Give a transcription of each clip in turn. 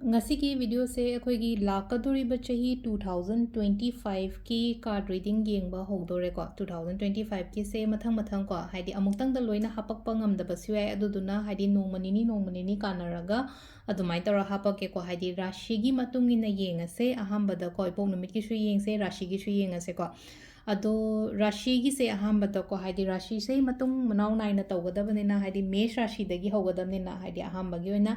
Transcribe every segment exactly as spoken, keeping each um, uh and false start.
ꯉꯁꯤꯒꯤ ꯚꯤꯗꯤꯑꯣꯁꯦ ꯑꯩꯈꯣꯏꯒꯤ ꯂꯥꯛꯀꯗꯧꯔꯤꯕ ꯆꯍꯤ two thousand twenty five ꯀꯤ card reading ꯌꯦꯡꯕ ꯍꯧꯗꯣꯔꯦꯀꯣ꯫ Two thousand twenty five ꯀꯤꯁꯦ ꯃꯊꯪ ꯃꯊꯪ ꯀꯣ, ꯍꯥꯏꯗꯤ ꯑꯃꯨꯛꯇꯪꯗ ꯂꯣꯏꯅ ꯍꯥꯄꯛꯄ ꯉꯝꯗꯕꯁꯨ ꯌꯥꯏ, ꯑꯗꯨꯗꯨꯅ ꯍꯥꯏꯗꯤ ꯅꯣꯡꯃ ꯅꯤꯅꯤ ꯅꯣꯡꯃ ꯅꯤꯅꯤ ꯀꯥꯟꯅꯔꯒ ꯑꯗꯨꯃꯥꯏꯅ ꯇꯧꯔ ꯍꯥꯄꯛꯀꯦꯀꯣ꯫ ꯍꯥꯏꯗꯤ ꯔꯥꯁꯤꯒꯤ ꯃꯇꯨꯡ ꯏꯟꯅ ꯌꯦꯡꯉꯁꯦ꯫ ꯑꯍꯥꯟꯕꯗꯀꯣ ꯏꯄꯣꯛ ꯅꯨꯃꯤꯠꯀꯤꯁꯨ ꯌꯦꯡꯁꯦ, ꯔꯥꯁꯤꯒꯤꯁꯨ ꯌꯦꯡꯉꯁꯦꯀꯣ꯫ ꯑꯗꯣ ꯔꯥꯁꯤꯒꯤꯁꯦ ꯑꯍꯥꯟꯕꯗꯀꯣ, ꯍꯥꯏꯗꯤ ꯔꯥꯁꯤꯁꯦ ꯃꯇꯨꯡ ꯃꯅꯥꯎ ꯅꯥꯏꯅ ꯇꯧꯒꯗꯕꯅꯤꯅ, ꯍꯥꯏꯗꯤ ꯃꯦꯁ ꯔꯥꯁꯤꯗꯒꯤ ꯍꯧꯒꯗꯕꯅꯤꯅ, ꯍꯥꯏꯗꯤ ꯑꯍꯥꯟꯕꯒꯤ ꯑꯣꯏꯅ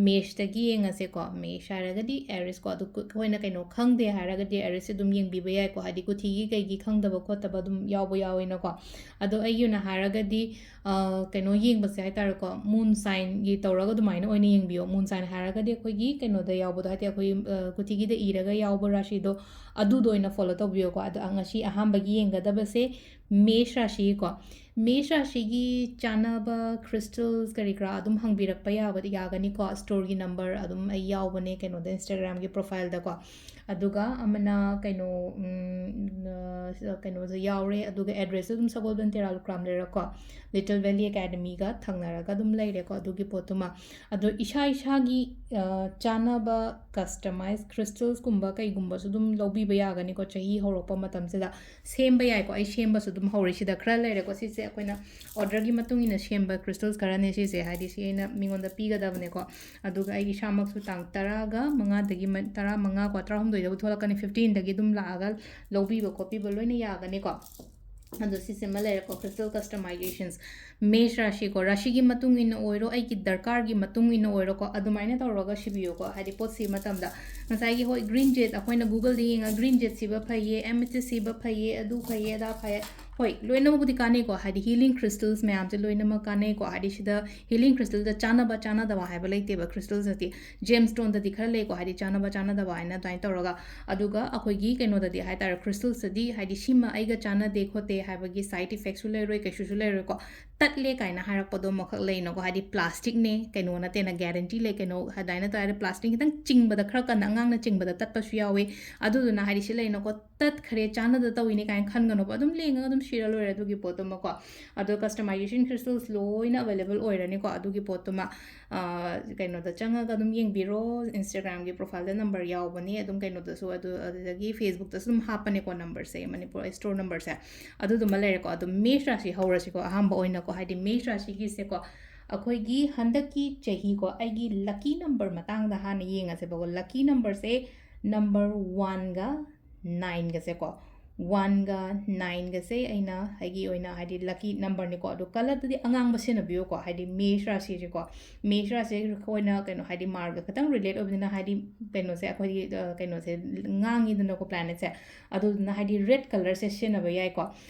ꯃꯦꯁꯇꯒꯤ ꯌꯦꯡꯉꯁꯦꯀꯣ꯫ ꯃꯦꯁ ꯍꯥꯏꯔꯒꯗꯤ ꯑꯦꯔꯤꯁꯀꯣ, ꯑꯗꯨ ꯀꯨ-, ꯑꯩꯈꯣꯏꯅ ꯀꯩꯅꯣ ꯈꯪꯗꯦ ꯍꯥꯏꯔꯒꯗꯤ ꯑꯦꯔꯤꯁꯁꯦ ꯑꯗꯨꯝ ꯌꯦꯡꯕꯤꯕ ꯌꯥꯏꯀꯣ, ꯍꯥꯏꯗꯤ ꯀꯨꯊꯤꯒꯤ ꯀꯩꯒꯤ ꯈꯪꯗꯕ ꯈꯣꯠꯇꯕ ꯑꯗꯨꯝ ꯌꯥꯎꯕ ꯌꯥꯎꯋꯦꯅꯀꯣ꯫ ꯑꯗꯣ ꯑꯩꯒꯤ ꯑꯣꯏꯅ ꯍꯥꯏꯔꯒꯗꯤ, ꯑ, ꯀꯩꯅꯣ ꯌꯦꯡꯕꯁꯦ ꯍꯥꯏꯇꯥꯔꯦꯀꯣ, ꯃꯨꯟ ꯁꯥꯏꯟꯒꯤ ꯇꯧꯔꯒ ꯑꯗꯨꯃꯥꯏꯅ ꯑꯣꯏꯅ ꯌꯦꯡꯕꯤꯌꯣ꯫ ꯃꯨꯟ ꯁꯥꯏꯟ ꯍꯥꯏꯔꯒꯗꯤ ꯑꯩꯈꯣꯏꯒꯤ ꯀꯩꯅꯣꯗ ꯌꯥꯎꯕꯗꯣ, ꯍꯥꯏꯗꯤ ꯑꯩꯈꯣꯏ, ꯑ, ꯀꯨꯊꯤꯒꯤꯗ ꯏꯔꯒ ꯌꯥꯎꯕ ꯔꯥꯁꯤꯗꯣ, ꯑꯗꯨꯗꯣ ꯑꯣꯏꯅ ꯐꯣꯂꯣ ꯇꯧꯕꯤꯌꯣꯀꯣ꯫ ꯑꯗꯣ ꯉꯁꯤ ꯑꯍꯥꯟꯕꯒꯤ ꯌꯦꯡꯒꯗꯕꯁꯦ ꯃꯦꯁ ꯔꯥꯁꯤꯀꯣ꯫ ꯃꯦꯁ ꯔꯥꯁꯤꯒꯤ ꯆꯥꯟꯅꯕ ꯀ꯭ꯔꯤꯁꯇꯜꯁ ꯀꯔꯤ ꯀꯔꯥ ꯑꯗꯨꯝ ꯍꯪꯕꯤꯔꯛꯄ ꯌꯥꯕ, ꯌꯥꯒꯅꯤꯀꯣ꯫ ꯁ꯭ꯇꯣꯔꯒꯤ ꯅꯝꯕꯔ ꯑꯗꯨꯝ ꯑꯩ ꯌꯥꯎꯕꯅꯦ ꯀꯩꯅꯣꯗ, ꯏꯟꯁꯇꯥꯒ꯭ꯔꯥꯝꯒꯤ ꯄ꯭ꯔꯣꯐꯥꯏꯜꯗꯀꯣ꯫ ꯑꯗꯨꯒ ꯑꯃꯅ ꯀꯩꯅꯣ, ꯎꯝ, ꯑ, ꯀꯩꯅꯣꯁꯨ ꯌꯥꯎꯔꯦ꯫ ꯑꯗꯨꯒ ꯑꯦꯗ꯭ꯔꯦꯁꯁꯨ ꯑꯗꯨꯝ ꯁꯒꯣꯜꯕꯟ ꯇꯦꯔꯥ ꯂꯨꯀ꯭ꯔꯥꯝ ꯂꯩꯔꯛꯀꯣ, ꯂꯤꯇꯜ ꯚꯦꯂꯤ ꯑꯦꯀꯥꯗꯃꯤꯒ ꯊꯪꯅꯔꯒ ꯑꯗꯨꯝ ꯂꯩꯔꯦꯀꯣ ꯑꯗꯨꯒꯤ ꯄꯣꯠꯇꯨꯃ꯫ ꯑꯗꯣ ꯏꯁꯥ ꯏꯁꯥꯒꯤ, ꯑ, ꯆꯥꯅꯕ ꯀꯁꯇꯃꯥꯏꯁ ꯀ꯭ꯔꯤꯁꯇꯜꯁꯀꯨꯝꯕ ꯀꯩꯒꯨꯝꯕꯁꯨ ꯑꯗꯨꯝ ꯂꯧꯕꯤꯕ ꯌꯥꯒꯅꯤꯀꯣ ꯆꯍꯤ ꯍꯧꯔꯛꯄ ꯃꯇꯝꯁꯤꯗ꯫ ꯁꯦꯝꯕ ꯌꯥꯏꯀꯣ, ꯑꯩ ꯁꯦꯝꯕꯁꯨ ꯑꯗꯨꯝ ꯍꯧꯔꯦ꯫ ꯁꯤꯗ ꯈꯔ ꯂꯩꯔꯦꯀꯣ, ꯁꯤꯁꯦ ꯑꯩꯈꯣꯏꯅ ꯑꯣꯔꯗꯔꯒꯤ ꯃꯇꯨꯡ ꯏꯟꯅ ꯁꯦꯝꯕ ꯀ꯭ꯔꯤꯁꯇꯜꯁ ꯈꯔꯅꯦ ꯁꯤꯁꯦ, ꯍꯥꯏꯗꯤ ꯁꯤ ꯑꯩꯅ ꯃꯤꯉꯣꯟꯗ ꯄꯤꯒꯗꯕꯅꯦꯀꯣ꯫ ꯑꯗꯨꯒ ꯑꯩ ꯏꯁꯥꯃꯛꯁꯨ ꯇꯥꯡ ꯇꯔꯥꯒ ꯃꯉꯥꯗꯒꯤ ꯃ-, ꯇꯔꯥꯃꯉꯥ ꯀꯣ, ꯇꯔꯥꯍꯨꯝꯗꯣꯏꯗꯕꯨ ꯊꯣꯛꯂꯛꯀꯅꯤ, fifteenꯗꯒꯤ ꯑꯗꯨꯝ ꯂꯥꯛꯑꯒ ꯂꯧꯕꯤꯕ ꯈꯣꯠꯄꯤꯕ ꯂꯣꯏꯅ ꯌꯥꯒꯅꯤꯀꯣ꯫ ꯑꯗꯣ ꯁꯤꯁꯤꯃ ꯂꯩꯔꯦꯀꯣ, crystal customizations꯫ ꯃꯦꯁ ꯔꯥꯁꯤꯀꯣ, ꯔꯥꯁꯤꯒꯤ ꯃꯇꯨꯡ ꯏꯟꯅ ꯑꯣꯏꯔꯣ, ꯑꯩꯒꯤ ꯗꯔꯀꯥꯔꯒꯤ ꯃꯇꯨꯡ ꯏꯟꯅ ꯑꯣꯏꯔꯣꯀꯣ, ꯑꯗꯨꯃꯥꯏꯅ ꯇꯧꯔꯒ ꯁꯤꯕꯤꯌꯨꯀꯣ꯫ ꯍꯥꯏꯗꯤ ꯄꯣꯠ ꯁꯤꯕ ꯃꯇꯝꯗ ꯉꯁꯥꯏꯒꯤ, ꯍꯣꯏ, green jade ꯑꯩꯈꯣꯏꯅ Googleꯗ ꯌꯦꯡꯉꯒ green jade ꯁꯤꯕ ꯐꯩꯌꯦ, amethyst ꯁꯤꯕ ꯐꯩꯌꯦ, ꯑꯗꯨ ꯐꯩꯌꯦ, ꯑꯗꯥ ꯐꯩꯌꯦ, ꯍꯣꯏ, ꯂꯣꯏꯅꯃꯛꯄꯨꯗꯤ ꯀꯥꯟꯅꯩꯀꯣ꯫ ꯍꯥꯏꯗꯤ healing crystals ꯃꯌꯥꯝꯁꯦ ꯂꯣꯏꯅꯃꯛ ꯀꯥꯟꯅꯩꯀꯣ꯫ ꯍꯥꯏꯗꯤ ꯁꯤꯗ healing crystalꯗ ꯆꯥꯟꯅꯕ ꯆꯥꯟꯅꯗꯕ ꯍꯥꯏꯕ ꯂꯩꯇꯦꯕ꯫ Crystalꯁꯇꯤ gemstoneꯗꯗꯤ ꯈꯔ ꯂꯩꯀꯣ, ꯍꯥꯏꯗꯤ ꯆꯥꯟꯅꯕ ꯆꯥꯟꯅꯗꯕ ꯍꯥꯏꯅ ꯑꯗꯨꯃꯥꯏꯅ ꯇꯧꯔꯒ꯫ ꯑꯗꯨꯒ ꯑꯩꯈꯣꯏꯒꯤ ꯀꯩꯅꯣꯗꯗꯤ ꯍꯥꯏꯇꯥꯔꯦ, crystalꯁꯇꯗꯤ ꯍꯥꯏꯗꯤ ꯁꯤꯃ ꯑꯩꯒ ꯆꯥꯟꯅꯗꯦ ꯈꯣꯠꯇꯦ ꯍꯥꯏꯕꯒꯤ side effectꯁꯨ ꯂꯩꯔꯣꯏ, ꯀꯩꯁꯨꯁꯨ ꯂꯩꯔꯣꯏꯀꯣ꯫ ꯇꯠꯂꯦ ꯀꯥꯏꯅ ꯍꯥꯏꯔꯛꯄꯗꯣ ꯑꯃꯈꯛ ꯂꯩꯅꯀꯣ, ꯍꯥꯏꯗꯤ plasticꯅꯦ, ꯀꯩꯅꯣ ꯅꯠꯇꯦꯅ guarantee ꯂꯩ, ꯀꯩꯅꯣ ꯑꯗꯨꯃꯥꯏꯅ ꯇꯧꯔꯦ꯫ Plastic ꯈꯤꯇꯪ ꯆꯤꯡꯕꯗ, ꯈꯔ ꯀꯟꯅ ꯑꯉꯥꯡꯅ ꯆꯤꯡꯕꯗ ꯇꯠꯄꯁꯨ ꯌꯥꯎꯋꯤ꯫ ꯑꯗꯨꯗꯨꯅ ꯍꯥꯏꯗꯤ ꯁꯤ ꯂꯩꯅꯀꯣ, ꯇꯠꯈ꯭ꯔꯦ, ꯆꯥꯟꯅꯗ ꯇꯧꯏꯅꯦ ꯀꯥꯏꯅ ꯈꯟꯒꯅꯣꯕ꯫ ꯑꯗꯨꯝ ꯂꯦꯡꯉꯒ ꯑꯗꯨꯝ ꯁꯤꯔ ꯂꯣꯏꯔꯦ ꯑꯗꯨꯒꯤ ꯄꯣꯠꯇꯨꯃꯀꯣ꯫ ꯑꯗꯣ customization crystals ꯂꯣꯏꯅ available ꯑꯣꯏꯔꯅꯤꯀꯣ꯫ ꯑꯗꯨꯒꯤ ꯄꯣꯠꯇꯨꯃ, ꯑ, ꯀꯩꯅꯣꯗ ꯆꯪꯉꯒ ꯑꯗꯨꯝ ꯌꯦꯡꯕꯤꯔꯣ꯫ Instagram-ꯒꯤ profile-ꯗ number ꯌꯥꯎꯕꯅꯤ꯫ ꯑꯗꯨꯝ ꯀꯩꯅꯣꯗꯁꯨ, ꯑꯗꯨ, ꯑꯗꯨꯗꯒꯤ Facebook-ꯇꯁꯨ ꯑꯗꯨꯝ ꯍꯥꯞꯄꯅꯦꯀꯣ number-ꯁꯦ, ꯃꯅꯤꯄꯨꯔ store number-ꯁꯦ꯫ ꯑꯗꯨꯗꯨꯃ ꯂꯩꯔꯦꯀꯣ꯫ ꯑꯗꯣ ꯃꯦꯁ ꯔꯥꯁꯤ ꯍꯧꯔꯁꯤꯀꯣ꯫ ꯑꯍꯥꯟꯕ ꯑꯣꯏꯅꯀꯣ, ꯍꯥꯏꯗꯤ ꯃꯦꯁ ꯔꯥꯁꯤꯒꯤꯁꯦꯀꯣ, ꯑꯩꯈꯣꯏꯒꯤ ꯍꯟꯗꯛꯀꯤ ꯆꯍꯤꯀꯣ, ꯑꯩꯒꯤ lucky number ꯃꯇꯥꯡꯗ ꯍꯥꯟꯅ ꯌꯦꯡꯉꯁꯦꯕꯀꯣ꯫ Lucky number-ꯁꯦ number one-ꯒ nine-ꯒꯁꯦꯀꯣ, one-ꯒ nine-ꯒꯁꯦ ꯑꯩꯅ ꯑꯩꯒꯤ ꯑꯣꯏꯅ ꯍꯥꯏꯗꯤ lucky number-ꯅꯤꯀꯣ꯫ ꯑꯗꯣ colour-ꯗꯨꯗꯤ ꯑꯉꯥꯡꯕ ꯁꯤꯖꯤꯟꯅꯕꯤꯌꯨꯀꯣ, ꯍꯥꯏꯗꯤ ꯃꯦꯁ ꯔꯥꯁꯤꯁꯦꯀꯣ, ꯃꯦꯁ ꯔꯥꯁꯤꯁꯦ ꯑꯩꯈꯣꯏꯅ ꯀꯩꯅꯣ ꯍꯥꯏꯗꯤ Mars-ꯒ ꯈꯤꯇꯪ relate ꯑꯣꯏꯕꯅꯤꯅ, ꯍꯥꯏꯗꯤ ꯀꯩꯅꯣꯁꯦ ꯑꯩꯈꯣꯏꯒꯤ, ꯑ, ꯀꯩꯅꯣꯁꯦ ꯉꯥꯡꯉꯤꯗꯅꯀꯣ planet-ꯁꯦ꯫ ꯑꯗꯨꯗꯨꯅ ꯍꯥꯏꯗꯤ red colour-ꯁꯦ ꯁꯤꯖꯤꯟꯅꯕ ꯌꯥꯏꯀꯣ꯫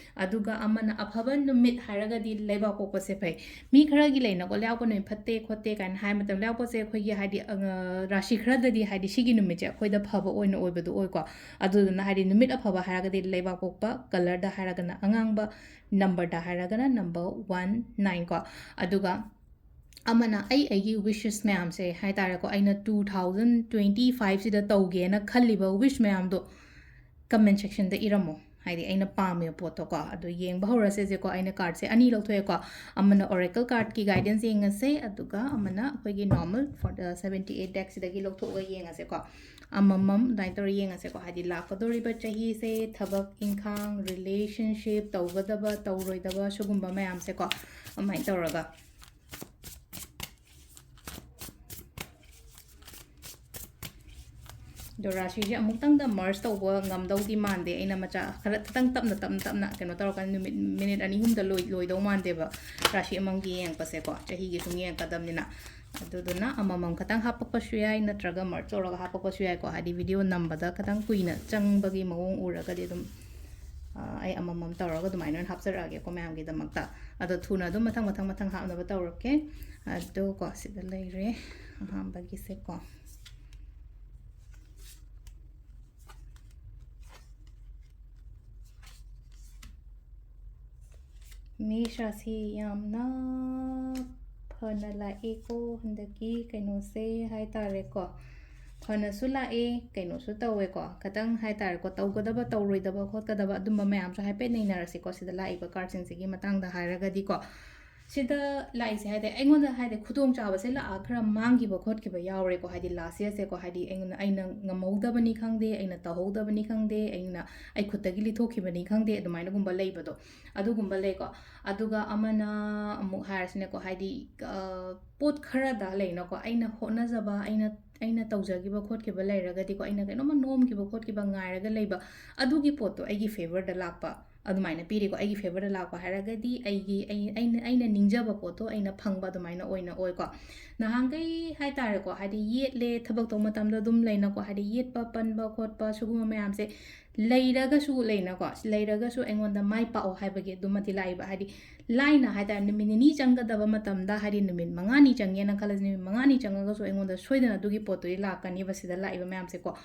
ꯑꯗꯨꯒ ꯑꯃꯅ ꯑꯐꯕ ꯅꯨꯃꯤꯠ ꯍꯥꯏꯔꯒꯗꯤ ꯂꯩꯕꯥꯛꯄꯣꯛꯄꯁꯦ ꯐꯩ꯫ ꯃꯤ ꯈꯔꯒꯤ ꯂꯩꯅꯀꯣ, ꯂꯩꯕꯥꯛꯄꯣꯛꯄ ꯅꯨꯃꯤꯠ ꯐꯠꯇꯦ ꯈꯣꯠꯇꯦ ꯀꯥꯏꯅ ꯍꯥꯏ ꯃꯇꯝꯗ, ꯂꯩꯕꯥꯛꯄꯣꯛꯄꯁꯦ ꯑꯩꯈꯣꯏꯒꯤ ꯍꯥꯏꯗꯤ, ꯑ, ꯔꯥꯁꯤ ꯈꯔꯗꯗꯤ ꯍꯥꯏꯗꯤ ꯁꯤꯒꯤ ꯅꯨꯃꯤꯠꯁꯦ ꯑꯩꯈꯣꯏꯗ ꯐꯕ ꯑꯣꯏꯅ ꯑꯣꯏꯕꯗꯣ ꯑꯣꯏꯀꯣ꯫ ꯑꯗꯨꯗꯨꯅ ꯍꯥꯏꯗꯤ ꯅꯨꯃꯤꯠ ꯑꯐꯕ ꯍꯥꯏꯔꯒꯗꯤ ꯂꯩꯕꯥꯛꯄꯣꯛꯄ, colour-ꯗ ꯍꯥꯏꯔꯒꯅ ꯑꯉꯥꯡꯕ, number-ꯗ ꯍꯥꯏꯔꯒꯅ number one nine ꯀꯣ꯫ ꯑꯗꯨꯒ ꯑꯃꯅ ꯑꯩ ꯑꯩꯒꯤ wishes ꯃꯌꯥꯝꯁꯦ ꯍꯥꯏ ꯇꯥꯔꯦꯀꯣ, ꯑꯩꯅ two thousand twenty five-ꯁꯤꯗ ꯇꯧꯒꯦꯅ ꯈꯜꯂꯤꯕ wish ꯃꯌꯥꯝꯗꯣ comment section-ꯗ ꯏꯔꯝꯃꯣ꯫ ꯍꯥꯏꯗꯤ ꯑꯩꯅ ꯄꯥꯝꯃꯤꯕ ꯄꯣꯠꯇꯣꯀꯣ꯫ ꯑꯗꯣ ꯌꯦꯡꯕ ꯍꯧꯔꯁꯦꯁꯦꯀꯣ꯫ ꯑꯩꯅ card-ꯁꯦ ꯑꯅꯤ ꯂꯧꯊꯣꯛꯑꯦꯀꯣ꯫ ꯑꯃꯅ oracle card-ꯀꯤ guidance ꯌꯦꯡꯉꯁꯦ, ꯑꯗꯨꯒ ꯑꯃꯅ ꯑꯩꯈꯣꯏꯒꯤ normal for the seventy eight deck-ꯁꯤꯗꯒꯤ ꯂꯧꯊꯣꯛꯑꯒ ꯌꯦꯡꯉꯁꯦꯀꯣ꯫ ꯑꯃꯃꯝ ꯑꯗꯨꯃꯥꯏꯅ ꯇꯧꯔ ꯌꯦꯡꯉꯁꯦꯀꯣ꯫ ꯍꯥꯏꯗꯤ ꯂꯥꯛꯀꯗꯧꯔꯤꯕ ꯆꯍꯤꯁꯦ ꯊꯕꯛ ꯏꯪꯈꯥꯡ, relationship, ꯇꯧꯒꯗꯕ ꯇꯧꯔꯣꯏꯗꯕ ꯁꯤꯒꯨꯝꯕ ꯃꯌꯥꯝꯁꯦꯀꯣ꯫ ꯑꯗꯨꯃꯥꯏꯅ ꯇꯧꯔꯒ ꯑꯗꯣ ꯔꯥꯁꯤꯁꯦ ꯑꯃꯨꯛꯇꯪꯗ merge ꯇꯧꯕ ꯉꯝꯗꯧꯗꯤ ꯃꯥꯟꯗꯦ꯫ ꯑꯩꯅ ꯃꯆꯥ ꯈꯔ ꯈꯤꯇꯪ ꯇꯞꯅ, ꯇꯞꯅ, ꯇꯞꯅ ꯀꯩꯅꯣ ꯇꯧꯔꯀꯥꯟꯗ ꯅꯨꯃꯤꯠ, minute ꯑꯅꯤ ꯑꯍꯨꯝꯗ ꯂꯣꯏ-, ꯂꯣꯏꯗꯧ ꯃꯥꯟꯗꯦꯕ ꯔꯥꯁꯤ ꯑꯃꯃꯝꯒꯤ ꯌꯦꯡꯉꯛꯄꯁꯦꯀꯣ꯫ ꯆꯍꯤꯒꯤ ꯁꯨꯝ ꯌꯦꯡꯉꯛꯀꯗꯕꯅꯤꯅ꯫ ꯑꯗꯨꯗꯨꯅ ꯑꯃꯃꯝ ꯈꯛꯇꯪ ꯍꯥꯞꯄꯛꯄꯁꯨ ꯌꯥꯏ, ꯅꯠꯇ꯭ꯔꯒ merge ꯇꯧꯔꯒ ꯍꯥꯞꯄꯛꯄꯁꯨ ꯌꯥꯏꯀꯣ꯫ ꯍꯥꯏꯗꯤ video ꯅꯝꯕꯗ ꯈꯤꯇꯪ ꯀꯨꯏꯅ ꯆꯪꯕꯒꯤ ꯃꯑꯣꯡ ꯎꯔꯒꯗꯤ ꯑꯗꯨꯝ, ꯑ, ꯑꯩ ꯑꯃꯃꯝ ꯇꯧꯔꯒ ꯑꯗꯨꯃꯥꯏꯅ ꯑꯣꯏꯅ ꯍꯥꯞꯆꯔꯛꯑꯒꯦꯀꯣ ꯃꯌꯥꯝꯒꯤꯗꯃꯛꯇ꯫ ꯑꯗꯣ ꯊꯨꯅ ꯑꯗꯨꯝ ꯃꯊꯪ, ꯃꯊꯪ, ꯃꯊꯪ ꯍꯥꯞꯅꯕ ꯇꯧꯔꯛꯀꯦ꯫ ꯑꯗꯣꯀꯣ, ꯁꯤꯗ ꯂꯩꯔꯦ ꯑꯍꯥꯟꯕꯒꯤꯁꯦꯀꯣ꯫ ꯃꯦꯁ ꯔꯥꯁꯤ ꯌꯥꯝꯅ ꯐꯅ ꯂꯥꯛꯑꯦꯀꯣ ꯍꯟꯗꯛꯀꯤ ꯀꯩꯅꯣꯁꯦ ꯍꯥꯏ ꯇꯥꯔꯦꯀꯣ꯫ ꯐꯅꯁꯨ ꯂꯥꯛꯑꯦ, ꯀꯩꯅꯣꯁꯨ ꯇꯧꯋꯦꯀꯣ, ꯈꯤꯇꯪ ꯍꯥꯏꯇꯥꯔꯦꯀꯣ, ꯇꯧꯒꯗꯕ, ꯇꯧꯔꯣꯏꯗꯕ, ꯈꯣꯠꯀꯗꯕ, ꯑꯗꯨꯝꯕ ꯃꯌꯥꯝꯁꯨ ꯍꯥꯏꯐꯦꯠ ꯅꯩꯅꯔꯁꯤꯀꯣ, ꯁꯤꯗ ꯂꯥꯛꯏꯕ ꯀꯥꯔꯠꯁꯤꯡꯁꯤꯒꯤ ꯃꯇꯥꯡꯗ ꯍꯥꯏꯔꯒꯗꯤꯀꯣ꯫ ꯁꯤꯗ ꯂꯥꯛꯏꯁꯦ ꯍꯥꯏꯗꯤ ꯑꯩꯉꯣꯟꯗ ꯍꯥꯏꯗꯤ ꯈꯨꯗꯣꯡꯆꯥꯕꯁꯦ ꯂꯥꯛꯑ ꯈꯔ ꯃꯥꯡꯈꯤꯕ ꯈꯣꯠꯈꯤꯕ ꯌꯥꯎꯔꯦꯀꯣ, ꯍꯥꯏꯗꯤ ꯂꯥꯁ ꯌꯔꯁꯦꯀꯣ, ꯍꯥꯏꯗꯤ ꯑꯩꯉꯣꯟꯗ, ꯑꯩꯅ ꯉꯝꯍꯧꯗꯕꯅꯤ ꯈꯪꯗꯦ, ꯑꯩꯅ ꯇꯧꯍꯧꯗꯕꯅꯤ ꯈꯪꯗꯦ, ꯑꯩꯅ, ꯑꯩ ꯈꯨꯠꯇꯒꯤ ꯂꯤꯊꯣꯛꯈꯤꯕꯅꯤ ꯈꯪꯗꯦ, ꯑꯗꯨꯃꯥꯏꯅꯒꯨꯝꯕ ꯂꯩꯕꯗꯣ, ꯑꯗꯨꯒꯨꯝꯕ ꯂꯩꯀꯣ꯫ ꯑꯗꯨꯒ ꯑꯃꯅ ꯑꯃꯨꯛ ꯍꯥꯏꯔꯁꯤꯅꯦꯀꯣ, ꯍꯥꯏꯗꯤ, ꯑ, ꯄꯣꯠ ꯈꯔꯗ ꯂꯩꯅꯀꯣ, ꯑꯩꯅ ꯍꯣꯠꯅꯖꯕ, ꯑꯩꯅ, ꯑꯩꯅ ꯇꯧꯖꯈꯤꯕ ꯈꯣꯠꯈꯤꯕ ꯂꯩꯔꯒꯗꯤꯀꯣ, ꯑꯩꯅ ꯀꯩꯅꯣꯝꯃ ꯅꯣꯝꯈꯤꯕ ꯈꯣꯠꯈꯤꯕ ꯉꯥꯏꯔꯒ ꯂꯩꯕ, ꯑꯗꯨꯒꯤ ꯄꯣꯠꯇꯣ ꯑꯩꯒꯤ ꯐꯦꯕꯔꯗ ꯂꯥꯛꯄ, ꯑꯗꯨꯃꯥꯏꯅ ꯄꯤꯔꯤꯀꯣ꯫ ꯑꯩꯒꯤ ꯐꯦꯕꯔꯗ ꯂꯥꯛꯄ ꯍꯥꯏꯔꯒꯗꯤ ꯑꯩꯒꯤ, ꯑꯩ, ꯑꯩꯅ, ꯑꯩꯅ ꯅꯤꯡꯖꯕ ꯄꯣꯠꯇꯣ ꯑꯩꯅ ꯐꯪꯕ ꯑꯗꯨꯃꯥꯏꯅ ꯑꯣꯏꯅ ꯑꯣꯏꯀꯣ꯫ ꯅꯍꯥꯟꯈꯩ ꯍꯥꯏꯇꯥꯔꯦꯀꯣ, ꯍꯥꯏꯗꯤ ꯌꯦꯠꯂꯦ, ꯊꯕꯛ ꯇꯧꯕ ꯃꯇꯝꯗ ꯑꯗꯨꯝ ꯂꯩꯅꯀꯣ, ꯍꯥꯏꯗꯤ ꯌꯦꯠꯄ, ꯄꯟꯕ ꯈꯣꯠꯄ ꯁꯤꯒꯨꯝꯕ ꯃꯌꯥꯝꯁꯦ ꯂꯩꯔꯒꯁꯨ ꯂꯩꯅꯀꯣ, ꯂꯩꯔꯒꯁꯨ ꯑꯩꯉꯣꯟꯗ ꯃꯥꯏ ꯄꯥꯛꯑꯣ ꯍꯥꯏꯕꯒꯤ ꯑꯗꯨꯃꯗꯤ ꯂꯥꯛꯏꯕ꯫ ꯍꯥꯏꯗꯤ ꯂꯥꯏꯅ ꯍꯥꯏꯇꯥꯔꯦ, ꯅꯨꯃꯤꯠ ꯅꯤꯅꯤ ꯆꯪꯒꯗꯕ ꯃꯇꯝꯗ, ꯍꯥꯏꯗꯤ ꯅꯨꯃꯤꯠ ꯃꯉꯥꯅꯤ ꯆꯪꯉꯦꯅ ꯈꯜꯂꯁꯤ, ꯅꯨꯃꯤꯠ ꯃꯉꯥꯅꯤ ꯆꯪꯉꯒꯁꯨ ꯑꯩꯉꯣꯟꯗ ꯁꯣꯏꯗꯅ ꯑꯗꯨꯒꯤ ꯄꯣꯠꯇꯨꯗꯤ ꯂꯥꯛꯀꯅꯤꯕ, ꯁꯤꯗ ꯂꯥꯛꯏꯕ ꯃꯌꯥꯝꯁꯦꯀꯣ꯫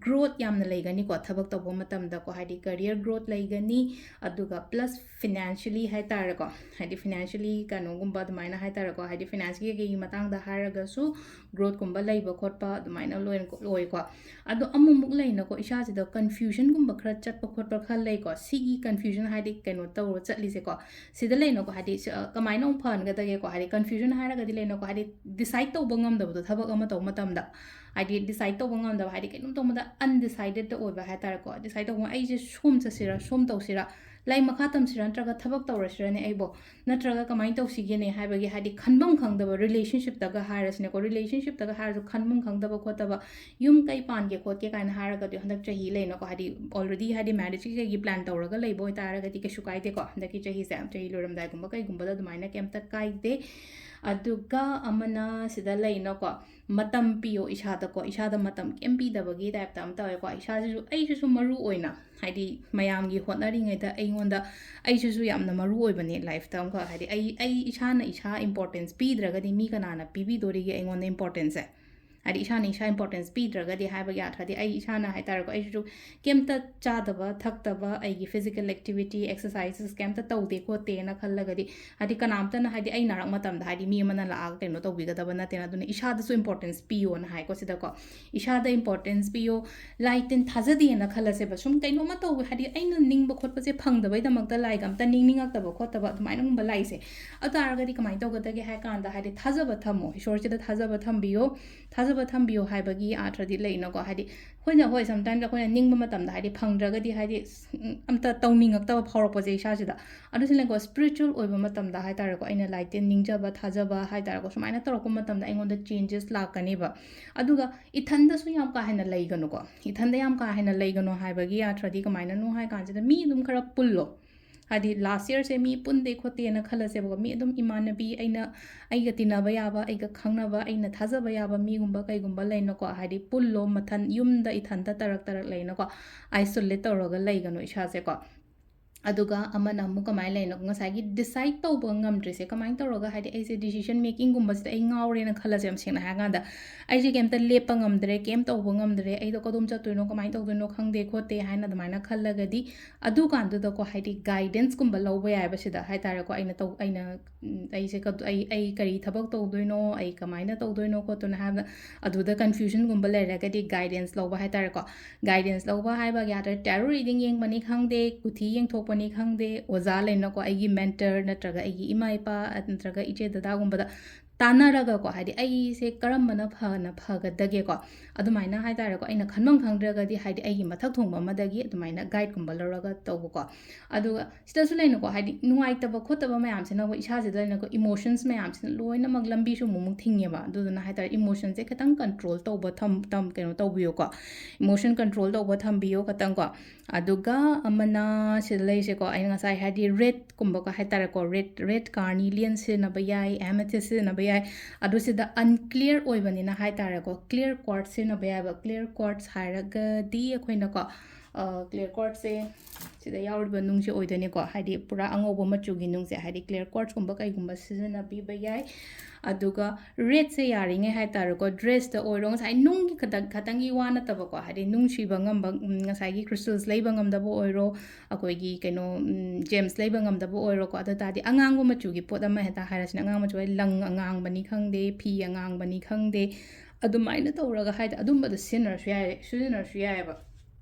ꯒ꯭ꯔꯣꯠ ꯌꯥꯝꯅ ꯂꯩꯒꯅꯤꯀꯣ, ꯊꯕꯛ ꯇꯧꯕ ꯃꯇꯝꯗꯀꯣ, ꯍꯥꯏꯗꯤ ꯀꯔꯤꯌꯔ ꯒ꯭ꯔꯣꯠ ꯂꯩꯒꯅꯤ, ꯑꯗꯨꯒ ꯄ꯭ꯂꯁ ꯐꯤꯅꯥꯟꯁꯤꯌꯦꯜꯂꯤ ꯍꯥꯏꯇꯥꯔꯦꯀꯣ, ꯍꯥꯏꯗꯤ ꯐꯤꯅꯥꯟꯁꯤꯌꯦꯜꯂꯤ ꯀꯩꯅꯣꯒꯨꯝꯕ ꯑꯗꯨꯃꯥꯏꯅ ꯍꯥꯏꯇꯥꯔꯦꯀꯣ, ꯍꯥꯏꯗꯤ ꯐꯤꯅꯥꯟꯁꯀꯤ ꯀꯩꯒꯤ ꯃꯇꯥꯡꯗ ꯍꯥꯏꯔꯒꯁꯨ ꯒ꯭ꯔꯣꯠꯀꯨꯝꯕ ꯂꯩꯕ ꯈꯣꯠꯄ ꯑꯗꯨꯃꯥꯏꯅ ꯂꯣꯏꯅ ꯑꯣꯏꯀꯣ꯫ ꯑꯗꯣ ꯑꯃꯨꯛꯃꯨꯛ ꯂꯩꯅꯀꯣ, ꯏꯁꯥꯁꯤꯗ ꯀꯟꯐ꯭ꯌꯨꯖꯟꯒꯨꯝꯕ ꯈꯔ ꯆꯠꯄ ꯈꯣꯠꯄ ꯈꯔ ꯂꯩꯀꯣ꯫ ꯁꯤꯒꯤ ꯀꯟꯐ꯭ꯌꯨꯖꯟ ꯍꯥꯏꯗꯤ ꯀꯩꯅꯣ ꯇꯧꯔ ꯆꯠꯂꯤꯁꯦꯀꯣ, ꯁꯤꯗ ꯂꯩꯅꯀꯣ, ꯍꯥꯏꯗꯤ ꯁ-, ꯑ, ꯀꯃꯥꯏꯅ ꯑꯃꯨꯛ ꯐꯍꯟꯒꯗꯒꯦꯀꯣ, ꯍꯥꯏꯗꯤ ꯀꯟꯐ꯭ꯌꯨꯖꯟ ꯍꯥꯏꯔꯒꯗꯤ ꯂꯩꯅꯀꯣ, ꯍꯥꯏꯗꯤ ꯗꯤꯁꯥꯏꯠ ꯇꯧꯕ ꯉꯝꯗꯕꯗꯣ ꯊꯕꯛ ꯑꯃ ꯇꯧꯕ ꯃꯇꯝꯗ, ꯍꯥꯏꯗꯤ ꯗꯤꯁꯥꯏꯠ ꯇꯧꯕ ꯉꯝꯗꯕ, ꯍꯥꯏꯗꯤ ꯀꯩꯅꯣꯝ ꯇꯧꯕꯗ ꯑꯟꯗꯤꯁꯥꯏꯗꯦꯠꯇ ꯑꯣꯏꯕ ꯍꯥꯏꯇꯥꯔꯦꯀꯣ꯫ ꯗꯤꯁꯥꯏꯠ ꯇꯧꯕ, ꯑꯩꯁꯦ ꯁꯣꯝ ꯆꯠꯁꯤꯔꯥ, ꯁꯣꯝ ꯇꯧꯁꯤꯔꯥ, ꯂꯥꯏꯔꯤꯛ ꯃꯈꯥ ꯇꯝꯁꯤꯔꯥ, ꯅꯠꯇ꯭ꯔꯒ ꯊꯕꯛ ꯇꯧꯔꯁꯤꯔꯅꯦ ꯑꯩꯕꯣ, ꯅꯠꯇ꯭ꯔꯒ ꯀꯃꯥꯏꯅ ꯇꯧꯁꯤꯒꯦꯅꯦ ꯍꯥꯏꯕꯒꯤ, ꯍꯥꯏꯗꯤ ꯈꯟꯐꯝ ꯈꯪꯗꯕ, ꯔꯤꯂꯦꯁꯟꯁꯤꯞꯇꯒ ꯍꯥꯏꯔꯁꯤꯅꯦꯀꯣ, ꯔꯤꯂꯦꯁꯟꯁꯤꯞꯇꯒ ꯍꯥꯏꯔꯁꯨ ꯈꯟꯐꯝ ꯈꯪꯗꯕ ꯈꯣꯠꯇꯕ, ꯌꯨꯝ ꯀꯩ ꯄꯥꯟꯒꯦ ꯈꯣꯠꯀꯦ ꯀꯥꯏꯅ ꯍꯥꯏꯔꯒꯗꯤ ꯍꯟꯗꯛ ꯆꯍꯤ ꯂꯩꯅꯀꯣ, ꯍꯥꯏꯗꯤ ꯑꯣꯜꯔꯦꯗꯤ ꯍꯥꯏꯗꯤ ꯃꯦꯔꯤꯖꯀꯤ ꯀꯩꯒꯤ ꯄ꯭ꯂꯥꯟ ꯇꯧꯔꯒ ꯂꯩꯕ ꯑꯣꯏꯇꯥꯔꯒꯗꯤ ꯀꯩꯁꯨ ꯀꯥꯏꯗꯦꯀꯣ, ꯍꯟꯗꯛꯀꯤ ꯆꯍꯤꯁꯦ, ꯆꯍꯤ ꯂꯣꯏꯔꯝꯗꯥꯏꯒꯨꯝꯕ ꯀꯩꯒꯨꯝꯕꯗ ꯑꯗꯨꯃꯥꯏꯅ ꯀꯩꯝꯇ ꯀꯥꯏꯗꯦ꯫ ꯑꯗꯨꯒ ꯑꯃꯅ ꯁꯤꯗ ꯂꯩꯅꯀꯣ, ꯃꯇꯝ ꯄꯤꯌꯣ ꯏꯁꯥꯗꯀꯣ, ꯏꯁꯥꯗ ꯃꯇꯝ ꯀꯩꯝ ꯄꯤꯗꯕꯒꯤ ꯇꯥꯏꯞꯇ ꯑꯃ ꯇꯧꯋꯦꯀꯣ꯫ ꯏꯁꯥꯁꯤꯁꯨ, ꯑꯩꯁꯤꯁꯨ ꯃꯔꯨ ꯑꯣꯏꯅ, ꯍꯥꯏꯗꯤ ꯃꯌꯥꯝꯒꯤ ꯍꯣꯠꯅꯔꯤꯉꯩꯗ ꯑꯩꯉꯣꯟꯗ, ꯑꯩꯁꯤꯁꯨ ꯌꯥꯝꯅ ꯃꯔꯨ ꯑꯣꯏꯕꯅꯦ ꯂꯥꯏꯐꯇ ꯑꯃꯈꯛ, ꯍꯥꯏꯗꯤ ꯑꯩ, ꯑꯩ ꯏꯁꯥꯅ ꯏꯁꯥ ꯏꯝꯄꯣꯔꯇꯦꯟꯁ ꯄꯤꯗ꯭ꯔꯒꯗꯤ ꯃꯤ ꯀꯅꯥꯅ ꯄꯤꯕꯤꯗꯣꯔꯤꯒꯦ ꯑꯩꯉꯣꯟꯗ ꯏꯝꯄꯣꯔꯇꯦꯟꯁꯁꯦ? ꯍꯥꯏꯗꯤ ꯏꯁꯥꯅ ꯏꯁꯥ importance ꯄꯤꯗ꯭ꯔꯒꯗꯤ ꯍꯥꯏꯕꯒꯤ ꯑꯥꯔꯊꯗꯤ, ꯑꯩ ꯏꯁꯥꯅ ꯍꯥꯏ ꯇꯥꯔꯦꯀꯣ, ꯑꯩꯁꯨ ꯀꯩꯝꯇ ꯆꯥꯗꯕ ꯊꯛꯇꯕ, ꯑꯩꯒꯤ physical activity, exercises ꯀꯩꯝꯇ ꯇꯧꯗꯦ ꯈꯣꯠꯇꯦꯅ ꯈꯜꯂꯒꯗꯤ, ꯍꯥꯏꯗꯤ ꯀꯅꯥꯝꯇꯅ, ꯍꯥꯏꯗꯤ ꯑꯩ ꯅꯥꯔꯛ ꯃꯇꯝꯗ ꯍꯥꯏꯗꯤ ꯃꯤ ꯑꯃꯅ ꯂꯥꯛꯑꯒ ꯀꯩꯅꯣ ꯇꯧꯕꯤꯒꯗꯕ ꯅꯠꯇꯦꯅ꯫ ꯑꯗꯨꯅ ꯏꯁꯥꯗꯁꯨ importance ꯄꯤꯌꯣꯅ ꯍꯥꯏꯀꯣ ꯁꯤꯗꯀꯣ꯫ ꯏꯁꯥꯗ importance ꯄꯤꯌꯣ꯫ ꯂꯥꯏ ꯇꯤꯟ ꯊꯥꯖꯗꯦꯅ ꯈꯜꯂꯁꯦꯕ, ꯁꯨꯝ ꯀꯩꯅꯣꯝꯃ ꯇꯧꯋꯦ, ꯍꯥꯏꯗꯤ ꯑꯩꯅ ꯅꯤꯡꯕ ꯈꯣꯠꯄꯁꯦ ꯐꯪꯗꯕꯩꯗꯃꯛꯇ ꯂꯥꯏꯒ ꯑꯝꯇ ꯅꯤꯡꯅꯤꯡꯉꯛꯇꯕ ꯈꯣꯠꯇꯕ ꯑꯗꯨꯃꯥꯏꯅꯒꯨꯝꯕ ꯂꯥꯛꯏꯁꯦ꯫ ꯑꯗꯨ ꯇꯥꯔꯒꯗꯤ ꯀꯃꯥꯏꯅ ꯇꯧꯒꯗꯒꯦ ꯍꯥꯏ ꯀꯥꯟꯗ, ꯍꯥꯏꯗꯤ ꯊꯥꯖꯕ ꯊꯝꯃꯣ, ꯏꯁꯣꯔꯁꯤꯗ ꯊꯥꯖꯕ ꯊꯝꯕꯤꯌꯣ꯫ ꯊꯥꯖꯕ ꯊꯝꯕꯤꯌꯣ ꯍꯥꯏꯕꯒꯤ ꯑꯥꯔꯊꯗꯤ ꯂꯩꯅꯀꯣ, ꯍꯥꯏꯗꯤ ꯑꯩꯈꯣꯏꯅ, ꯍꯣꯏ, sometimes ꯑꯩꯈꯣꯏꯅ ꯅꯤꯡꯕ ꯃꯇꯝꯗ ꯍꯥꯏꯗꯤ ꯐꯪꯗ꯭ꯔꯒꯗꯤ ꯍꯥꯏꯗꯤ ꯎꯝ, ꯑꯝꯇ ꯇꯧꯅꯤꯡꯉꯛꯇꯕ ꯐꯥꯎꯔꯛꯄꯁꯦ ꯏꯁꯥꯁꯤꯗ꯫ ꯑꯗꯨꯁꯨ ꯂꯩꯀꯣ, spiritual ꯑꯣꯏꯕ ꯃꯇꯝꯗ ꯍꯥꯏ ꯇꯥꯔꯦꯀꯣ, ꯑꯩꯅ ꯂꯥꯏ ꯇꯤꯟ ꯅꯤꯡꯖꯕ, ꯊꯥꯖꯕ ꯍꯥꯏ ꯇꯥꯔꯦꯀꯣ, ꯁꯨꯃꯥꯏꯅ ꯇꯧꯔꯛꯄ ꯃꯇꯝꯗ ꯑꯩꯉꯣꯟꯗ changes ꯂꯥꯛꯀꯅꯦꯕ꯫ ꯑꯗꯨꯒ ꯏꯊꯟꯗꯁꯨ ꯌꯥꯝ ꯀꯥ ꯍꯦꯟꯅ ꯂꯩꯒꯅꯨꯀꯣ꯫ ꯏꯊꯟꯗ ꯌꯥꯝ ꯀꯥ ꯍꯦꯟꯅ ꯂꯩꯒꯅꯨ ꯍꯥꯏꯕꯒꯤ ꯑꯥꯔꯊꯗꯤ ꯀꯃꯥꯏꯅꯅꯣ ꯍꯥꯏ ꯀꯥꯟꯁꯤꯗ, ꯃꯤ ꯑꯗꯨꯝ ꯈꯔ ꯄꯨꯜꯂꯣ꯫ ꯍꯥꯏꯗꯤ last yearꯁꯦ ꯃꯤ ꯄꯨꯟꯗꯦ ꯈꯣꯠꯇꯦꯅ ꯈꯜꯂꯁꯦꯕꯀꯣ, ꯃꯤ ꯑꯗꯨꯝ ꯏꯃꯥꯟꯅꯕꯤ, ꯑꯩꯅ, ꯑꯩꯒ ꯇꯤꯟꯅꯕ ꯌꯥꯕ, ꯑꯩꯒ ꯈꯪꯅꯕ, ꯑꯩꯅ ꯊꯥꯖꯕ ꯌꯥꯕ ꯃꯤꯒꯨꯝꯕ ꯀꯩꯒꯨꯝꯕ ꯂꯩꯅꯀꯣ, ꯍꯥꯏꯗꯤ ꯄꯨꯜꯂꯣ꯫ ꯃꯊꯟ, ꯌꯨꯝꯗ ꯏꯊꯟꯇ ꯇꯔꯛ ꯇꯔꯛ ꯂꯩꯅꯀꯣ, isolate ꯇꯧꯔꯒ ꯂꯩꯒꯅꯨ ꯏꯁꯥꯁꯦꯀꯣ꯫ ꯑꯗꯨꯒ ꯑꯃꯅ ꯑꯃꯨꯛ ꯀꯃꯥꯏꯅ ꯂꯩꯅꯣ, ꯉꯁꯥꯏꯒꯤ decide ꯇꯧꯕ ꯉꯝꯗ꯭ꯔꯤꯁꯦ ꯀꯃꯥꯏꯅ ꯇꯧꯔꯒ, ꯍꯥꯏꯗꯤ ꯑꯩꯁꯦ decision makingꯒꯨꯝꯕꯁꯤꯗ ꯑꯩ ꯉꯥꯎꯔꯦꯅ ꯈꯜꯂꯁꯦ, ꯌꯥꯝ ꯁꯦꯡꯅ ꯍꯥꯏꯔꯀꯥꯟꯗ, ꯑꯩꯁꯦ ꯀꯩꯝꯇ ꯂꯦꯞꯄ ꯉꯝꯗ꯭ꯔꯦ, ꯀꯩꯝ ꯇꯧꯕ ꯉꯝꯗ꯭ꯔꯦ, ꯑꯩꯗꯣ ꯀꯗꯣꯝ ꯆꯠꯇꯣꯏꯅꯣ, ꯀꯃꯥꯏꯅ ꯇꯧꯗꯣꯏꯅꯣ ꯈꯪꯗꯦ ꯈꯣꯠꯇꯦ ꯍꯥꯏꯅ ꯑꯗꯨꯃꯥꯏꯅ ꯈꯜꯂꯒꯗꯤ, ꯑꯗꯨꯀꯥꯟꯗꯨꯗꯀꯣ, ꯍꯥꯏꯗꯤ guidanceꯀꯨꯝꯕ ꯂꯧꯕ ꯌꯥꯏꯑꯕ ꯁꯤꯗ, ꯍꯥꯏ ꯇꯥꯔꯦꯀꯣ꯫ ꯑꯩꯅ ꯇꯧ-, ꯑꯩꯅ, ꯎꯝ, ꯑꯩꯁꯦ ꯀꯗ-, ꯑꯩ, ꯑꯩ ꯀꯔꯤ ꯊꯕꯛ ꯇꯧꯗꯣꯏꯅꯣ, ꯑꯩ ꯀꯃꯥꯏꯅ ꯇꯧꯗꯣꯏꯅꯣ ꯈꯣꯠꯇꯣꯏꯅꯣ ꯍꯥꯏꯕꯗ, ꯑꯗꯨꯗ confusionꯒꯨꯝꯕ ꯂꯩꯔꯒꯗꯤ guidance ꯂꯧꯕ ꯍꯥꯏ ꯇꯥꯔꯦꯀꯣ꯫ Guidance ꯂꯧꯕ ꯍꯥꯏꯕ ꯌꯥꯗ꯭ꯔꯦ, tarot reading ꯌꯦꯡꯕꯅꯤ ꯈꯪꯗꯦ, ꯀꯨꯊꯤ ꯌꯦꯡꯊꯣꯛꯄꯅꯤ ꯈꯪꯗꯦ, ꯑꯣꯖꯥ ꯂꯩꯅꯀꯣ, ꯑꯩꯒꯤ mentor ꯅꯠꯇ꯭ꯔꯒ ꯑꯩꯒꯤ ꯏꯃꯥ ꯏꯄꯥ ꯅꯠꯇ꯭ꯔꯒ ꯏꯆꯦ ꯗꯗꯥꯒꯨꯝꯕꯗ ꯇꯥꯟꯅꯔꯒꯀꯣ, ꯍꯥꯏꯗꯤ ꯑꯩꯁꯦ ꯀꯔꯝꯕꯅ ꯐꯅ ꯐꯒꯗꯒꯦꯀꯣ, ꯑꯗꯨꯃꯥꯏꯅ ꯍꯥꯏ ꯇꯥꯔꯦꯀꯣ, ꯑꯩꯅ ꯈꯟꯐꯝ ꯈꯪꯗ꯭ꯔꯒꯗꯤ, ꯍꯥꯏꯗꯤ ꯑꯩꯒꯤ ꯃꯊꯛ ꯊꯣꯡꯕ ꯑꯃꯗꯒꯤ ꯑꯗꯨꯃꯥꯏꯅ guideꯀꯨꯝꯕ ꯂꯧꯔꯒ ꯇꯧꯕꯀꯣ꯫ ꯑꯗꯨꯒ ꯁꯤꯗꯁꯨ ꯂꯩꯅꯀꯣ, ꯍꯥꯏꯗꯤ ꯅꯨꯡꯉꯥꯏꯇꯕ ꯈꯣꯠꯇꯕ ꯃꯌꯥꯝꯁꯤꯅꯀꯣ, ꯏꯁꯥꯁꯤꯗ ꯂꯩꯅꯀꯣ, emotions ꯃꯌꯥꯝꯁꯤꯅ ꯂꯣꯏꯅꯃꯛ ꯂꯝꯕꯤꯁꯨ ꯑꯃꯨꯛ ꯑꯃꯨꯛ ꯊꯤꯡꯉꯦꯕ꯫ ꯑꯗꯨꯗꯨꯅ ꯍꯥꯏ ꯇꯥꯔꯦ, emotionꯁꯦ ꯈꯤꯇꯪ control ꯇꯧꯕ ꯊꯝ-, ꯊꯝ-, ꯀꯩꯅꯣ ꯇꯧꯕꯤꯌꯨꯀꯣ, emotion control ꯇꯧꯕ ꯊꯝꯕꯤꯌꯣ ꯈꯇꯪꯀꯣ꯫ ꯑꯗꯨꯒ ꯑꯃꯅ ꯁꯤꯗ ꯂꯩꯔꯤꯁꯦꯀꯣ, ꯑꯩꯅ ꯉꯁꯥꯏ ꯍꯥꯏꯗꯤ redꯀꯨꯝꯕꯀꯣ ꯍꯥꯏ ꯇꯥꯔꯦꯀꯣ, red, red carnelian ꯁꯤꯖꯤꯟꯅꯕ ꯌꯥꯏ, amethyst ꯁꯤꯖꯤꯟꯅꯕ ꯌꯥꯏ꯫ ꯑꯗꯨ ꯁꯤꯗ unclear ꯑꯣꯏꯕꯅꯤꯅ ꯍꯥꯏ ꯇꯥꯔꯦꯀꯣ, clear quartz ꯁꯤꯖꯤꯟꯅꯕ ꯌꯥꯏꯑꯕ꯫ Clear quartz ꯍꯥꯏꯔꯒꯗꯤ ꯑꯩꯈꯣꯏꯅꯀꯣ, ꯀ꯭ꯂꯤꯌꯔ ꯀ꯭ꯋꯥꯔꯠꯁꯦ ꯁꯤꯗ ꯌꯥꯎꯔꯤꯕ ꯅꯨꯡꯁꯦ ꯑꯣꯏꯗꯣꯏꯅꯦꯀꯣ, ꯍꯥꯏꯗꯤ ꯄꯨꯔꯥ ꯑꯉꯧꯕ ꯃꯆꯨꯒꯤ ꯅꯨꯡꯁꯦ, ꯍꯥꯏꯗꯤ ꯀ꯭ꯂꯤꯌꯔ ꯀ꯭ꯋꯥꯔꯠꯁꯀꯨꯝꯕ ꯀꯩꯒꯨꯝꯕ ꯁꯤꯖꯤꯟꯅꯕꯤꯕ ꯌꯥꯏ꯫ ꯑꯗꯨꯒ ꯔꯦꯗꯁꯦ ꯌꯥꯔꯤꯉꯩ ꯍꯥꯏꯇꯥꯔꯦꯀꯣ, ꯗ꯭ꯔꯦꯁꯇ ꯑꯣꯏꯔꯣ, ꯉꯁꯥꯏ ꯅꯨꯡꯒꯤ ꯈꯇꯪ, ꯈꯇꯪꯒꯤ ꯋꯥ ꯅꯠꯇꯕꯀꯣ, ꯍꯥꯏꯗꯤ ꯅꯨꯡ ꯁꯤꯕ ꯉꯝꯕ, ꯎꯝ, ꯉꯁꯥꯏꯒꯤ ꯀ꯭ꯔꯤꯁꯇꯜꯁ ꯂꯩꯕ ꯉꯝꯗꯕ ꯑꯣꯏꯔꯣ, ꯑꯩꯈꯣꯏꯒꯤ ꯀꯩꯅꯣ, ꯎꯝ, ꯖꯦꯝꯁ ꯂꯩꯕ ꯉꯝꯗꯕ ꯑꯣꯏꯔꯣꯀꯣ, ꯑꯗꯨ ꯇꯥꯔꯗꯤ ꯑꯉꯥꯡꯕ ꯃꯆꯨꯒꯤ ꯄꯣꯠ ꯑꯃ ꯍꯦꯛꯇ ꯍꯥꯏꯔꯁꯤꯅꯦ, ꯑꯉꯥꯡꯕ ꯃꯆꯨ ꯍꯥꯏꯗꯤ ꯂꯪ ꯑꯉꯥꯡꯕꯅꯤ ꯈꯪꯗꯦ, ꯐꯤ ꯑꯉꯥꯡꯕꯅꯤ ꯈꯪꯗꯦ, ꯑꯗꯨꯃꯥꯏꯅ ꯇꯧꯔꯒ ꯍꯥꯏꯗꯤ ꯑꯗꯨꯝꯕꯗꯣ ꯁꯤꯖꯤꯟꯅꯔꯁꯨ ꯌꯥꯏ, ꯁꯤꯖꯤꯟꯅꯔꯁꯨ ꯌꯥꯏꯑꯕ꯫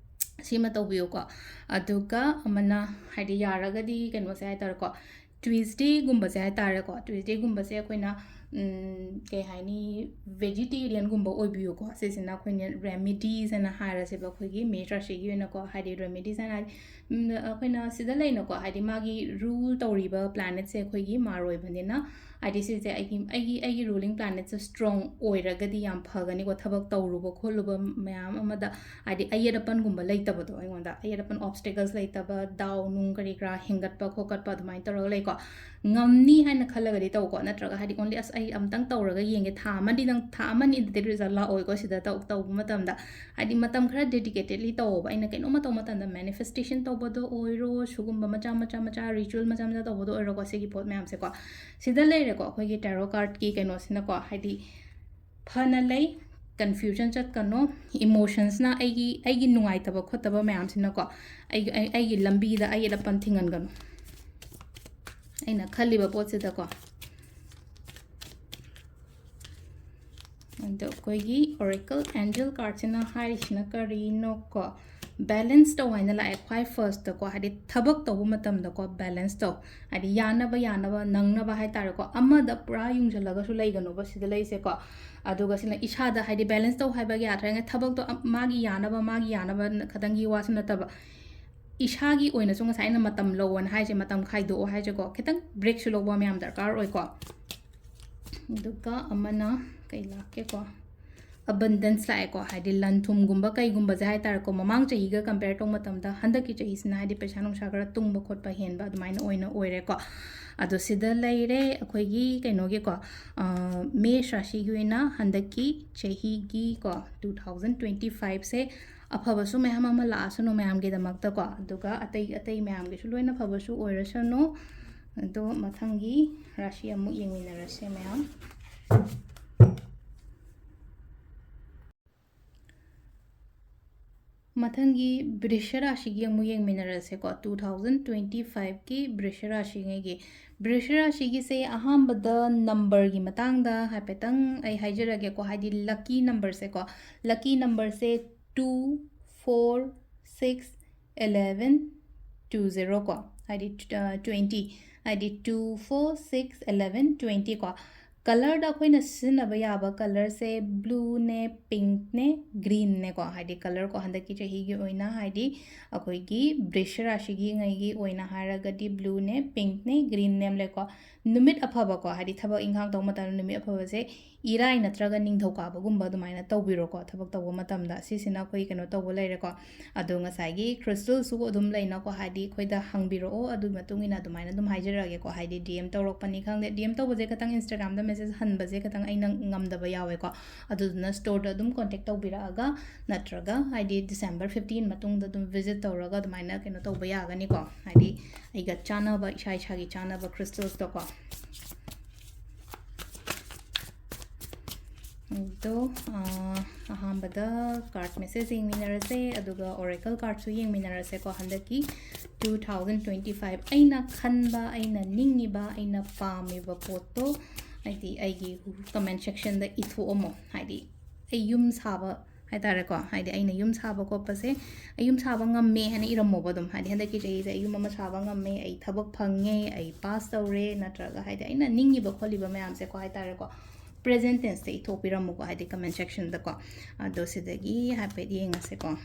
ꯁꯤꯃ ꯇꯧꯕꯤꯌꯨꯀꯣ꯫ ꯑꯗꯨꯒ ꯑꯃꯅ ꯍꯥꯏꯗꯤ ꯌꯥꯔꯒꯗꯤ ꯀꯩꯅꯣꯁꯦ ꯍꯥꯏꯇꯥꯔꯦꯀꯣ, ꯇ꯭ꯋꯤꯁꯗꯦꯒꯨꯝꯕꯁꯦ ꯍꯥꯏꯇꯥꯔꯦꯀꯣ, ꯇ꯭ꯋꯤꯁꯗꯦꯒꯨꯝꯕꯁꯦ ꯑꯩꯈꯣꯏꯅ, ꯎꯝ, ꯀꯩ ꯍꯥꯏꯅꯤ, ꯚꯦꯖꯤꯇꯦꯔꯤꯌꯟꯒꯨꯝꯕ ꯑꯣꯏꯕꯤꯌꯨꯀꯣ꯫ ꯁꯤꯁꯤꯅ ꯑꯩꯈꯣꯏꯅ ꯔꯦꯃꯤꯗꯤꯁ ꯍꯥꯏꯅ ꯍꯥꯏꯔꯁꯦꯕ, ꯑꯩꯈꯣꯏꯒꯤ ꯃꯦꯁ ꯔꯥꯁꯤꯒꯤ ꯑꯣꯏꯅꯀꯣ, ꯍꯥꯏꯗꯤ ꯔꯦꯃꯤꯗꯤꯁ ꯍꯥꯏꯅ ꯍꯥꯏꯗꯤ, ꯎꯝ, ꯑꯩꯈꯣꯏꯅ ꯁꯤꯗ ꯂꯩꯅꯀꯣ, ꯍꯥꯏꯗꯤ ꯃꯥꯒꯤ ꯔꯨꯜ ꯇꯧꯔꯤꯕ ꯄ꯭ꯂꯥꯅꯦꯠꯁꯦ ꯑꯩꯈꯣꯏꯒꯤ ꯃꯥꯔ ꯑꯣꯏꯕꯅꯤꯅ, ꯍꯥꯏꯗꯤ ꯁꯤꯁꯦ ꯑꯩꯒꯤ, ꯑꯩꯒꯤ, ꯑꯩꯒꯤ ꯔꯨꯂꯤꯡ ꯄ꯭ꯂꯥꯅꯦꯠꯁꯦ ꯁ꯭ꯇ꯭ꯔꯣꯡ ꯑꯣꯏꯔꯒꯗꯤ ꯌꯥꯝ ꯐꯒꯅꯤꯀꯣ, ꯊꯕꯛ ꯇꯧꯔꯨꯕ ꯈꯣꯠꯂꯨꯕ ꯃꯌꯥꯝ ꯑꯃꯗ ꯍꯥꯏꯗꯤ ꯑꯌꯦꯠ ꯑꯄꯟꯒꯨꯝꯕ ꯂꯩꯇꯕꯗꯣ, ꯑꯩꯉꯣꯟꯗ ꯑꯌꯦꯠ ꯑꯄꯟ ꯑꯣꯞꯁꯇꯦꯀꯜꯁ ꯂꯩꯇꯕ, ꯗꯥꯎ ꯅꯨꯡ ꯀꯔꯤ ꯀꯔꯥ ꯍꯦꯟꯒꯠꯄ ꯈꯣꯠꯀꯠꯄ ꯑꯗꯨꯃꯥꯏꯅ ꯇꯧꯔꯒ ꯂꯩꯀꯣ꯫ ꯉꯝꯅꯤ ꯍꯥꯏꯅ ꯈꯜꯂꯒꯗꯤ ꯇꯧꯀꯣ, ꯅꯠꯇ꯭ꯔꯒ ꯍꯥꯏꯗꯤ only ꯑꯁ ꯑꯩ ꯑꯝꯇꯪ ꯇꯧꯔꯒ ꯌꯦꯡꯒꯦ, ꯊꯥ ꯑꯃꯅꯤꯗꯪ, ꯊꯥ ꯑꯃꯅꯤꯗꯗꯤ ꯔꯤꯖꯜ ꯂꯥꯛꯑꯣꯏꯀꯣ ꯁꯤꯗ ꯇꯧ-, ꯇꯧꯕ ꯃꯇꯝꯗ꯫ ꯍꯥꯏꯗꯤ ꯃꯇꯝ ꯈꯔ ꯗꯦꯗꯤꯀꯦꯇꯦꯠꯂꯤ ꯇꯧꯋꯣꯕ꯫ ꯑꯩꯅ ꯀꯩꯅꯣꯝꯃ ꯇꯧꯕ ꯃꯇꯝꯗ, ꯃꯦꯅꯤꯐꯦꯁꯇꯦꯁꯟ ꯇꯧꯕꯗꯣ ꯑꯣꯏꯔꯣ, ꯁꯤꯒꯨꯝꯕ ꯃꯆꯥ ꯃꯆꯥ ꯃꯆꯥ ꯔꯤꯆꯨꯋꯦꯜ ꯃꯆꯥ ꯃꯆꯥ ꯇꯧꯕꯗꯣ ꯑꯣꯏꯔꯣꯀꯣ, ꯁꯤꯒꯤ ꯄꯣꯠ ꯃꯌꯥꯝꯁꯦꯀꯣ꯫ ꯁꯤꯗ ꯂꯩꯔꯦꯀꯣ ꯑꯩꯈꯣꯏꯒꯤ ꯇꯦꯔꯣ ꯀꯥꯔꯠꯀꯤ ꯀꯩꯅꯣꯁꯤꯅꯀꯣ, ꯍꯥꯏꯗꯤ ꯐꯅ ꯂꯩ, ꯀꯟꯐ꯭ꯌꯨꯖꯟ ꯆꯠꯀꯅꯣ, ꯏꯃꯣꯁꯟꯁꯅ ꯑꯩꯒꯤ, ꯑꯩꯒꯤ ꯅꯨꯡꯉꯥꯏꯇꯕ ꯈꯣꯠꯇꯕ ꯃꯌꯥꯝꯁꯤꯅꯀꯣ, ꯑꯩꯒꯤ, ꯑꯩ-, ꯑꯩꯒꯤ ꯂꯝꯕꯤꯗ ꯑꯌꯦꯠ ꯑꯄꯟ ꯊꯤꯡꯍꯟꯒꯅꯨ꯫ ꯑꯩꯅ ꯈꯜꯂꯤꯕ ꯄꯣꯠꯁꯤꯗꯀꯣ꯫ ꯑꯗꯣ ꯑꯩꯈꯣꯏꯒꯤ ꯑꯣꯔꯦꯀꯜ ꯑꯦꯟꯖꯦꯜ ꯀꯥꯔꯠꯁꯤꯅ ꯍꯥꯏꯔꯤꯁꯤꯅ ꯀꯔꯤꯅꯣꯀꯣ? ꯕꯦꯂꯦꯟꯁ ꯇꯧ ꯍꯥꯏꯅ ꯂꯥꯛꯑꯦ ꯈ꯭ꯋꯥꯏ ꯐꯥꯔꯁꯇꯀꯣ, ꯍꯥꯏꯗꯤ ꯊꯕꯛ ꯇꯧꯕ ꯃꯇꯝꯗꯀꯣ ꯕꯦꯂꯦꯟꯁ ꯇꯧ, ꯍꯥꯏꯗꯤ ꯌꯥꯅꯕ ꯌꯥꯅꯕ ꯅꯪꯅꯕ ꯍꯥꯏꯇꯥꯔꯦꯀꯣ, ꯑꯃꯗ ꯄꯨꯔꯥ ꯌꯨꯡꯁꯤꯜꯂꯒꯁꯨ ꯂꯩꯒꯅꯣꯕ ꯁꯤꯗ ꯂꯩꯁꯦꯀꯣ꯫ ꯑꯗꯨꯒ ꯁꯤꯅ ꯏꯁꯥꯗ ꯍꯥꯏꯗꯤ ꯕꯦꯂꯦꯟꯁ ꯇꯧ ꯍꯥꯏꯕꯒꯤ ꯑꯥꯔꯊ ꯍꯥꯏꯅ ꯊꯕꯛꯇꯣ ꯑꯝ-, ꯃꯥꯒꯤ ꯌꯥꯅꯕ, ꯃꯥꯒꯤ ꯌꯥꯅꯕ ꯈꯇꯪꯒꯤ ꯋꯥꯁꯨ ꯅꯠꯇꯕ, ꯏꯁꯥꯒꯤ ꯑꯣꯏꯅꯁꯨ ꯉꯁꯥꯏ ꯑꯩꯅ ꯃꯇꯝ ꯂꯧꯑꯣꯅ ꯍꯥꯏꯁꯦ, ꯃꯇꯝ ꯈꯥꯏꯗꯣꯛꯑꯣ ꯍꯥꯏꯁꯦꯀꯣ, ꯈꯤꯇꯪ ꯕ꯭ꯔꯦꯛꯁꯨ ꯂꯧꯕ ꯑꯃ ꯌꯥꯝ ꯗꯔꯀꯥꯔ ꯑꯣꯏꯀꯣ꯫ ꯑꯗꯨꯒ ꯑꯃꯅ ꯀꯩ ꯂꯥꯛꯀꯦꯀꯣ? ꯑꯕꯟꯗꯦꯟꯁ ꯂꯥꯛꯑꯦꯀꯣ, ꯍꯥꯏꯗꯤ ꯂꯟ ꯊꯨꯝꯒꯨꯝꯕ ꯀꯩꯒꯨꯝꯕꯁꯦ ꯍꯥꯏꯇꯥꯔꯦꯀꯣ, ꯃꯃꯥꯡ ꯆꯍꯤꯒ ꯀꯝꯄꯦꯌꯔ ꯇꯧꯕ ꯃꯇꯝꯗ ꯍꯟꯗꯛꯀꯤ ꯆꯍꯤꯁꯤꯅ ꯍꯥꯏꯗꯤ ꯄꯩꯁꯥ ꯅꯨꯡꯁꯥ ꯈꯔ ꯇꯨꯡꯕ ꯈꯣꯠꯄ ꯍꯦꯟꯕ ꯑꯗꯨꯃꯥꯏꯅ ꯑꯣꯏꯅ ꯑꯣꯏꯔꯦꯀꯣ꯫ ꯑꯗꯣ ꯁꯤꯗ ꯂꯩꯔꯦ ꯑꯩꯈꯣꯏꯒꯤ ꯀꯩꯅꯣꯒꯤꯀꯣ, ꯑ, ꯃꯦꯁ ꯔꯥꯁꯤꯒꯤ ꯑꯣꯏꯅ ꯍꯟꯗꯛꯀꯤ ꯆꯍꯤꯒꯤꯀꯣ, two thousand twenty fiveꯁꯦ ꯑꯐꯕꯁꯨ ꯃꯌꯥꯝ ꯑꯃ ꯂꯥꯛꯑꯁꯅꯨ ꯃꯌꯥꯝꯒꯤꯗꯃꯛꯇꯀꯣ, ꯑꯗꯨꯒ ꯑꯇꯩ ꯑꯇꯩ ꯃꯌꯥꯝꯒꯤꯁꯨ ꯂꯣꯏꯅ ꯐꯕꯁꯨ ꯑꯣꯏꯔꯁꯅꯨ꯫ ꯑꯗꯣ ꯃꯊꯪꯒꯤ ꯔꯥꯁꯤ ꯑꯃꯨꯛ ꯌꯦꯡꯃꯤꯟꯅꯔꯁꯦ ꯃꯌꯥꯝ꯫ ꯃꯊꯪꯒꯤ ꯕ꯭ꯔꯤꯁ ꯔꯥꯁꯤꯒꯤ ꯑꯃꯨꯛ ꯌꯦꯡꯃꯤꯟꯅꯔꯁꯦꯀꯣ꯫ Two thousand twenty fiveꯀꯤ ꯕ꯭ꯔꯤꯁ ꯔꯥꯁꯤꯉꯩꯒꯤ, ꯕ꯭ꯔꯤꯁ ꯔꯥꯁꯤꯒꯤꯁꯦ ꯑꯍꯥꯟꯕꯗ ꯅꯝꯕꯔꯒꯤ ꯃꯇꯥꯡꯗ ꯍꯥꯏꯐꯦꯠꯇꯪ ꯑꯩ ꯍꯥꯏꯖꯔꯒꯦꯀꯣ, ꯍꯥꯏꯗꯤ ꯂꯛꯀꯤ ꯅꯝꯕꯔꯁꯦꯀꯣ꯫ ꯂꯛꯀꯤ ꯅꯝꯕꯔꯁꯦ two, four, six, eleven, two zero ꯀꯣ, ꯍꯥꯏꯗꯤ twenty, ꯍꯥꯏꯗꯤ two, four, six, eleven, twenty ꯀꯣ꯫ ꯀꯂꯔꯗ ꯑꯩꯈꯣꯏꯅ ꯁꯤꯖꯤꯟꯅꯕ ꯌꯥꯕ ꯀꯂꯔꯁꯦ ꯕ꯭ꯂꯨꯅꯦ, ꯄꯤꯡꯛꯅꯦ, ꯒ꯭ꯔꯤꯟꯅꯦꯀꯣ꯫ ꯍꯥꯏꯗꯤ ꯀꯂꯔ ꯀꯣ, ꯍꯟꯗꯛꯀꯤ ꯆꯍꯤꯒꯤ ꯑꯣꯏꯅ ꯍꯥꯏꯗꯤ ꯑꯩꯈꯣꯏꯒꯤ ꯕ꯭ꯔꯤꯁ ꯔꯥꯁꯤꯒꯤꯉꯩꯒꯤ ꯑꯣꯏꯅ ꯍꯥꯏꯔꯒꯗꯤ ꯕ꯭ꯂꯨꯅꯦ, ꯄꯤꯡꯛꯅꯦ, ꯒ꯭ꯔꯤꯟꯅꯦ ꯑꯃ ꯂꯩꯀꯣ꯫ ꯅꯨꯃꯤꯠ ꯑꯐꯕꯀꯣ, ꯍꯥꯏꯗꯤ ꯊꯕꯛ ꯏꯪꯈꯥꯡ ꯇꯧꯕ ꯃꯇꯝꯗ ꯅꯨꯃꯤꯠ ꯑꯐꯕꯁꯦ ꯏꯔꯥꯏ ꯅꯠꯇ꯭ꯔꯒ ꯅꯤꯡꯊꯧꯀꯥꯕꯒꯨꯝꯕ ꯑꯗꯨꯃꯥꯏꯅ ꯇꯧꯕꯤꯔꯣꯀꯣ꯫ ꯊꯕꯛ ꯇꯧꯕ ꯃꯇꯝꯗ ꯁꯤꯁꯤꯅ ꯑꯩꯈꯣꯏ ꯀꯩꯅꯣ ꯇꯧꯕ ꯂꯩꯔꯦꯀꯣ꯫ ꯑꯗꯣ ꯉꯁꯥꯏꯒꯤ ꯀ꯭ꯔꯤꯁꯇꯜꯁꯨ ꯑꯗꯨꯝ ꯂꯩꯅꯀꯣ, ꯍꯥꯏꯗꯤ ꯑꯩꯈꯣꯏꯗ ꯍꯪꯕꯤꯔꯛꯑꯣ, ꯑꯗꯨꯒꯤ ꯃꯇꯨꯡ ꯏꯟꯅ ꯑꯗꯨꯃꯥꯏꯅ ꯑꯗꯨꯝ ꯍꯥꯏꯖꯔꯛꯑꯒꯦꯀꯣ꯫ ꯍꯥꯏꯗꯤ ꯗꯤ ꯑꯦꯝ ꯇꯧꯔꯛꯄꯅꯤ ꯈꯪꯗꯦ, ꯗꯤ ꯑꯦꯝ ꯇꯧꯕꯁꯦ ꯈꯇꯪ, ꯏꯟꯁꯇꯥꯒ꯭ꯔꯥꯝꯗ ꯃꯦꯁꯦꯖ ꯍꯟꯕꯁꯦ ꯈꯇꯪ ꯑꯩꯅ ꯉꯝꯗꯕ ꯌꯥꯎꯋꯦꯀꯣ꯫ ꯑꯗꯨꯗꯨꯅ ꯁ꯭ꯇꯣꯔꯗ ꯑꯗꯨꯝ ꯀꯣꯟꯇꯦꯛ ꯇꯧꯕꯤꯔꯛꯑꯒ, ꯅꯠꯇ꯭ꯔꯒ ꯍꯥꯏꯗꯤ ꯗꯤꯁꯦꯝꯕꯔ ꯐꯤꯐꯇꯤꯟ ꯃꯇꯨꯡꯗ ꯑꯗꯨꯝ ꯚꯤꯖꯤꯠ ꯇꯧꯔꯒ ꯑꯗꯨꯃꯥꯏꯅ ꯀꯩꯅꯣ ꯇꯧꯕ ꯌꯥꯒꯅꯤꯀꯣ꯫ ꯍꯥꯏꯗꯤ ꯑꯩꯒ ꯆꯥꯟꯅꯕ, ꯏꯁꯥ ꯏꯁꯥꯒꯤ ꯆꯥꯟꯅꯕ ꯀ꯭ꯔꯤꯁꯇꯜꯁꯇꯣꯀꯣ꯫ ꯑꯗꯣ ꯑꯍꯥꯟꯕꯗ ꯀꯥꯔꯠ ꯃꯦꯁꯦꯖ ꯌꯦꯡꯃꯤꯟꯅꯔꯁꯦ, ꯑꯗꯨꯒ ꯑꯣꯔꯦꯀꯜ ꯀꯥꯔꯠꯁꯨ ꯌꯦꯡꯃꯤꯟꯅꯔꯁꯦꯀꯣ꯫ ꯍꯟꯗꯛꯀꯤ two thousand twenty five ꯑꯩꯅ ꯈꯟꯕ, ꯑꯩꯅ ꯅꯤꯡꯉꯤꯕ, ꯑꯩꯅ ꯄꯥꯝꯃꯤꯕ ꯄꯣꯠꯇꯣ ꯍꯥꯏꯗꯤ ꯑꯩꯒꯤ ꯀꯃꯦꯟ ꯁꯦꯛꯁꯟꯗ ꯏꯊꯣꯛꯑꯝꯃꯣ꯫ ꯍꯥꯏꯗꯤ ꯑꯩ ꯌꯨꯝ ꯁꯥꯕ ꯍꯥꯏꯇꯥꯔꯦꯀꯣ, ꯍꯥꯏꯗꯤ ꯑꯩꯅ ꯌꯨꯝ ꯁꯥꯕ ꯈꯣꯠꯄꯁꯦ, ꯑꯩ ꯌꯨꯝ ꯁꯥꯕ ꯉꯝꯃꯦ ꯍꯥꯏꯅ ꯏꯔꯝꯃꯣꯕ ꯑꯗꯨꯝ꯫ ꯍꯥꯏꯗꯤ ꯍꯟꯗꯛꯀꯤ ꯆꯍꯤꯁꯦ ꯑꯩ ꯌꯨꯝ ꯑꯃ ꯁꯥꯕ ꯉꯝꯃꯦ, ꯑꯩ ꯊꯕꯛ ꯐꯪꯉꯦ, ꯑꯩ ꯄꯥꯁ ꯇꯧꯔꯦ, ꯅꯠꯇ꯭ꯔꯒ ꯍꯥꯏꯗꯤ ꯑꯩꯅ ꯅꯤꯡꯉꯤꯕ ꯈꯣꯠꯂꯤꯕ ꯃꯌꯥꯝꯁꯦꯀꯣ ꯍꯥꯏꯇꯥꯔꯦꯀꯣ, ꯄ꯭ꯔꯦꯖꯦꯟ ꯇꯦꯟꯁꯇ ꯏꯊꯣꯛꯄꯤꯔꯝꯃꯨꯀꯣ, ꯍꯥꯏꯗꯤ ꯀꯃꯦꯟ ꯁꯦꯛꯁꯟꯗꯀꯣ꯫ ꯑꯗꯣ ꯁꯤꯗꯒꯤ ꯍꯥꯏꯐꯦꯠ ꯌꯦꯡꯉꯁꯦꯀꯣ꯫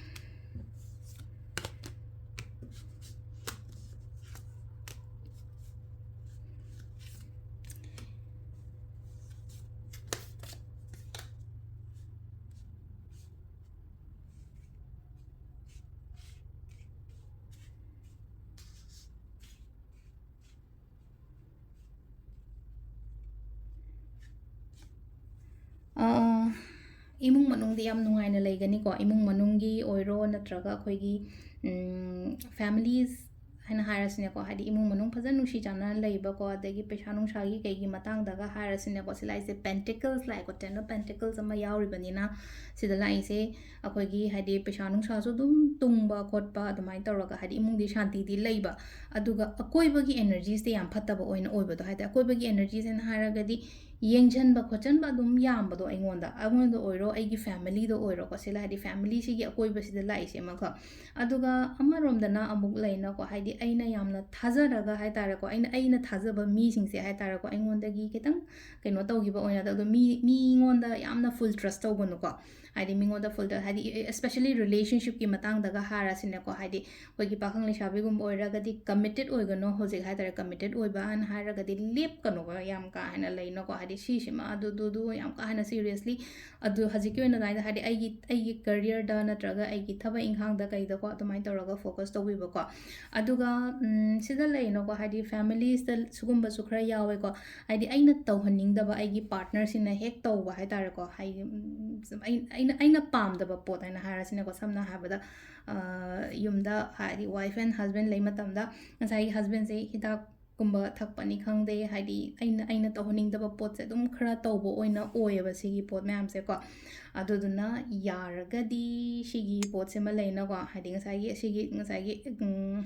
ꯑꯥ, ꯏꯃꯨꯡ ꯃꯅꯨꯡꯗꯤ ꯌꯥꯝ ꯅꯨꯡꯉꯥꯏꯅ ꯂꯩꯒꯅꯤꯀꯣ꯫ ꯏꯃꯨꯡ ꯃꯅꯨꯡꯒꯤ ꯑꯣꯏꯔꯣ, ꯅꯠꯇ꯭ꯔꯒ ꯑꯩꯈꯣꯏꯒꯤ, ꯎꯝ, families ꯍꯥꯏꯅ ꯍꯥꯏꯔꯁꯤꯅꯦꯀꯣ, ꯍꯥꯏꯗꯤ ꯏꯃꯨꯡ ꯃꯅꯨꯡ ꯐꯖꯅ ꯅꯨꯡꯁꯤ ꯆꯥꯟꯅꯅ ꯂꯩꯕꯀꯣ, ꯑꯗꯒꯤ ꯄꯩꯁꯥ ꯅꯨꯡꯁꯥꯒꯤ ꯀꯩꯒꯤ ꯃꯇꯥꯡꯗꯒ ꯍꯥꯏꯔꯁꯤꯅꯦꯀꯣ, ꯁꯤ ꯂꯥꯛꯏꯁꯦ Pentacles ꯂꯥꯛꯑꯦꯀꯣ, Ten of Pentacles ꯑꯃ ꯌꯥꯎꯔꯤꯕꯅꯤꯅ, ꯁꯤꯗ ꯂꯥꯛꯏꯁꯦ ꯑꯩꯈꯣꯏꯒꯤ ꯍꯥꯏꯗꯤ ꯄꯩꯁꯥ ꯅꯨꯡꯁꯥꯁꯨ ꯑꯗꯨꯝ ꯇꯨꯡꯕ ꯈꯣꯠꯄ ꯑꯗꯨꯃꯥꯏꯅ ꯇꯧꯔꯒ, ꯍꯥꯏꯗꯤ ꯏꯃꯨꯡꯗꯤ ꯁꯥꯟꯇꯤꯗꯤ ꯂꯩꯕ, ꯑꯗꯨꯒ ꯑꯀꯣꯏꯕꯒꯤ energy ꯁꯦ ꯌꯥꯝ ꯐꯠꯇꯕ ꯑꯣꯏꯅ ꯑꯣꯏꯕꯗꯣ, ꯍꯥꯏꯗꯤ ꯑꯀꯣꯏꯕꯒꯤ energy ꯁꯦꯅ ꯍꯥꯏꯔꯒꯗꯤ ꯌꯦꯡꯁꯤꯟꯕ ꯈꯣꯠꯆꯟꯕ ꯑꯗꯨꯝ ꯌꯥꯝꯕꯗꯣ ꯑꯩꯉꯣꯟꯗ, ꯑꯩꯉꯣꯟꯗ ꯑꯣꯏꯔꯣ, ꯑꯩꯒꯤ family ꯗ ꯑꯣꯏꯔꯣꯀꯣ, ꯁꯤꯗ ꯍꯥꯏꯗꯤ family ꯁꯤꯒꯤ ꯑꯀꯣꯏꯕꯁꯤꯗ ꯂꯥꯛꯏꯁꯦ ꯑꯃꯈꯛ꯫ ꯑꯗꯨꯒ ꯑꯃꯔꯣꯝꯗꯅ ꯑꯃꯨꯛ ꯂꯩꯅꯀꯣ, ꯍꯥꯏꯗꯤ ꯑꯩꯅ ꯌꯥꯝꯅ ꯊꯥꯖꯔꯒ ꯍꯥꯏ ꯇꯥꯔꯦꯀꯣ, ꯑꯩꯅ, ꯑꯩꯅ ꯊꯥꯖꯕ ꯃꯤꯁꯤꯡꯁꯦ ꯍꯥꯏ ꯇꯥꯔꯦꯀꯣ, ꯑꯩꯉꯣꯟꯗꯒꯤ ꯈꯤꯇꯪ ꯀꯩꯅꯣ ꯇꯧꯈꯤꯕ ꯑꯣꯏꯅ, ꯑꯗꯣ ꯃꯤ, ꯃꯤꯉꯣꯟꯗ ꯌꯥꯝꯅ full trust ꯇꯧꯒꯅꯨꯀꯣ꯫ ꯍꯥꯏꯗꯤ ꯃꯤꯉꯣꯟꯗ full trust, ꯍꯥꯏꯗꯤ especially relationship ꯀꯤ ꯃꯇꯥꯡꯗꯒ ꯍꯥꯏꯔꯁꯤꯅꯦꯀꯣ, ꯍꯥꯏꯗꯤ ꯑꯩꯈꯣꯏꯒꯤ ꯄꯥꯈꯪ ꯂꯩꯁꯥꯕꯤꯒꯨꯝꯕ ꯑꯣꯏꯔꯒꯗꯤ committed ꯑꯣꯏꯒꯅꯣ꯫ ꯍꯧꯖꯤꯛ ꯍꯥꯏ ꯇꯥꯔꯦ, committed ꯑꯣꯏꯕ ꯍꯥꯏꯅ ꯍꯥꯏꯔꯒꯗꯤ ꯂꯦꯞꯀꯅꯣꯕ ꯌꯥꯝ ꯀꯥ ꯍꯦꯟꯅ ꯂꯩꯅꯀꯣ, ꯍꯥꯏꯗꯤ ꯁꯤꯁꯤꯃ ꯑꯗꯨ, ꯑꯗꯨ, ꯑꯗꯨ ꯌꯥꯝ ꯀꯥ ꯍꯦꯟꯅ seriously ꯑꯗꯨ ꯍꯧꯖꯤꯛꯀꯤ ꯑꯣꯏꯅ ꯑꯗꯨꯃꯥꯏꯅ, ꯍꯥꯏꯗꯤ ꯑꯩꯒꯤ, ꯑꯩꯒꯤ career ꯗ ꯅꯠꯇ꯭ꯔꯒ ꯑꯩꯒꯤ ꯊꯕꯛ ꯏꯪꯈꯥꯡꯗ ꯀꯩꯗꯀꯣ, ꯑꯗꯨꯃꯥꯏꯅ ꯇꯧꯔꯒ focus ꯇꯧꯕꯤꯕꯀꯣ꯫ ꯑꯗꯨꯒ, ꯎꯝ, ꯁꯤꯗ ꯂꯩꯅꯀꯣ, ꯍꯥꯏꯗꯤ families ꯇ ꯁꯤꯒꯨꯝꯕꯁꯨ ꯈꯔ ꯌꯥꯎꯋꯦꯀꯣ, ꯍꯥꯏꯗꯤ ꯑꯩꯅ ꯇꯧꯍꯟꯅꯤꯡꯗꯕ ꯑꯩꯒꯤ partner ꯁꯤꯅ ꯍꯦꯛ ꯇꯧꯕ ꯍꯥꯏ ꯇꯥꯔꯦꯀꯣ, ꯍꯥꯏꯗꯤ, ꯎꯝ, ꯑꯩ-, ꯑꯩꯅ, ꯑꯩꯅ ꯄꯥꯝꯗꯕ ꯄꯣꯠ ꯍꯥꯏꯅ ꯍꯥꯏꯔꯁꯤꯅꯦꯀꯣ, ꯁꯝꯅ ꯍꯥꯏꯔꯕꯗ, ꯑ, ꯌꯨꯝꯗ ꯍꯥꯏꯗꯤ wife and husband ꯂꯩ ꯃꯇꯝꯗ ꯉꯁꯥꯏꯒꯤ husband ꯁꯦ ꯍꯤꯗꯥꯛ ꯀꯨꯝꯕ ꯊꯛꯄꯅꯤ ꯈꯪꯗꯦ, ꯍꯥꯏꯗꯤ ꯑꯩꯅ, ꯑꯩꯅ ꯇꯧꯍꯟꯅꯤꯡꯗꯕ ꯄꯣꯠꯁꯦ ꯑꯗꯨꯝ ꯈꯔ ꯇꯧꯕ ꯑꯣꯏꯅ ꯑꯣꯏꯌꯦꯕ ꯁꯤꯒꯤ ꯄꯣꯠ ꯃꯌꯥꯝꯁꯦꯀꯣ꯫ ꯑꯗꯨꯗꯨꯅ ꯌꯥꯔꯒꯗꯤ ꯁꯤꯒꯤ ꯄꯣꯠꯁꯤꯃ ꯂꯩꯅꯀꯣ, ꯍꯥꯏꯗꯤ ꯉꯁꯥꯏꯒꯤ ꯑꯁꯤꯒꯤ, ꯉꯁꯥꯏꯒꯤ, ꯎꯝ,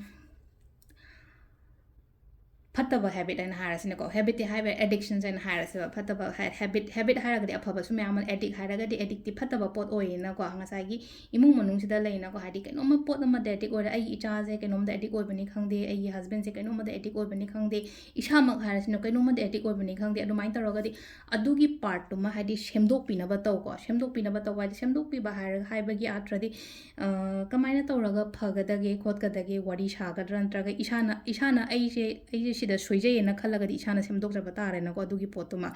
ꯐꯠꯇꯕ habit ꯍꯥꯏꯅ ꯍꯥꯏꯔꯁꯤꯅꯦꯀꯣ, habit ꯇꯤ ꯍꯥꯏꯕ, addictions ꯍꯥꯏꯅ ꯍꯥꯏꯔꯁꯦꯕ, ꯐꯠꯇꯕ ꯍꯥꯏ-, habit, habit ꯍꯥꯏꯔꯒꯗꯤ ꯑꯐꯕꯁꯨ ꯃꯌꯥꯝ ꯑꯃ, addict ꯍꯥꯏꯔꯒꯗꯤ addict ꯇꯤ ꯐꯠꯇꯕ ꯄꯣꯠ ꯑꯣꯏꯌꯦꯅꯀꯣ꯫ ꯉꯁꯥꯏꯒꯤ ꯏꯃꯨꯡ ꯃꯅꯨꯡꯁꯤꯗ ꯂꯩꯅꯀꯣ, ꯍꯥꯏꯗꯤ ꯀꯩꯅꯣꯝꯃ ꯄꯣꯠ ꯑꯃꯗ addict ꯑꯣꯏꯔꯦ, ꯑꯩꯒꯤ ꯏꯆꯥꯁꯦ ꯀꯩꯅꯣꯝꯗ addict ꯑꯣꯏꯕꯅꯤ ꯈꯪꯗꯦ, ꯑꯩꯒꯤ husband ꯁꯦ ꯀꯩꯅꯣꯝꯃꯗ addict ꯑꯣꯏꯕꯅꯤ ꯈꯪꯗꯦ, ꯏꯁꯥꯃꯛ ꯍꯥꯏꯔꯁꯤꯅ ꯀꯩꯅꯣꯝꯃꯗ addict ꯑꯣꯏꯕꯅꯤ ꯈꯪꯗꯦ, ꯑꯗꯨꯃꯥꯏꯅ ꯇꯧꯔꯒꯗꯤ ꯑꯗꯨꯒꯤ part ꯇꯨꯃ ꯍꯥꯏꯗꯤ ꯁꯦꯝꯗꯣꯛꯄꯤꯅꯕ ꯇꯧꯀꯣ꯫ ꯁꯦꯝꯗꯣꯛꯄꯤꯅꯕ ꯇꯧꯕ ꯍꯥꯏꯗꯤ, ꯁꯦꯝꯗꯣꯛꯄꯤꯕ ꯍꯥꯏꯔꯒ, ꯍꯥꯏꯕꯒꯤ ꯑꯥꯔꯊ꯭ꯔꯗꯤ, ꯑ, ꯀꯃꯥꯏꯅ ꯇꯧꯔꯒ ꯐꯒꯗꯒꯦ ꯈꯣꯠꯀꯗꯒꯦ, ꯋꯥꯔꯤ ꯁꯥꯒꯗ꯭ꯔꯥ, ꯅꯠꯇ꯭ꯔꯒ ꯏꯁꯥꯅ, ꯏꯁꯥꯅ ꯑꯩꯁꯦ, ꯑꯩꯁꯦ ꯁꯤꯗ ꯁꯣꯏꯖꯩꯌꯦꯅ ꯈꯜꯂꯒꯗꯤ ꯏꯁꯥꯅ ꯁꯦꯝꯗꯣꯛꯆꯕ ꯇꯥꯔꯦꯅꯀꯣ꯫ ꯑꯗꯨꯒꯤ ꯄꯣꯠꯇꯨꯃ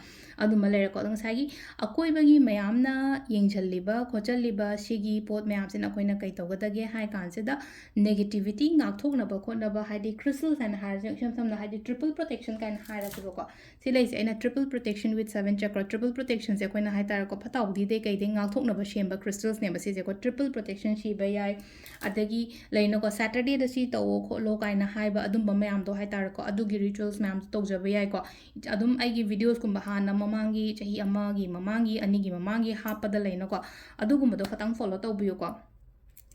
ꯑꯗꯨꯃ ꯂꯩꯔꯦꯀꯣ꯫ ꯑꯗꯣ ꯉꯁꯥꯏꯒꯤ ꯑꯀꯣꯏꯕꯒꯤ ꯃꯌꯥꯝꯅ ꯌꯦꯡꯁꯤꯜꯂꯤꯕ ꯈꯣꯠꯆꯜꯂꯤꯕ ꯁꯤꯒꯤ ꯄꯣꯠ ꯃꯌꯥꯝꯁꯤꯅ ꯑꯩꯈꯣꯏꯅ ꯀꯩ ꯇꯧꯒꯗꯒꯦ ꯍꯥꯏ ꯀꯥꯟꯁꯤꯗ, negativity ꯉꯥꯛꯊꯣꯛꯅꯕ ꯈꯣꯠꯅꯕ, ꯍꯥꯏꯗꯤ crystals ꯍꯥꯏꯅ ꯍꯥꯏꯔꯁꯦ, ꯏꯁꯝ ꯁꯝꯅ ꯍꯥꯏꯗꯤ triple protection ꯀꯥꯏꯅ ꯍꯥꯏꯔꯁꯦꯕꯀꯣ꯫ ꯁꯤ ꯂꯩꯁꯦ ꯑꯩꯅ triple protection with seven chakra, triple protectionꯁꯦ ꯑꯩꯈꯣꯏꯅ ꯍꯥꯏꯇꯥꯔꯦꯀꯣ, ꯐꯠꯇ ꯍꯥꯎꯗꯤꯗꯩ ꯀꯩꯗꯩ ꯉꯥꯛꯊꯣꯛꯅꯕ ꯁꯦꯝꯕ crystalsꯅꯦꯕ ꯁꯤꯁꯦꯀꯣ꯫ Triple protection ꯁꯤꯕ ꯌꯥꯏ, ꯑꯗꯒꯤ ꯂꯩꯅꯀꯣ, Saturdayꯗ ꯁꯤ ꯇꯧꯋꯣ ꯈꯣꯠꯂꯣ ꯀꯥꯏꯅ ꯍꯥꯏꯕ ꯑꯗꯨꯝꯕ ꯃꯌꯥꯝꯗꯣ ꯍꯥꯏꯇꯥꯔꯦꯀꯣ, ꯑꯗꯨꯒꯤ rituals ꯃꯌꯥꯝꯗꯣ ꯇꯧꯖꯕ ꯌꯥꯏꯀꯣ꯫ ꯑꯗꯨꯝ ꯑꯩꯒꯤ videosꯀꯨꯝꯕ ꯍꯥꯟꯅ ꯃꯃꯥꯡꯒꯤ ꯆꯍꯤ ꯑꯃꯒꯤ ꯃꯃꯥꯡꯒꯤ, ꯑꯅꯤꯒꯤ ꯃꯃꯥꯡꯒꯤ ꯍꯥꯞꯄꯗ ꯂꯩꯅꯀꯣ, ꯑꯗꯨꯒꯨꯝꯕꯗꯣ ꯈꯇꯪ follow ꯇꯧꯕꯤꯌꯨꯀꯣ꯫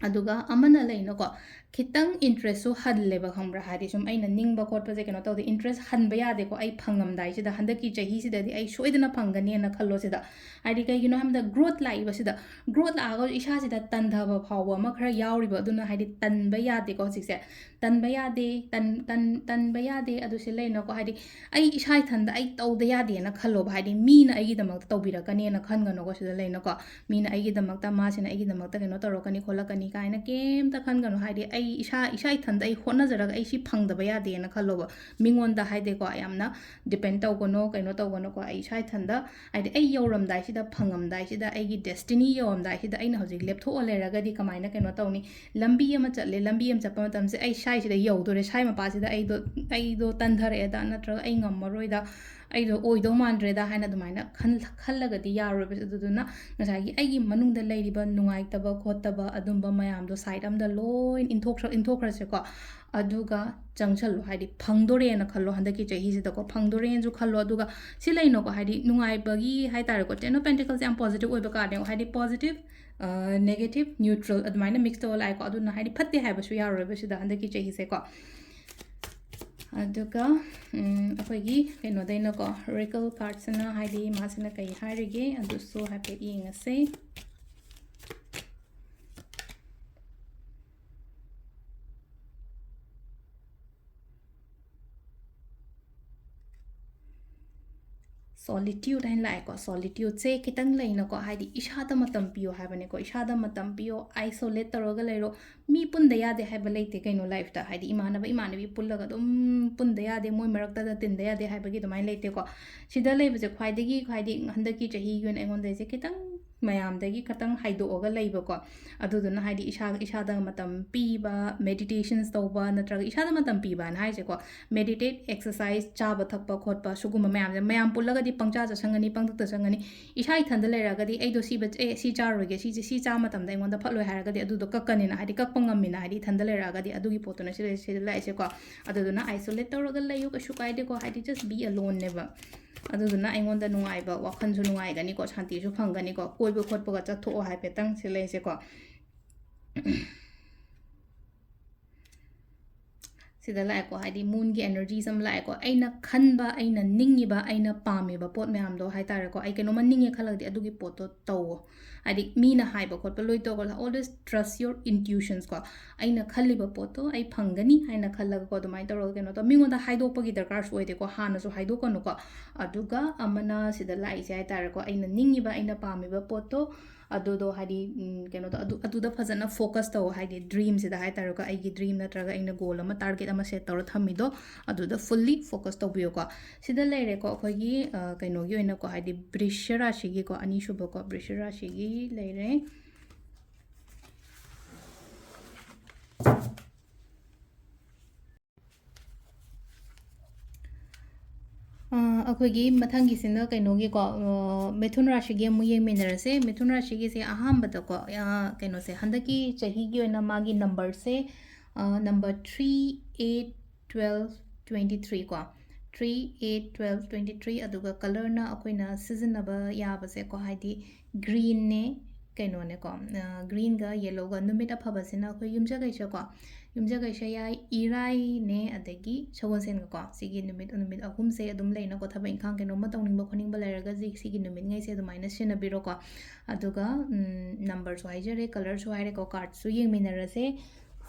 ꯑꯗꯨꯒ ꯑꯃꯅ ꯂꯩꯅꯀꯣ, ꯈꯤꯇꯪ interestꯁꯨ ꯍꯜꯂꯦꯕ, ꯈꯪꯕ꯭ꯔꯥ? ꯍꯥꯏꯗꯤ ꯁꯨꯝ ꯑꯩꯅ ꯅꯤꯡꯕ ꯈꯣꯠꯄꯁꯦ ꯀꯩꯅꯣ ꯇꯧꯗꯦ, interest ꯍꯟꯕ ꯌꯥꯗꯦꯀꯣ꯫ ꯑꯩ ꯐꯪꯉꯝꯗꯥꯏꯁꯤꯗ, ꯍꯟꯗꯛꯀꯤ ꯆꯍꯤꯁꯤꯗꯗꯤ ꯑꯩ ꯁꯣꯏꯗꯅ ꯐꯪꯒꯅꯦꯅ ꯈꯜꯂꯣ ꯁꯤꯗ꯫ ꯍꯥꯏꯗꯤ ꯀꯩꯒꯤꯅꯣ ꯍꯥꯏꯕꯗ growth ꯂꯥꯛꯏꯕꯁꯤꯗ, growth ꯂꯥꯛꯑꯒ ꯏꯁꯥꯁꯤꯗ ꯇꯟꯊꯕ ꯐꯥꯎꯕ ꯑꯃ ꯈꯔ ꯌꯥꯎꯔꯤꯕ, ꯑꯗꯨꯅ ꯍꯥꯏꯗꯤ ꯇꯟꯕ ꯌꯥꯗꯦꯀꯣ ꯍꯧꯖꯤꯛꯁꯦ꯫ ꯇꯟꯕ ꯌꯥꯗꯦ, ꯇꯟ-, ꯇꯟ-, ꯇꯟꯕ ꯌꯥꯗꯦ꯫ ꯑꯗꯨ ꯁꯤ ꯂꯩꯅꯀꯣ, ꯍꯥꯏꯗꯤ ꯑꯩ ꯏꯁꯥ ꯏꯊꯟꯗ ꯑꯩ ꯇꯧꯗ ꯌꯥꯗꯦꯅ ꯈꯜꯂꯣꯕ, ꯍꯥꯏꯗꯤ ꯃꯤꯅ ꯑꯩꯒꯤꯗꯃꯛꯇ ꯇꯧꯕꯤꯔꯛꯀꯅꯦꯅ ꯈꯟꯒꯅꯨꯀꯣ ꯁꯤꯗ ꯂꯩꯅꯀꯣ꯫ ꯃꯤꯅ ꯑꯩꯒꯤꯗꯃꯛꯇ, ꯃꯥꯁꯤꯅ ꯑꯩꯒꯤꯗꯃꯛꯇ ꯀꯩꯅꯣ ꯇꯧꯔꯛꯀꯅꯤ ꯈꯣꯠꯂꯛꯀꯅꯤ ꯀꯥꯏꯅ ꯀꯩꯝꯇ ꯈꯟꯒꯅꯨ꯫ ꯍꯥꯏꯗꯤ ꯑꯩ ꯏꯁꯥ, ꯏꯁꯥ ꯏꯊꯟꯗ ꯑꯩ ꯍꯣꯠꯅꯖꯔꯒ ꯑꯩ ꯁꯤ ꯐꯪꯗꯕ ꯌꯥꯗꯦꯅ ꯈꯜꯂꯣꯕ꯫ ꯃꯤꯉꯣꯟꯗ ꯍꯥꯏꯗꯤꯀꯣ ꯌꯥꯝꯅ depend ꯇꯧꯒꯅꯣ, ꯀꯩꯅꯣ ꯇꯧꯒꯅꯨꯀꯣ꯫ ꯑꯩ ꯏꯁꯥ ꯏꯊꯟꯗ, ꯍꯥꯏꯗꯤ ꯑꯩ ꯌꯧꯔꯝꯗꯥꯏꯁꯤꯗ, ꯐꯪꯉꯝꯗꯥꯏꯁꯤꯗ, ꯑꯩꯒꯤ destiny ꯌꯧꯔꯝꯗꯥꯏꯁꯤꯗ ꯑꯩꯅ ꯍꯧꯖꯤꯛ ꯂꯦꯞꯊꯣꯛꯑ ꯂꯩꯔꯒꯗꯤ ꯀꯃꯥꯏꯅ ꯀꯩꯅꯣ ꯇꯧꯅꯤ? ꯂꯝꯕꯤ ꯑꯃ ꯆꯠꯂꯦ, ꯂꯝꯕꯤ ꯑꯃ ꯆꯠꯄ ꯃꯇꯝꯁꯦ ꯑꯩ ꯁ꯭ꯋꯥꯏꯁꯤꯗ ꯌꯧꯗꯣꯔꯦ, ꯁ꯭ꯋꯥꯏ ꯃꯄꯥꯁꯤꯗ ꯑꯩꯗꯣ, ꯑꯩꯗꯣ ꯇꯟꯊꯔꯛꯑꯦꯗ, ꯅꯠꯇ꯭ꯔꯒ ꯑꯩ ꯉꯝꯃꯔꯣꯏꯗ, ꯑꯩꯗꯣ ꯑꯣꯏꯗꯧ ꯃꯥꯟꯗ꯭ꯔꯦꯗ ꯍꯥꯏꯅ ꯑꯗꯨꯃꯥꯏꯅ ꯈꯟ-, ꯈꯜꯂꯒꯗꯤ ꯌꯥꯔꯣꯏꯕ꯫ ꯑꯗꯨꯗꯨꯅ ꯉꯁꯥꯏꯒꯤ ꯑꯩꯒꯤ ꯃꯅꯨꯡꯗ ꯂꯩꯔꯤꯕ ꯅꯨꯡꯉꯥꯏꯇꯕ ꯈꯣꯠꯇꯕ ꯑꯗꯨꯝꯕ ꯃꯌꯥꯝꯗꯣ side ꯑꯝꯗ ꯂꯣꯏ ꯏꯟꯊꯣꯛꯈ꯭ꯔ-, ꯏꯟꯊꯣꯛꯈ꯭ꯔꯁꯦꯀꯣ꯫ ꯑꯗꯨꯒ ꯆꯪꯁꯜꯂꯣ, ꯍꯥꯏꯗꯤ ꯐꯪꯗꯣꯔꯦꯅ ꯈꯜꯂꯣ, ꯍꯟꯗꯛꯀꯤ ꯆꯍꯤꯁꯤꯗꯀꯣ ꯐꯪꯗꯣꯔꯦꯅꯁꯨ ꯈꯜꯂꯣ꯫ ꯑꯗꯨꯒ ꯁꯤ ꯂꯩꯅꯀꯣ, ꯍꯥꯏꯗꯤ ꯅꯨꯡꯉꯥꯏꯕꯒꯤ ꯍꯥꯏꯇꯥꯔꯦꯀꯣ, Ten of Pentacles ꯌꯥꯝ positive ꯑꯣꯏꯕ cardꯅꯦ, ꯍꯥꯏꯗꯤ positive, negative, neutral ꯑꯗꯨꯃꯥꯏꯅ mix ꯇꯧꯔ ꯂꯥꯛꯑꯦꯀꯣ꯫ ꯑꯗꯨꯅ ꯍꯥꯏꯗꯤ ꯐꯠꯇꯦ ꯍꯥꯏꯕꯁꯨ ꯌꯥꯔꯣꯏꯕ ꯁꯤꯗ ꯍꯟꯗꯛꯀꯤ ꯆꯍꯤꯁꯦꯀꯣ꯫ ꯑꯗꯨꯒ ꯎꯝ, ꯑꯩꯈꯣꯏꯒꯤ ꯀꯩꯅꯣꯗꯩꯅꯀꯣ, Oracle cardꯁꯤꯅ ꯍꯥꯏꯗꯤ ꯃꯥꯁꯤꯅ ꯀꯩ ꯍꯥꯏꯔꯤꯒꯦ ꯑꯗꯨꯁꯨ ꯍꯥꯏꯐꯦꯠ ꯌꯦꯡꯉꯁꯦ꯫ ꯁꯣꯂꯤꯇ꯭ꯌꯨꯠ ꯍꯥꯏꯅ ꯂꯥꯛꯑꯦꯀꯣ꯫ ꯁꯣꯂꯤꯇ꯭ꯌꯨꯠꯁꯦ ꯈꯤꯇꯪ ꯂꯩꯅꯀꯣ, ꯍꯥꯏꯗꯤ ꯏꯁꯥꯗ ꯃꯇꯝ ꯄꯤꯌꯣ ꯍꯥꯏꯕꯅꯦꯀꯣ꯫ ꯏꯁꯥꯗ ꯃꯇꯝ ꯄꯤꯌꯣ, ꯑꯥꯏꯁꯣꯂꯦꯠ ꯇꯧꯔꯒ ꯂꯩꯔꯣ꯫ ꯃꯤ ꯄꯨꯟꯗ ꯌꯥꯗꯦ ꯍꯥꯏꯕ ꯂꯩꯇꯦ ꯀꯩꯅꯣ ꯂꯥꯏꯐꯇ꯫ ꯍꯥꯏꯗꯤ ꯏꯃꯥꯟꯅꯕ ꯏꯃꯥꯟꯅꯕꯤ ꯄꯨꯜꯂꯒ ꯑꯗꯨꯝ ꯄꯨꯟꯗ ꯌꯥꯗꯦ, ꯃꯣꯏ ꯃꯔꯛꯇꯗ ꯇꯤꯟꯗ ꯌꯥꯗꯦ ꯍꯥꯏꯕꯒꯤ ꯑꯗꯨꯃꯥꯏꯅ ꯂꯩꯇꯦꯀꯣ꯫ ꯁꯤꯗ ꯂꯩꯕꯁꯦ ꯈ꯭ꯋꯥꯏꯗꯒꯤ, ꯍꯥꯏꯗꯤ ꯍꯟꯗꯛꯀꯤ ꯆꯍꯤꯒꯤ ꯑꯣꯏꯅ ꯑꯩꯉꯣꯟꯗ ꯑꯩꯁꯦ ꯈꯤꯇꯪ ꯃꯌꯥꯝꯗꯒꯤ ꯈꯤꯇꯪ ꯍꯥꯏꯗꯣꯛꯑꯒ ꯂꯩꯕꯀꯣ꯫ ꯑꯗꯨꯗꯨꯅ ꯍꯥꯏꯗꯤ ꯏꯁꯥ, ꯏꯁꯥꯗ ꯃꯇꯝ ꯄꯤꯕ, ꯃꯦꯗꯤꯇꯦꯁꯟꯁ ꯇꯧꯕ, ꯅꯠꯇ꯭ꯔꯒ ꯏꯁꯥꯗ ꯃꯇꯝ ꯄꯤꯕ ꯍꯥꯏꯅ ꯍꯥꯏꯁꯦꯀꯣ, ꯃꯦꯗꯤꯇꯦꯠ, ꯑꯦꯛꯁꯔꯁꯥꯏꯁ, ꯆꯥꯕ ꯊꯛꯄ ꯈꯣꯠꯄ, ꯁꯤꯒꯨꯝꯕ ꯃꯌꯥꯝꯁꯦ꯫ ꯃꯌꯥꯝ ꯄꯨꯜꯂꯒꯗꯤ ꯄꯪꯆꯥ ꯆꯥꯁꯟꯒꯅꯤ, ꯄꯪꯊꯛꯇ ꯆꯪꯒꯅꯤ꯫ ꯏꯁꯥ ꯏꯊꯟꯗ ꯂꯩꯔꯒꯗꯤ ꯑꯩꯗꯣ ꯁꯤꯕ-, ꯑꯦ, ꯁꯤ ꯆꯥꯔꯣꯏꯒꯦ, ꯁꯤꯁꯦ, ꯁꯤ ꯆꯥ ꯃꯇꯝꯗ ꯑꯩꯉꯣꯟꯗ ꯐꯠꯂꯣꯏ ꯍꯥꯏꯔꯒꯗꯤ ꯑꯗꯨꯗꯣ ꯀꯛꯀꯅꯤꯅ, ꯍꯥꯏꯗꯤ ꯀꯛꯄ ꯉꯝꯃꯤꯅ, ꯍꯥꯏꯗꯤ ꯏꯊꯟꯗ ꯂꯩꯔꯛꯑꯒꯗꯤ꯫ ꯑꯗꯨꯒꯤ ꯄꯣꯠꯇꯨꯅ ꯁꯤꯗ, ꯁꯤꯗ ꯂꯥꯛꯏꯁꯦꯀꯣ꯫ ꯑꯗꯨꯗꯨꯅ ꯑꯥꯏꯁꯣꯂꯦꯠ ꯇꯧꯔꯒ ꯂꯩꯌꯨ, ꯀꯩꯁꯨ ꯀꯥꯏꯗꯦꯀꯣ, ꯍꯥꯏꯗꯤ just be aloneꯅꯦꯕ꯫ ꯑꯗꯨꯗꯨꯅ ꯑꯩꯉꯣꯟꯗ ꯅꯨꯡꯉꯥꯏꯕ, ꯋꯥꯈꯜꯁꯨ ꯅꯨꯡꯉꯥꯏꯒꯅꯤꯀꯣ, ꯁꯥꯟꯇꯤꯁꯨ ꯐꯪꯒꯅꯤꯀꯣ꯫ ꯀꯣꯏꯕ ꯈꯣꯠꯄꯒ ꯆꯠꯊꯣꯛꯑꯣ ꯍꯥꯏꯐꯦꯠꯇꯪ ꯁꯤ ꯂꯩꯁꯦꯀꯣ꯫ ꯁꯤꯗ ꯂꯥꯛꯑꯦꯀꯣ, ꯍꯥꯏꯗꯤ moonꯒꯤ energies ꯑꯃ ꯂꯥꯛꯑꯦꯀꯣ꯫ ꯑꯩꯅ ꯈꯟꯕ, ꯑꯩꯅ ꯅꯤꯡꯉꯤꯕ, ꯑꯩꯅ ꯄꯥꯝꯃꯤꯕ ꯄꯣꯠ ꯃꯌꯥꯝꯗꯣ ꯍꯥꯏꯇꯥꯔꯦꯀꯣ, ꯑꯩ ꯀꯩꯅꯣꯝꯃ ꯅꯤꯡꯉꯦ ꯈꯜꯂꯒꯗꯤ ꯑꯗꯨꯒꯤ ꯄꯣꯠꯇꯣ ꯇꯧꯋꯣ꯫ ꯍꯥꯏꯗꯤ ꯃꯤꯅ ꯍꯥꯏꯕ ꯈꯣꯠꯄ ꯂꯣꯏ ꯇꯧꯔꯒ, always trust your intuitions ꯀꯣ꯫ ꯑꯩꯅ ꯈꯜꯂꯤꯕ ꯄꯣꯠꯇꯣ ꯑꯩ ꯐꯪꯒꯅꯤ ꯍꯥꯏꯅ ꯈꯜꯂꯒꯀꯣ, ꯑꯗꯨꯃꯥꯏꯅ ꯇꯧꯔꯒ ꯀꯩꯅꯣ ꯇꯧ꯫ ꯃꯤꯉꯣꯟꯗ ꯍꯥꯏꯗꯣꯛꯄꯒꯤ ꯗꯔꯀꯥꯔꯁꯨ ꯑꯣꯏꯗꯦꯀꯣ, ꯍꯥꯟꯅꯁꯨ ꯍꯥꯏꯗꯣꯛꯀꯅꯨꯀꯣ꯫ ꯑꯗꯨꯒ ꯑꯃꯅ ꯁꯤꯗ ꯂꯥꯛꯏꯁꯦ ꯍꯥꯏꯇꯥꯔꯦꯀꯣ, ꯑꯩꯅ ꯅꯤꯡꯉꯤꯕ, ꯑꯩꯅ ꯄꯥꯝꯃꯤꯕ ꯄꯣꯠꯇꯣ, ꯑꯗꯨꯗꯣ ꯍꯥꯏꯗꯤ, ꯎꯝ, ꯀꯩꯅꯣꯗꯣ, ꯑꯗꯨ, ꯑꯗꯨꯗ ꯐꯖꯅ ꯐꯣꯀꯁ ꯇꯧ, ꯍꯥꯏꯗꯤ ꯗ꯭ꯔꯤꯝꯁꯤꯗ ꯍꯥꯏꯇꯥꯔꯦꯀꯣ, ꯑꯩꯒꯤ ꯗ꯭ꯔꯤꯝ ꯅꯠꯇ꯭ꯔꯒ ꯑꯩꯅ ꯒꯣꯜ ꯑꯃ, ꯇꯥꯔꯒꯦꯠ ꯑꯃ ꯁꯦꯠ ꯇꯧꯔ ꯊꯝꯃꯤꯗꯣ, ꯑꯗꯨꯗ ꯐꯨꯜꯂꯤ ꯐꯣꯀꯁ ꯇꯧꯕꯤꯌꯨꯀꯣ꯫ ꯁꯤꯗ ꯂꯩꯔꯦꯀꯣ, ꯑꯩꯈꯣꯏꯒꯤ, ꯑ, ꯀꯩꯅꯣꯒꯤ ꯑꯣꯏꯅꯀꯣ, ꯍꯥꯏꯗꯤ ꯕ꯭ꯔꯤꯁ ꯔꯥꯁꯤꯒꯤꯀꯣ, ꯑꯅꯤꯁꯨꯕꯀꯣ, ꯕ꯭ꯔꯤꯁ ꯔꯥꯁꯤꯒꯤ ꯂꯩꯔꯦ꯫ ꯑ, ꯑꯩꯈꯣꯏꯒꯤ ꯃꯊꯪꯒꯤꯁꯤꯅ ꯀꯩꯅꯣꯒꯤꯀꯣ, ꯑ, ꯃꯤꯊꯨꯟ ꯔꯥꯁꯤꯒꯤ ꯑꯃꯨꯛ ꯌꯦꯡꯃꯤꯟꯅꯔꯁꯦ꯫ ꯃꯤꯊꯨꯟ ꯔꯥꯁꯤꯒꯤꯁꯦ ꯑꯍꯥꯟꯕꯗꯀꯣ, ꯑ, ꯀꯩꯅꯣꯁꯦ, ꯍꯟꯗꯛꯀꯤ ꯆꯍꯤꯒꯤ ꯑꯣꯏꯅ ꯃꯥꯒꯤ ꯅꯝꯕꯔꯁꯦ, ꯑ, number three, eight, twelve, twenty three ꯀꯣ, three, eight, twelve, twenty three꯫ ꯑꯗꯨꯒ ꯀꯂꯔꯅ ꯑꯩꯈꯣꯏꯅ ꯁꯤꯖꯤꯟꯅꯕ ꯌꯥꯕꯁꯦꯀꯣ, ꯍꯥꯏꯗꯤ ꯒ꯭ꯔꯤꯟꯅꯦ, ꯀꯩꯅꯣꯅꯦꯀꯣ, ꯑ, ꯒ꯭ꯔꯤꯟꯒ ꯌꯦꯜꯂꯣꯒ꯫ ꯅꯨꯃꯤꯠ ꯑꯐꯕꯁꯤꯅ ꯑꯩꯈꯣꯏ ꯌꯨꯝꯖꯀꯩꯁꯀꯣ, ꯌꯨꯝꯖꯀꯩꯁ ꯌꯥꯏ, ꯏꯔꯥꯏꯅꯦ, ꯑꯗꯒꯤ ꯁꯒꯣꯜꯁꯦꯟꯒꯀꯣ꯫ ꯁꯤꯒꯤ ꯅꯨꯃꯤꯠ, ꯅꯨꯃꯤꯠ ꯑꯍꯨꯝꯁꯦ ꯑꯗꯨꯝ ꯂꯩꯅꯀꯣ, ꯊꯕꯛ ꯏꯪꯈꯥꯡ ꯀꯩꯅꯣꯝꯃ ꯇꯧꯅꯤꯡꯕ ꯈꯣꯠꯅꯤꯡꯕ ꯂꯩꯔꯒꯗꯤ ꯁꯤꯒꯤ ꯅꯨꯃꯤꯠꯉꯩꯁꯦ ꯑꯗꯨꯃꯥꯏꯅ ꯁꯤꯖꯤꯟꯅꯕꯤꯔꯣꯀꯣ꯫ ꯑꯗꯨꯒ, ꯎꯝ, ꯅꯝꯕꯔꯁꯨ ꯍꯥꯏꯖꯔꯦ, ꯀꯂꯔꯁꯨ ꯍꯥꯏꯔꯦꯀꯣ, ꯀꯥꯔꯠꯁꯨ ꯌꯦꯡꯃꯤꯟꯅꯔꯁꯦ꯫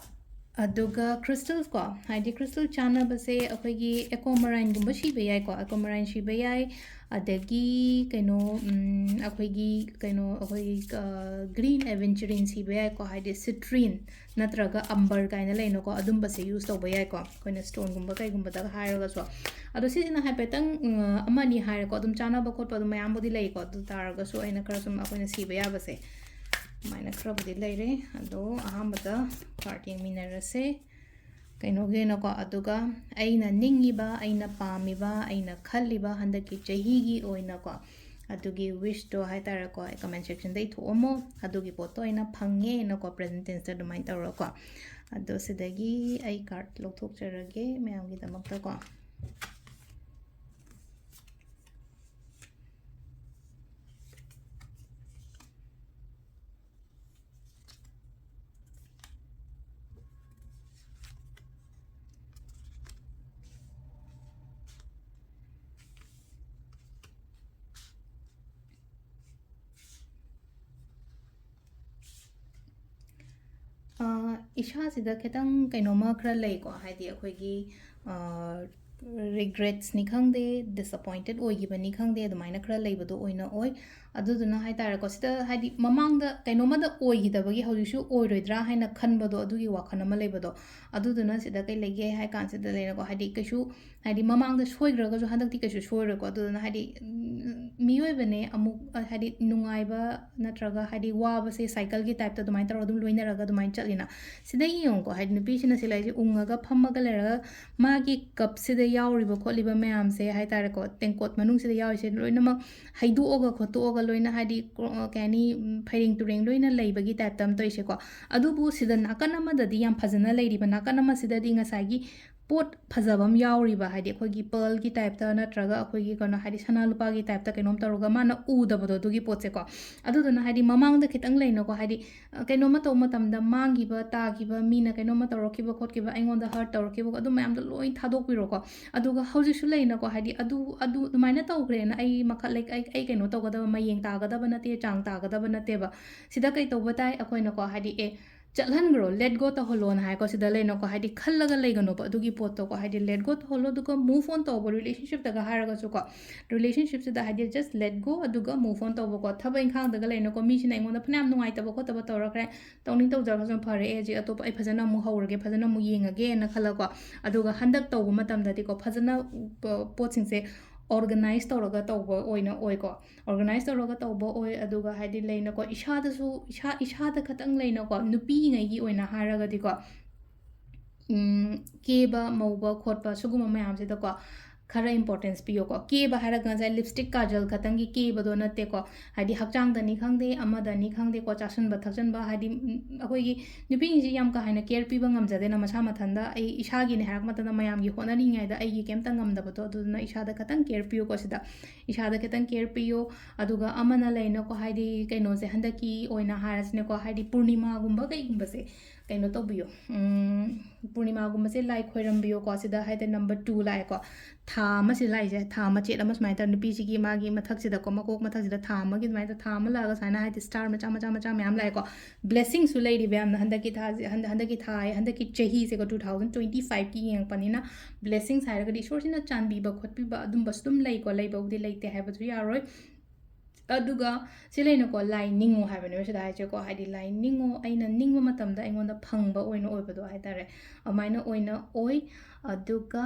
ꯑꯗꯨꯒ crystals ꯀꯣ, ꯍꯥꯏꯗꯤ crystal ꯆꯥꯟꯅꯕꯁꯦ ꯑꯩꯈꯣꯏꯒꯤ aquamarine ꯒꯨꯝꯕ ꯁꯤꯕ ꯌꯥꯏꯀꯣ, aquamarine ꯁꯤꯕ ꯌꯥꯏ꯫ ꯑꯗꯒꯤ ꯀꯩꯅꯣ, ꯎꯝ, ꯑꯩꯈꯣꯏꯒꯤ ꯀꯩꯅꯣ, ꯑꯩꯈꯣꯏꯒꯤ, ꯑ, green aventurine ꯁꯤꯕ ꯌꯥꯏꯀꯣ, ꯍꯥꯏꯗꯤ citrine ꯅꯠꯇ꯭ꯔꯒ amber ꯀꯥꯏꯅ ꯂꯩꯅꯀꯣ, ꯑꯗꯨꯝꯕꯁꯦ use ꯇꯧꯕ ꯌꯥꯏꯀꯣ, ꯑꯩꯈꯣꯏꯅ stone ꯒꯨꯝꯕ ꯀꯩꯒꯨꯝꯕꯗꯒ ꯍꯥꯏꯔꯒꯁꯨ꯫ ꯑꯗꯣ ꯁꯤꯁꯤꯅ ꯍꯥꯏꯐꯦꯠꯇꯪ, ꯎꯝ, ꯑꯃ ꯑꯅꯤ ꯍꯥꯏꯔꯦꯀꯣ, ꯑꯗꯨꯝ ꯆꯥꯟꯅꯕ ꯈꯣꯠꯄ ꯑꯗꯨꯝ ꯃꯌꯥꯝꯕꯨꯗꯤ ꯂꯩꯀꯣ, ꯑꯗꯨ ꯇꯥꯔꯒꯁꯨ ꯑꯩꯅ ꯈꯔ ꯁꯨꯝ ꯑꯩꯈꯣꯏꯅ ꯁꯤꯕ ꯌꯥꯕꯁꯦ ꯑꯗꯨꯃꯥꯏꯅ ꯈꯔꯕꯨꯗꯤ ꯂꯩꯔꯦ꯫ ꯑꯗꯣ ꯑꯍꯥꯟꯕꯗ card ꯌꯦꯡꯃꯤꯟꯅꯔꯁꯦ꯫ ꯀꯩꯅꯣꯒꯤ ꯑꯣꯏꯅꯀꯣ, ꯑꯗꯨꯒ ꯑꯩꯅ ꯅꯤꯡꯉꯤꯕ, ꯑꯩꯅ ꯄꯥꯝꯃꯤꯕ, ꯑꯩꯅ ꯈꯜꯂꯤꯕ ꯍꯟꯗꯛꯀꯤ ꯆꯍꯤꯒꯤ ꯑꯣꯏꯅꯀꯣ, ꯑꯗꯨꯒꯤ wish ꯇꯣ ꯍꯥꯏ ꯇꯥꯔꯦꯀꯣ, ꯑꯩ comment section ꯗ ꯏꯊꯣꯛꯑꯝꯃꯣ, ꯑꯗꯨꯒꯤ ꯄꯣꯠꯇꯣ ꯑꯩꯅ ꯐꯪꯉꯦꯅꯀꯣ, present tense ꯇ ꯑꯗꯨꯃꯥꯏꯅ ꯇꯧꯔꯒꯀꯣ꯫ ꯑꯗꯣ ꯁꯤꯗꯒꯤ ꯑꯩ card ꯂꯧꯊꯣꯛꯆꯔꯒꯦ ꯃꯌꯥꯝꯒꯤꯗꯃꯛꯇꯀꯣ꯫ ꯑ, ꯏꯁꯥꯁꯤꯗ ꯈꯤꯇꯪ ꯀꯩꯅꯣꯝꯃ ꯈꯔ ꯂꯩꯀꯣ, ꯍꯥꯏꯗꯤ ꯑꯩꯈꯣꯏꯒꯤ, ꯑ, regrets ꯅꯤ ꯈꯪꯗꯦ, disappointed ꯑꯣꯏꯈꯤꯕꯅꯤ ꯈꯪꯗꯦ, ꯑꯗꯨꯃꯥꯏꯅ ꯈꯔ ꯂꯩꯕꯗꯣ ꯑꯣꯏꯅ ꯑꯣꯏ꯫ ꯑꯗꯨꯗꯨꯅ ꯍꯥꯏ ꯇꯥꯔꯦꯀꯣ, ꯁꯤꯗ ꯍꯥꯏꯗꯤ ꯃꯃꯥꯡꯗ ꯀꯩꯅꯣꯝꯃꯗ ꯑꯣꯏꯈꯤꯗꯕꯒꯤ ꯍꯧꯖꯤꯛꯁꯨ ꯑꯣꯏꯔꯣꯏꯗ꯭ꯔꯥ ꯍꯥꯏꯅ ꯈꯟꯕꯗꯣ, ꯑꯗꯨꯒꯤ ꯋꯥꯈꯜ ꯑꯃ ꯂꯩꯕꯗꯣ꯫ ꯑꯗꯨꯗꯨꯅ ꯁꯤꯗ ꯀꯩ ꯂꯩꯒꯦ ꯍꯥꯏ ꯀꯥꯟꯁꯤꯗ ꯂꯩꯔꯦꯀꯣ, ꯍꯥꯏꯗꯤ ꯀꯩꯁꯨ, ꯍꯥꯏꯗꯤ ꯃꯃꯥꯡꯗ ꯁꯣꯏꯈ꯭ꯔꯒꯁꯨ ꯍꯟꯗꯛꯇꯤ ꯀꯩꯁꯨ ꯁꯣꯏꯔꯣꯏꯀꯣ꯫ ꯑꯗꯨꯗꯨꯅ ꯍꯥꯏꯗꯤ, ꯎꯝ, ꯃꯤꯑꯣꯏꯕꯅꯦ ꯑꯃꯨꯛ, ꯑ, ꯍꯥꯏꯗꯤ ꯅꯨꯡꯉꯥꯏꯕ ꯅꯠꯇ꯭ꯔꯒ ꯍꯥꯏꯗꯤ ꯋꯥꯕꯁꯦ cycle ꯒꯤ type ꯇ ꯑꯗꯨꯃꯥꯏꯅ ꯇꯧꯔꯒ ꯑꯗꯨꯝ ꯂꯣꯏꯅꯔꯒ ꯑꯗꯨꯃꯥꯏꯅ ꯆꯠꯂꯤꯅ꯫ ꯁꯤꯗ ꯌꯦꯡꯉꯨꯀꯣ, ꯍꯥꯏꯗꯤ ꯅꯨꯄꯤꯁꯤꯅ ꯁꯤ ꯂꯩꯔꯤꯁꯦ ꯎꯪꯉꯒ ꯐꯝꯃꯒ ꯂꯩꯔꯒ ꯃꯥꯒꯤ cup ꯁꯤꯗ ꯌꯥꯎꯔꯤꯕ ꯈꯣꯠꯂꯤꯕ ꯃꯌꯥꯝꯁꯦ ꯍꯥꯏ ꯇꯥꯔꯦꯀꯣ, ꯇꯦꯡꯀꯣꯠ ꯃꯅꯨꯡꯁꯤꯗ ꯌꯥꯎꯔꯤꯁꯦ ꯂꯣꯏꯅꯃꯛ ꯍꯩꯗꯣꯛꯑꯒ ꯈꯣꯠꯇꯣꯛꯑꯒ ꯂꯣꯏꯅ ꯍꯥꯏꯗꯤ ꯀ꯭ꯔꯣ-, ꯀꯩ ꯍꯥꯏꯅꯤ, ꯎꯝ, ꯐꯩꯔꯦꯡ ꯇꯨꯔꯦꯡ ꯂꯣꯏꯅ ꯂꯩꯕꯒꯤ type ꯇ ꯑꯃ ꯇꯧꯔꯤꯁꯦꯀꯣ꯫ ꯑꯗꯨꯕꯨ ꯁꯤꯗ ꯅꯥꯀꯟ ꯑꯃꯗꯗꯤ ꯌꯥꯝ ꯐꯖꯅ ꯂꯩꯔꯤꯕ, ꯅꯥꯀꯟ ꯑꯃꯁꯤꯗꯗꯤ ꯉꯁꯥꯏꯒꯤ ꯄꯣꯠ ꯐꯖꯕ ꯑꯃ ꯌꯥꯎꯔꯤꯕ, ꯍꯥꯏꯗꯤ ꯑꯩꯈꯣꯏꯒꯤ pearl ꯒꯤ type ꯇ ꯅꯠꯇ꯭ꯔꯒ ꯑꯩꯈꯣꯏꯒꯤ ꯀꯩꯅꯣ, ꯍꯥꯏꯗꯤ ꯁꯅꯥ ꯂꯨꯄꯥꯒꯤ type ꯇ ꯀꯩꯅꯣꯝ ꯇꯧꯔꯒ ꯃꯥꯅ ꯎꯗꯕꯗꯣ ꯑꯗꯨꯒꯤ ꯄꯣꯠꯁꯦꯀꯣ꯫ ꯑꯗꯨꯗꯨꯅ ꯍꯥꯏꯗꯤ ꯃꯃꯥꯡꯗ ꯈꯤꯇꯪ ꯂꯩꯅꯀꯣ, ꯍꯥꯏꯗꯤ, ꯑ, ꯀꯩꯅꯣꯝꯃ ꯇꯧꯕ ꯃꯇꯝꯗ ꯃꯥꯡꯈꯤꯕ, ꯇꯥꯈꯤꯕ, ꯃꯤꯅ ꯀꯩꯅꯣꯝꯃ ꯇꯧꯔꯛꯈꯤꯕ ꯈꯣꯠꯈꯤꯕ, ꯑꯩꯉꯣꯟꯗ hurt ꯇꯧꯔꯛꯈꯤꯕ, ꯑꯗꯨ ꯃꯌꯥꯝꯗꯣ ꯂꯣꯏ ꯊꯥꯗꯣꯛꯄꯤꯔꯣꯀꯣ꯫ ꯑꯗꯨꯒ ꯍꯧꯖꯤꯛꯁꯨ ꯂꯩꯅꯀꯣ, ꯍꯥꯏꯗꯤ ꯑꯗꯨ, ꯑꯗꯨ ꯑꯗꯨꯃꯥꯏꯅ ꯇꯧꯈ꯭ꯔꯦꯅ ꯑꯩ ꯃꯈꯜ ꯂꯩ-, ꯑꯩ, ꯑꯩ ꯀꯩꯅꯣ ꯇꯧꯒꯗꯕ, ꯃꯌꯦꯡ ꯇꯥꯒꯗꯕ ꯅꯠꯇꯦ, ꯆꯥꯡ ꯇꯥꯒꯗꯕ ꯅꯠꯇꯦꯕ꯫ ꯁꯤꯗ ꯀꯩ ꯇꯧꯕ ꯇꯥꯏ ꯑꯩꯈꯣꯏꯅꯀꯣ, ꯍꯥꯏꯗꯤ, ꯑꯦ, ꯆꯠꯍꯟꯈ꯭ꯔꯣ, let go ꯇꯧꯍꯜꯂꯣꯅ ꯍꯥꯏꯀꯣ꯫ ꯁꯤꯗ ꯂꯩꯅꯀꯣ, ꯍꯥꯏꯗꯤ ꯈꯜꯂꯒ ꯂꯩꯒꯅꯣꯕ ꯑꯗꯨꯒꯤ ꯄꯣꯠꯇꯣꯀꯣ, ꯍꯥꯏꯗꯤ let go ꯇꯧꯍꯜꯂꯣ꯫ ꯑꯗꯨꯒ move on ꯇꯧꯕ, relationshipꯇꯒ ꯍꯥꯏꯔꯒꯁꯨꯀꯣ, relationshipꯁꯤꯗ ꯍꯥꯏꯗꯤ just let go ꯑꯗꯨꯒ move on ꯇꯧꯕꯀꯣ꯫ ꯊꯕꯛ ꯏꯪꯈꯥꯡꯗꯒ ꯂꯩꯅꯀꯣ, ꯃꯤꯁꯤꯅ ꯑꯩꯉꯣꯟꯗ ꯐꯅꯌꯥꯝ ꯅꯨꯡꯉꯥꯏꯇꯕ ꯈꯣꯠꯇꯕ ꯇꯧꯔꯛꯈ꯭ꯔꯦ, ꯇꯧꯅꯤꯡ ꯇꯧꯖꯔꯒꯁꯨ ꯐꯔꯦ, ꯑꯩ ꯍꯧꯖꯤꯛ ꯑꯇꯣꯞꯄ ꯑꯩ ꯐꯖꯅ ꯑꯃꯨꯛ ꯍꯧꯔꯒꯦ, ꯐꯖꯅ ꯑꯃꯨꯛ ꯌꯦꯡꯉꯒꯦꯅ ꯈꯜꯂꯀꯣ꯫ ꯑꯗꯨꯒ ꯍꯟꯗꯛ ꯇꯧꯕ ꯃꯇꯝꯗꯗꯤꯀꯣ, ꯐꯖꯅ ꯄ-, ꯄꯣꯠꯁꯤꯡꯁꯦ organize ꯇꯧꯔꯒ ꯇꯧꯕ ꯑꯣꯏꯅ ꯑꯣꯏꯀꯣ꯫ Organize ꯇꯧꯔꯒ ꯇꯧꯕ ꯑꯣꯏ꯫ ꯑꯗꯨꯒ ꯍꯥꯏꯗꯤ ꯂꯩꯅꯀꯣ, ꯏꯁꯥꯗꯁꯨ, ꯏꯁꯥ, ꯏꯁꯥꯗ ꯈꯇꯪ ꯂꯩꯅꯀꯣ, ꯅꯨꯄꯤꯉꯩꯒꯤ ꯑꯣꯏꯅ ꯍꯥꯏꯔꯒꯗꯤꯀꯣ, ꯎꯝ, ꯀꯦꯕ ꯃꯧꯕ ꯈꯣꯠꯄ ꯁꯤꯒꯨꯝꯕ ꯃꯌꯥꯝꯁꯤꯗꯀꯣ ꯈꯔ importance ꯄꯤꯌꯣꯀꯣ꯫ ꯀꯦꯕ ꯍꯥꯏꯔꯒ ꯉꯁꯥꯏ lipstick ꯀꯥꯖꯜ ꯈꯛꯇꯪꯒꯤ ꯀꯦꯕꯗꯣ ꯅꯠꯇꯦꯀꯣ꯫ ꯍꯥꯏꯗꯤ ꯍꯛꯆꯥꯡꯗꯅꯤ ꯈꯪꯗꯦ, ꯑꯃꯗꯅꯤ ꯈꯪꯗꯦꯀꯣ, ꯆꯥꯁꯟꯕ ꯊꯛꯆꯟꯕ, ꯍꯥꯏꯗꯤ, ꯎꯝ, ꯑꯩꯈꯣꯏꯒꯤ ꯅꯨꯄꯤꯁꯤꯡꯁꯤ ꯌꯥꯝ ꯀꯥ ꯍꯦꯟꯅ care ꯄꯤꯕ ꯉꯝꯖꯗꯦꯅ ꯃꯁꯥ ꯃꯊꯟꯗ꯫ ꯑꯩ ꯏꯁꯥꯒꯤꯅꯦ ꯍꯥꯏꯔꯛꯄ ꯃꯇꯝꯗ, ꯃꯌꯥꯝꯒꯤ ꯍꯣꯠꯅꯔꯤꯉꯩꯗ ꯑꯩꯒꯤ ꯀꯩꯝꯇ ꯉꯝꯗꯕꯗꯣ, ꯑꯗꯨꯗꯨꯅ ꯏꯁꯥꯗ ꯈꯇꯪ care ꯄꯤꯌꯨꯀꯣ꯫ ꯁꯤꯗ ꯏꯁꯥꯗ ꯈꯤꯇꯪ care ꯄꯤꯌꯨ꯫ ꯑꯗꯨꯒ ꯑꯃꯅ ꯂꯩꯅꯀꯣ, ꯍꯥꯏꯗꯤ ꯀꯩꯅꯣꯁꯦ, ꯍꯟꯗꯛꯀꯤ ꯑꯣꯏꯅ ꯍꯥꯏꯔꯁꯤꯅꯦꯀꯣ, ꯍꯥꯏꯗꯤ ꯄꯨꯔꯅꯤꯃꯥꯒꯨꯝꯕ ꯀꯩꯒꯨꯝꯕꯁꯦ ꯀꯩꯅꯣ ꯇꯧꯕꯤꯌꯣ, ꯎꯝ, ꯄꯨꯔꯅꯤꯃꯥꯒꯨꯝꯕꯁꯦ ꯂꯥꯏ ꯈꯣꯏꯔꯝꯕꯤꯌꯣꯀꯣ꯫ ꯁꯤꯗ ꯍꯥꯏꯗꯤ number two ꯂꯥꯛꯑꯦꯀꯣ, ꯊꯥ ꯑꯃꯁꯤꯗ ꯂꯥꯛꯏꯁꯦ, ꯊꯥ ꯃꯆꯦꯠ ꯑꯃ ꯁꯨꯃꯥꯏꯅ ꯇꯧꯔ ꯅꯨꯄꯤꯁꯤꯒꯤ ꯃꯥꯒꯤ ꯃꯊꯛꯁꯤꯗꯀꯣ, ꯃꯀꯣꯛ ꯃꯊꯛꯁꯤꯗ ꯊꯥ ꯑꯃꯒꯤ ꯑꯗꯨꯃꯥꯏꯅ ꯊꯥ ꯑꯃ ꯂꯥꯛꯑꯒ ꯁꯨꯃꯥꯏꯅ ꯍꯥꯏꯗꯤ star ꯃꯆꯥ ꯃꯆꯥ ꯃꯆꯥ ꯃꯌꯥꯝ ꯂꯥꯛꯑꯦꯀꯣ꯫ Blessingꯁꯨ ꯂꯩꯔꯤꯕ ꯌꯥꯝꯅ ꯍꯟꯗꯛꯀꯤ ꯊꯥꯁꯦ, ꯍꯟꯗꯛ, ꯍꯟꯗꯛꯀꯤ ꯊꯥ, ꯍꯟꯗꯛꯀꯤ ꯆꯍꯤꯁꯦꯀꯣ, two thousand twenty fiveꯀꯤ ꯌꯦꯡꯉꯛꯄꯅꯤꯅ blessings ꯍꯥꯏꯔꯒꯗꯤ ꯏꯁꯣꯔꯁꯤꯅ ꯆꯥꯟꯕꯤꯕ ꯈꯣꯠꯄꯤꯕ ꯑꯗꯨꯝꯕꯁꯨ ꯑꯗꯨꯝ ꯂꯩꯀꯣ, ꯂꯩꯕꯕꯨꯗꯤ ꯂꯩꯇꯦ ꯍꯥꯏꯕꯁꯨ ꯌꯥꯔꯣꯏ꯫ ꯑꯗꯨꯒ ꯁꯤ ꯂꯩꯅꯀꯣ, ꯂꯥꯏ ꯅꯤꯡꯉꯣ ꯍꯥꯏꯕꯅꯦꯕ ꯁꯤꯗ ꯍꯥꯏꯁꯦꯀꯣ, ꯍꯥꯏꯗꯤ ꯂꯥꯏ ꯅꯤꯡꯉꯣ, ꯑꯩꯅ ꯅꯤꯡꯕ ꯃꯇꯝꯗ ꯑꯩꯉꯣꯟꯗ ꯐꯪꯕ ꯑꯣꯏꯅ ꯑꯣꯏꯕꯗꯣ ꯍꯥꯏꯇꯥꯔꯦ, ꯑꯗꯨꯃꯥꯏꯅ ꯑꯣꯏꯅ ꯑꯣꯏ꯫ ꯑꯗꯨꯒ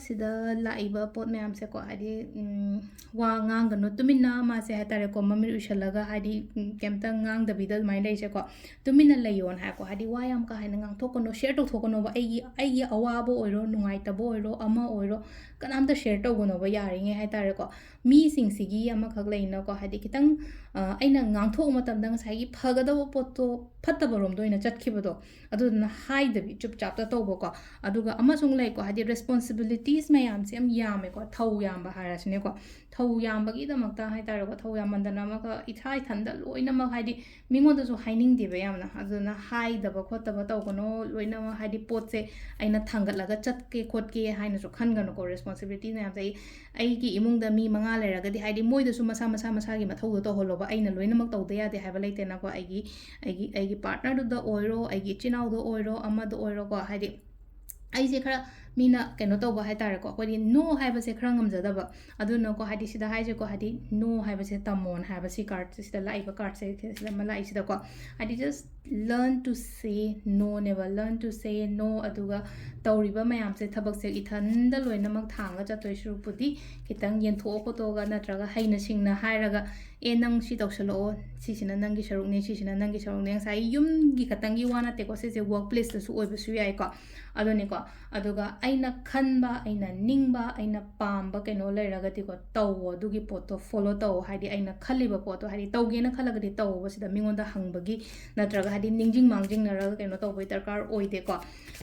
ꯁꯤꯗ ꯂꯥꯛꯏꯕ ꯄꯣꯠ ꯃꯌꯥꯝꯁꯦꯀꯣ, ꯍꯥꯏꯗꯤ, ꯎꯝ, ꯋꯥ ꯉꯥꯡꯒꯅꯨ, ꯇꯨꯃꯤꯟꯅ ꯃꯥꯁꯦ ꯍꯥꯏꯇꯥꯔꯦꯀꯣ, ꯃꯃꯤꯠ ꯎꯏꯁꯜꯂꯒ ꯍꯥꯏꯗꯤ, ꯎꯝ, ꯀꯩꯝꯇ ꯉꯥꯡꯗꯕꯤꯗ ꯑꯗꯨꯃꯥꯏꯅ ꯂꯩꯁꯦꯀꯣ, ꯇꯨꯃꯤꯟꯅ ꯂꯩꯌꯣꯅ ꯍꯥꯏꯀꯣ, ꯍꯥꯏꯗꯤ ꯋꯥ ꯌꯥꯝ ꯀꯥ ꯍꯦꯟꯅ ꯉꯥꯡꯊꯣꯛꯀꯅꯣ, share ꯇꯧꯊꯣꯛꯀꯅꯣꯕ꯫ ꯑꯩꯒꯤ, ꯑꯩꯒꯤ ꯑꯋꯥꯕ ꯑꯣꯏꯔꯣ, ꯅꯨꯡꯉꯥꯏꯇꯕ ꯑꯣꯏꯔꯣ, ꯑꯃ ꯑꯣꯏꯔꯣ, ꯀꯅꯥꯝꯇ share ꯇꯧꯒꯅꯣꯕ ꯌꯥꯔꯤꯉꯩ ꯍꯥꯏꯇꯥꯔꯦꯀꯣ꯫ ꯃꯤꯁꯤꯡꯁꯤꯒꯤ ꯑꯃꯈꯛ ꯂꯩꯅꯀꯣ, ꯍꯥꯏꯗꯤ ꯈꯤꯇꯪ, ꯑ, ꯑꯩꯅ ꯉꯥꯡꯊꯣꯛꯄ ꯃꯇꯝꯗ ꯉꯁꯥꯏꯒꯤ ꯐꯒꯗꯕ ꯄꯣꯠꯇꯣ ꯐꯠꯇꯕ ꯔꯣꯝꯗ ꯑꯣꯏꯅ ꯆꯠꯈꯤꯕꯗꯣ, ꯑꯗꯨꯗꯨꯅ ꯍꯥꯏꯗꯕꯤ ꯆꯨꯞ ꯆꯥꯞꯇ ꯇꯧꯕꯀꯣ꯫ ꯑꯗꯨꯒ ꯑꯃꯁꯨ ꯁꯨꯝ ꯂꯩꯀꯣ, ꯍꯥꯏꯗꯤ responsibilities ꯃꯌꯥꯝꯁꯦ ꯌꯥꯝ ꯌꯥꯝꯃꯦꯀꯣ, ꯊꯧ ꯌꯥꯝꯕ ꯍꯥꯏꯔꯁꯤꯅꯦꯀꯣ꯫ ꯊꯧ ꯌꯥꯝꯕꯒꯤꯗꯃꯛꯇ ꯍꯥꯏꯇꯥꯔꯦꯀꯣ, ꯊꯧ ꯌꯥꯝꯃꯟꯗꯅ ꯑꯃꯒ ꯏꯁꯥ ꯏꯊꯟꯗ ꯂꯣꯏꯅꯃꯛ, ꯍꯥꯏꯗꯤ ꯃꯤꯉꯣꯟꯗꯁꯨ ꯍꯥꯏꯅꯤꯡꯗꯦꯕ ꯌꯥꯝꯅ꯫ ꯑꯗꯨꯅ ꯍꯥꯏꯗꯕ ꯈꯣꯠꯇꯕ ꯇꯧꯒꯅꯣ, ꯂꯣꯏꯅꯃꯛ ꯍꯥꯏꯗꯤ ꯄꯣꯠꯁꯦ ꯑꯩꯅ ꯊꯥꯡꯒꯠꯂꯒ ꯆꯠꯀꯦ ꯈꯣꯠꯀꯦ ꯍꯥꯏꯅꯁꯨ ꯈꯟꯒꯅꯨꯀꯣ꯫ Responsibility ꯃꯌꯥꯝꯁꯦ ꯑꯩ, ꯑꯩꯒꯤ ꯏꯃꯨꯡꯗ ꯃꯤ ꯃꯉꯥ ꯂꯩꯔꯒꯗꯤ, ꯍꯥꯏꯗꯤ ꯃꯣꯏꯗꯁꯨ ꯃꯁꯥ ꯃꯁꯥ ꯃꯁꯥꯒꯤ ꯃꯊꯧꯗꯣ ꯇꯧꯍꯜꯂꯣꯕ꯫ ꯑꯩꯅ ꯂꯣꯏꯅꯃꯛ ꯇꯧꯗ ꯌꯥꯗꯦ ꯍꯥꯏꯕ ꯂꯩꯇꯦꯅꯀꯣ꯫ ꯑꯩꯒꯤ, ꯑꯩꯒꯤ, ꯑꯩꯒꯤ partnerꯗꯨꯗ ꯑꯣꯏꯔꯣ, ꯑꯩꯒꯤ ꯏꯆꯤꯟ ꯏꯅꯥꯎꯗ ꯑꯣꯏꯔꯣ, ꯑꯃꯗ ꯑꯣꯏꯔꯣꯀꯣ, ꯍꯥꯏꯗꯤ ꯑꯩꯁꯦ ꯈꯔ ꯃꯤꯅ ꯀꯩꯅꯣ ꯇꯧꯕ ꯍꯥꯏꯇꯥꯔꯦꯀꯣ, ꯑꯩꯈꯣꯏꯗꯤ no ꯍꯥꯏꯕꯁꯦ ꯈꯔ ꯉꯝꯖꯗꯕ꯫ ꯑꯗꯨꯅꯀꯣ, ꯍꯥꯏꯗꯤ ꯁꯤꯗ ꯍꯥꯏꯁꯦꯀꯣ, ꯍꯥꯏꯗꯤ no ꯍꯥꯏꯕꯁꯦ ꯇꯝꯃꯣꯅ ꯍꯥꯏꯕ, ꯁꯤ cardꯁꯦ, ꯁꯤꯗ ꯂꯥꯛꯏꯕ cardꯁꯦ, ꯁꯤꯗ ꯑꯃ ꯂꯥꯛꯏꯁꯤꯗꯀꯣ, ꯍꯥꯏꯗꯤ just learn to say no ꯅꯦꯕ, learn to say no꯫ ꯑꯗꯨꯒ ꯇꯧꯔꯤꯕ ꯃꯌꯥꯝꯁꯦ, ꯊꯕꯛꯁꯦ ꯏꯊꯟꯗ ꯂꯣꯏꯅꯃꯛ ꯊꯥꯡꯉ ꯆꯠꯇꯣꯏ ꯁꯔꯨꯛꯄꯨꯗꯤ, ꯈꯤꯇꯪ ꯌꯦꯟꯊꯣꯛꯑ ꯈꯣꯠꯇꯣꯛꯑꯒ, ꯅꯠꯇ꯭ꯔꯒ ꯍꯩꯅ ꯁꯤꯡꯅ ꯍꯥꯏꯔꯒ, "ꯑꯦ, ꯅꯪ ꯁꯤ ꯇꯧꯁꯜꯂꯛꯑꯣ, ꯁꯤꯁꯤꯅ ꯅꯪꯒꯤ ꯁꯔꯨꯛꯅꯦ, ꯁꯤꯁꯤꯅ ꯅꯪꯒꯤ ꯁꯔꯨꯛꯅꯦ", ꯉꯁꯥꯏ ꯌꯨꯝꯒꯤ ꯈꯛꯇꯪꯒꯤ ꯋꯥ ꯅꯠꯇꯦꯀꯣ, ꯁꯤꯁꯦ workplaceꯇꯁꯨ ꯑꯣꯏꯕꯁꯨ ꯌꯥꯏꯀꯣ꯫ ꯑꯗꯨꯅꯤꯀꯣ, ꯑꯗꯨꯒ ꯑꯩꯅ ꯈꯟꯕ, ꯑꯩꯅ ꯅꯤꯡꯕ, ꯑꯩꯅ ꯄꯥꯝꯕ ꯀꯩꯅꯣ ꯂꯩꯔꯒꯗꯤꯀꯣ, ꯇꯧꯋꯣ, ꯑꯗꯨꯒꯤ ꯄꯣꯠꯇꯣ follow ꯇꯧꯋꯣ꯫ ꯍꯥꯏꯗꯤ ꯑꯩꯅ ꯈꯜꯂꯤꯕ ꯄꯣꯠꯇꯣ, ꯍꯥꯏꯗꯤ ꯇꯧꯒꯦꯅ ꯈꯜꯂꯒꯗꯤ ꯇꯧꯋꯣꯕ, ꯁꯤꯗ ꯃꯤꯉꯣꯟꯗ ꯍꯪꯕꯒꯤ ꯅꯠꯇ꯭ꯔꯒ ꯍꯥꯏꯗꯤ ꯅꯤꯡꯁꯤꯡ ꯃꯥꯡꯖꯤꯡꯅꯔꯒ ꯀꯩꯅꯣ ꯇꯧꯕꯒꯤ ꯗꯔꯀꯥꯔ ꯑꯣꯏꯗꯦꯀꯣ꯫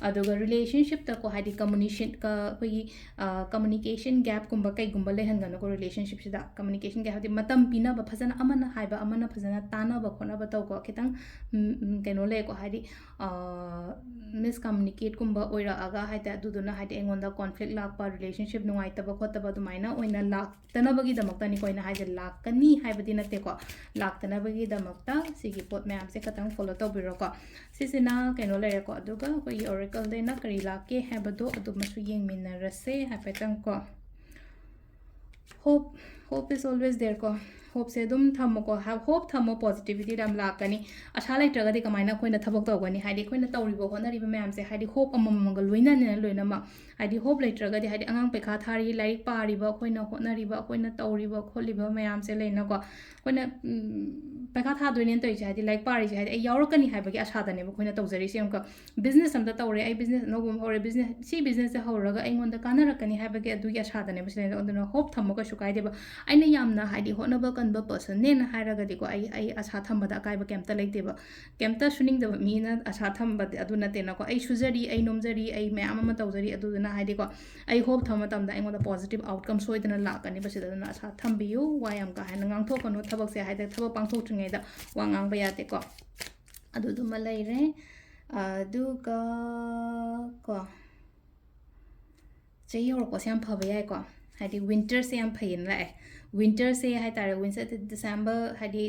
ꯑꯗꯨꯒ relationshipꯇꯀꯣ, ꯍꯥꯏꯗꯤ communication, ꯀ-, ꯑꯩꯈꯣꯏꯒꯤ, ꯑ, communication gapꯀꯨꯝꯕ ꯀꯩꯒꯨꯝꯕ ꯂꯩꯍꯟꯒꯅꯨꯀꯣ relationshipꯁꯤꯗ꯫ Communication gap ꯍꯥꯏꯗꯤ ꯃꯇꯝ ꯄꯤꯅꯕ, ꯐꯖꯅ ꯑꯃꯅ ꯍꯥꯏꯕ ꯑꯃꯅ ꯐꯖꯅ ꯇꯥꯅꯕ ꯈꯣꯠꯅꯕ ꯇꯧꯀꯣ꯫ ꯈꯤꯇꯪ, ꯎꯝ, ꯎꯝ, ꯀꯩꯅꯣ ꯂꯩꯀꯣ, ꯍꯥꯏꯗꯤ, ꯑ, miscommunicateꯀꯨꯝꯕ ꯑꯣꯏꯔꯛꯑꯒ ꯍꯥꯏꯇꯥꯔꯦ, ꯑꯗꯨꯗꯨꯅ ꯍꯥꯏꯗꯤ ꯑꯩꯉꯣꯟꯗ conflict ꯂꯥꯛꯄ, relationship ꯅꯨꯡꯉꯥꯏꯇꯕ ꯈꯣꯠꯇꯕ ꯑꯗꯨꯃꯥꯏꯅ ꯑꯣꯏꯅ ꯂꯥꯛꯇꯅꯕꯒꯤꯗꯃꯛꯇꯅꯤꯀꯣ ꯑꯩꯅ ꯍꯥꯏꯁꯦ, ꯂꯥꯛꯀꯅꯤ ꯍꯥꯏꯕꯗꯤ ꯅꯠꯇꯦꯀꯣ꯫ ꯂꯥꯛꯇꯅꯕꯒꯤꯗꯃꯛꯇ ꯁꯤꯒꯤ ꯄꯣꯠ ꯃꯌꯥꯝꯁꯦ ꯈꯇꯪ follow ꯇꯧꯕꯤꯔꯣꯀꯣ꯫ ꯁꯤꯁꯤꯅ ꯀꯩꯅꯣ ꯂꯩꯔꯦꯀꯣ, ꯑꯗꯨꯒ ꯑꯩꯈꯣꯏꯒꯤ oracleꯗꯩꯅ ꯀꯔꯤ ꯂꯥꯛꯀꯦ ꯍꯥꯏꯕꯗꯣ ꯑꯗꯨꯃꯁꯨ ꯌꯦꯡꯃꯤꯟꯅꯔꯁꯦ ꯍꯥꯏꯐꯦꯠꯇꯪꯀꯣ꯫ Hope, hope is always there ꯀꯣ꯫ Hopeꯁꯦ ꯑꯗꯨꯝ ꯊꯝꯃꯣꯀꯣ꯫ ꯍꯥ-, hope ꯊꯝꯃꯣ, positivityꯗ ꯌꯥꯝ ꯂꯥꯛꯀꯅꯤ꯫ ꯑꯁꯥ ꯂꯩꯇ꯭ꯔꯒꯗꯤ ꯀꯃꯥꯏꯅ ꯑꯩꯈꯣꯏꯅ ꯊꯕꯛ ꯇꯧꯒꯅꯤ? ꯍꯥꯏꯗꯤ ꯑꯩꯈꯣꯏꯅ ꯇꯧꯔꯤꯕ ꯍꯣꯠꯅꯔꯤꯕ ꯃꯌꯥꯝꯁꯦ, ꯍꯥꯏꯗꯤ hope ꯑꯃꯃꯝꯒ ꯂꯣꯏꯅꯅ ꯂꯣꯏꯅꯃꯛ, ꯍꯥꯏꯗꯤ ꯍꯣꯞ ꯂꯩꯇ꯭ꯔꯒꯗꯤ, ꯍꯥꯏꯗꯤ ꯑꯉꯥꯡ ꯄꯩꯈꯥ ꯊꯥꯔꯤ, ꯂꯥꯏꯔꯤꯛ ꯄꯥꯔꯤꯕ ꯑꯩꯈꯣꯏꯅ, ꯍꯣꯠꯅꯔꯤꯕ ꯑꯩꯈꯣꯏꯅ, ꯇꯧꯔꯤꯕ ꯈꯣꯠꯂꯤꯕ ꯃꯌꯥꯝꯁꯦ ꯂꯩꯅꯀꯣ, ꯑꯩꯈꯣꯏꯅ ꯎꯝ, ꯄꯩꯈꯥ ꯊꯥꯗꯣꯏꯅꯦꯅ ꯇꯧꯔꯤꯁꯦ, ꯍꯥꯏꯗꯤ ꯂꯥꯏꯔꯤꯛ ꯄꯥꯔꯤꯁꯦ, ꯍꯥꯏꯗꯤ ꯑꯩ ꯌꯥꯎꯔꯛꯀꯅꯤ ꯍꯥꯏꯕꯒꯤ ꯑꯁꯥꯗꯅꯦꯕ ꯑꯩꯈꯣꯏꯅ ꯇꯧꯖꯔꯤꯁꯦ꯫ ꯑꯃꯨꯛꯀ ꯕꯤꯖꯤꯅꯦꯁ ꯑꯝꯇ ꯇꯧꯔꯦ, ꯑꯩ ꯕꯤꯖꯤꯅꯦꯁ ꯑꯅꯧꯕ ꯑꯃ ꯍꯧꯔꯦ, ꯕꯤꯖꯤꯅꯦꯁ, ꯁꯤ ꯕꯤꯖꯤꯅꯦꯁꯁꯦ ꯍꯧꯔꯒ ꯑꯩꯉꯣꯟꯗ ꯀꯥꯟꯅꯔꯛꯀꯅꯤ ꯍꯥꯏꯕꯒꯤ ꯑꯗꯨꯒꯤ ꯑꯁꯥꯗꯅꯦꯕ ꯁꯤꯗ꯫ ꯑꯗꯨꯅ ꯍꯣꯞ ꯊꯝꯃꯣ, ꯀꯩꯁꯨ ꯀꯥꯏꯗꯦꯕ꯫ ꯑꯩꯅ ꯌꯥꯝꯅ ꯍꯥꯏꯗꯤ ꯍꯣꯠꯅꯕ ꯀꯟꯕ ꯄꯔꯁꯟꯅꯦꯅ ꯍꯥꯏꯔꯒꯗꯤꯀꯣ, ꯑꯩ, ꯑꯩ ꯑꯁꯥ ꯊꯝꯕꯗ ꯑꯀꯥꯏꯕ ꯀꯩꯝꯇ ꯂꯩꯇꯦꯕ꯫ ꯀꯩꯝꯇ ꯁꯨꯅꯤꯡꯗꯕ ꯃꯤꯅ ꯑꯁꯥ ꯊꯝꯕꯗꯤ ꯑꯗꯨ ꯅꯠꯇꯦꯅꯀꯣ꯫ ꯑꯩ ꯁꯨꯖꯔꯤ, ꯑꯩ ꯅꯣꯝꯖꯔꯤ, ꯑꯩ ꯃꯌꯥꯝ ꯑꯃ ꯇꯧꯖꯔꯤ, ꯑꯗꯨꯗꯨꯅ ꯍꯥꯏꯗꯤꯀꯣ, ꯑꯩ ꯍꯣꯞ ꯊꯝꯕ ꯃꯇꯝꯗ ꯑꯩꯉꯣꯟꯗ ꯄꯣꯖꯤꯇꯤꯚ ꯑꯥꯎꯠꯀꯝ ꯁꯣꯏꯗꯅ ꯂꯥꯛꯀꯅꯤꯕ ꯁꯤꯗ꯫ ꯑꯗꯨꯅ ꯑꯁꯥ ꯊꯝꯕꯤꯌꯨ, ꯋꯥ ꯌꯥꯝ ꯀꯥ ꯍꯦꯟꯅ ꯉꯥꯡꯊꯣꯛꯀꯅꯨ, ꯊꯕꯛꯁꯦ ꯍꯥꯏꯗꯤ ꯊꯕꯛ ꯄꯥꯡꯊꯣꯛꯇ꯭ꯔꯤꯉꯩꯗ ꯋꯥ ꯉꯥꯡꯕ ꯌꯥꯗꯦꯀꯣ꯫ ꯑꯗꯨꯗꯨꯃ ꯂꯩꯔꯦ꯫ ꯑꯗꯨꯒ ꯀꯣ, ꯆꯍꯤ ꯍꯧꯔꯛꯄꯁꯦ ꯌꯥꯝ ꯐꯕ ꯌꯥꯏꯀꯣ, ꯍꯥꯏꯗꯤ ꯋꯤꯟꯇꯔꯁꯦ ꯌꯥꯝ ꯐꯩꯌꯦꯅ ꯂꯥꯛꯑꯦ꯫ ꯋꯤꯟꯇꯔꯁꯦ ꯍꯥꯏꯇꯥꯔꯦ, ꯋꯤꯟꯇꯔ, ꯗꯤꯁꯦꯝꯕꯔ, ꯍꯥꯏꯗꯤ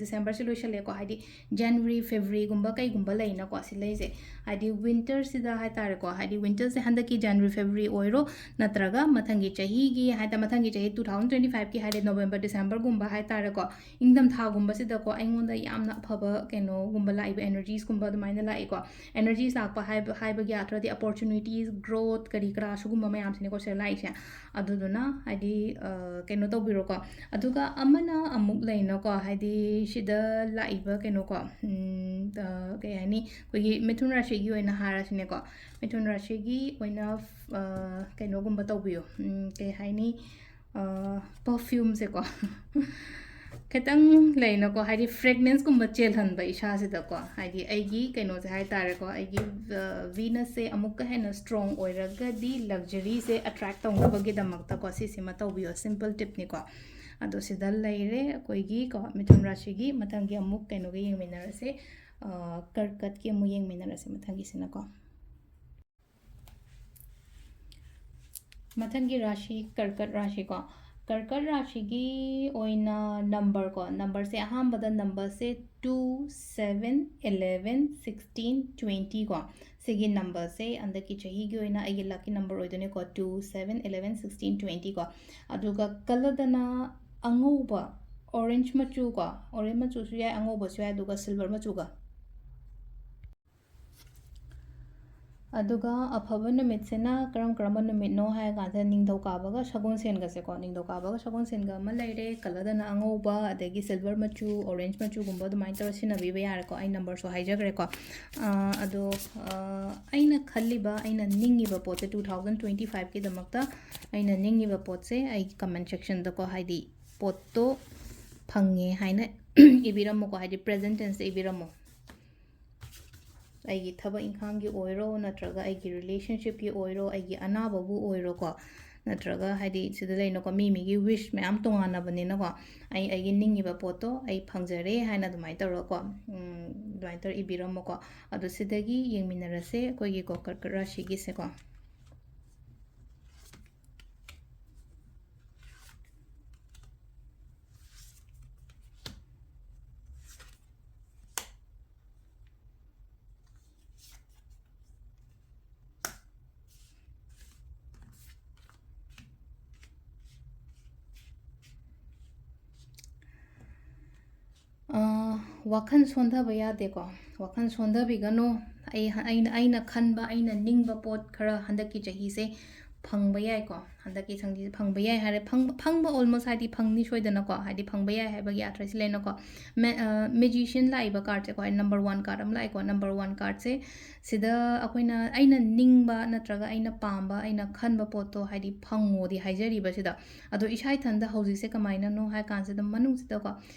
ꯗꯤꯁꯦꯝꯕꯔꯁꯦ ꯂꯣꯏꯁꯜꯂꯦꯀꯣ, ꯍꯥꯏꯗꯤ ꯖꯅꯋꯥꯔꯤ, ꯐꯦꯕ꯭ꯔꯨꯋꯥꯔꯤꯒꯨꯝꯕ ꯀꯩꯒꯨꯝꯕ ꯂꯩꯅꯀꯣ, ꯁꯤ ꯂꯩꯁꯦ꯫ ꯍꯥꯏꯗꯤ ꯋꯤꯟꯇꯔꯁꯤꯗ ꯍꯥꯏꯇꯥꯔꯦꯀꯣ, ꯍꯥꯏꯗꯤ ꯋꯤꯟꯇꯔꯁꯦ ꯍꯟꯗꯛꯀꯤ ꯖꯅꯋꯥꯔꯤ, ꯐꯦꯕ꯭ꯔꯨꯋꯥꯔꯤ ꯑꯣꯏꯔꯣ, ꯅꯠꯇ꯭ꯔꯒ ꯃꯊꯪꯒꯤ ꯆꯍꯤꯒꯤ ꯍꯥꯏꯇꯥꯔꯦ, ꯃꯊꯪꯒꯤ ꯆꯍꯤ two thousand twenty fiveꯀꯤ ꯍꯥꯏꯗꯤ ꯅꯣꯕꯦꯝꯕꯔ, ꯗꯤꯁꯦꯝꯕꯔꯒꯨꯝꯕ ꯍꯥꯏꯇꯥꯔꯦꯀꯣ, ꯏꯪꯊꯝꯊꯥꯒꯨꯝꯕꯁꯤꯗꯀꯣ, ꯑꯩꯉꯣꯟꯗ ꯌꯥꯝꯅ ꯑꯐꯕ ꯀꯩꯅꯣꯒꯨꯝꯕ ꯂꯥꯛꯏꯕ, ꯑꯦꯅꯔꯖꯤꯁꯀꯨꯝꯕ ꯑꯗꯨꯃꯥꯏꯅ ꯂꯥꯛꯏꯀꯣ꯫ ꯑꯦꯅꯔꯖꯤꯁ ꯂꯥꯛꯄ ꯍꯥꯏꯕ, ꯍꯥꯏꯕꯒꯤ ꯑꯥꯔꯊꯗꯤ ꯑꯣꯄꯣꯔꯆꯨꯅꯤꯇꯤꯁ, ꯒ꯭ꯔꯣꯠ, ꯀꯔꯤ ꯀꯔꯥ ꯁꯤꯒꯨꯝꯕ ꯃꯌꯥꯝꯁꯤꯅꯦꯀꯣ ꯁꯤꯗ ꯂꯥꯛꯏꯁꯦ꯫ ꯑꯗꯨꯗꯨꯅ ꯍꯥꯏꯗꯤ, ꯑ, ꯀꯩꯅꯣ ꯇꯧꯕꯤꯔꯣꯀꯣ꯫ ꯑꯗꯨꯒ ꯑꯃꯅ ꯑꯃꯨꯛ ꯂꯩꯅꯀꯣ, ꯍꯥꯏꯗꯤ ꯁꯤꯗ ꯂꯥꯛꯏꯕ ꯀꯩꯅꯣꯀꯣ, ꯎꯝ, ꯑ, ꯀꯩ ꯍꯥꯏꯅꯤ, ꯑꯩꯈꯣꯏꯒꯤ ꯃꯤꯊꯨꯟ ꯔꯥꯁꯤꯒꯤ ꯑꯣꯏꯅ ꯍꯥꯏꯔꯁꯤꯅꯦꯀꯣ꯫ ꯃꯤꯊꯨꯟ ꯔꯥꯁꯤꯒꯤ ꯑꯣꯏꯅ, ꯑ, ꯀꯩꯅꯣꯒꯨꯝꯕ ꯇꯧꯕꯤꯌꯨ, ꯎꯝ, ꯀꯩ ꯍꯥꯏꯅꯤ, ꯑ, ꯄꯔꯐ꯭ꯌꯨꯝꯁꯦꯀꯣ꯫ ꯈꯤꯇꯪ ꯂꯩꯅꯀꯣ, ꯍꯥꯏꯗꯤ ꯐ꯭ꯔꯦꯒꯅꯦꯟꯁꯀꯨꯝꯕ ꯆꯦꯜꯍꯟꯕ ꯏꯁꯥꯁꯤꯗꯀꯣ, ꯍꯥꯏꯗꯤ ꯑꯩꯒꯤ ꯀꯩꯅꯣꯁꯦ ꯍꯥꯏꯇꯥꯔꯦꯀꯣ, ꯑꯩꯒꯤ, ꯑ, ꯚꯤꯅꯁꯁꯦ ꯑꯃꯨꯛꯀ ꯍꯦꯟꯅ ꯁ꯭ꯇꯔꯣꯡ ꯑꯣꯏꯔꯒꯗꯤ ꯂꯛꯖꯔꯤꯁꯦ ꯑꯦꯇ꯭ꯔꯦꯛ ꯇꯧꯅꯕꯒꯤꯗꯃꯛꯇꯀꯣ, ꯁꯤꯁꯤꯃ ꯇꯧꯕꯤꯌꯣ, ꯁꯤꯝꯄꯜ ꯇꯤꯞꯅꯤꯀꯣ꯫ ꯑꯗꯣ ꯁꯤꯗ ꯂꯩꯔꯦ ꯑꯩꯈꯣꯏꯒꯤ ꯀꯣ, ꯃꯤꯊꯨꯟ ꯔꯥꯁꯤꯒꯤ꯫ ꯃꯊꯪꯒꯤ ꯑꯃꯨꯛ ꯀꯩꯅꯣꯒꯤ ꯌꯦꯡꯃꯤꯟꯅꯔꯁꯦ, ꯑ, ꯀꯔꯀꯠꯀꯤ ꯑꯃꯨꯛ ꯌꯦꯡꯃꯤꯟꯅꯔꯁꯦ ꯃꯊꯪꯒꯤꯁꯤꯅꯀꯣ꯫ ꯃꯊꯪꯒꯤ ꯔꯥꯁꯤ ꯀꯔꯀꯠ ꯔꯥꯁꯤꯀꯣ꯫ ꯀꯔꯀꯠ ꯔꯥꯁꯤꯒꯤ ꯑꯣꯏꯅ ꯅꯝꯕꯔꯀꯣ, ꯅꯝꯕꯔꯁꯦ ꯑꯍꯥꯟꯕꯗ ꯅꯝꯕꯔꯁꯦ two, seven, eleven, sixteen, twenty ꯀꯣ꯫ ꯁꯤꯒꯤ ꯅꯝꯕꯔꯁꯦ ꯍꯟꯗꯛꯀꯤ ꯆꯍꯤꯒꯤ ꯑꯣꯏꯅ ꯑꯩꯒꯤ ꯂꯛꯀꯤ number ꯑꯣꯏꯗꯣꯏꯅꯦꯀꯣ, two, seven, eleven, sixteen, twenty ꯀꯣ꯫ ꯑꯗꯨꯒ ꯀꯂꯔꯗꯅ ꯑꯉꯧꯕ, ꯑꯣꯔꯦꯟꯖ ꯃꯆꯨ ꯀꯣ, ꯑꯣꯔꯦꯟꯖ ꯃꯆꯨꯁꯨ ꯌꯥꯏ, ꯑꯉꯧꯕꯁꯨ ꯌꯥꯏ, ꯑꯗꯨꯒ ꯁꯤꯜꯚꯔ ꯃꯆꯨꯒ꯫ ꯑꯗꯨꯒ ꯑꯐꯕ ꯅꯨꯃꯤꯠꯁꯤꯅ ꯀꯔꯝ ꯀꯔꯝꯕ ꯅꯨꯃꯤꯠꯅꯣ ꯍꯥꯏꯔ ꯀꯥꯟꯗ ꯅꯤꯡꯊꯧꯀꯥꯕꯒ ꯁꯒꯣꯜꯁꯦꯟꯒꯁꯦꯀꯣ, ꯅꯤꯡꯊꯧꯀꯥꯕꯒ ꯁꯒꯣꯜꯁꯦꯟꯒ ꯑꯃ ꯂꯩꯔꯦ, ꯀꯂꯔꯗꯅ ꯑꯉꯧꯕ, ꯑꯗꯒꯤ ꯁꯤꯜꯚꯔ ꯃꯆꯨ, ꯑꯣꯔꯦꯟꯖ ꯃꯆꯨꯒꯨꯝꯕ ꯑꯗꯨꯃꯥꯏꯅ ꯇꯧꯔ ꯁꯤꯖꯤꯟꯅꯕꯤꯕ ꯌꯥꯔꯦꯀꯣ꯫ ꯑꯩ ꯅꯝꯕꯔꯁꯨ ꯍꯥꯏꯖꯈ꯭ꯔꯦꯀꯣ꯫ ꯑꯥ, ꯑꯗꯣ, ꯑꯥ, ꯑꯩꯅ ꯈꯜꯂꯤꯕ, ꯑꯩꯅ ꯅꯤꯡꯉꯤꯕ ꯄꯣꯠꯁꯦ, two thousand twenty five ꯀꯤꯗꯃꯛꯇ ꯑꯩꯅ ꯅꯤꯡꯉꯤꯕ ꯄꯣꯠꯁꯦ ꯑꯩ ꯀꯃꯦꯟ ꯁꯦꯛꯁꯟꯗꯀꯣ, ꯍꯥꯏꯗꯤ ꯄꯣꯠꯇꯣ ꯐꯪꯉꯦ ꯍꯥꯏꯅ ꯏꯕꯤꯔꯝꯃꯨꯀꯣ, ꯍꯥꯏꯗꯤ ꯄ꯭ꯔꯦꯖꯦꯟ ꯇꯦꯟꯁꯇ ꯏꯕꯤꯔꯝꯃꯨ꯫ ꯑꯩꯒꯤ ꯊꯕꯛ ꯏꯪꯈꯥꯡꯒꯤ ꯑꯣꯏꯔꯣ, ꯅꯠꯇ꯭ꯔꯒ ꯑꯩꯒꯤ ꯔꯤꯂꯦꯁꯟꯁꯤꯞꯀꯤ ꯑꯣꯏꯔꯣ, ꯑꯩꯒꯤ ꯑꯅꯥꯕꯕꯨ ꯑꯣꯏꯔꯣꯀꯣ, ꯅꯠꯇ꯭ꯔꯒ ꯍꯥꯏꯗꯤ ꯁꯤꯗ ꯂꯩꯅꯀꯣ, ꯃꯤ ꯃꯤꯒꯤ ꯋꯤꯁ ꯃꯌꯥꯝ ꯇꯣꯉꯥꯟꯅꯕꯅꯤꯅꯀꯣ, ꯑꯩ ꯑꯩꯒꯤ ꯅꯤꯡꯉꯤꯕ ꯄꯣꯠꯇꯣ ꯑꯩ ꯐꯪꯖꯔꯦ ꯍꯥꯏꯅ ꯑꯗꯨꯃꯥꯏꯅ ꯇꯧꯔꯒꯀꯣ, ꯎꯝ, ꯑꯗꯨꯃꯥꯏꯅ ꯇꯧꯔ ꯏꯕꯤꯔꯝꯃꯣꯀꯣ꯫ ꯑꯗꯣ ꯁꯤꯗꯒꯤ ꯌꯦꯡꯃꯤꯟꯅꯔꯁꯦ ꯑꯩꯈꯣꯏꯒꯤꯀꯣ ꯀꯔꯀꯠ ꯔꯥꯁꯤꯒꯤꯁꯦꯀꯣ꯫ ꯑꯥ, ꯋꯥꯈꯜ ꯁꯣꯟꯊꯕ ꯌꯥꯗꯦꯀꯣ꯫ ꯋꯥꯈꯜ ꯁꯣꯟꯊꯕꯤꯒꯅꯨ꯫ ꯑꯩ, ꯑꯩꯅ, ꯑꯩꯅ ꯈꯟꯕ, ꯑꯩꯅ ꯅꯤꯡꯕ ꯄꯣꯠ ꯈꯔ ꯍꯟꯗꯛꯀꯤ ꯆꯍꯤꯁꯦ ꯐꯪꯕ ꯌꯥꯏꯀꯣ꯫ ꯍꯟꯗꯛꯀꯤ ꯆꯍꯤꯁꯦ ꯐꯪꯕ ꯌꯥꯏ ꯍꯥꯏꯔꯦ꯫ ꯐꯪ-, ꯐꯪꯕ almost ꯍꯥꯏꯗꯤ ꯐꯪꯅꯤ ꯁꯣꯏꯗꯅꯀꯣ꯫ ꯍꯥꯏꯗꯤ ꯐꯪꯕ ꯌꯥꯏ ꯍꯥꯏꯕꯒꯤ ꯑꯥꯔꯊꯁꯤ ꯂꯩꯅꯀꯣ꯫ ꯃꯦ-, ꯑ, ꯃꯦꯖꯤꯁꯤꯌꯟ ꯂꯥꯛꯏꯕ ꯀꯥꯔꯠꯁꯦꯀꯣ, ꯍꯥꯏꯗꯤ ꯅꯝꯕꯔ ꯋꯥꯟ ꯀꯥꯔꯠ ꯑꯃ ꯂꯥꯛꯑꯦꯀꯣ꯫ ꯅꯝꯕꯔ ꯋꯥꯟ ꯀꯥꯔꯠꯁꯦ ꯁꯤꯗ ꯑꯩꯈꯣꯏꯅ, ꯑꯩꯅ ꯅꯤꯡꯕ ꯅꯠꯇ꯭ꯔꯒ ꯑꯩꯅ ꯄꯥꯝꯕ, ꯑꯩꯅ ꯈꯟꯕ ꯄꯣꯠꯇꯣ ꯍꯥꯏꯗꯤ ꯐꯪꯉꯣꯗꯤ ꯍꯥꯏꯖꯔꯤꯕ ꯁꯤꯗ꯫ ꯑꯗꯣ ꯏꯁꯥ ꯏꯊꯟꯗ ꯍꯧꯖꯤꯛꯁꯦ ꯀꯃꯥꯏꯅꯅꯣ ꯍꯥꯏ ꯀꯥꯟꯁꯤꯗ ꯃꯅꯨꯡꯁꯤꯗꯀꯣ,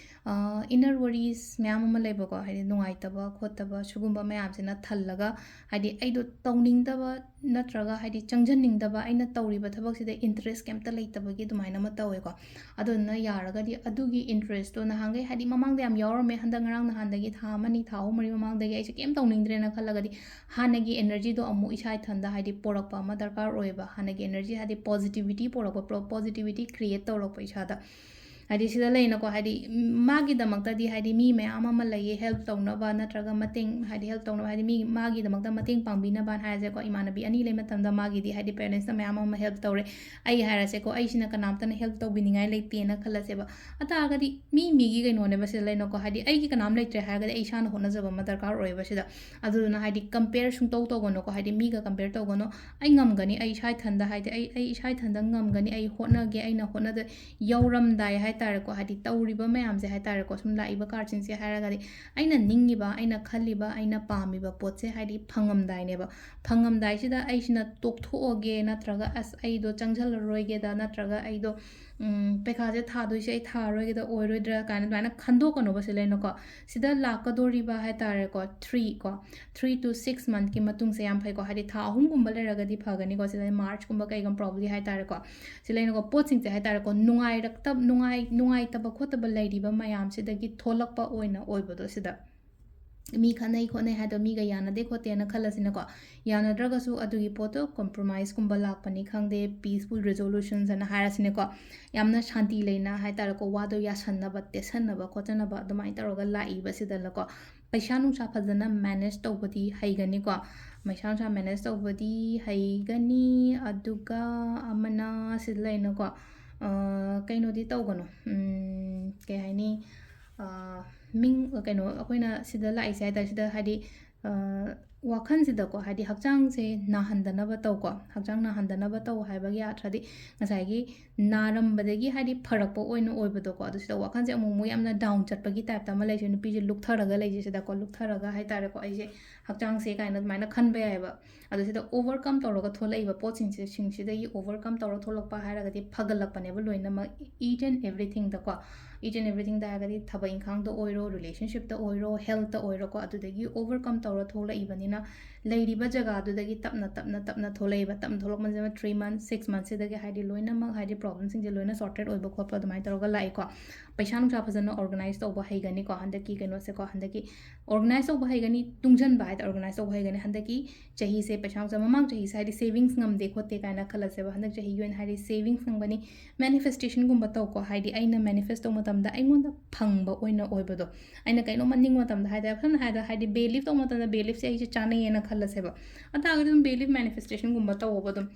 ꯑ, inner worries ꯃꯌꯥꯝ ꯑꯃ ꯂꯩꯕꯀꯣ, ꯍꯥꯏꯗꯤ ꯅꯨꯡꯉꯥꯏꯇꯕ ꯈꯣꯠꯇꯕ ꯁꯤꯒꯨꯝꯕ ꯃꯌꯥꯝꯁꯤꯅ ꯊꯜꯂꯒ, ꯍꯥꯏꯗꯤ ꯑꯩꯗꯣ ꯇꯧꯅꯤꯡꯗꯕ ꯅꯠꯇ꯭ꯔꯒ ꯍꯥꯏꯗꯤ ꯆꯪꯖꯅꯤꯡꯗꯕ, ꯑꯩꯅ ꯇꯧꯔꯤꯕ ꯊꯕꯛꯁꯤꯗ ꯏꯟꯇꯔꯦꯁ ꯀꯩꯝꯇ ꯂꯩꯇꯕꯒꯤ ꯑꯗꯨꯃꯥꯏꯅ ꯑꯃ ꯇꯧꯋꯦꯀꯣ꯫ ꯑꯗꯨꯗꯨꯅ ꯌꯥꯔꯒꯗꯤ ꯑꯗꯨꯒꯤ ꯏꯟꯇꯔꯦꯁꯇꯣ ꯅꯍꯥꯟꯈꯩ ꯍꯥꯏꯗꯤ ꯃꯃꯥꯡꯗ ꯌꯥꯝ ꯌꯥꯎꯔꯝꯃꯦ, ꯍꯟꯗꯛ ꯉꯔꯥꯡ ꯅꯍꯥꯟꯗꯒꯤ ꯊꯥ ꯑꯃꯅꯤ, ꯊꯥ ꯑꯍꯨꯝ ꯃꯔꯤ ꯃꯃꯥꯡꯗꯒꯤ ꯑꯩꯁꯦ ꯀꯩꯝ ꯇꯧꯅꯤꯡꯗ꯭ꯔꯦꯅ ꯈꯜꯂꯒꯗꯤ ꯍꯥꯟꯅꯒꯤ ꯏꯅꯔꯖꯤꯗꯣ ꯑꯃꯨꯛ ꯏꯁꯥ ꯏꯊꯟꯗ ꯍꯥꯏꯗꯤ ꯄꯣꯔꯛꯄ ꯑꯃ ꯗꯔꯀꯥꯔ ꯑꯣꯏꯌꯦꯕ꯫ ꯍꯥꯟꯅꯒꯤ ꯏꯅꯔꯖꯤ ꯍꯥꯏꯗꯤ ꯄꯣꯖꯤꯇꯤꯚꯤꯇꯤ ꯄꯣꯔꯛꯄ, ꯄꯣ-, ꯄꯣꯖꯤꯇꯤꯚꯤꯇꯤ ꯀ꯭ꯔꯤꯌꯦꯠ ꯇꯧꯔꯛꯄ ꯏꯁꯥꯗ꯫ ꯍꯥꯏꯗꯤ ꯁꯤꯗ ꯂꯩꯅꯀꯣ, ꯍꯥꯏꯗꯤ ꯃꯥꯒꯤꯗꯃꯛꯇꯗꯤ ꯍꯥꯏꯗꯤ ꯃꯤ ꯃꯌꯥꯝ ꯑꯃ ꯂꯩꯌꯦ help ꯇꯧꯅꯕ, ꯅꯠꯇ꯭ꯔꯒ ꯃꯇꯦꯡ, ꯍꯥꯏꯗꯤ help ꯇꯧꯅꯕ, ꯍꯥꯏꯗꯤ ꯃꯤ ꯃꯥꯒꯤꯗꯃꯛꯇ ꯃꯇꯦꯡ ꯄꯥꯡꯕꯤꯅꯕꯅ ꯍꯥꯏꯔꯁꯦꯀꯣ꯫ ꯏꯃꯥꯟꯅꯕꯤ ꯑꯅꯤ ꯂꯩ ꯃꯇꯝꯗ ꯃꯥꯒꯤꯗꯤ ꯍꯥꯏꯗꯤ parentsꯅ ꯃꯌꯥꯝ ꯑꯃ help ꯇꯧꯔꯦ꯫ ꯑꯩ ꯍꯥꯏꯔꯁꯦꯀꯣ, ꯑꯩꯁꯤꯅ ꯀꯅꯥꯝꯇꯅ help ꯇꯧꯕꯤꯅꯤꯡꯉꯥꯏ ꯂꯩꯇꯦꯅ ꯈꯜꯂꯁꯦꯕ꯫ ꯑꯗꯨ ꯇꯥꯔꯒꯗꯤ ꯃꯤ ꯃꯤꯒꯤ ꯀꯩꯅꯣꯅꯦꯕ ꯁꯤꯗ ꯂꯩꯅꯀꯣ, ꯍꯥꯏꯗꯤ ꯑꯩꯒꯤ ꯀꯅꯥꯝ ꯂꯩꯇ꯭ꯔꯦ ꯍꯥꯏꯔꯒꯗꯤ ꯑꯩ ꯏꯁꯥꯅ ꯍꯣꯠꯅꯖꯕ ꯑꯃ ꯗꯔꯀꯥꯔ ꯑꯣꯏꯌꯦꯕ ꯁꯤꯗ꯫ ꯑꯗꯨꯗꯨꯅ ꯍꯥꯏꯗꯤ compare ꯁꯨꯡꯇꯧ ꯇꯧꯒꯅꯨꯀꯣ, ꯍꯥꯏꯗꯤ ꯃꯤꯒ compare ꯇꯧꯒꯅꯨ꯫ ꯑꯩ ꯉꯝꯒꯅꯤ, ꯑꯩ ꯏꯁꯥ ꯏꯊꯟꯗ, ꯍꯥꯏꯗꯤ ꯑꯩ, ꯑꯩ ꯏꯁꯥ ꯏꯊꯟꯗ ꯉꯝꯒꯅꯤ, ꯑꯩ ꯍꯣꯠꯅꯒꯦ, ꯑꯩꯅ ꯍꯣꯠꯅꯖ-, ꯌꯧꯔꯝꯗꯥꯏ ꯍꯥꯏ ꯇꯥꯔꯦꯀꯣ, ꯍꯥꯏꯗꯤ ꯇꯧꯔꯤꯕ ꯃꯌꯥꯝꯁꯦ ꯍꯥꯏ ꯇꯥꯔꯦꯀꯣ, ꯁꯨꯝ ꯂꯥꯛꯏꯕ cardꯁꯤꯡꯁꯦ ꯍꯥꯏꯔꯒꯗꯤ ꯑꯩꯅ ꯅꯤꯡꯉꯤꯕ, ꯑꯩꯅ ꯈꯜꯂꯤꯕ, ꯑꯩꯅ ꯄꯥꯝꯃꯤꯕ ꯄꯣꯠꯁꯦ ꯍꯥꯏꯗꯤ ꯐꯪꯉꯝꯗꯥꯏꯅꯦꯕ꯫ ꯐꯪꯉꯝꯗꯥꯏꯁꯤꯗ ꯑꯩꯁꯤꯅ ꯇꯣꯛꯊꯣꯛꯑꯒꯦ, ꯅꯠꯇ꯭ꯔꯒ ꯑꯁ ꯑꯩꯗꯣ ꯆꯪꯁꯤꯜꯂꯔꯣꯏꯒꯦꯗ, ꯅꯠꯇ꯭ꯔꯒ ꯑꯩꯗꯣ ꯎꯝ, ꯄꯩꯈꯥꯁꯦ ꯊꯥꯗꯣꯏꯁꯦ ꯑꯩ ꯊꯥꯔꯔꯣꯏꯒꯦꯗ, ꯑꯣꯏꯔꯣꯏꯗ꯭ꯔꯥ ꯀꯥꯏꯅ ꯑꯗꯨꯃꯥꯏꯅ ꯈꯟꯗꯣꯛꯀꯅꯣꯕ ꯁꯤ ꯂꯩꯅꯀꯣ꯫ ꯁꯤꯗ ꯂꯥꯛꯀꯗꯣꯔꯤꯕ ꯍꯥꯏ ꯇꯥꯔꯦꯀꯣ, three ꯀꯣ, three to six monthꯀꯤ ꯃꯇꯨꯡꯁꯦ ꯌꯥꯝ ꯐꯩꯀꯣ, ꯍꯥꯏꯗꯤ ꯊꯥ ꯑꯍꯨꯝꯒꯨꯝꯕ ꯂꯩꯔꯒꯗꯤ ꯐꯒꯅꯤꯀꯣ, ꯁꯤꯗ Marchꯀꯨꯝꯕ ꯀꯩꯒꯨꯝꯕ probably ꯍꯥꯏ ꯇꯥꯔꯦꯀꯣ꯫ ꯁꯤ ꯂꯩꯅꯀꯣ, ꯄꯣꯠꯁꯤꯡꯁꯦ ꯍꯥꯏ ꯇꯥꯔꯦꯀꯣ, ꯅꯨꯡꯉꯥꯏꯔꯛꯇꯕ, ꯅꯨꯡꯉꯥꯏ-, ꯅꯨꯡꯉꯥꯏꯇꯕ ꯈꯣꯠꯇꯕ ꯂꯩꯔꯤꯕ ꯃꯌꯥꯝꯁꯤꯗꯒꯤ ꯊꯣꯛꯂꯛꯄ ꯑꯣꯏꯅ ꯑꯣꯏꯕꯗꯣ ꯁꯤꯗ꯫ ꯃꯤ ꯈꯠꯅꯩ ꯈꯣꯠꯅꯩ ꯍꯥꯏꯗꯣ ꯃꯤꯒ ꯌꯥꯅꯗꯦ ꯈꯣꯠꯇꯦꯅ ꯈꯜꯂꯁꯤꯅꯀꯣ, ꯌꯥꯅꯗ꯭ꯔꯒꯁꯨ ꯑꯗꯨꯒꯤ ꯄꯣꯠꯇꯣ compromiseꯀꯨꯝꯕ ꯂꯥꯛꯄꯅꯤ ꯈꯪꯗꯦ, peaceful resolutions ꯑꯅ ꯍꯥꯏꯔꯁꯤꯅꯦꯀꯣ, ꯌꯥꯝꯅ ꯁꯥꯟꯇꯤ ꯂꯩꯅ ꯍꯥꯏ ꯇꯥꯔꯦꯀꯣ, ꯋꯥꯗꯣ ꯌꯥꯁꯟꯅꯕ, ꯇꯦꯠꯁꯟꯅꯕ ꯈꯣꯠꯆꯟꯅꯕ ꯑꯗꯨꯃꯥꯏꯅ ꯇꯧꯔꯒ ꯂꯥꯛꯏꯕ ꯁꯤꯗꯅꯀꯣ꯫ ꯄꯩꯁꯥ ꯅꯨꯡꯁꯥ ꯐꯖꯅ manage ꯇꯧꯕꯗꯤ ꯍꯩꯒꯅꯤꯀꯣ, ꯄꯩꯁꯥ ꯅꯨꯡꯁꯥ manage ꯇꯧꯕꯗꯤ ꯍꯩꯒꯅꯤ꯫ ꯑꯗꯨꯒ ꯑꯃꯅ ꯁꯤꯗ ꯂꯩꯅꯀꯣ, ꯑ, ꯀꯩꯅꯣꯗꯤ ꯇꯧꯒꯅꯨ, ꯎꯝ, ꯀꯩ ꯍꯥꯏꯅꯤ, ꯑ, ꯃꯤꯡ, ꯀꯩꯅꯣ, ꯑꯩꯈꯣꯏꯅ ꯁꯤꯗ ꯂꯥꯛꯏꯁꯦ ꯍꯥꯏ ꯇꯥꯔꯦ, ꯁꯤꯗ ꯍꯥꯏꯗꯤ, ꯑ, ꯋꯥꯈꯜꯁꯤꯗꯀꯣ, ꯍꯥꯏꯗꯤ ꯍꯛꯆꯥꯡꯁꯦ ꯅꯥꯍꯟꯗꯅꯕ ꯇꯧꯀꯣ, ꯍꯛꯆꯥꯡ ꯅꯥꯍꯟꯗꯅꯕ ꯇꯧ ꯍꯥꯏꯕꯒꯤ ꯑꯥꯔꯊꯗꯤ ꯉꯁꯥꯏꯒꯤ ꯅꯥꯔꯝꯕꯗꯒꯤ ꯍꯥꯏꯗꯤ ꯐꯔꯛꯄ ꯑꯣꯏꯅ ꯑꯣꯏꯕꯗꯣꯀꯣ꯫ ꯑꯗꯨ ꯁꯤꯗ ꯋꯥꯈꯜꯁꯦ ꯑꯃꯨꯛ ꯑꯃꯨꯛ ꯌꯥꯝꯅ down ꯆꯠꯄꯒꯤ typeꯇ ꯑꯃ ꯂꯩꯁꯦ, ꯅꯨꯄꯤꯁꯦ ꯂꯨꯞꯊꯔꯒ ꯂꯩꯁꯦ ꯁꯤꯗꯀꯣ, ꯂꯨꯞꯊꯔꯒ ꯍꯥꯏ ꯇꯥꯔꯦꯀꯣ, ꯑꯩꯁꯦ ꯍꯛꯆꯥꯡꯁꯦ ꯀꯥꯏꯅ ꯑꯗꯨꯃꯥꯏꯅ ꯈꯟꯕ ꯌꯥꯏꯑꯕ꯫ ꯑꯗꯣ ꯁꯤꯗ overcome ꯇꯧꯔꯒ ꯊꯣꯛꯂꯛꯏꯕ ꯄꯣꯠꯁꯤꯡꯁꯦ, ꯁꯤꯡꯁꯤꯗꯒꯤ overcome ꯇꯧꯔ ꯊꯣꯛꯂꯛꯄ ꯍꯥꯏꯔꯒꯗꯤ ꯐꯒꯠꯂꯛꯄꯅꯦꯕ ꯂꯣꯏꯅꯃꯛ, each and everythingꯗꯀꯣ, each and everythingꯗ ꯍꯥꯏꯔꯒꯗꯤ ꯊꯕꯛ ꯏꯪꯈꯥꯡꯗ ꯑꯣꯏꯔꯣ, relationshipꯇ ꯑꯣꯏꯔꯣ, healthꯇ ꯑꯣꯏꯔꯣꯀꯣ, ꯑꯗꯨꯗꯒꯤ overcome ꯇꯧꯔ ꯊꯣꯛꯂꯛꯏꯕꯅꯤꯅ ꯂꯩꯔꯤꯕ ꯖꯒꯥꯗꯨꯗꯒꯤ ꯇꯞꯅ ꯇꯞꯅ ꯇꯞꯅ ꯊꯣꯛꯂꯛꯏꯕ꯫ ꯇꯞꯅ ꯊꯣꯛꯂꯛꯄꯁꯤꯅ three months, six monthꯁꯤꯗꯒꯤ ꯍꯥꯏꯗꯤ ꯂꯣꯏꯅꯃꯛ ꯍꯥꯏꯗꯤ problemꯁꯤꯡꯁꯦ ꯂꯣꯏꯅ sorted ꯑꯣꯏꯕ ꯈꯣꯠꯄ ꯑꯗꯨꯃꯥꯏꯅ ꯇꯧꯔꯒ ꯂꯥꯛꯏꯀꯣ꯫ ꯄꯩꯁꯥ ꯅꯨꯡꯁꯥ ꯐꯖꯅ organize ꯇꯧꯕ ꯍꯩꯒꯅꯤꯀꯣ꯫ ꯍꯟꯗꯛꯀꯤ ꯀꯩꯅꯣꯁꯦꯀꯣ, ꯍꯟꯗꯛꯀꯤ organize ꯇꯧꯕ ꯍꯩꯒꯅꯤ, ꯇꯨꯡꯁꯤꯟꯕ ꯍꯥꯏꯗꯤ organize ꯇꯧꯕ ꯍꯩꯒꯅꯤ꯫ ꯍꯟꯗꯛꯀꯤ ꯆꯍꯤꯁꯦ ꯄꯩꯁꯥ ꯅꯨꯡꯁꯥ, ꯃꯃꯥꯡ ꯆꯍꯤꯁꯦ ꯍꯥꯏꯗꯤ savings ꯉꯝꯗꯦ ꯈꯣꯠꯇꯦ ꯀꯥꯏꯅ ꯈꯜꯂꯁꯦꯕ꯫ ꯍꯟꯗꯛ ꯆꯍꯤꯒꯤ ꯑꯣꯏꯅ ꯍꯥꯏꯗꯤ savings ꯉꯝꯒꯅꯤ꯫ Manifestationꯒꯨꯝꯕ ꯇꯧꯀꯣ, ꯍꯥꯏꯗꯤ ꯑꯩꯅ manifest ꯇꯧꯕ ꯃꯇꯝꯗ ꯑꯩꯉꯣꯟꯗ ꯐꯪꯕ ꯑꯣꯏꯅ ꯑꯣꯏꯕꯗꯣ꯫ ꯑꯩꯅ ꯀꯩꯅꯣꯝꯃ ꯅꯤꯡꯕ ꯃꯇꯝꯗ ꯍꯥꯏꯇꯥꯔꯦ, ꯁꯝꯅ ꯍꯥꯏꯔꯕꯗ ꯍꯥꯏꯗꯤ believe ꯇꯧꯕ ꯃꯇꯝꯗ believeꯁꯦ ꯑꯩꯁꯦ ꯆꯥꯅꯩꯌꯦꯅ ꯈꯜꯂꯁꯦꯕ꯫ ꯑꯗꯨ ꯇꯥꯔꯒꯗꯤ ꯑꯗꯨꯝ believe manifestationꯒꯨꯝꯕ ꯇꯧꯕ ꯑꯗꯨꯝ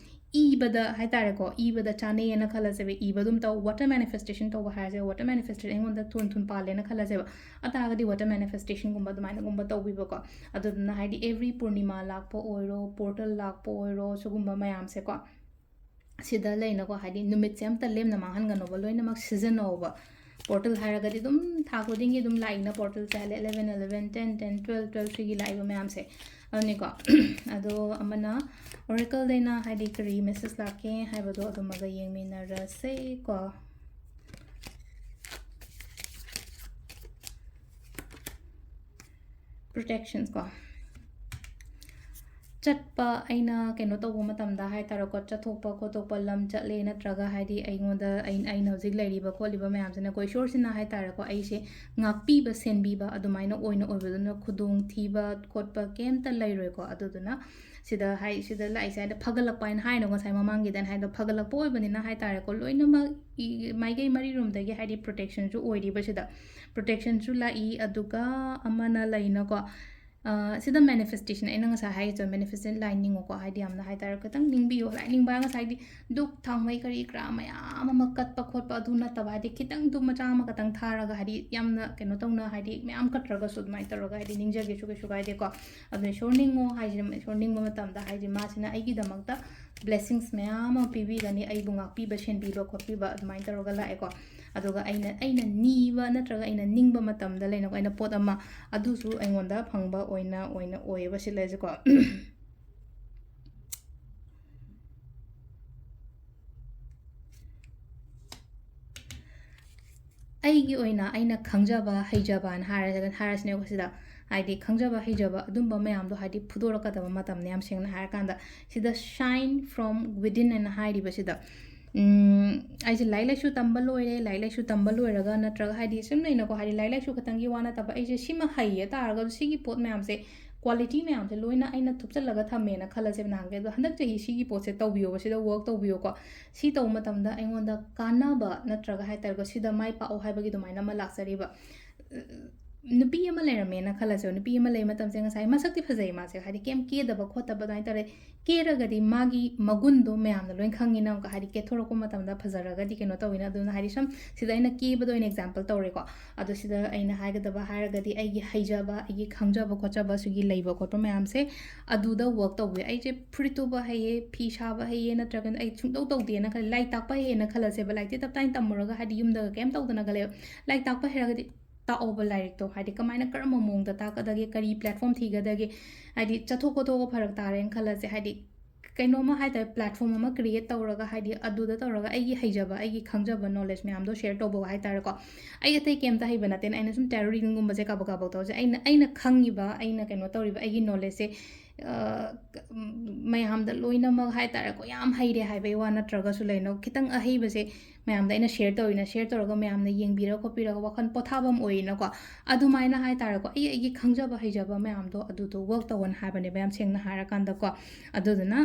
ꯏꯕꯗ ꯍꯥꯏꯇꯥꯔꯦꯀꯣ, ꯏꯕꯗ ꯆꯥꯅꯩꯌꯦꯅ ꯈꯜꯂꯁꯦꯕ꯫ ꯏꯕ ꯑꯗꯨꯝ ꯇꯧ, water manifestation ꯇꯧꯕ ꯍꯥꯏꯔꯁꯦ, water manifestation ꯑꯩꯉꯣꯟꯗ ꯊꯨꯅ ꯊꯨꯅ ꯄꯥꯜꯂꯦꯅ ꯈꯜꯂꯁꯦꯕ꯫ ꯑꯗꯨ ꯇꯥꯔꯒꯗꯤ water manifestationꯒꯨꯝꯕ ꯑꯗꯨꯃꯥꯏꯅꯒꯨꯝꯕ ꯇꯧꯕꯤꯕꯀꯣ꯫ ꯑꯗꯨꯗꯨꯅ ꯍꯥꯏꯗꯤ every ꯄꯨꯔꯅꯤꯃꯥ ꯂꯥꯛꯄ ꯑꯣꯏꯔꯣ, portal ꯂꯥꯛꯄ ꯑꯣꯏꯔꯣ, ꯁꯤꯒꯨꯝꯕ ꯃꯌꯥꯝꯁꯦꯀꯣ, ꯁꯤꯗ ꯂꯩꯅꯀꯣ, ꯍꯥꯏꯗꯤ ꯅꯨꯃꯤꯠꯁꯦ ꯑꯝꯇ ꯂꯦꯝꯅ ꯃꯥꯡꯍꯟꯒꯅꯣꯕ, ꯂꯣꯏꯅꯃꯛ ꯁꯤꯖꯤꯟꯅꯧꯕ꯫ Portal ꯍꯥꯏꯔꯒꯗꯤ ꯑꯗꯨꯝ ꯊꯥ ꯈꯨꯗꯤꯡꯒꯤ ꯑꯗꯨꯝ ꯂꯥꯛꯏꯅ, portalꯁꯦ ꯍꯥꯏꯗꯤ eleven eleven, ten ten, twelve twelve ꯁꯤꯒꯤ ꯂꯥꯛꯏꯕ ꯃꯌꯥꯝꯁꯦ꯫ ꯑꯗꯨꯅꯤꯀꯣ꯫ ꯑꯗꯣ ꯑꯃꯅ oracleꯗꯩꯅ ꯍꯥꯏꯗꯤ ꯀꯔꯤ message ꯂꯥꯛꯀꯦ ꯍꯥꯏꯕꯗꯣ ꯑꯗꯨꯃꯒ ꯌꯦꯡꯃꯤꯟꯅꯔꯁꯦꯀꯣ꯫ Protections ꯀꯣ꯫ ꯆꯠꯄ, ꯑꯩꯅ ꯀꯩꯅꯣ ꯇꯧꯕ ꯃꯇꯝꯗ ꯍꯥꯏꯇꯥꯔꯦꯀꯣ, ꯆꯠꯊꯣꯛꯄ ꯈꯣꯠꯇꯣꯛꯄ, ꯂꯝ ꯆꯠꯂꯦ, ꯅꯠꯇ꯭ꯔꯒ ꯍꯥꯏꯗꯤ ꯑꯩꯉꯣꯟꯗ, ꯑꯩ-, ꯑꯩꯅ ꯍꯧꯖꯤꯛ ꯂꯩꯔꯤꯕ ꯈꯣꯠꯂꯤꯕ ꯃꯌꯥꯝꯁꯤꯅꯀꯣ, ꯏꯁꯣꯔꯁꯤꯅ ꯍꯥꯏꯇꯥꯔꯦꯀꯣ, ꯑꯩꯁꯦ ꯉꯥꯛꯄꯤꯕ ꯁꯦꯟꯕꯤꯕ ꯑꯗꯨꯃꯥꯏꯅ ꯑꯣꯏꯅ ꯑꯣꯏꯕꯗꯨꯅ ꯈꯨꯗꯣꯡ ꯊꯤꯕ ꯈꯣꯠꯄ ꯀꯩꯝꯇ ꯂꯩꯔꯣꯏꯀꯣ꯫ ꯑꯗꯨꯗꯨꯅ ꯁꯤꯗ ꯍꯥꯏ-, ꯁꯤꯗ ꯂꯥꯛꯏꯁꯦ ꯍꯥꯏꯗꯤ ꯐꯒꯠꯂꯛꯄ ꯍꯥꯏꯅ ꯍꯥꯏꯅꯣ, ꯉꯁꯥꯏ ꯃꯃꯥꯡꯒꯤꯗ ꯑꯩꯅ ꯍꯥꯏꯗꯣ ꯐꯒꯠꯂꯛꯄ ꯑꯣꯏꯕꯅꯤꯅ ꯍꯥꯏꯇꯥꯔꯦꯀꯣ, ꯂꯣꯏꯅꯃꯛ ꯏ-, ꯃꯥꯏꯀꯩ ꯃꯔꯤꯔꯣꯝꯗꯒꯤ ꯍꯥꯏꯗꯤ protectionꯁꯨ ꯑꯣꯏꯔꯤꯕ ꯁꯤꯗ꯫ Protectionꯁꯨ ꯂꯥꯛꯏ, ꯑꯗꯨꯒ ꯑꯃꯅ ꯂꯩꯅꯀꯣ, ꯑ, ꯁꯤꯗ manifestation, ꯑꯩꯅ ꯉꯁꯥꯏ ꯍꯥꯏꯒꯦ ꯇꯧꯕ manifestation line ꯅꯤꯡꯉꯨꯀꯣ, ꯍꯥꯏꯗꯤ ꯌꯥꯝꯅ ꯍꯥꯏꯇꯥꯔꯦ, ꯈꯤꯇꯪ ꯅꯤꯡꯕꯤꯌꯨ꯫ Line ꯅꯤꯡꯕ ꯍꯥꯏꯔꯒ ꯉꯁꯥꯏꯗꯤ ꯙꯨꯞ ꯊꯥꯎꯃꯩ ꯀꯔꯤ ꯀꯔꯥ ꯃꯌꯥꯝ ꯑꯃ ꯀꯠꯄ ꯈꯣꯠꯄ ꯑꯗꯨ ꯅꯠꯇꯕ, ꯍꯥꯏꯗꯤ ꯈꯤꯇꯪ ꯙꯨꯞ ꯃꯆꯥ ꯑꯃꯈꯛꯇꯪ ꯊꯥꯔꯒ, ꯍꯥꯏꯗꯤ ꯌꯥꯝꯅ ꯀꯩꯅꯣ ꯇꯧꯅ, ꯍꯥꯏꯗꯤ ꯃꯌꯥꯝ ꯀꯠꯇ꯭ꯔꯒꯁꯨ ꯑꯗꯨꯃꯥꯏꯅ ꯇꯧꯔꯒ, ꯍꯥꯏꯗꯤ ꯅꯤꯡꯖꯒꯦꯁꯨ ꯀꯩꯁꯨ ꯀꯥꯏꯗꯦꯀꯣ꯫ ꯑꯗꯨꯅ ꯏꯁꯣꯔ ꯅꯤꯡꯉꯣ ꯍꯥꯏꯁꯤꯅ, ꯏꯁꯣꯔ ꯅꯤꯡꯕ ꯃꯇꯝꯗ ꯍꯥꯏꯗꯤ ꯃꯥꯁꯤꯅ ꯑꯩꯒꯤꯗꯃꯛꯇ blessings ꯃꯌꯥꯝ ꯑꯃ ꯄꯤꯕꯤꯒꯅꯤ, ꯑꯩꯕꯨ ꯉꯥꯛꯄꯤꯕ, ꯁꯦꯟꯕꯤꯕ ꯈꯣꯠꯄꯤꯕ ꯑꯗꯨꯃꯥꯏꯅ ꯇꯧꯔꯒ ꯂꯥꯛꯑꯦꯀꯣ꯫ ꯑꯗꯨꯒ ꯑꯩꯅ, ꯑꯩꯅ ꯅꯤꯕ ꯅꯠꯇ꯭ꯔꯒ ꯑꯩꯅ ꯅꯤꯡꯕ ꯃꯇꯝꯗ ꯂꯩꯅꯀꯣ, ꯑꯩꯅ ꯄꯣꯠ ꯑꯃ, ꯑꯗꯨꯁꯨ ꯑꯩꯉꯣꯟꯗ ꯐꯪꯕ ꯑꯣꯏꯅ, ꯑꯣꯏꯅ ꯑꯣꯏꯌꯦꯕ ꯁꯤ ꯂꯩꯔꯤꯁꯦꯀꯣ꯫ ꯑꯩꯒꯤ ꯑꯣꯏꯅ ꯑꯩꯅ ꯈꯪꯖꯕ, ꯍꯩꯖꯕꯅ ꯍꯥꯏꯔ-, ꯍꯥꯏꯔꯁꯤꯅꯦꯀꯣ ꯁꯤꯗ꯫ ꯍꯥꯏꯗꯤ ꯈꯪꯖꯕ ꯍꯩꯖꯕ ꯑꯗꯨꯝꯕ ꯃꯌꯥꯝꯗꯣ ꯍꯥꯏꯗꯤ ꯐꯨꯗꯣꯔꯛꯀꯗꯕ ꯃꯇꯝꯅꯦ, ꯌꯥꯝ ꯁꯦꯡꯅ ꯍꯥꯏꯔꯀꯥꯟꯗ꯫ ꯁꯤꯗ shine from within ꯍꯥꯏꯅ ꯍꯥꯏꯔꯤꯕꯁꯤꯗ, ꯎꯝ, ꯑꯩꯁꯦ ꯂꯥꯏꯔꯤꯛ ꯂꯥꯏꯁꯨ ꯇꯝꯕ ꯂꯣꯏꯔꯦ, ꯂꯥꯏꯔꯤꯛ ꯂꯥꯏꯁꯨ ꯇꯝꯕ ꯂꯣꯏꯔꯒ ꯅꯠꯇ꯭ꯔꯒ ꯍꯥꯏꯗꯤ ꯁꯨꯝ ꯂꯩꯅꯀꯣ, ꯍꯥꯏꯗꯤ ꯂꯥꯏꯔꯤꯛ ꯂꯥꯏꯁꯨ ꯈꯛꯇꯪꯒꯤ ꯋꯥ ꯅꯠꯇꯕ, ꯑꯩꯁꯦ ꯁꯤꯃ ꯍꯩꯌꯦ ꯇꯥꯔꯒꯁꯨ ꯁꯤꯒꯤ ꯄꯣꯠ ꯃꯌꯥꯝꯁꯦ, quality ꯃꯌꯥꯝꯁꯦ ꯂꯣꯏꯅ ꯑꯩꯅ ꯊꯨꯞꯆꯜꯂꯒ ꯊꯝꯃꯦꯅ ꯈꯜꯂꯁꯦꯕ ꯅꯍꯥꯟꯒꯩ꯫ ꯑꯗꯣ ꯍꯟꯗꯛ ꯆꯍꯤ ꯁꯤꯒꯤ ꯄꯣꯠꯁꯦ ꯇꯧꯕꯤꯌꯣꯕ, ꯁꯤꯗ work ꯇꯧꯕꯤꯌꯣꯀꯣ꯫ ꯁꯤ ꯇꯧꯕ ꯃꯇꯝꯗ ꯑꯩꯉꯣꯟꯗ ꯀꯥꯟꯅꯕ ꯅꯠꯇ꯭ꯔꯒ ꯍꯥꯏ ꯇꯥꯔꯦꯀꯣ, ꯁꯤꯗ ꯃꯥꯏ ꯄꯥꯛꯑꯣ ꯍꯥꯏꯕꯒꯤ ꯑꯗꯨꯃꯥꯏꯅ ꯑꯃ ꯂꯥꯛꯆꯔꯤꯕ꯫ ꯅꯨꯄꯤ ꯑꯃ ꯂꯩꯔꯝꯃꯦꯅ ꯈꯜꯂꯁꯦꯕ, ꯅꯨꯄꯤ ꯑꯃ ꯂꯩꯕ ꯃꯇꯝꯁꯦ ꯉꯁꯥꯏ ꯃꯁꯛꯇꯤ ꯐꯖꯩ ꯃꯥꯁꯦ, ꯍꯥꯏꯗꯤ ꯀꯩꯝ ꯀꯦꯗꯕ ꯈꯣꯠꯇꯕ ꯑꯗꯨꯃꯥꯏꯅ ꯇꯧꯔꯦ꯫ ꯀꯦꯔꯒꯗꯤ ꯃꯥꯒꯤ ꯃꯒꯨꯟꯗꯣ ꯃꯌꯥꯝꯅ ꯂꯣꯏ ꯈꯪꯉꯤꯅ, ꯑꯃꯨꯛꯀ ꯍꯥꯏꯗꯤ ꯀꯦꯊꯣꯔꯛꯄ ꯃꯇꯝꯗ ꯐꯖꯔꯒꯗꯤ ꯀꯩꯅꯣ ꯇꯧꯋꯤꯅ꯫ ꯑꯗꯨꯅ ꯍꯥꯏꯗꯤ ꯁꯨꯝ ꯁꯤꯗ ꯑꯩꯅ ꯀꯦꯕꯗ ꯑꯣꯏꯅ example ꯇꯧꯔꯦꯀꯣ꯫ ꯑꯗꯣ ꯁꯤꯗ ꯑꯩꯅ ꯍꯥꯏꯒꯗꯕ ꯍꯥꯏꯔꯒꯗꯤ ꯑꯩꯒꯤ ꯍꯩꯖꯕ, ꯑꯩꯒꯤ ꯈꯪꯖꯕ ꯈꯣꯠꯆꯕ ꯁꯤꯒꯤ ꯂꯩꯕ ꯈꯣꯠꯄ ꯃꯌꯥꯝꯁꯦ ꯑꯗꯨꯗ work ꯇꯧꯕꯤꯌꯨ꯫ ꯑꯩꯁꯦ ꯐꯨꯔꯤꯠ ꯇꯨꯕ ꯍꯩꯌꯦ, ꯐꯤ ꯁꯥꯕ ꯍꯩꯌꯦ, ꯅꯠꯇ꯭ꯔꯒꯅ ꯑꯩ ꯁꯨꯡꯇꯧ ꯇꯧꯗꯦꯅ ꯈꯜꯂꯦ, ꯂꯥꯏꯔꯤꯛ ꯇꯥꯛꯄ ꯍꯩꯌꯦꯅ ꯈꯜꯂꯁꯦꯕ, ꯂꯥꯏꯔꯤꯛꯇꯤ ꯇꯞ ꯇꯥꯏꯅ ꯇꯝꯃꯨꯔꯒ ꯍꯥꯏꯗꯤ ꯌꯨꯝꯗꯒ ꯀꯩꯝ ꯇꯧꯗꯅꯒ ꯂꯩ, ꯂꯥꯏꯔꯤꯛ ꯇꯥꯛꯄ ꯍꯩꯔꯒꯗꯤ ꯇꯥꯛꯑꯣꯕ ꯂꯥꯏꯔꯤꯛꯇꯣ, ꯍꯥꯏꯗꯤ ꯀꯃꯥꯏꯅ ꯀꯔꯝꯕ ꯃꯑꯣꯡꯗ ꯇꯥꯛꯀꯗꯒꯦ, ꯀꯔꯤ platform ꯊꯤꯒꯗꯒꯦ, ꯍꯥꯏꯗꯤ ꯆꯠꯊꯣꯛ ꯈꯣꯠꯇꯣꯛꯄ ꯐꯔꯛ ꯇꯥꯔꯦꯅ ꯈꯜꯂꯁꯦ, ꯍꯥꯏꯗꯤ ꯀꯩꯅꯣꯝꯃ ꯍꯥꯏ ꯇꯥꯔꯦ, platform ꯑꯃ create ꯇꯧꯔꯒ, ꯍꯥꯏꯗꯤ ꯑꯗꯨꯗ ꯇꯧꯔꯒ ꯑꯩꯒꯤ ꯍꯩꯖꯕ, ꯑꯩꯒꯤ ꯈꯪꯖꯕ knowledge ꯃꯌꯥꯝꯗꯣ share ꯇꯧꯕ ꯍꯥꯏ ꯇꯥꯔꯦꯀꯣ꯫ ꯑꯩ ꯑꯇꯩ ꯀꯩꯝꯇ ꯍꯩꯕ ꯅꯠꯇꯦꯅ, ꯑꯩꯅ ꯁꯨꯝ tarot readingꯒꯨꯝꯕꯁꯦ ꯀꯥꯕꯛ ꯀꯥꯕꯛ ꯇꯧꯔꯁꯦ, ꯑꯩꯅ, ꯑꯩꯅ ꯈꯪꯉꯤꯕ, ꯑꯩꯅ ꯀꯩꯅꯣ ꯇꯧꯔꯤꯕ, ꯑꯩꯒꯤ knowledgeꯁꯦ, ꯑ, ꯃꯌꯥꯝꯗ ꯂꯣꯏꯅꯃꯛ ꯍꯥꯏ ꯇꯥꯔꯦꯀꯣ, ꯌꯥꯝ ꯍꯩꯔꯦ ꯍꯥꯏꯕꯒꯤ ꯋꯥ ꯅꯠꯇ꯭ꯔꯒꯁꯨ ꯂꯩꯅꯣ, ꯈꯤꯇꯪ ꯑꯍꯩꯕꯁꯦ ꯃꯌꯥꯝꯗ ꯑꯩꯅ share ꯇꯧꯔꯤꯅ, share ꯇꯧꯔꯒ ꯃꯌꯥꯝꯅ ꯌꯦꯡꯕꯤꯔꯒ ꯈꯣꯠꯄꯤꯔꯒ ꯋꯥꯈꯜ ꯄꯣꯊꯥꯐꯝ ꯑꯣꯏꯅꯀꯣ, ꯑꯗꯨꯃꯥꯏꯅ ꯍꯥꯏ ꯇꯥꯔꯦꯀꯣ, ꯑꯩ ꯑꯩꯒꯤ ꯈꯪꯖꯕ ꯍꯩꯖꯕ ꯃꯌꯥꯝꯗꯣ ꯑꯗꯨꯗꯣ work ꯇꯧꯋꯣꯅ ꯍꯥꯏꯕꯅꯦꯕ, ꯌꯥꯝ ꯁꯦꯡꯅ ꯍꯥꯏꯔꯀꯥꯟꯗꯀꯣ꯫ ꯑꯗꯨꯗꯨꯅ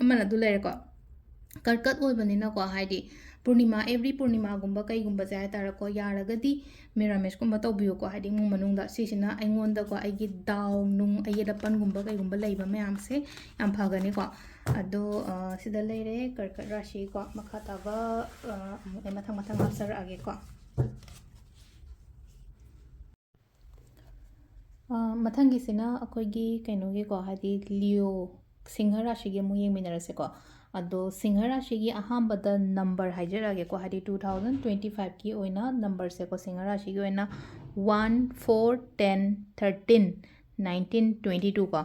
ꯑꯃꯅ ꯑꯗꯨ ꯂꯩꯔꯦꯀꯣ꯫ ꯀꯔꯀꯠ ꯑꯣꯏꯕꯅꯤꯅꯀꯣ, ꯍꯥꯏꯗꯤ ꯄꯨꯔꯅꯤꯃꯥ, every ꯄꯨꯔꯅꯤꯃꯥꯒꯨꯝꯕ ꯀꯩꯒꯨꯝꯕꯁꯦ ꯍꯥꯏ ꯇꯥꯔꯦꯀꯣ, ꯌꯥꯔꯒꯗꯤ ꯃꯤꯔꯥꯃꯦꯁꯀꯨꯝꯕ ꯇꯧꯕꯤꯌꯨꯀꯣ, ꯍꯥꯏꯗꯤ ꯏꯃꯨꯡ ꯃꯅꯨꯡꯗ꯫ ꯁꯤꯁꯤꯅ ꯑꯩꯉꯣꯟꯗꯀꯣ, ꯑꯩꯒꯤ ꯗꯥꯎ ꯅꯨꯡ, ꯑꯌꯦꯠ ꯑꯄꯟꯒꯨꯝꯕ ꯀꯩꯒꯨꯝꯕ ꯂꯩꯕ ꯃꯌꯥꯝꯁꯦ ꯌꯥꯝ ꯐꯒꯅꯤꯀꯣ꯫ ꯑꯗꯣ, ꯑ, ꯁꯤꯗ ꯂꯩꯔꯦ ꯀꯔꯀꯠ ꯔꯥꯁꯤꯀꯣ꯫ ꯃꯈꯥ ꯇꯥꯕ, ꯑ, ꯑꯃꯨꯛ ꯑꯩ ꯃꯊꯪ ꯃꯊꯪ ꯍꯥꯞꯆꯔꯛꯑꯒꯦꯀꯣ꯫ ꯑ, ꯃꯊꯪꯒꯤꯁꯤꯅ ꯑꯩꯈꯣꯏꯒꯤ ꯀꯩꯅꯣꯒꯤꯀꯣ, ꯍꯥꯏꯗꯤ Leo, ꯁꯤꯡꯍ ꯔꯥꯁꯤꯒꯤ ꯑꯃꯨꯛ ꯌꯦꯡꯃꯤꯟꯅꯔꯁꯦꯀꯣ꯫ ꯑꯗꯣ ꯁꯤꯡꯍ ꯔꯥꯁꯤꯒꯤ ꯑꯍꯥꯟꯕꯗ number ꯍꯥꯏꯖꯔꯛꯑꯒꯦꯀꯣ, ꯍꯥꯏꯗꯤ two thousand twenty fiveꯀꯤ ꯑꯣꯏꯅ numberꯁꯦꯀꯣ, ꯁꯤꯡꯍ ꯔꯥꯁꯤꯒꯤ ꯑꯣꯏꯅ one, four, ten, thirteen, nineteen, twenty two ꯀꯣ꯫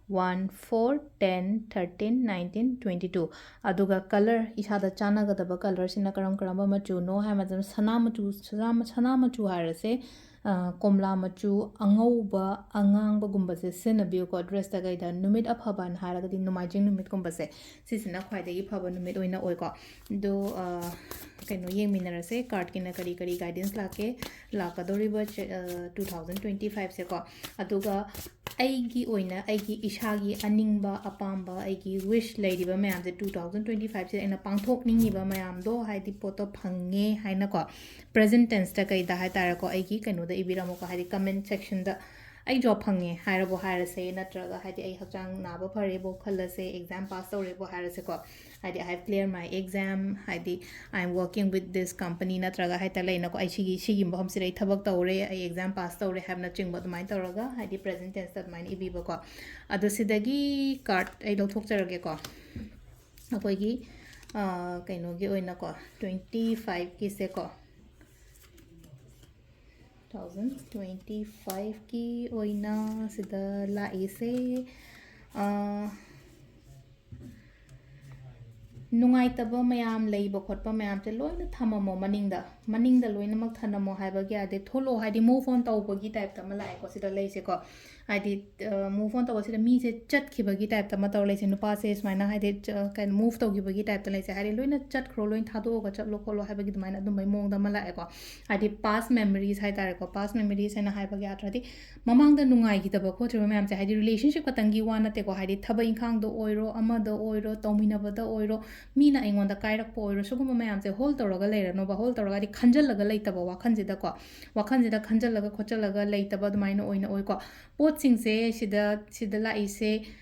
One, four, ten, thirteen, nineteen, twenty two꯫ ꯑꯗꯨꯒ colour, ꯏꯁꯥꯗ ꯆꯥꯟꯅꯒꯗꯕ colourꯁꯤꯅ ꯀꯔꯝ ꯀꯔꯝꯕ ꯃꯆꯨꯅꯣ ꯍꯥꯏꯕ ꯃꯇꯝꯗ, ꯁꯅꯥ ꯃꯆꯨ, ꯁꯅꯥ, ꯁꯅꯥ ꯃꯆꯨ ꯍꯥꯏꯔꯁꯦ, ꯑ, ꯀꯣꯝꯂꯥ ꯃꯆꯨ, ꯑꯉꯧꯕ, ꯑꯉꯥꯡꯕꯒꯨꯝꯕꯁꯦ ꯁꯤꯖꯤꯟꯅꯕꯤꯌꯨꯀꯣ꯫ ꯗ꯭ꯔꯦꯁꯇ ꯀꯩꯗ ꯅꯨꯃꯤꯠ ꯑꯐꯕꯅ ꯍꯥꯏꯔꯒꯗꯤ ꯅꯣꯡꯃꯥꯏꯖꯤꯡ ꯅꯨꯃꯤꯠꯀꯨꯝꯕꯁꯦ, ꯁꯤꯁꯤꯅ ꯈ꯭ꯋꯥꯏꯗꯒꯤ ꯐꯕ ꯅꯨꯃꯤꯠ ꯑꯣꯏꯅ ꯑꯣꯏꯀꯣ꯫ ꯑꯗꯣ, ꯑ, ꯀꯩꯅꯣ ꯌꯦꯡꯃꯤꯟꯅꯔꯁꯦ, ꯀꯥꯔꯠꯀꯤꯅ ꯀꯔꯤ ꯀꯔꯤ ꯒꯥꯏꯗꯦꯟꯁ ꯂꯥꯛꯀꯦ, ꯂꯥꯛꯀꯗꯧꯔꯤꯕ ꯆ-, ꯑ, ꯇꯨ ꯊꯥꯎꯖꯟ ꯇ꯭ꯋꯦꯟꯇꯤ ꯐꯥꯏꯚꯁꯦꯀꯣ꯫ ꯑꯗꯨꯒ ꯑꯩꯒꯤ ꯑꯣꯏꯅ ꯑꯩꯒꯤ ꯏꯁꯥꯒꯤ ꯑꯅꯤꯡꯕ, ꯑꯄꯥꯝꯕ, ꯑꯩꯒꯤ ꯋꯤꯁ ꯂꯩꯔꯤꯕ ꯃꯌꯥꯝꯁꯦ ꯇꯨ ꯊꯥꯎꯖꯟ ꯇ꯭ꯋꯦꯟꯇꯤ ꯐꯥꯏꯚꯁꯤꯗ ꯑꯩꯅ ꯄꯥꯡꯊꯣꯛꯅꯤꯡꯉꯤꯕ ꯃꯌꯥꯝꯗꯣ, ꯍꯥꯏꯗꯤ ꯄꯣꯠꯇꯣ ꯐꯪꯉꯦ ꯍꯥꯏꯅꯀꯣ, ꯄ꯭ꯔꯦꯖꯦꯟ ꯇꯦꯟꯁꯇ ꯀꯩꯗ ꯍꯥꯏ ꯇꯥꯔꯦꯀꯣ, ꯑꯩꯒꯤ ꯀꯩꯅꯣꯗ ꯏꯕꯤꯔꯝꯃꯨꯀꯣ, ꯍꯥꯏꯗꯤ ꯀꯃꯦꯟ ꯁꯦꯛꯁꯟꯗ꯫ ꯑꯩ ꯖꯣꯕ ꯐꯪꯉꯦ ꯍꯥꯏꯔꯕꯨ ꯍꯥꯏꯔꯁꯦ, ꯅꯠꯇ꯭ꯔꯒ ꯍꯥꯏꯗꯤ ꯑꯩ ꯍꯛꯆꯥꯡ ꯅꯥꯕ ꯐꯔꯦꯕꯨ ꯈꯜꯂꯁꯦ, ꯑꯦꯛꯖꯥꯝ ꯄꯥꯁ ꯇꯧꯔꯦꯕꯨ ꯍꯥꯏꯔꯁꯦꯀꯣ, ꯍꯥꯏꯗꯤ I have clear my exam, ꯍꯥꯏꯗꯤ I am working with this company, ꯅꯠꯇ꯭ꯔꯒ ꯍꯥꯏꯇꯥꯔꯦ ꯂꯩꯅꯀꯣ, ꯑꯩ ꯁꯤꯒꯤ, ꯁꯤꯒꯤ ꯃꯐꯝꯁꯤꯗ ꯑꯩ ꯊꯕꯛ ꯇꯧꯔꯦ, ꯑꯩ ꯑꯦꯛꯖꯥꯝ ꯄꯥꯁ ꯇꯧꯔꯦ ꯍꯥꯏꯕꯅꯆꯤꯡꯕ ꯑꯗꯨꯃꯥꯏꯅ ꯇꯧꯔꯒ, ꯍꯥꯏꯗꯤ ꯄ꯭ꯔꯦꯖꯦꯟ ꯇꯦꯟꯁꯇ ꯑꯗꯨꯃꯥꯏꯅ ꯏꯕꯤꯕꯀꯣ꯫ ꯑꯗꯣ ꯁꯤꯗꯒꯤ ꯀꯥꯔꯠ ꯑꯩ ꯂꯧꯊꯣꯛꯆꯔꯒꯦꯀꯣ꯫ ꯑꯩꯈꯣꯏꯒꯤ, ꯑ, ꯀꯩꯅꯣꯒꯤ ꯑꯣꯏꯅꯀꯣ, ꯇ꯭ꯋꯦꯟꯇꯤ ꯐꯥꯏꯚꯀꯤꯁꯦꯀꯣ, ꯇꯨ ꯊꯥꯎꯖꯟ ꯇ꯭ꯋꯦꯟꯇꯤ ꯐꯥꯏꯚꯀꯤ ꯑꯣꯏꯅ ꯁꯤꯗ ꯂꯥꯛꯏꯁꯦ, ꯑ, ꯅꯨꯡꯉꯥꯏꯇꯕ ꯃꯌꯥꯝ ꯂꯩꯕ ꯈꯣꯠꯄ ꯃꯌꯥꯝꯁꯦ ꯂꯣꯏꯅ ꯊꯝꯃꯝꯃꯣ ꯃꯅꯤꯡꯗ, ꯃꯅꯤꯡꯗ ꯂꯣꯏꯅꯃꯛ ꯊꯝꯃꯝꯃꯣ ꯍꯥꯏꯕꯒꯤ ꯌꯥꯗꯦ, ꯊꯣꯛꯂꯛꯑꯣ, ꯍꯥꯏꯗꯤ move on ꯇꯧꯕꯒꯤ ꯇꯥꯏꯞꯇ ꯑꯃ ꯂꯥꯛꯑꯦꯀꯣ ꯁꯤꯗ ꯂꯩꯁꯦꯀꯣ꯫ ꯍꯥꯏꯗꯤ, ꯑ, move on ꯇꯧꯕꯁꯤꯗ ꯃꯤꯁꯦ ꯆꯠꯈꯤꯕꯒꯤ ꯇꯥꯏꯞꯇ ꯑꯃ ꯇꯧꯔ ꯂꯩꯁꯦ, ꯅꯨꯄꯥꯁꯦ ꯁꯨꯃꯥꯏꯅ ꯍꯥꯏꯗꯤ, ꯆ-, ꯀꯩꯅꯣ, move ꯇꯧꯈꯤꯕꯒꯤ ꯇꯥꯏꯞꯇ ꯂꯩꯁꯦ, ꯍꯥꯏꯗꯤ ꯂꯣꯏꯅ ꯆꯠꯈ꯭ꯔꯣ, ꯂꯣꯏꯅ ꯊꯥꯗꯣꯛꯑꯒ ꯆꯠꯂꯣ ꯈꯣꯠꯂꯣ ꯍꯥꯏꯕꯒꯤ ꯑꯗꯨꯃꯥꯏꯅ ꯑꯗꯨꯝꯕꯒꯤ ꯃꯑꯣꯡꯗ ꯑꯃ ꯂꯥꯛꯑꯦꯀꯣ꯫ ꯍꯥꯏꯗꯤ past memories ꯍꯥꯏꯇꯥꯔꯦꯀꯣ, past memories ꯍꯥꯏꯅ ꯍꯥꯏꯕꯒꯤ ꯑꯥꯔꯊꯗꯤ ꯃꯃꯥꯡꯗ ꯅꯨꯡꯉꯥꯏꯈꯤꯗꯕ ꯈꯣꯠꯈꯤꯕ ꯃꯌꯥꯝꯁꯦ, ꯍꯥꯏꯗꯤ relationship ꯈꯛꯇꯪꯒꯤ ꯋꯥ ꯅꯠꯇꯦꯀꯣ, ꯍꯥꯏꯗꯤ ꯊꯕꯛ ꯏꯪꯈꯥꯡꯗ ꯑꯣꯏꯔꯣ, ꯑꯃꯗ ꯑꯣꯏꯔꯣ, ꯇꯧꯃꯤꯟꯅꯕꯗ ꯑꯣꯏꯔꯣ, ꯃꯤꯅ ꯑꯩꯉꯣꯟꯗ ꯀꯥꯏꯔꯛꯄ ꯑꯣꯏꯔꯣ, ꯁꯤꯒꯨꯝꯕ ꯃꯌꯥꯝꯁꯦ hold ꯇꯧꯔꯒ ꯂꯩꯔꯅꯣꯕ, hold ꯇꯧꯔꯒ ꯍꯥꯏꯗꯤ ꯈꯟꯖꯜꯂꯒ ꯂꯩꯇꯕ, ꯋꯥꯈꯜꯁꯤꯗꯀꯣ, ꯋꯥꯈꯜꯁꯤꯗ ꯈꯟꯖꯜꯂꯒ ꯈꯣꯠꯆꯜꯂꯒ ꯂꯩꯇꯕ ꯑꯗꯨꯃꯥꯏꯅ ꯑꯣꯏꯅ ꯑꯣꯏꯀꯣ꯫ ꯄꯣꯠꯁꯤꯡꯁꯦ ꯁꯤꯗ, ꯁꯤꯗ ꯂꯥꯛꯏꯁꯦ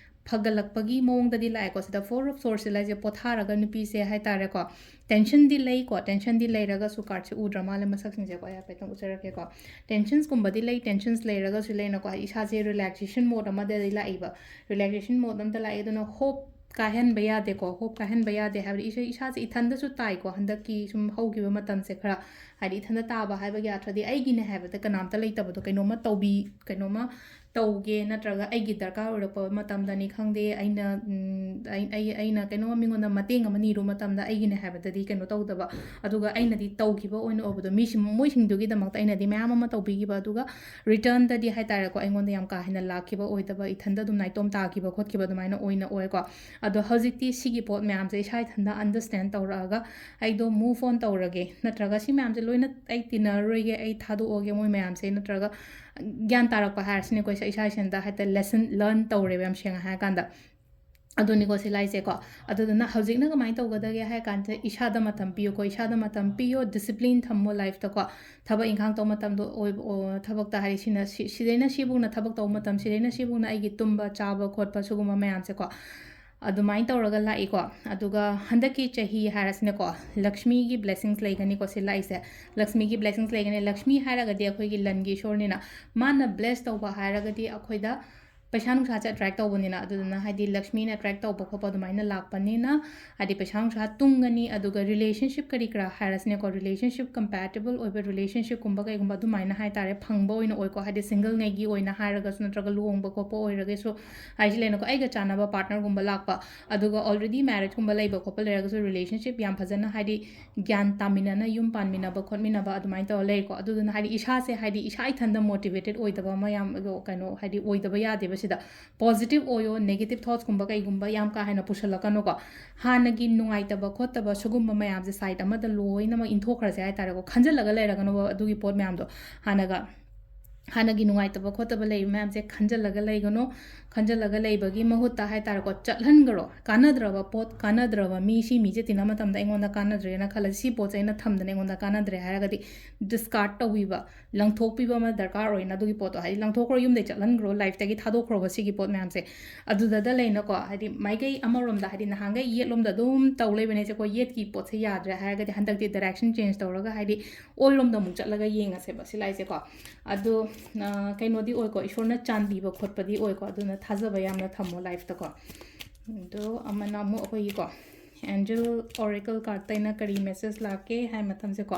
ꯐꯒꯠꯂꯛꯄꯒꯤ ꯃꯑꯣꯡꯗꯗꯤ ꯂꯥꯛꯑꯦꯀꯣ꯫ ꯁꯤꯗ Four of Swordsꯁꯦ ꯂꯥꯛꯏꯁꯦ ꯄꯣꯊꯥꯔꯒ ꯅꯨꯄꯤꯁꯦ ꯍꯥꯏꯇꯥꯔꯦꯀꯣ, ꯇꯦꯟꯁꯟꯗꯤ ꯂꯩꯀꯣ, ꯇꯦꯟꯁꯟꯗꯤ ꯂꯩꯔꯒꯁꯨ, ꯀꯥꯔꯠꯁꯦ ꯎꯗ꯭ꯔ ꯃꯥꯜꯂꯦ ꯃꯁꯛꯁꯤꯡꯁꯦꯀꯣ, ꯑꯩ ꯍꯥꯏꯐꯦꯠꯇꯪ ꯎꯠꯆꯔꯛꯀꯦꯀꯣ꯫ ꯇꯦꯟꯁꯟꯁꯀꯨꯝꯕꯗꯤ ꯂꯩ, ꯇꯦꯟꯁꯟꯁ ꯂꯩꯔꯒꯁꯨ ꯂꯩꯅꯀꯣ, ꯍꯥꯏꯗꯤ ꯏꯁꯥꯁꯦ relaxation mode ꯑꯃꯗꯗꯤ ꯂꯥꯛꯏꯕ, relaxation mode ꯑꯃꯗ ꯂꯥꯛꯑꯦ꯫ ꯑꯗꯨꯅ hope ꯀꯥꯏꯍꯟꯕ ꯌꯥꯗꯦꯀꯣ, hope ꯀꯥꯏꯍꯟꯕ ꯌꯥꯗꯦ ꯍꯥꯏꯕꯗꯤ ꯏꯁꯥ, ꯏꯁꯥꯁꯦ ꯏꯊꯟꯗꯁꯨ ꯇꯥꯏꯀꯣ ꯍꯟꯗꯛꯀꯤ ꯁꯨꯝ ꯍꯧꯈꯤꯕ ꯃꯇꯝꯁꯦ ꯈꯔ, ꯍꯥꯏꯗꯤ ꯏꯊꯟꯗ ꯇꯥꯕ ꯍꯥꯏꯕꯒꯤ ꯑꯥꯔꯊꯗꯤ ꯑꯩꯒꯤꯅꯦ ꯍꯥꯏꯕꯗ ꯀꯅꯥꯝꯇ ꯂꯩꯇꯕꯗꯣ, ꯀꯩꯅꯣꯝꯃ ꯇꯧꯕꯤ, ꯀꯩꯅꯣꯝꯃ ꯇꯧꯒꯦ, ꯅꯠꯇ꯭ꯔꯒ ꯑꯩꯒꯤ ꯗꯔꯀꯥꯔ ꯑꯣꯏꯔꯛꯄ ꯃꯇꯝꯗꯅꯤ ꯈꯪꯗꯦ, ꯑꯩꯅ, ꯎꯝ, ꯑꯩ, ꯑꯩ, ꯑꯩꯅ ꯀꯩꯅꯣꯝꯃ ꯃꯤꯉꯣꯟꯗ ꯃꯇꯦꯡ ꯑꯃ ꯅꯤꯔꯨ ꯃꯇꯝꯗ ꯑꯩꯒꯤꯅꯦ ꯍꯥꯏꯕꯗꯗꯤ ꯀꯩꯅꯣ ꯇꯧꯗꯕ, ꯑꯗꯨꯒ ꯑꯩꯅꯗꯤ ꯇꯧꯈꯤꯕ ꯑꯣꯏꯅ ꯑꯣꯏꯕꯗꯣ, ꯃꯤꯁꯤꯡ, ꯃꯣꯏꯁꯤꯡꯗꯨꯒꯤꯗꯃꯛꯇ ꯑꯩꯅꯗꯤ ꯃꯌꯥꯝ ꯑꯃ ꯇꯧꯕꯤꯈꯤꯕ, ꯑꯗꯨꯒ ꯔꯤꯇꯔꯟꯗꯗꯤ ꯍꯥꯏ ꯇꯥꯔꯦꯀꯣ, ꯑꯩꯉꯣꯟꯗ ꯌꯥꯝ ꯀꯥ ꯍꯦꯟꯅ ꯂꯥꯛꯈꯤꯕ ꯑꯣꯏꯗꯕ, ꯏꯊꯟꯗ ꯑꯗꯨꯝ ꯅꯥꯏꯇꯣꯝ ꯇꯥꯈꯤꯕ ꯈꯣꯠꯈꯤꯕ ꯑꯗꯨꯃꯥꯏꯅ ꯑꯣꯏꯅ ꯑꯣꯏꯀꯣ꯫ ꯑꯗꯣ ꯍꯧꯖꯤꯛꯇꯤ ꯁꯤꯒꯤ ꯄꯣꯠ ꯃꯌꯥꯝꯁꯦ ꯏꯁꯥ ꯏꯊꯟꯗ ꯑꯟꯗꯔꯁ꯭ꯇꯦꯟ ꯇꯧꯔꯛꯑꯒ ꯑꯩꯗꯣ ꯃꯨꯚ ꯑꯣꯟ ꯇꯧꯔꯒꯦ, ꯅꯠꯇ꯭ꯔꯒ ꯁꯤ ꯃꯌꯥꯝꯁꯦ ꯂꯣꯏꯅ ꯑꯩ ꯇꯤꯟꯅꯔꯔꯣꯏꯒꯦ, ꯑꯩ ꯊꯥꯗꯣꯛꯑꯒꯦ ꯃꯣꯏ ꯃꯌꯥꯝꯁꯦ, ꯅꯠꯇ꯭ꯔꯒ ꯒ꯭ꯌꯥꯟ ꯇꯥꯔꯛꯄ ꯍꯥꯏꯔꯁꯤꯅꯦꯀꯣ, ꯏꯁꯥ, ꯏꯁꯥ ꯏꯊꯟꯗ ꯍꯦꯛꯇ ꯂꯦꯁꯟ ꯂꯔꯟ ꯇꯧꯔꯦꯕ, ꯌꯥꯝ ꯁꯦꯡꯅ ꯍꯥꯏꯔꯀꯥꯟꯗ꯫ ꯑꯗꯨꯅꯤꯀꯣ ꯁꯤ ꯂꯥꯏꯁꯦꯀꯣ꯫ ꯑꯗꯨꯗꯨꯅ ꯍꯧꯖꯤꯛꯅ ꯀꯃꯥꯏꯅ ꯇꯧꯒꯗꯒꯦ ꯍꯥꯏ ꯀꯥꯟꯗ, ꯏꯁꯥꯗ ꯃꯇꯝ ꯄꯤꯌꯨꯀꯣ, ꯏꯁꯥꯗ ꯃꯇꯝ ꯄꯤꯌꯣ, ꯗꯤꯁꯤꯄ꯭ꯂꯤꯟ ꯊꯝꯃꯣ ꯂꯥꯏꯐꯇꯀꯣ꯫ ꯊꯕꯛ ꯏꯪꯈꯥꯡ ꯇꯧꯕ ꯃꯇꯝꯗꯣ ꯑꯣꯏꯕ, ꯑꯣ, ꯊꯕꯛꯇ ꯍꯥꯏꯗꯤ ꯁꯤꯅ, ꯁꯤ-, ꯁꯤꯗꯩꯅ ꯁꯤꯕꯨꯛꯅ ꯊꯕꯛ ꯇꯧꯕ ꯃꯇꯝ, ꯁꯤꯗꯩꯅ ꯁꯤꯕꯨꯛꯅ ꯑꯩꯒꯤ ꯇꯨꯝꯕ, ꯆꯥꯕ ꯈꯣꯠꯄ, ꯁꯤꯒꯨꯝꯕ ꯃꯌꯥꯝꯁꯦꯀꯣ꯫ ꯑꯗꯨꯃꯥꯏꯅ ꯇꯧꯔꯒ ꯂꯥꯛꯏꯀꯣ꯫ ꯑꯗꯨꯒ ꯍꯟꯗꯛꯀꯤ ꯆꯍꯤ ꯍꯥꯏꯔꯁꯤꯅꯦꯀꯣ, ꯂꯛꯁꯃꯤꯒꯤ ꯕ꯭ꯂꯦꯁꯤꯡꯁ ꯂꯩꯒꯅꯤꯀꯣ ꯁꯤ ꯂꯥꯛꯏꯁꯦ꯫ ꯂꯛꯁꯃꯤꯒꯤ ꯕ꯭ꯂꯦꯁꯤꯡꯁ ꯂꯩꯒꯅꯤ꯫ ꯂꯛꯁꯃꯤ ꯍꯥꯏꯔꯒꯗꯤ ꯑꯩꯈꯣꯏꯒꯤ ꯂꯟꯒꯤ ꯏꯁꯣꯔꯅꯤꯅ, ꯃꯥꯅ ꯕ꯭ꯂꯦꯁ ꯇꯧꯕ ꯍꯥꯏꯔꯒꯗꯤ ꯑꯩꯈꯣꯏꯗ ꯄꯩꯁꯥ ꯅꯨꯡꯁꯥꯁꯦ ꯑꯦꯇ꯭ꯔꯦꯛ ꯇꯧꯕꯅꯤꯅ, ꯑꯗꯨꯗꯨꯅ ꯍꯥꯏꯗꯤ ꯂꯛꯁꯃꯤꯅ ꯑꯦꯇ꯭ꯔꯦꯛ ꯇꯧꯕ ꯈꯣꯠꯄ ꯑꯗꯨꯃꯥꯏꯅ ꯂꯥꯛꯄꯅꯤꯅ, ꯍꯥꯏꯗꯤ ꯄꯩꯁꯥ ꯅꯨꯡꯁꯥ ꯇꯨꯡꯒꯅꯤ꯫ ꯑꯗꯨꯒ ꯔꯤꯂꯦꯁꯟꯁꯤꯞ ꯀꯔꯤ ꯀꯔꯥ ꯍꯥꯏꯔꯁꯤꯅꯦꯀꯣ, ꯔꯤꯂꯦꯁꯟꯁꯤꯞ, ꯀꯝꯄꯦꯇꯤꯕꯜ ꯑꯣꯏꯕ ꯔꯤꯂꯦꯁꯟꯁꯤꯞꯀꯨꯝꯕ ꯀꯩꯒꯨꯝꯕ ꯑꯗꯨꯃꯥꯏꯅ ꯍꯥꯏ ꯇꯥꯔꯦ, ꯐꯪꯕ ꯑꯣꯏꯅ ꯑꯣꯏꯀꯣ꯫ ꯍꯥꯏꯗꯤ ꯁꯤꯡꯒꯜꯉꯩꯒꯤ ꯑꯣꯏꯅ ꯍꯥꯏꯔꯒꯁꯨ, ꯅꯠꯇ꯭ꯔꯒ ꯂꯨꯍꯣꯡꯕ ꯈꯣꯠꯄ ꯑꯣꯏꯔꯒꯁꯨ, ꯍꯥꯏꯁꯤ ꯂꯩꯅꯀꯣ, ꯑꯩꯒ ꯆꯥꯟꯅꯕ ꯄꯥꯔꯠꯅꯔꯒꯨꯝꯕ ꯂꯥꯛꯄ, ꯑꯗꯨꯒ ꯑꯣꯜꯔꯦꯗꯤ ꯃꯦꯔꯤꯠꯀꯨꯝꯕ ꯂꯩꯕ ꯈꯣꯠꯄ ꯂꯩꯔꯒꯁꯨ, ꯔꯤꯂꯦꯁꯟꯁꯤꯞ ꯌꯥꯝ ꯐꯖꯅ ꯍꯥꯏꯗꯤ ꯒ꯭ꯌꯥꯟ ꯇꯥꯃꯤꯟꯅꯅ ꯌꯨꯝ ꯄꯥꯟꯃꯤꯟꯅꯕ ꯈꯣꯠꯃꯤꯟꯅꯕ ꯑꯗꯨꯃꯥꯏꯅ ꯇꯧꯔ ꯂꯩꯀꯣ꯫ ꯑꯗꯨꯗꯨꯅ ꯍꯥꯏꯗꯤ ꯏꯁꯥꯁꯦ, ꯍꯥꯏꯗꯤ ꯏꯁꯥ ꯏꯊꯟꯗ ꯃꯣꯇꯤꯚꯦꯇꯦꯠ ꯑꯣꯏꯗꯕ ꯑꯃ ꯌꯥꯝ, ꯀꯩꯅꯣ, ꯍꯥꯏꯗꯤ ꯑꯣꯏꯗꯕ ꯌꯥꯗꯦꯕ ꯁꯤꯗ꯫ ꯄꯣꯖꯤꯇꯤꯚ ꯑꯣꯏꯌꯣ, ꯅꯦꯒꯦꯇꯤꯚ ꯊꯣꯠꯁꯀꯨꯝꯕ ꯀꯩꯒꯨꯝꯕ ꯌꯥꯝ ꯀꯥ ꯍꯦꯟꯅ ꯄꯨꯁꯜꯂꯛꯀꯅꯨꯀꯣ꯫ ꯍꯥꯟꯅꯒꯤ ꯅꯨꯡꯉꯥꯏꯇꯕ ꯈꯣꯠꯇꯕ ꯁꯤꯒꯨꯝꯕ ꯃꯌꯥꯝꯁꯦ ꯁꯥꯏꯠ ꯑꯃꯗ ꯂꯣꯏꯅꯃꯛ ꯏꯟꯊꯣꯛꯈ꯭ꯔꯁꯦ ꯍꯥꯏ ꯇꯥꯔꯦꯀꯣ꯫ ꯈꯟꯖꯜꯂꯒ ꯂꯩꯔꯒꯅꯣꯕ ꯑꯗꯨꯒꯤ ꯄꯣꯠ ꯃꯌꯥꯝꯗꯣ꯫ ꯍꯥꯟꯅꯒ, ꯍꯥꯟꯅꯒꯤ ꯅꯨꯡꯉꯥꯏꯇꯕ ꯈꯣꯠꯇꯕ ꯂꯩꯕ ꯃꯌꯥꯝꯁꯦ ꯈꯟꯖꯜꯂꯒ ꯂꯩꯒꯅꯣ꯫ ꯈꯟꯖꯜꯂꯒ ꯂꯩꯕꯒꯤ ꯃꯍꯨꯠꯇ ꯍꯥꯏ ꯇꯥꯔꯦꯀꯣ, ꯆꯠꯍꯟꯈ꯭ꯔꯣ꯫ ꯀꯥꯟꯅꯗ꯭ꯔꯕ ꯄꯣꯠ, ꯀꯥꯟꯅꯗ꯭ꯔꯕ ꯃꯤ, ꯁꯤ ꯃꯤꯁꯦ ꯇꯤꯟꯅ ꯃꯇꯝꯗ ꯑꯩꯉꯣꯟꯗ ꯀꯥꯟꯅꯗ꯭ꯔꯦꯅ ꯈꯜꯂꯁꯤ, ꯁꯤ ꯄꯣꯠꯁꯦ ꯑꯩꯅ ꯊꯝꯗꯅ ꯑꯩꯉꯣꯟꯗ ꯀꯥꯟꯅꯗ꯭ꯔꯦ ꯍꯥꯏꯔꯒꯗꯤ ꯗꯤꯁꯀꯥꯔꯠ ꯇꯧꯕꯤꯕ, ꯂꯪꯊꯣꯛꯄꯤꯕ ꯑꯃ ꯗꯔꯀꯥꯔ ꯑꯣꯏꯅ꯫ ꯑꯗꯨꯒꯤ ꯄꯣꯠꯇꯣ ꯍꯥꯏꯗꯤ ꯂꯪꯊꯣꯛꯈ꯭ꯔꯣ, ꯌꯨꯝꯗꯩ ꯆꯠꯍꯟꯈ꯭ꯔꯣ, ꯂꯥꯏꯐꯇꯒꯤ ꯊꯥꯗꯣꯛꯈ꯭ꯔꯣꯕ ꯁꯤꯒꯤ ꯄꯣꯠ ꯃꯌꯥꯝꯁꯦ꯫ ꯑꯗꯨꯗ ꯂꯩꯅꯀꯣ, ꯍꯥꯏꯗꯤ ꯃꯥꯏꯀꯩ ꯑꯃꯔꯣꯝꯗ, ꯍꯥꯏꯗꯤ ꯅꯍꯥꯟꯈꯩ ꯌꯦꯠꯂꯣꯝꯗ ꯑꯗꯨꯝ ꯇꯧ ꯂꯩꯕꯅꯦ ꯁꯦꯀꯣ, ꯌꯦꯠꯀꯤ ꯄꯣꯠꯁꯦ ꯌꯥꯗ꯭ꯔꯦ ꯍꯥꯏꯔꯒꯗꯤ ꯍꯟꯗꯛꯇꯤ ꯗꯥꯏꯔꯦꯛꯁꯟ ꯆꯦꯟꯖ ꯇꯧꯔꯒ ꯍꯥꯏꯗꯤ ꯑꯣꯏꯔꯣꯝꯗ ꯑꯃꯨꯛ ꯆꯠꯂꯒ ꯌꯦꯡꯉꯁꯦꯕ ꯁꯤ ꯂꯥꯏꯁꯦꯀꯣ꯫ ꯑꯗꯣ, ꯑ, ꯀꯩꯅꯣꯗꯤ ꯑꯣꯏꯀꯣ, ꯏꯁꯣꯔꯅ ꯆꯥꯟꯕꯤꯕ ꯈꯣꯠꯄꯗꯤ ꯑꯣꯏꯀꯣ, ꯑꯗꯨꯅ ꯊꯥꯖꯕ ꯌꯥꯝꯅ ꯊꯝꯃꯣ ꯂꯥꯏꯐꯇꯀꯣ꯫ ꯑꯗꯣ ꯑꯃꯅ ꯑꯃꯨꯛ ꯑꯩꯈꯣꯏꯒꯤꯀꯣ, ꯑꯦꯟꯖꯦꯜ ꯑꯣꯔꯦꯀꯜ ꯀꯥꯔꯠꯇꯩꯅ ꯀꯔꯤ ꯃꯦꯁꯦꯖ ꯂꯥꯛꯀꯦ ꯍꯥꯏ ꯃꯇꯝꯁꯦꯀꯣ,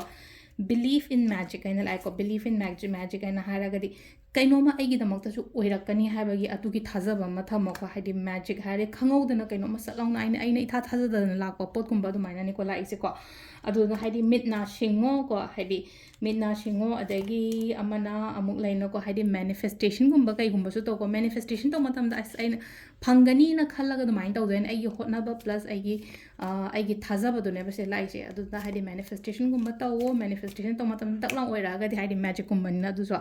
Belief in magic ꯍꯥꯏꯅ ꯂꯥꯛꯑꯦꯀꯣ꯫ Belief in magic, magic ꯍꯥꯏꯅ ꯍꯥꯏꯔꯒꯗꯤ ꯀꯩꯅꯣꯝꯃ ꯑꯩꯒꯤꯗꯃꯛꯇꯁꯨ ꯑꯣꯏꯔꯛꯀꯅꯤ ꯍꯥꯏꯕꯒꯤ ꯑꯗꯨꯒꯤ ꯊꯥꯖꯕ ꯑꯃ ꯊꯝꯃꯣꯀꯣ꯫ ꯍꯥꯏꯗꯤ magic ꯍꯥꯏꯔꯦ, ꯈꯪꯍꯧꯗꯅ ꯀꯩꯅꯣꯝꯃ ꯁꯠ ꯂꯥꯎꯅ ꯑꯩꯅ, ꯑꯩꯅ ꯏꯊꯥ ꯊꯥꯖꯗꯅ ꯂꯥꯛꯄ ꯄꯣꯠꯀꯨꯝꯕ ꯑꯗꯨꯃꯥꯏꯅꯅꯤꯀꯣ ꯂꯥꯛꯏꯁꯦꯀꯣ꯫ ꯑꯗꯨꯅ ꯍꯥꯏꯗꯤ ꯃꯤꯠ ꯅꯥ ꯁꯤꯡꯉꯣꯀꯣ, ꯍꯥꯏꯗꯤ ꯃꯤꯠ ꯅꯥ ꯁꯤꯡꯉꯣ꯫ ꯑꯗꯒꯤ ꯑꯃꯅ ꯑꯃꯨꯛ ꯂꯩꯅꯀꯣ, ꯍꯥꯏꯗꯤ manifestationꯒꯨꯝꯕ ꯀꯩꯒꯨꯝꯕꯁꯨ ꯇꯧꯀꯣ꯫ Manifestation ꯇꯧꯕ ꯃꯇꯝꯗ ꯑꯁ ꯑꯩꯅ ꯐꯪꯒꯅꯤꯅ ꯈꯜꯂꯒ ꯑꯗꯨꯃꯥꯏꯅ ꯇꯧꯗꯣꯏꯅꯦ꯫ ꯑꯩꯒꯤ ꯍꯣꯠꯅꯕ plus ꯑꯩꯒꯤ, ꯑ, ꯑꯩꯒꯤ ꯊꯥꯖꯕꯗꯨꯅꯦꯕ ꯁꯦ ꯂꯥꯛꯏꯁꯦ꯫ ꯑꯗꯨꯅ ꯍꯥꯏꯗꯤ manifestationꯒꯨꯝꯕ ꯇꯧꯋꯣ꯫ Manifestation ꯇꯧꯕ ꯃꯇꯝꯗ ꯗꯛ ꯂꯥꯎ ꯑꯣꯏꯔꯛꯑꯒꯗꯤ ꯍꯥꯏꯗꯤ magicꯀꯨꯝꯕꯅꯤꯅ ꯑꯗꯨꯁꯨ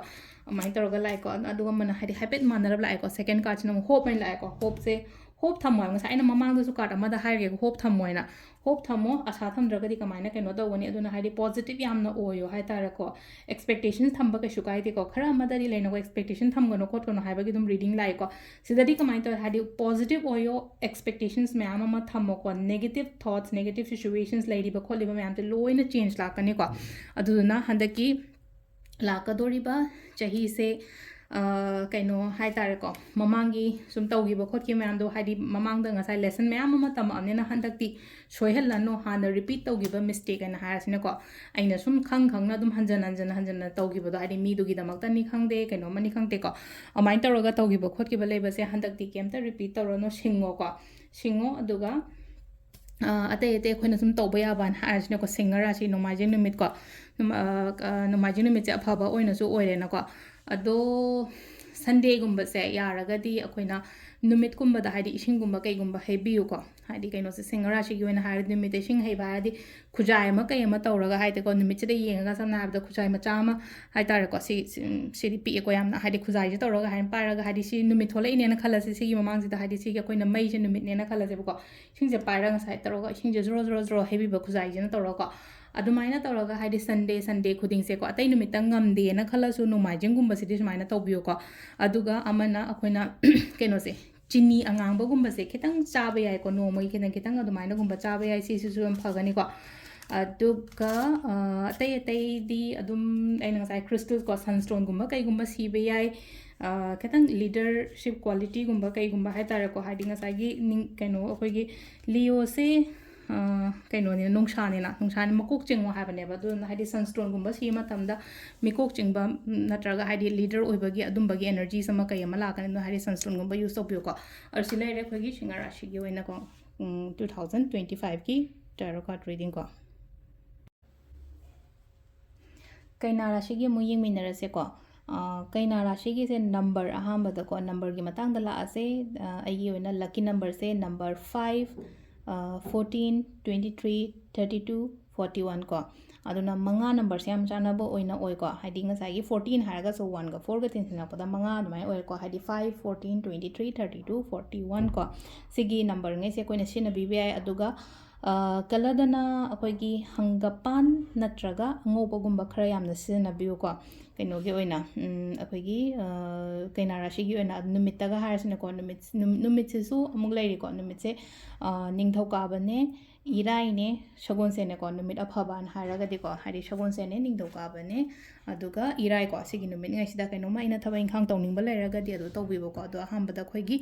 ꯑꯗꯨꯃꯥꯏꯅ ꯇꯧꯔꯒ ꯂꯥꯛꯑꯦꯀꯣ꯫ ꯑꯗꯨꯒ ꯑꯃꯅ ꯍꯥꯏꯗꯤ ꯍꯥꯏꯐꯦꯠ ꯃꯥꯟꯅꯔꯞ ꯂꯥꯛꯑꯦꯀꯣ꯫ Second cardꯁꯤꯅ ꯑꯃꯨꯛ hope ꯑꯣꯏꯅ ꯂꯥꯛꯑꯦꯀꯣ꯫ Hopeꯁꯦ, hope ꯊꯝꯃꯣ ꯍꯥꯏꯕ꯫ ꯉꯁꯥꯏ ꯑꯩꯅ ꯃꯃꯥꯡꯗꯁꯨ card ꯑꯃꯗ ꯍꯥꯏꯈ꯭ꯔꯦꯀꯣ, hope ꯊꯝꯃꯣ ꯍꯥꯏꯅ꯫ Hope ꯊꯝꯃꯣ, ꯑꯁꯥ ꯊꯝꯗ꯭ꯔꯒꯗꯤ ꯀꯃꯥꯏꯅ ꯀꯩꯅꯣ ꯇꯧꯒꯅꯤ? ꯑꯗꯨꯅ ꯍꯥꯏꯗꯤ positive ꯌꯥꯝꯅ ꯑꯣꯏꯌꯣ ꯍꯥꯏꯇꯥꯔꯦꯀꯣ꯫ Expectations ꯊꯝꯕ ꯀꯩꯁꯨ ꯀꯥꯏꯗꯦꯀꯣ꯫ ꯈꯔ ꯑꯃꯗꯗꯤ ꯂꯩꯅꯀꯣ, expectation ꯊꯝꯒꯅꯣ ꯈꯣꯠꯀꯅꯣ ꯍꯥꯏꯕꯒꯤ ꯑꯗꯨꯝ reading ꯂꯥꯛꯑꯦꯀꯣ꯫ ꯁꯤꯗꯗꯤ ꯀꯃꯥꯏꯅ ꯇꯧꯋꯦ? ꯍꯥꯏꯗꯤ positive ꯑꯣꯏꯌꯣ, expectations ꯃꯌꯥꯝ ꯑꯃ ꯊꯝꯃꯣꯀꯣ꯫ Negative thoughts, negative situations ꯂꯩꯔꯤꯕ ꯈꯣꯠꯂꯤꯕ ꯃꯌꯥꯝꯁꯦ ꯂꯣꯏꯅ change ꯂꯥꯛꯀꯅꯤꯀꯣ꯫ ꯑꯗꯨꯗꯨꯅ ꯍꯟꯗꯛꯀꯤ ꯂꯥꯛꯀꯗꯧꯔꯤꯕ ꯆꯍꯤꯁꯦ, ꯑ, ꯀꯩꯅꯣ ꯍꯥꯏꯇꯥꯔꯦꯀꯣ, ꯃꯃꯥꯡꯒꯤ ꯁꯨꯝ ꯇꯧꯈꯤꯕ ꯈꯣꯠꯈꯤꯕ ꯃꯌꯥꯝꯗꯣ, ꯍꯥꯏꯗꯤ ꯃꯃꯥꯡꯗ ꯉꯁꯥꯏ lesson ꯃꯌꯥꯝ ꯑꯃ ꯇꯝꯃꯛꯑꯕꯅꯤꯅ ꯍꯟꯗꯛꯇꯤ ꯁꯣꯏꯍꯜꯂꯅꯨ꯫ ꯍꯥꯟꯅ repeat ꯇꯧꯈꯤꯕ mistake ꯍꯥꯏꯅ ꯍꯥꯏꯔꯁꯤꯅꯀꯣ, ꯑꯩꯅ ꯁꯨꯝ ꯈꯪ ꯈꯪꯅ ꯑꯗꯨꯝ ꯍꯟꯖꯟ ꯍꯟꯖꯟ ꯍꯟꯖꯟꯅ ꯇꯧꯈꯤꯕꯗꯣ, ꯍꯥꯏꯗꯤ ꯃꯤꯗꯨꯒꯤꯗꯃꯛꯇꯅꯤ ꯈꯪꯗꯦ, ꯀꯩꯅꯣꯝꯃꯅꯤ ꯈꯪꯗꯦꯀꯣ, ꯑꯗꯨꯃꯥꯏꯅ ꯇꯧꯔꯒ ꯇꯧꯈꯤꯕ ꯈꯣꯠꯈꯤꯕ ꯂꯩꯕꯁꯦ ꯍꯟꯗꯛꯇꯤ ꯀꯩꯝꯇ repeat ꯇꯧꯔꯅꯨ, ꯁꯤꯡꯉꯣꯀꯣ, ꯁꯤꯡꯉꯣ꯫ ꯑꯗꯨꯒ, ꯑ, ꯑꯇꯩ ꯑꯇꯩ ꯑꯩꯈꯣꯏꯅ ꯁꯨꯝ ꯇꯧꯕ ꯌꯥꯕꯅ ꯍꯥꯏꯔꯁꯤꯅꯀꯣ, ꯁꯤꯡꯍ ꯔꯥꯁꯤ, ꯅꯣꯡꯃꯥꯏꯖꯤꯡ ꯅꯨꯃꯤꯠꯀꯣ, ꯅꯨꯃ-, ꯑ, ꯑ, ꯅꯣꯡꯃꯥꯏꯖꯤꯡ ꯅꯨꯃꯤꯠꯁꯦ ꯑꯐꯕ ꯑꯣꯏꯅꯁꯨ ꯑꯣꯏꯔꯦꯅꯀꯣ꯫ ꯑꯗꯣ Sundayꯒꯨꯝꯕꯁꯦ ꯌꯥꯔꯒꯗꯤ ꯑꯩꯈꯣꯏꯅ ꯅꯨꯃꯤꯠꯀꯨꯝꯕꯗ ꯍꯥꯏꯗꯤ ꯏꯁꯤꯡꯒꯨꯝꯕ ꯀꯩꯒꯨꯝꯕ ꯍꯩꯕꯤꯌꯨꯀꯣ꯫ ꯍꯥꯏꯗꯤ ꯀꯩꯅꯣꯁꯦ, ꯁꯤꯡꯍ ꯔꯥꯁꯤꯒꯤ ꯑꯣꯏꯅ ꯍꯥꯏꯔꯗꯤ ꯅꯨꯃꯤꯠꯇ ꯏꯁꯤꯡ ꯍꯩꯕ ꯍꯥꯏꯔꯗꯤ ꯈꯨꯖꯥꯏ ꯑꯃ ꯀꯩ ꯑꯃ ꯇꯧꯔꯒ ꯍꯥꯏꯗꯤꯀꯣ, ꯅꯨꯃꯤꯠꯁꯤꯗ ꯌꯦꯡꯉꯒ ꯁꯝꯅ ꯍꯥꯏꯔꯕꯗ ꯈꯨꯖꯥꯏ ꯃꯆꯥ ꯑꯃ ꯍꯥꯏꯇꯥꯔꯦꯀꯣ, ꯁꯤ, ꯁꯤ, ꯁꯤꯗꯤ ꯄꯤꯛꯑꯦꯀꯣ ꯌꯥꯝꯅ, ꯍꯥꯏꯗꯤ ꯈꯨꯖꯥꯏꯁꯦ ꯇꯧꯔꯒ ꯍꯥꯏꯅ ꯄꯥꯏꯔꯒ, ꯍꯥꯏꯗꯤ ꯁꯤ ꯅꯨꯃꯤꯠ ꯊꯣꯛꯂꯛꯏꯅꯦꯅ ꯈꯜꯂꯁꯤ, ꯁꯤꯒꯤ ꯃꯃꯥꯡꯁꯤꯗ ꯍꯥꯏꯗꯤ ꯁꯤꯒꯤ ꯑꯩꯈꯣꯏꯅ ꯃꯩꯁꯦ ꯅꯨꯃꯤꯠꯅꯦꯅ ꯈꯜꯂꯁꯦꯕꯀꯣ, ꯏꯁꯤꯡꯁꯦ ꯄꯥꯏꯔꯒ ꯉꯁꯥꯏ ꯇꯧꯔꯒ ꯏꯁꯤꯡꯁꯦ ꯖꯣꯔꯣ ꯖꯣꯔꯣ ꯖꯣꯔꯣ ꯍꯩꯕꯤꯕ ꯈꯨꯖꯥꯏꯁꯤꯅ ꯇꯧꯔꯒꯀꯣ꯫ ꯑꯗꯨꯃꯥꯏꯅ ꯇꯧꯔꯒ ꯍꯥꯏꯗꯤ Sunday, Sunday ꯈꯨꯗꯤꯡꯁꯦꯀꯣ, ꯑꯇꯩ ꯅꯨꯃꯤꯠꯇ ꯉꯝꯗꯦꯅ ꯈꯜꯂꯁꯨ ꯅꯣꯡꯃꯥꯏꯖꯤꯡꯒꯨꯝꯕꯁꯤꯗꯤ ꯁꯨꯃꯥꯏꯅ ꯇꯧꯕꯤꯌꯨꯀꯣ꯫ ꯑꯗꯨꯒ ꯑꯃꯅ ꯑꯩꯈꯣꯏꯅ ꯀꯩꯅꯣꯁꯦ, ꯆꯤꯅꯤ ꯑꯉꯥꯡꯕꯒꯨꯝꯕꯁꯦ ꯈꯤꯇꯪ ꯆꯥꯕ ꯌꯥꯏꯀꯣ, ꯅꯣꯡꯃꯒꯤ ꯈꯤꯇꯪ ꯈꯤꯇꯪ ꯑꯗꯨꯃꯥꯏꯅꯒꯨꯝꯕ ꯆꯥꯕ ꯌꯥꯏ, ꯁꯤꯁꯤꯁꯨ ꯌꯥꯝ ꯐꯒꯅꯤꯀꯣ꯫ ꯑꯗꯨꯒ, ꯑ, ꯑꯇꯩ ꯑꯇꯩꯗꯤ ꯑꯗꯨꯝ ꯑꯩꯅ ꯉꯁꯥꯏ crystalꯀꯣ, sunstoneꯒꯨꯝꯕ ꯀꯩꯒꯨꯝꯕ ꯁꯤꯕ ꯌꯥꯏ꯫ ꯑ, ꯈꯤꯇꯪ leadership qualityꯒꯨꯝꯕ ꯀꯩꯒꯨꯝꯕ ꯍꯥꯏꯇꯥꯔꯦꯀꯣ, ꯍꯥꯏꯗꯤ ꯉꯁꯥꯏꯒꯤ ꯅꯤꯡ-, ꯀꯩꯅꯣ, ꯑꯩꯈꯣꯏꯒꯤ Leoꯁꯦ ꯀꯩꯅꯣꯅꯤꯅ, ꯅꯨꯡꯁꯥꯅꯤꯅ, ꯅꯨꯡꯁꯥꯅꯤ, ꯃꯀꯣꯛ ꯆꯤꯡꯉꯣ ꯍꯥꯏꯕꯅꯦꯕ꯫ ꯑꯗꯨꯅ ꯍꯥꯏꯗꯤ sunscreenꯒꯨꯝꯕ ꯁꯤꯕ ꯃꯇꯝꯗ ꯃꯤꯀꯣꯛ ꯆꯤꯡꯕ, ꯎꯝ, ꯅꯠꯇ꯭ꯔꯒ ꯍꯥꯏꯗꯤ leader ꯑꯣꯏꯕꯒꯤ ꯑꯗꯨꯝꯕꯒꯤ energies ꯑꯃ ꯀꯩ ꯑꯃ ꯂꯥꯛꯀꯅꯤ꯫ ꯑꯗꯨꯅ ꯍꯥꯏꯗꯤ sunscreenꯒꯨꯝꯕ use ꯇꯧꯕꯤꯌꯨꯀꯣ꯫ ꯑꯗꯨ ꯁꯤ ꯂꯩꯔꯦ ꯑꯩꯈꯣꯏꯒꯤ ꯁꯤꯡꯍꯥ ꯔꯥꯁꯤꯒꯤ ꯑꯣꯏꯅꯀꯣ, ꯎꯝ, two thousand twenty fiveꯀꯤ tarot card readingꯀꯣ꯫ ꯀꯩꯅꯥ ꯔꯥꯁꯤꯒꯤ ꯑꯃꯨꯛ ꯌꯦꯡꯃꯤꯟꯅꯔꯁꯦꯀꯣ꯫ ꯑ, ꯀꯩꯅꯥ ꯔꯥꯁꯤꯒꯤꯁꯦ number, ꯑꯍꯥꯟꯕꯗꯀꯣ numberꯒꯤ ꯃꯇꯥꯡꯗ ꯂꯥꯛꯑꯁꯦ꯫ ꯑ, ꯑꯩꯒꯤ ꯑꯣꯏꯅ lucky numberꯁꯦ number five, ꯑ, fourteen, twenty three, thirty two, forty one ꯀꯣ꯫ ꯑꯗꯨꯅ ꯃꯉꯥ numberꯁꯦ ꯌꯥꯝ ꯆꯥꯟꯅꯕ ꯑꯣꯏꯅ ꯑꯣꯏꯀꯣ꯫ ꯍꯥꯏꯗꯤ ꯉꯁꯥꯏꯒꯤ fourteen ꯍꯥꯏꯔꯒꯁꯨ oneꯒ fourꯒ ꯇꯤꯟꯁꯤꯜꯂꯛꯄꯗ ꯃꯉꯥ ꯑꯗꯨꯃꯥꯏꯅ ꯑꯣꯏꯔꯦꯀꯣ꯫ ꯍꯥꯏꯗꯤ five, fourteen, twenty three, thirty two, forty one ꯀꯣ꯫ ꯁꯤꯒꯤ numberꯉꯩꯁꯦ ꯑꯩꯈꯣꯏꯅ ꯁꯤꯖꯤꯟꯅꯕꯤꯕ ꯌꯥꯏ꯫ ꯑꯗꯨꯒ, ꯑ, colourꯗꯅ ꯑꯩꯈꯣꯏꯒꯤ ꯍꯪꯒꯄꯥꯟ ꯅꯠꯇ꯭ꯔꯒ ꯑꯉꯧꯕꯒꯨꯝꯕ ꯈꯔ ꯌꯥꯝꯅ ꯁꯤꯖꯤꯟꯅꯕꯤꯌꯨꯀꯣ꯫ ꯀꯩꯅꯣꯒꯤ ꯑꯣꯏꯅ, ꯎꯝ, ꯑꯩꯈꯣꯏꯒꯤ, ꯑ, ꯀꯩꯅꯥ ꯔꯥꯁꯤꯒꯤ ꯑꯣꯏꯅ ꯅꯨꯃꯤꯠꯇꯒ ꯍꯥꯏꯔꯁꯤꯅꯀꯣ, ꯅꯨꯃꯤꯠ, ꯅꯨꯝ-, ꯅꯨꯃꯤꯠꯁꯤꯁꯨ ꯑꯃꯨꯛ ꯂꯩꯔꯤꯀꯣ꯫ ꯅꯨꯃꯤꯠꯁꯦ, ꯑ, ꯅꯤꯡꯊꯧꯀꯥꯕꯅꯦ, ꯏꯔꯥꯏꯅꯦ, ꯁꯒꯣꯜꯁꯦꯟꯅꯦꯀꯣ꯫ ꯅꯨꯃꯤꯠ ꯑꯐꯕꯅ ꯍꯥꯏꯔꯒꯗꯤꯀꯣ, ꯍꯥꯏꯗꯤ ꯁꯒꯣꯜꯁꯦꯟꯅꯦ, ꯅꯤꯡꯊꯧꯀꯥꯕꯅꯦ, ꯑꯗꯨꯒ ꯏꯔꯥꯏꯀꯣ꯫ ꯁꯤꯒꯤ ꯅꯨꯃꯤꯠꯉꯩꯁꯤꯗ ꯀꯩꯅꯣꯝꯃ ꯑꯩꯅ ꯊꯕꯛ ꯏꯪꯈꯥꯡ ꯇꯧꯅꯤꯡꯕ ꯂꯩꯔꯒꯗꯤ ꯑꯗꯨ ꯇꯧꯕꯤꯕꯀꯣ꯫ ꯑꯗꯣ ꯑꯍꯥꯟꯕꯗ ꯑꯩꯈꯣꯏꯒꯤ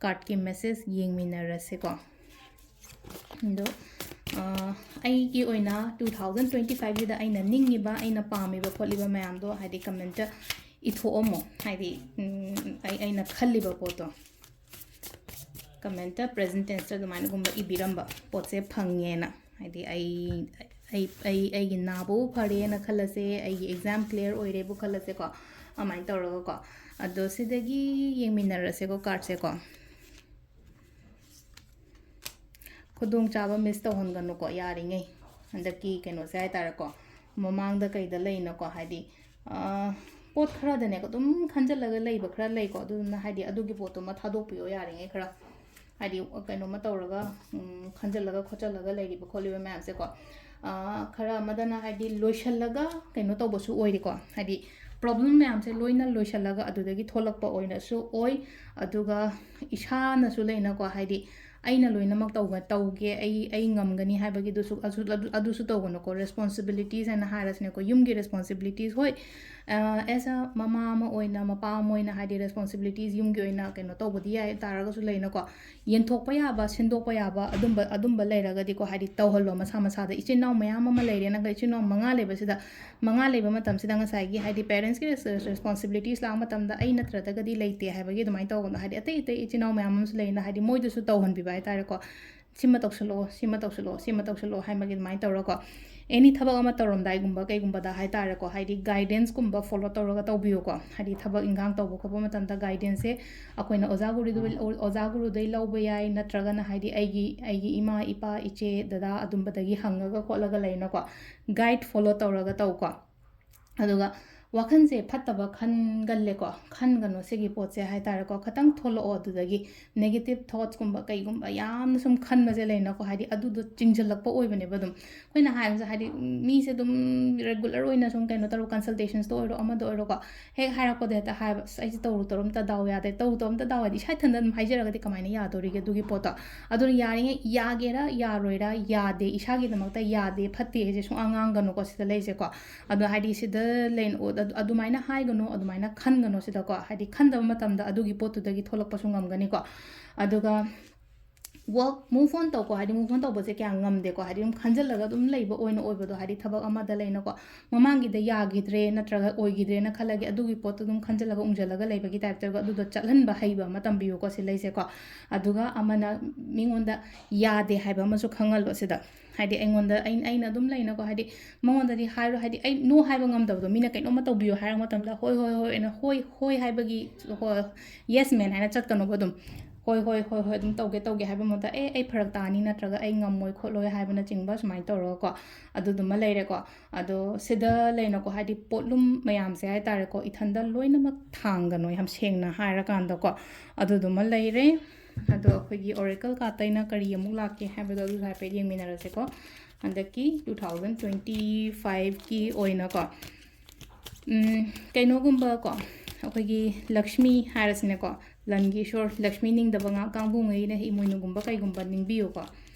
cardꯀꯤ message ꯌꯦꯡꯃꯤꯟꯅꯔꯁꯦꯀꯣ꯫ ꯑꯗꯣ, ꯑ, ꯑꯩꯒꯤ ꯑꯣꯏꯅ two thousand twenty fiveꯁꯤꯗ ꯑꯩꯅ ꯅꯤꯡꯉꯤꯕ, ꯑꯩꯅ ꯄꯥꯝꯃꯤꯕ ꯈꯣꯠꯂꯤꯕ ꯃꯌꯥꯝꯗꯣ ꯍꯥꯏꯗꯤ commentꯇ ꯏꯊꯣꯛꯑꯝꯃꯣ꯫ ꯍꯥꯏꯗꯤ, ꯎꯝ, ꯑꯩ, ꯑꯩꯅ ꯈꯜꯂꯤꯕ ꯄꯣꯠꯇꯣ commentꯇ present tenseꯇ ꯑꯗꯨꯃꯥꯏꯅꯒꯨꯝꯕ ꯏꯕꯤꯔꯝꯕ ꯄꯣꯠꯁꯦ ꯐꯪꯉꯦꯅ꯫ ꯍꯥꯏꯗꯤ ꯑꯩ, ꯑꯩ, ꯑꯩ, ꯑꯩꯒꯤ ꯅꯥꯕꯕꯨ ꯐꯔꯦꯅ ꯈꯜꯂꯁꯦ, ꯑꯩꯒꯤ exam clear ꯑꯣꯏꯔꯦꯕꯨ ꯈꯜꯂꯁꯦꯀꯣ, ꯑꯗꯨꯃꯥꯏꯅ ꯇꯧꯔꯒꯀꯣ꯫ ꯑꯗꯣ ꯁꯤꯗꯒꯤ ꯌꯦꯡꯃꯤꯟꯅꯔꯁꯦꯀꯣ cardꯁꯦꯀꯣ꯫ ꯈꯨꯗꯣꯡꯆꯥꯕ miss ꯇꯧꯍꯟꯒꯅꯨꯀꯣ, ꯌꯥꯔꯤꯉꯩ꯫ ꯍꯟꯗꯛꯀꯤ ꯀꯩꯅꯣꯁꯦ ꯍꯥꯏꯇꯥꯔꯦꯀꯣ, ꯃꯃꯥꯡꯗ ꯀꯩꯗ ꯂꯩꯅꯀꯣ, ꯍꯥꯏꯗꯤ, ꯑ, ꯄꯣꯠ ꯈꯔꯗꯅꯦꯀꯣ, ꯑꯗꯨꯝ ꯈꯟꯖꯤꯜꯂꯒ ꯂꯩꯕ ꯈꯔ ꯂꯩꯀꯣ, ꯑꯗꯨꯗꯨꯅ ꯍꯥꯏꯗꯤ ꯑꯗꯨꯒꯤ ꯄꯣꯠꯇꯨꯃ ꯊꯥꯗꯣꯛꯄꯤꯌꯣ ꯌꯥꯔꯤꯉꯩ ꯈꯔ꯫ ꯍꯥꯏꯗꯤ ꯀꯩꯅꯣꯝꯃ ꯇꯧꯔꯒ, ꯎꯝ, ꯈꯟꯖꯤꯜꯂꯒ ꯈꯣꯠꯆꯜꯂꯒ ꯂꯩꯔꯤꯕ ꯈꯣꯠꯂꯤꯕ ꯃꯌꯥꯝꯁꯦꯀꯣ, ꯑ, ꯈꯔ ꯑꯃꯗꯅ ꯍꯥꯏꯗꯤ ꯂꯣꯏꯁꯤꯜꯂꯒ ꯀꯩꯅꯣ ꯇꯧꯕꯁꯨ ꯑꯣꯏꯔꯤꯀꯣ, ꯍꯥꯏꯗꯤ problem ꯃꯌꯥꯝꯁꯦ ꯂꯣꯏꯅ ꯂꯣꯏꯁꯤꯜꯂꯒ ꯑꯗꯨꯗꯒꯤ ꯊꯣꯛꯂꯛꯄ ꯑꯣꯏꯅꯁꯨ ꯑꯣꯏ꯫ ꯑꯗꯨꯒ ꯏꯁꯥꯅꯁꯨ ꯂꯩꯅꯀꯣ, ꯍꯥꯏꯗꯤ, ꯑꯩꯅ ꯂꯣꯏꯅꯃꯛ ꯇꯧꯒ ꯇꯧꯒꯦ, ꯑꯩ ꯑꯩ ꯉꯝꯒꯅꯤ ꯍꯥꯏꯕꯒꯤꯗꯨꯁꯨ ꯑꯗꯨꯁꯨ ꯇꯧꯒꯅꯨꯀꯣ꯫ ꯔꯦꯁꯄꯣꯟꯁꯤꯕꯤꯂꯤꯇꯤꯁ ꯍꯥꯏꯅ ꯍꯥꯏꯔꯁꯤꯅꯦꯀꯣ, ꯌꯨꯝꯒꯤ ꯔꯦꯁꯄꯣꯟꯁꯤꯕꯤꯂꯤꯇꯤꯁ꯫ ꯍꯣꯏ, ꯑꯦꯁ ꯑ ꯃꯃꯥ ꯑꯃ ꯑꯣꯏꯅ, ꯃꯄꯥ ꯑꯃ ꯑꯣꯏꯅ ꯍꯥꯏꯗꯤ ꯔꯦꯁꯄꯣꯟꯁꯤꯕꯤꯂꯤꯇꯤꯁ ꯌꯨꯝꯒꯤ ꯑꯣꯏꯅ ꯀꯩꯅꯣ ꯇꯧꯕꯗꯤ ꯌꯥꯏ ꯇꯥꯔꯒꯁꯨ ꯂꯩꯅꯀꯣ, ꯌꯦꯟꯊꯣꯛꯄ ꯌꯥꯕ, ꯁꯤꯟꯗꯣꯛꯄ ꯌꯥꯕ ꯑꯗꯨꯝꯕ ꯑꯗꯨꯝꯕ ꯂꯩꯔꯒꯗꯤꯀꯣ, ꯍꯥꯏꯗꯤ ꯇꯧꯍꯜꯂꯣ ꯃꯁꯥ ꯃꯁꯥꯗ꯫ ꯏꯆꯤꯟ ꯏꯅꯥꯎ ꯃꯌꯥꯝ ꯑꯃ ꯂꯩꯔꯦ, ꯅꯪꯒ ꯏꯆꯤꯟ ꯏꯅꯥꯎ ꯃꯉꯥ ꯂꯩꯕꯁꯤꯗ, ꯃꯉꯥ ꯂꯩꯕ ꯃꯇꯝꯁꯤꯗ ꯉꯁꯥꯏꯒꯤ ꯍꯥꯏꯗꯤ ꯄꯦꯔꯦꯟꯁꯀꯤ ꯔꯦꯁꯄꯣꯟꯁꯤꯕꯤꯂꯤꯇꯤꯁ ꯂꯥꯛꯄ ꯃꯇꯝꯗ ꯑꯩ ꯅꯠꯇ꯭ꯔꯒꯗꯤ ꯂꯩꯇꯦ ꯍꯥꯏꯕꯒꯤ ꯑꯗꯨꯃꯥꯏꯅ ꯇꯧꯒꯅꯣ꯫ ꯍꯥꯏꯗꯤ ꯑꯇꯩ ꯑꯇꯩ ꯏꯆꯤꯟ ꯏꯅꯥꯎ ꯃꯌꯥꯝ ꯑꯃꯁꯨ ꯂꯩꯅ, ꯍꯥꯏꯗꯤ ꯃꯣꯏꯗꯁꯨ ꯇꯧꯍꯟꯕꯤꯕ ꯍꯥꯏꯇꯥꯔꯦꯀꯣ꯫ ꯁꯤꯃ ꯇꯧꯁꯜꯂꯛꯑꯣ, ꯁꯤꯃ ꯇꯧꯁꯜꯂꯛꯑꯣ, ꯁꯤꯃ ꯇꯧꯁꯜꯂꯛꯑꯣ ꯍꯥꯏꯕꯒꯤ ꯑꯗꯨꯃꯥꯏꯅ ꯇꯧꯔꯒꯀꯣ꯫ ꯑꯦꯅꯤ ꯊꯕꯛ ꯑꯃ ꯇꯧꯔꯝꯗꯥꯏꯒꯨꯝꯕ ꯀꯩꯒꯨꯝꯕꯗ ꯍꯥꯏꯇꯥꯔꯦꯀꯣ, ꯍꯥꯏꯗꯤ ꯒꯥꯏꯗꯦꯟꯁꯀꯨꯝꯕ ꯐꯣꯂꯣ ꯇꯧꯔꯒ ꯇꯧꯕꯤꯌꯨꯀꯣ꯫ ꯍꯥꯏꯗꯤ ꯊꯕꯛ ꯏꯟꯈꯥꯡ ꯇꯧꯕ ꯈꯣꯠꯄ ꯃꯇꯝꯗ ꯒꯥꯏꯗꯦꯟꯁꯁꯦ ꯑꯩꯈꯣꯏꯅ ꯑꯣꯖꯥ ꯒꯨꯔꯨꯗ, ꯑꯣꯖꯥ ꯒꯨꯔꯨꯗꯩ ꯂꯧꯕ ꯌꯥꯏ, ꯅꯠꯇ꯭ꯔꯒꯅ ꯍꯥꯏꯗꯤ ꯑꯩꯒꯤ ꯑꯩꯒꯤ ꯏꯃꯥ, ꯏꯄꯥ, ꯏꯆꯦ, ꯗꯗꯥ ꯑꯗꯨꯝꯕꯗꯒꯤ ꯍꯪꯉꯒ ꯈꯣꯠꯂꯒ ꯂꯩꯅꯀꯣ, ꯒꯥꯏꯗ ꯐꯣꯂꯣ ꯇꯧꯔꯒ ꯇꯧꯀꯣ꯫ ꯑꯗꯨꯒ ꯋꯥꯈꯜꯁꯦ ꯐꯠꯇꯕ ꯈꯟꯒꯜꯂꯦꯀꯣ, ꯈꯟꯒꯅꯣ ꯁꯤꯒꯤ ꯄꯣꯠꯁꯦ ꯍꯥꯏꯇꯥꯔꯦꯀꯣ꯫ ꯈꯤꯇꯪ ꯊꯣꯛꯂꯛꯑꯣ ꯑꯗꯨꯗꯒꯤ, ꯅꯦꯒꯦꯇꯤꯞ ꯊꯣꯠꯁꯀꯨꯝꯕ ꯀꯩꯒꯨꯝꯕ ꯌꯥꯝꯅ ꯁꯨꯝ ꯈꯟꯕꯁꯦ ꯂꯩꯅꯀꯣ, ꯍꯥꯏꯗꯤ ꯑꯗꯨꯗꯣ ꯆꯤꯡꯁꯤꯜꯂꯛꯄ ꯑꯣꯏꯕꯅꯦꯕ꯫ ꯑꯗꯨꯝ ꯑꯩꯈꯣꯏꯅ ꯍꯥꯏꯕꯁꯦ, ꯍꯥꯏꯗꯤ ꯃꯤꯁꯦ ꯑꯗꯨꯝ ꯔꯦꯒꯨꯂꯔ ꯑꯣꯏꯅ ꯁꯨꯝ ꯀꯩꯅꯣ ꯇꯧꯔꯣ, ꯀꯟꯁꯜꯇꯦꯁꯟꯁꯇ ꯑꯣꯏꯔꯣ, ꯑꯃꯗ ꯑꯣꯏꯔꯣꯀꯣ, ꯍꯦꯛ ꯍꯥꯏꯔꯛꯄꯗ ꯍꯦꯛꯇ ꯍꯥꯏꯕ, "ꯑꯁ, ꯑꯩꯁꯦ ꯇꯧꯔꯨ ꯇꯧꯔꯨ ꯑꯝꯇ ꯗꯥꯎ ꯌꯥꯗꯦ, ꯇꯧꯔꯨ ꯇꯧꯔꯨ ꯑꯝꯇ ꯗꯥꯎ ꯌꯥꯗꯦ", ꯏꯁꯥ ꯏꯊꯟꯗ ꯑꯗꯨꯝ ꯍꯥꯏꯖꯔꯒꯗꯤ ꯀꯃꯥꯏꯅ ꯌꯥꯗꯣꯔꯤꯒꯦ ꯑꯗꯨꯒꯤ ꯄꯣꯠꯇꯣ? ꯑꯗꯨꯅ ꯌꯥꯔꯤꯉꯩ, ꯌꯥꯒꯦꯔꯥ ꯌꯥꯔꯣꯏꯔꯥ, ꯌꯥꯗꯦ, ꯏꯁꯥꯒꯤꯗꯃꯛꯇ ꯌꯥꯗꯦ, ꯐꯠꯇꯦ ꯍꯥꯏꯁꯦ ꯁꯨꯡꯉꯥꯡ ꯉꯥꯡꯒꯅꯨꯀꯣ ꯁꯤꯗ ꯂꯩꯁꯦꯀꯣ꯫ ꯑꯗꯣ ꯍꯥꯏꯗꯤ ꯁꯤꯗ ꯂꯩ-, ꯑꯗꯨ-, ꯑꯗꯨꯃꯥꯏꯅ ꯍꯥꯏꯒꯅꯨ, ꯑꯗꯨꯃꯥꯏꯅ ꯈꯟꯒꯅꯨ ꯁꯤꯗꯀꯣ꯫ ꯍꯥꯏꯗꯤ ꯈꯟꯗꯕ ꯃꯇꯝꯗ ꯑꯗꯨꯒꯤ ꯄꯣꯠꯇꯨꯗꯒꯤ ꯊꯣꯛꯂꯛꯄꯁꯨ ꯉꯝꯒꯅꯤꯀꯣ꯫ ꯑꯗꯨꯒ ꯋꯥꯛ, ꯃꯨꯚ ꯑꯣꯟ ꯇꯧꯀꯣ꯫ ꯍꯥꯏꯗꯤ ꯃꯨꯚ ꯑꯣꯟ ꯇꯧꯕꯁꯦ ꯀꯌꯥ ꯉꯝꯗꯦꯀꯣ꯫ ꯍꯥꯏꯗꯤ ꯑꯗꯨꯝ ꯈꯟꯖꯤꯜꯂꯒ ꯑꯗꯨꯝ ꯂꯩꯕ ꯑꯣꯏꯅ ꯑꯣꯏꯕꯗꯣ, ꯍꯥꯏꯗꯤ ꯊꯕꯛ ꯑꯃꯗ ꯂꯩꯅꯀꯣ, ꯃꯃꯥꯡꯒꯤꯗ ꯌꯥꯈꯤꯗ꯭ꯔꯦ ꯅꯠꯇ꯭ꯔꯒ ꯑꯣꯏꯈꯤꯗ꯭ꯔꯦꯅ ꯈꯜꯂꯒꯦ, ꯑꯗꯨꯒꯤ ꯄꯣꯠꯇꯣ ꯑꯗꯨꯝ ꯈꯟꯖꯤꯜꯂꯒ ꯎꯝꯖꯤꯜꯂꯒ ꯂꯩꯕꯒꯤ ꯇꯥꯏꯞꯇ ꯇꯧꯔꯒ ꯑꯗꯨꯗꯣ ꯆꯠꯍꯟꯕ ꯍꯩꯕ ꯑꯃ ꯇꯝꯕꯤꯌꯨꯀꯣ ꯁꯤ ꯂꯩꯁꯦꯀꯣ꯫ ꯑꯗꯨꯒ ꯑꯃꯅ ꯃꯤꯉꯣꯟꯗ ꯌꯥꯗꯦ ꯍꯥꯏꯕ ꯑꯃꯁꯨ ꯈꯪꯍꯜꯂꯣ ꯁꯤꯗ꯫ ꯍꯥꯏꯗꯤ ꯑꯩꯉꯣꯟꯗ, ꯑꯩ-, ꯑꯩꯅ ꯑꯗꯨꯝ ꯂꯩꯅꯀꯣ, ꯍꯥꯏꯗꯤ ꯃꯉꯣꯟꯗꯗꯤ ꯍꯥꯏꯔꯣ, ꯍꯥꯏꯗꯤ ꯑꯩ ꯅꯣ ꯍꯥꯏꯕ ꯉꯝꯗꯕꯗꯣ, ꯃꯤꯅ ꯀꯩꯅꯣꯝꯃ ꯇꯧꯕꯤꯌꯣ ꯍꯥꯏꯔꯛꯄ ꯃꯇꯝꯗ ꯍꯣꯏ, ꯍꯣꯏ, ꯍꯣꯏ ꯑꯅ ꯍꯣꯏ, ꯍꯣꯏ ꯍꯥꯏꯕꯒꯤ, ꯍꯣꯏ, ꯌꯦꯁ ꯃꯦꯟ ꯍꯥꯏꯅ ꯆꯠꯀꯅꯣꯕ꯫ ꯑꯗꯨꯝ ꯍꯣꯏ, ꯍꯣꯏ, ꯍꯣꯏ, ꯍꯣꯏ ꯑꯗꯨꯝ ꯇꯧꯒꯦ, ꯇꯧꯒꯦ ꯍꯥꯏꯕ ꯃꯇꯝꯗ, "ꯑꯦ, ꯑꯩ ꯐꯔꯛ ꯇꯥꯅꯤ", ꯅꯠꯇ꯭ꯔꯒ "ꯑꯩ ꯉꯝꯃꯣꯏ ꯈꯣꯠꯂꯣꯏ" ꯍꯥꯏꯕꯅꯆꯤꯡꯕ ꯁꯨꯃꯥꯏꯅ ꯇꯧꯔꯒꯀꯣ, ꯑꯗꯨꯗꯨꯃ ꯂꯩꯔꯦꯀꯣ꯫ ꯑꯗꯣ ꯁꯤꯗ ꯂꯩꯅꯀꯣ, ꯍꯥꯏꯗꯤ ꯄꯣꯠꯂꯨꯝ ꯃꯌꯥꯝꯁꯦ ꯍꯥꯏꯇꯥꯔꯦꯀꯣ, ꯏꯊꯟꯗ ꯂꯣꯏꯅꯃꯛ ꯊꯥꯡꯒꯅꯣ, ꯌꯥꯝ ꯁꯦꯡꯅ ꯍꯥꯏꯔꯀꯥꯟꯗꯀꯣ꯫ ꯑꯗꯨꯗꯨꯃ ꯂꯩꯔꯦ꯫ ꯑꯗꯣ ꯑꯩꯈꯣꯏꯒꯤ ꯑꯣꯔꯦꯀꯜ ꯀꯥꯔꯠꯇꯩꯅ ꯀꯔꯤ ꯑꯃꯨꯛ ꯂꯥꯛꯀꯦ ꯍꯥꯏꯕꯗꯣ ꯑꯗꯨꯁꯨ ꯍꯥꯏꯐꯦꯠ ꯌꯦꯡꯃꯤꯟꯅꯔꯁꯦꯀꯣ꯫ ꯍꯟꯗꯛꯀꯤ two thousand twenty fiveꯀꯤ ꯑꯣꯏꯅꯀꯣ, ꯎꯝ, ꯀꯩꯅꯣꯒꯨꯝꯕ ꯀꯣ, ꯑꯩꯈꯣꯏꯒꯤ ꯂꯛꯁꯃꯤ ꯍꯥꯏꯔꯁꯤꯅꯦꯀꯣ, ꯂꯟꯒꯤ ꯏꯁꯣꯔ ꯂꯛꯁꯃꯤ ꯅꯤꯡꯗꯕ ꯉꯥ ꯀꯥꯡꯕꯨꯉꯩꯅ ꯏꯃꯣꯏꯅꯨꯒꯨꯝꯕ ꯀꯩꯒꯨꯝꯕ ꯅꯤꯡꯕꯤꯌꯨꯀꯣ꯫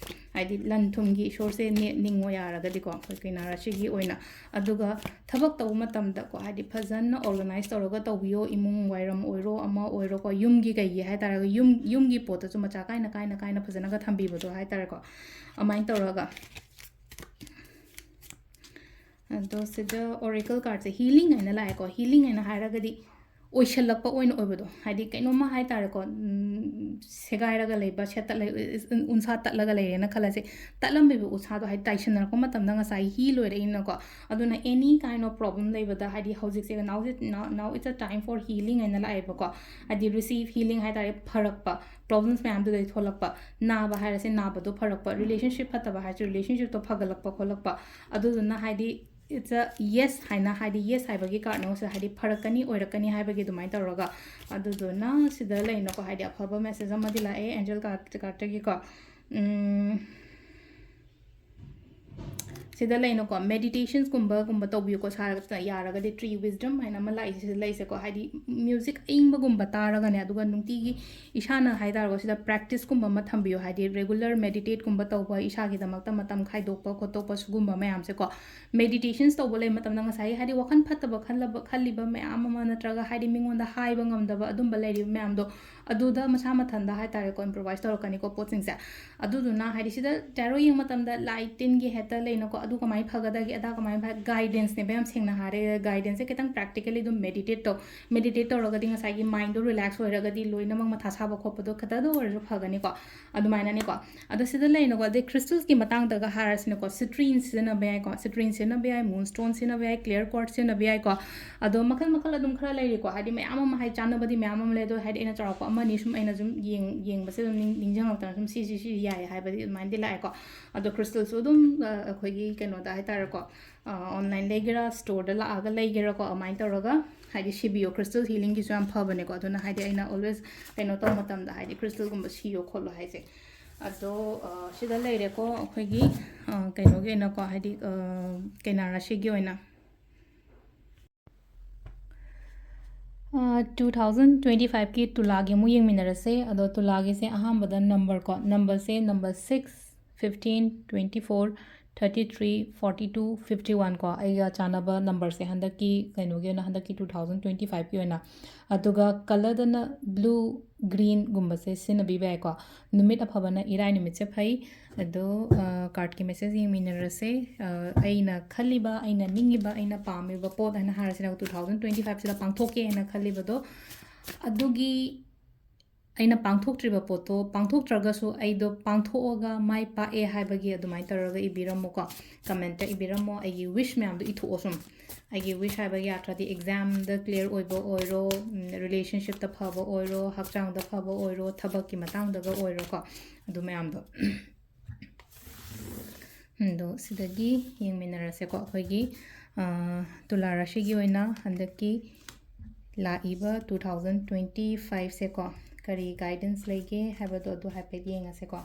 ꯍꯥꯏꯗꯤ ꯂꯟ ꯊꯨꯝꯒꯤ ꯏꯁꯣꯔꯁꯦ ꯅꯦ-, ꯅꯤꯡꯉꯣ ꯌꯥꯔꯒꯗꯤꯀꯣ, ꯑꯩꯈꯣꯏ ꯀꯩꯅꯥ ꯔꯥꯁꯤꯒꯤ ꯑꯣꯏꯅ꯫ ꯑꯗꯨꯒ ꯊꯕꯛ ꯇꯧꯕ ꯃꯇꯝꯗꯀꯣ, ꯍꯥꯏꯗꯤ ꯐꯖꯅ organize ꯇꯧꯔꯒ ꯇꯧꯕꯤꯌꯣ, ꯏꯃꯨꯡ ꯋꯥꯏꯔꯝ ꯑꯣꯏꯔꯣ, ꯑꯃ ꯑꯣꯏꯔꯣꯀꯣ, ꯌꯨꯝꯒꯤ ꯀꯩꯒꯤ ꯍꯥꯏ ꯇꯥꯔꯒ ꯌꯨꯝ, ꯌꯨꯝꯒꯤ ꯄꯣꯠꯇꯁꯨ ꯃꯆꯥ ꯀꯥꯏꯅ, ꯀꯥꯏꯅ, ꯀꯥꯏꯅ ꯐꯖꯅꯒ ꯊꯝꯕꯤꯕꯗꯣ ꯍꯥꯏ ꯇꯥꯔꯦꯀꯣ꯫ ꯑꯗꯨꯃꯥꯏꯅ ꯇꯧꯔꯒ, ꯑꯗꯣ ꯁꯤꯗ oracle cardꯁꯦ healing ꯍꯥꯏꯅ ꯂꯥꯛꯑꯦꯀꯣ꯫ Healing ꯍꯥꯏꯅ ꯍꯥꯏꯔꯒꯗꯤ ꯑꯣꯏꯁꯜꯂꯛꯄ ꯑꯣꯏꯅ ꯑꯣꯏꯕꯗꯣ, ꯍꯥꯏꯗꯤ ꯀꯩꯅꯣꯝꯃ ꯍꯥꯏ ꯇꯥꯔꯦꯀꯣ, ꯎꯝ, ꯁꯦꯒꯥꯏꯔꯒ ꯂꯩꯕ, ꯁꯦꯠꯇꯠ ꯂꯩ-, ꯎꯟꯁꯥ ꯇꯠꯂꯒ ꯂꯩꯔꯦꯅ ꯈꯜꯂꯁꯦ, ꯇꯠꯂꯝꯃꯤꯕ ꯎꯟꯁꯥꯗꯣ ꯍꯥꯏꯗꯤ ꯇꯥꯏꯁꯟꯅꯔꯛꯄ ꯃꯇꯝꯗ ꯉꯁꯥꯏ heal ꯑꯣꯏꯔꯛꯏꯅꯀꯣ꯫ ꯑꯗꯨꯅ any kind of problem ꯂꯩꯕꯗ ꯍꯥꯏꯗꯤ ꯍꯧꯖꯤꯛꯁꯦ now, now, now it's a time for healing ꯍꯥꯏꯅ ꯂꯥꯛꯑꯦꯕꯀꯣ꯫ ꯍꯥꯏꯗꯤ receive healing ꯍꯥꯏ ꯇꯥꯔꯦ, ꯐꯔꯛꯄ, problems ꯃꯌꯥꯝꯗꯨꯗꯩ ꯊꯣꯛꯂꯛꯄ, ꯅꯥꯕ ꯍꯥꯏꯔꯁꯦ, ꯅꯥꯕꯗꯣ ꯐꯔꯛꯄ, relationship ꯐꯠꯇꯕ ꯍꯥꯏꯔꯁꯦ, relationshipꯇꯣ ꯐꯒꯠꯂꯛꯄ ꯈꯣꯠꯂꯛꯄ꯫ ꯑꯗꯨꯗꯨꯅ ꯍꯥꯏꯗꯤ it's a yes ꯍꯥꯏꯅ, ꯍꯥꯏꯗꯤ yes ꯍꯥꯏꯕꯒꯤ cardꯅꯦ ꯁꯤꯗ, ꯍꯥꯏꯗꯤ ꯐꯔꯛꯀꯅꯤ, ꯑꯣꯏꯔꯛꯀꯅꯤ ꯍꯥꯏꯕꯒꯤ ꯑꯗꯨꯃꯥꯏꯅ ꯇꯧꯔꯒ꯫ ꯑꯗꯨꯗꯨꯅ ꯁꯤꯗ ꯂꯩꯅꯀꯣ, ꯍꯥꯏꯗꯤ ꯑꯐꯕ message ꯑꯃꯗꯤ ꯂꯥꯛꯑꯦ angel card, cardꯇꯒꯤꯀꯣ꯫ ꯎꯝ, ꯁꯤꯗ ꯂꯩꯅꯀꯣ, meditationsꯀꯨꯝꯕ, ꯀꯨꯝꯕ ꯇꯧꯕꯤꯌꯨꯀꯣ, ꯁꯥꯔꯒ ꯌꯥꯔꯒꯗꯤ tree wisdom ꯍꯥꯏꯅ ꯑꯃ ꯂꯥꯛꯏꯁꯦ ꯁꯤꯗ ꯂꯩꯁꯦꯀꯣ, ꯍꯥꯏꯗꯤ music ꯑꯏꯪꯕꯒꯨꯝꯕ ꯇꯥꯔꯒꯅꯦ, ꯑꯗꯨꯒ ꯅꯨꯡꯇꯤꯒꯤ ꯏꯁꯥꯅ ꯍꯥꯏ ꯇꯥꯔꯒ ꯁꯤꯗ practiceꯀꯨꯝꯕ ꯑꯃ ꯊꯝꯕꯤꯌꯨ, ꯍꯥꯏꯗꯤ regular meditateꯀꯨꯝꯕ ꯇꯧꯕ, ꯏꯁꯥꯒꯤꯗꯃꯛꯇ ꯃꯇꯝ ꯈꯥꯏꯗꯣꯛꯄ ꯈꯣꯠꯇꯣꯛꯄ ꯁꯤꯒꯨꯝꯕ ꯃꯌꯥꯝꯁꯦꯀꯣ꯫ Meditations ꯇꯧꯕ ꯂꯩꯕ ꯃꯇꯝꯗ ꯉꯁꯥꯏꯒꯤ ꯍꯥꯏꯗꯤ ꯋꯥꯈꯜ ꯐꯠꯇꯕ ꯈꯜꯂꯕ, ꯈꯜꯂꯤꯕ ꯃꯌꯥꯝ ꯑꯃ, ꯅꯠꯇ꯭ꯔꯒ ꯍꯥꯏꯗꯤ ꯃꯤꯉꯣꯟꯗ ꯍꯥꯏꯕ ꯉꯝꯗꯕ ꯑꯗꯨꯝꯕ ꯂꯩꯔꯤꯕ ꯃꯌꯥꯝꯗꯣ, ꯑꯗꯨꯗ ꯃꯁꯥ ꯃꯊꯟꯗ ꯍꯥꯏ ꯇꯥꯔꯦꯀꯣ, improvise ꯇꯧꯔꯛꯀꯅꯤꯀꯣ ꯄꯣꯠꯁꯤꯡꯁꯦ꯫ ꯑꯗꯨꯗꯨꯅ ꯍꯥꯏꯗꯤ ꯁꯤꯗ tarot ꯌꯦꯡꯕ ꯃꯇꯝꯗ ꯂꯥꯏ ꯇꯤꯟꯒꯤ ꯍꯦꯛꯇ ꯂꯩꯅꯀꯣ, ꯑꯗꯨ ꯀꯃꯥꯏꯅ ꯐꯒꯗꯒꯦ, ꯑꯗꯥ ꯀꯃꯥꯏꯅ ꯐ-, guidanceꯅꯦꯕ ꯌꯥꯝ ꯁꯦꯡꯅ ꯍꯥꯏꯔꯦ꯫ Guidanceꯁꯦ ꯈꯤꯇꯪ practically ꯑꯗꯨꯝ meditate ꯇꯧ꯫ Meditate ꯇꯧꯔꯒꯗꯤ ꯉꯁꯥꯏꯒꯤ mindꯗꯣ relax ꯑꯣꯏꯔꯒꯗꯤ ꯂꯣꯏꯅꯃꯛ ꯃꯊꯥ ꯁꯥꯕ ꯈꯣꯠꯄꯗꯣ ꯈꯤꯇꯗ ꯑꯣꯏꯔꯁꯨ ꯐꯒꯅꯤꯀꯣ꯫ ꯑꯗꯨꯃꯥꯏꯅꯅꯦꯀꯣ꯫ ꯑꯗꯣ ꯁꯤꯗ ꯂꯩꯅꯀꯣ, ꯑꯗꯩ crystalsꯀꯤ ꯃꯇꯥꯡꯗꯒ ꯍꯥꯏꯔꯁꯤꯅꯀꯣ, citrine ꯁꯤꯖꯤꯟꯅꯕ ꯌꯥꯏꯀꯣ, citrine ꯁꯤꯖꯤꯟꯅꯕ ꯌꯥꯏ, moonstone ꯁꯤꯖꯤꯟꯅꯕ ꯌꯥꯏ, clear quartz ꯁꯤꯖꯤꯟꯅꯕ ꯌꯥꯏꯀꯣ꯫ ꯑꯗꯣ ꯃꯈꯜ ꯃꯈꯜ ꯑꯗꯨꯝ ꯈꯔ ꯂꯩꯔꯤꯀꯣ, ꯍꯥꯏꯗꯤ ꯃꯌꯥꯝ ꯑꯃ, ꯍꯥꯏꯗꯤ ꯆꯥꯟꯅꯕꯗꯤ ꯃꯌꯥꯝ ꯑꯃ ꯂꯩ, ꯑꯗꯣ ꯍꯥꯏꯗꯤ ꯑꯩꯅ ꯆꯥꯎꯔꯥꯛꯄ ꯑꯃꯅꯤ ꯁꯨꯝ ꯑꯩꯅ ꯁꯨꯝ ꯌꯦꯡ-, ꯌꯦꯡꯕꯁꯦ ꯑꯗꯨꯝ ꯅꯤꯡ-, ꯅꯤꯡꯁꯤꯡꯉꯛꯇꯅ ꯁꯨꯝ ꯁꯤꯁꯤ ꯁꯤ ꯌꯥꯏ ꯍꯥꯏꯕꯗꯤ ꯑꯗꯨꯃꯥꯏꯅꯗꯤ ꯂꯥꯛꯑꯦꯀꯣ꯫ ꯑꯗꯣ crystalꯁꯨ ꯑꯗꯨꯝ, ꯑ, ꯑꯩꯈꯣꯏꯒꯤ ꯀꯩꯅꯣꯗ ꯍꯥꯏ ꯇꯥꯔꯦꯀꯣ, ꯑ, online ꯂꯩꯒꯦꯔꯥ, storeꯗ ꯂꯥꯛꯑꯒ ꯂꯩꯒꯦꯔꯥꯀꯣ, ꯑꯗꯨꯃꯥꯏꯅ ꯇꯧꯔꯒ ꯍꯥꯏꯗꯤ ꯁꯤꯕꯤꯌꯣ꯫ Crystal healingꯒꯤꯁꯨ ꯌꯥꯝ ꯐꯕꯅꯦꯀꯣ, ꯑꯗꯨꯅ ꯍꯥꯏꯗꯤ ꯑꯩꯅ always ꯀꯩꯅꯣ ꯇꯧꯕ ꯃꯇꯝꯗ ꯍꯥꯏꯗꯤ crystalꯒꯨꯝꯕ ꯁꯤꯌꯣ ꯈꯣꯠꯂꯣ ꯍꯥꯏꯁꯦ꯫ ꯑꯗꯣ, ꯑ, ꯁꯤꯗ ꯂꯩꯔꯦꯀꯣ ꯑꯩꯈꯣꯏꯒꯤ, ꯑ, ꯀꯩꯅꯣꯒꯤ ꯑꯣꯏꯅꯀꯣ, ꯍꯥꯏꯗꯤ, ꯑ, ꯀꯩꯅꯥ ꯔꯥꯁꯤꯒꯤ ꯑꯣꯏꯅ꯫ ꯇꯨ ꯊꯥꯎꯖꯟ ꯇ꯭ꯋꯦꯟꯇꯤ ꯐꯥꯏꯚꯀꯤ ꯇꯨꯂꯥꯒꯤ ꯑꯃꯨꯛ ꯌꯦꯡꯃꯤꯟꯅꯔꯁꯦ꯫ ꯑꯗꯣ ꯇꯨꯂꯥꯒꯤꯁꯦ ꯑꯍꯥꯟꯕꯗ ꯅꯝꯕꯔ ꯀꯣ, ꯅꯝꯕꯔꯁꯦ number six, fifteen, twenty four, thirty three, forty two, fifty one ꯀꯣ, ꯑꯩꯒ ꯆꯥꯟꯅꯕ ꯅꯝꯕꯔꯁꯦ ꯍꯟꯗꯛꯀꯤ ꯀꯩꯅꯣꯒꯤ ꯑꯣꯏꯅ, ꯍꯟꯗꯛꯀꯤ ꯇꯨ ꯊꯥꯎꯖꯟ ꯇ꯭ꯋꯦꯟꯇꯤ ꯐꯥꯏꯚꯀꯤ ꯑꯣꯏꯅ꯫ ꯑꯗꯨꯒ ꯀꯂꯔꯗꯅ ꯕ꯭ꯂꯨ, ꯒ꯭ꯔꯤꯟꯒꯨꯝꯕꯁꯦ ꯁꯤꯖꯤꯟꯅꯕꯤꯕ ꯌꯥꯏꯀꯣ꯫ ꯅꯨꯃꯤꯠ ꯑꯐꯕꯅ ꯏꯔꯥꯏ ꯅꯨꯃꯤꯠꯁꯦ ꯐꯩ꯫ ꯑꯗꯣ ꯀꯥꯔꯠꯀꯤ ꯃꯦꯁꯦꯖ ꯌꯦꯡꯃꯤꯟꯅꯔꯁꯦ꯫ ꯑꯩꯅ ꯈꯜꯂꯤꯕ, ꯑꯩꯅ ꯅꯤꯡꯉꯤꯕ, ꯑꯩꯅ ꯄꯥꯝꯃꯤꯕ ꯄꯣꯠ ꯍꯥꯏꯅ ꯍꯥꯏꯔꯁꯤꯅ, ꯇꯨ ꯊꯥꯎꯖꯟ ꯇ꯭ꯋꯦꯟꯇꯤ ꯐꯥꯏꯚꯁꯤꯗ ꯄꯥꯡꯊꯣꯛꯀꯦ ꯍꯥꯏꯅ ꯈꯜꯂꯤꯕꯗꯣ, ꯑꯗꯨꯒꯤ ꯑꯩꯅ ꯄꯥꯡꯊꯣꯛꯇ꯭ꯔꯤꯕ ꯄꯣꯠꯇꯣ, ꯄꯥꯡꯊꯣꯛꯇ꯭ꯔꯒꯁꯨ ꯑꯩꯗꯣ ꯄꯥꯡꯊꯣꯛꯑꯒ ꯃꯥꯏ ꯄꯥꯛꯑꯦ ꯍꯥꯏꯕꯒꯤ ꯑꯗꯨꯃꯥꯏꯅ ꯇꯧꯔꯒ ꯏꯕꯤꯔꯝꯃꯨꯀꯣ, ꯀꯃꯦꯟꯇ ꯏꯕꯤꯔꯝꯃꯣ꯫ ꯑꯩꯒꯤ ꯋꯤꯁ ꯃꯌꯥꯝꯗꯣ ꯏꯊꯣꯛꯑꯣ ꯁꯨꯝ꯫ ꯑꯩꯒꯤ ꯋꯤꯁ ꯍꯥꯏꯕꯒꯤ ꯑꯥꯔꯊꯗꯤ ꯑꯦꯛꯖꯥꯝꯗ ꯀ꯭ꯂꯤꯌꯥꯔ ꯑꯣꯏꯕ ꯑꯣꯏꯔꯣ, ꯔꯤꯂꯦꯁꯟꯁꯤꯞꯇ ꯐꯕ ꯑꯣꯏꯔꯣ, ꯍꯛꯆꯥꯡꯗ ꯐꯕ ꯑꯣꯏꯔꯣ, ꯊꯕꯛꯀꯤ ꯃꯇꯥꯡꯗꯒ ꯑꯣꯏꯔꯣꯀꯣ, ꯑꯗꯨ ꯃꯌꯥꯝꯗꯣ꯫ ꯑꯗꯣ ꯁꯤꯗꯒꯤ ꯌꯦꯡꯃꯤꯟꯅꯔꯁꯦꯀꯣ, ꯑꯩꯈꯣꯏꯒꯤ ꯇꯨꯂꯥ ꯔꯥꯁꯤꯒꯤ ꯑꯣꯏꯅ ꯍꯟꯗꯛꯀꯤ ꯂꯥꯛꯏꯕ ꯇꯨ ꯊꯥꯎꯖꯟ ꯇ꯭ꯋꯦꯟꯇꯤ ꯐꯥꯏꯚꯁꯦꯀꯣ, ꯀꯔꯤ ꯒꯥꯏꯗꯦꯟꯁ ꯂꯩꯒꯦ ꯍꯥꯏꯕꯗꯣ ꯑꯗꯨ ꯍꯥꯏꯐꯦꯠ ꯌꯦꯡꯉꯁꯦꯀꯣ꯫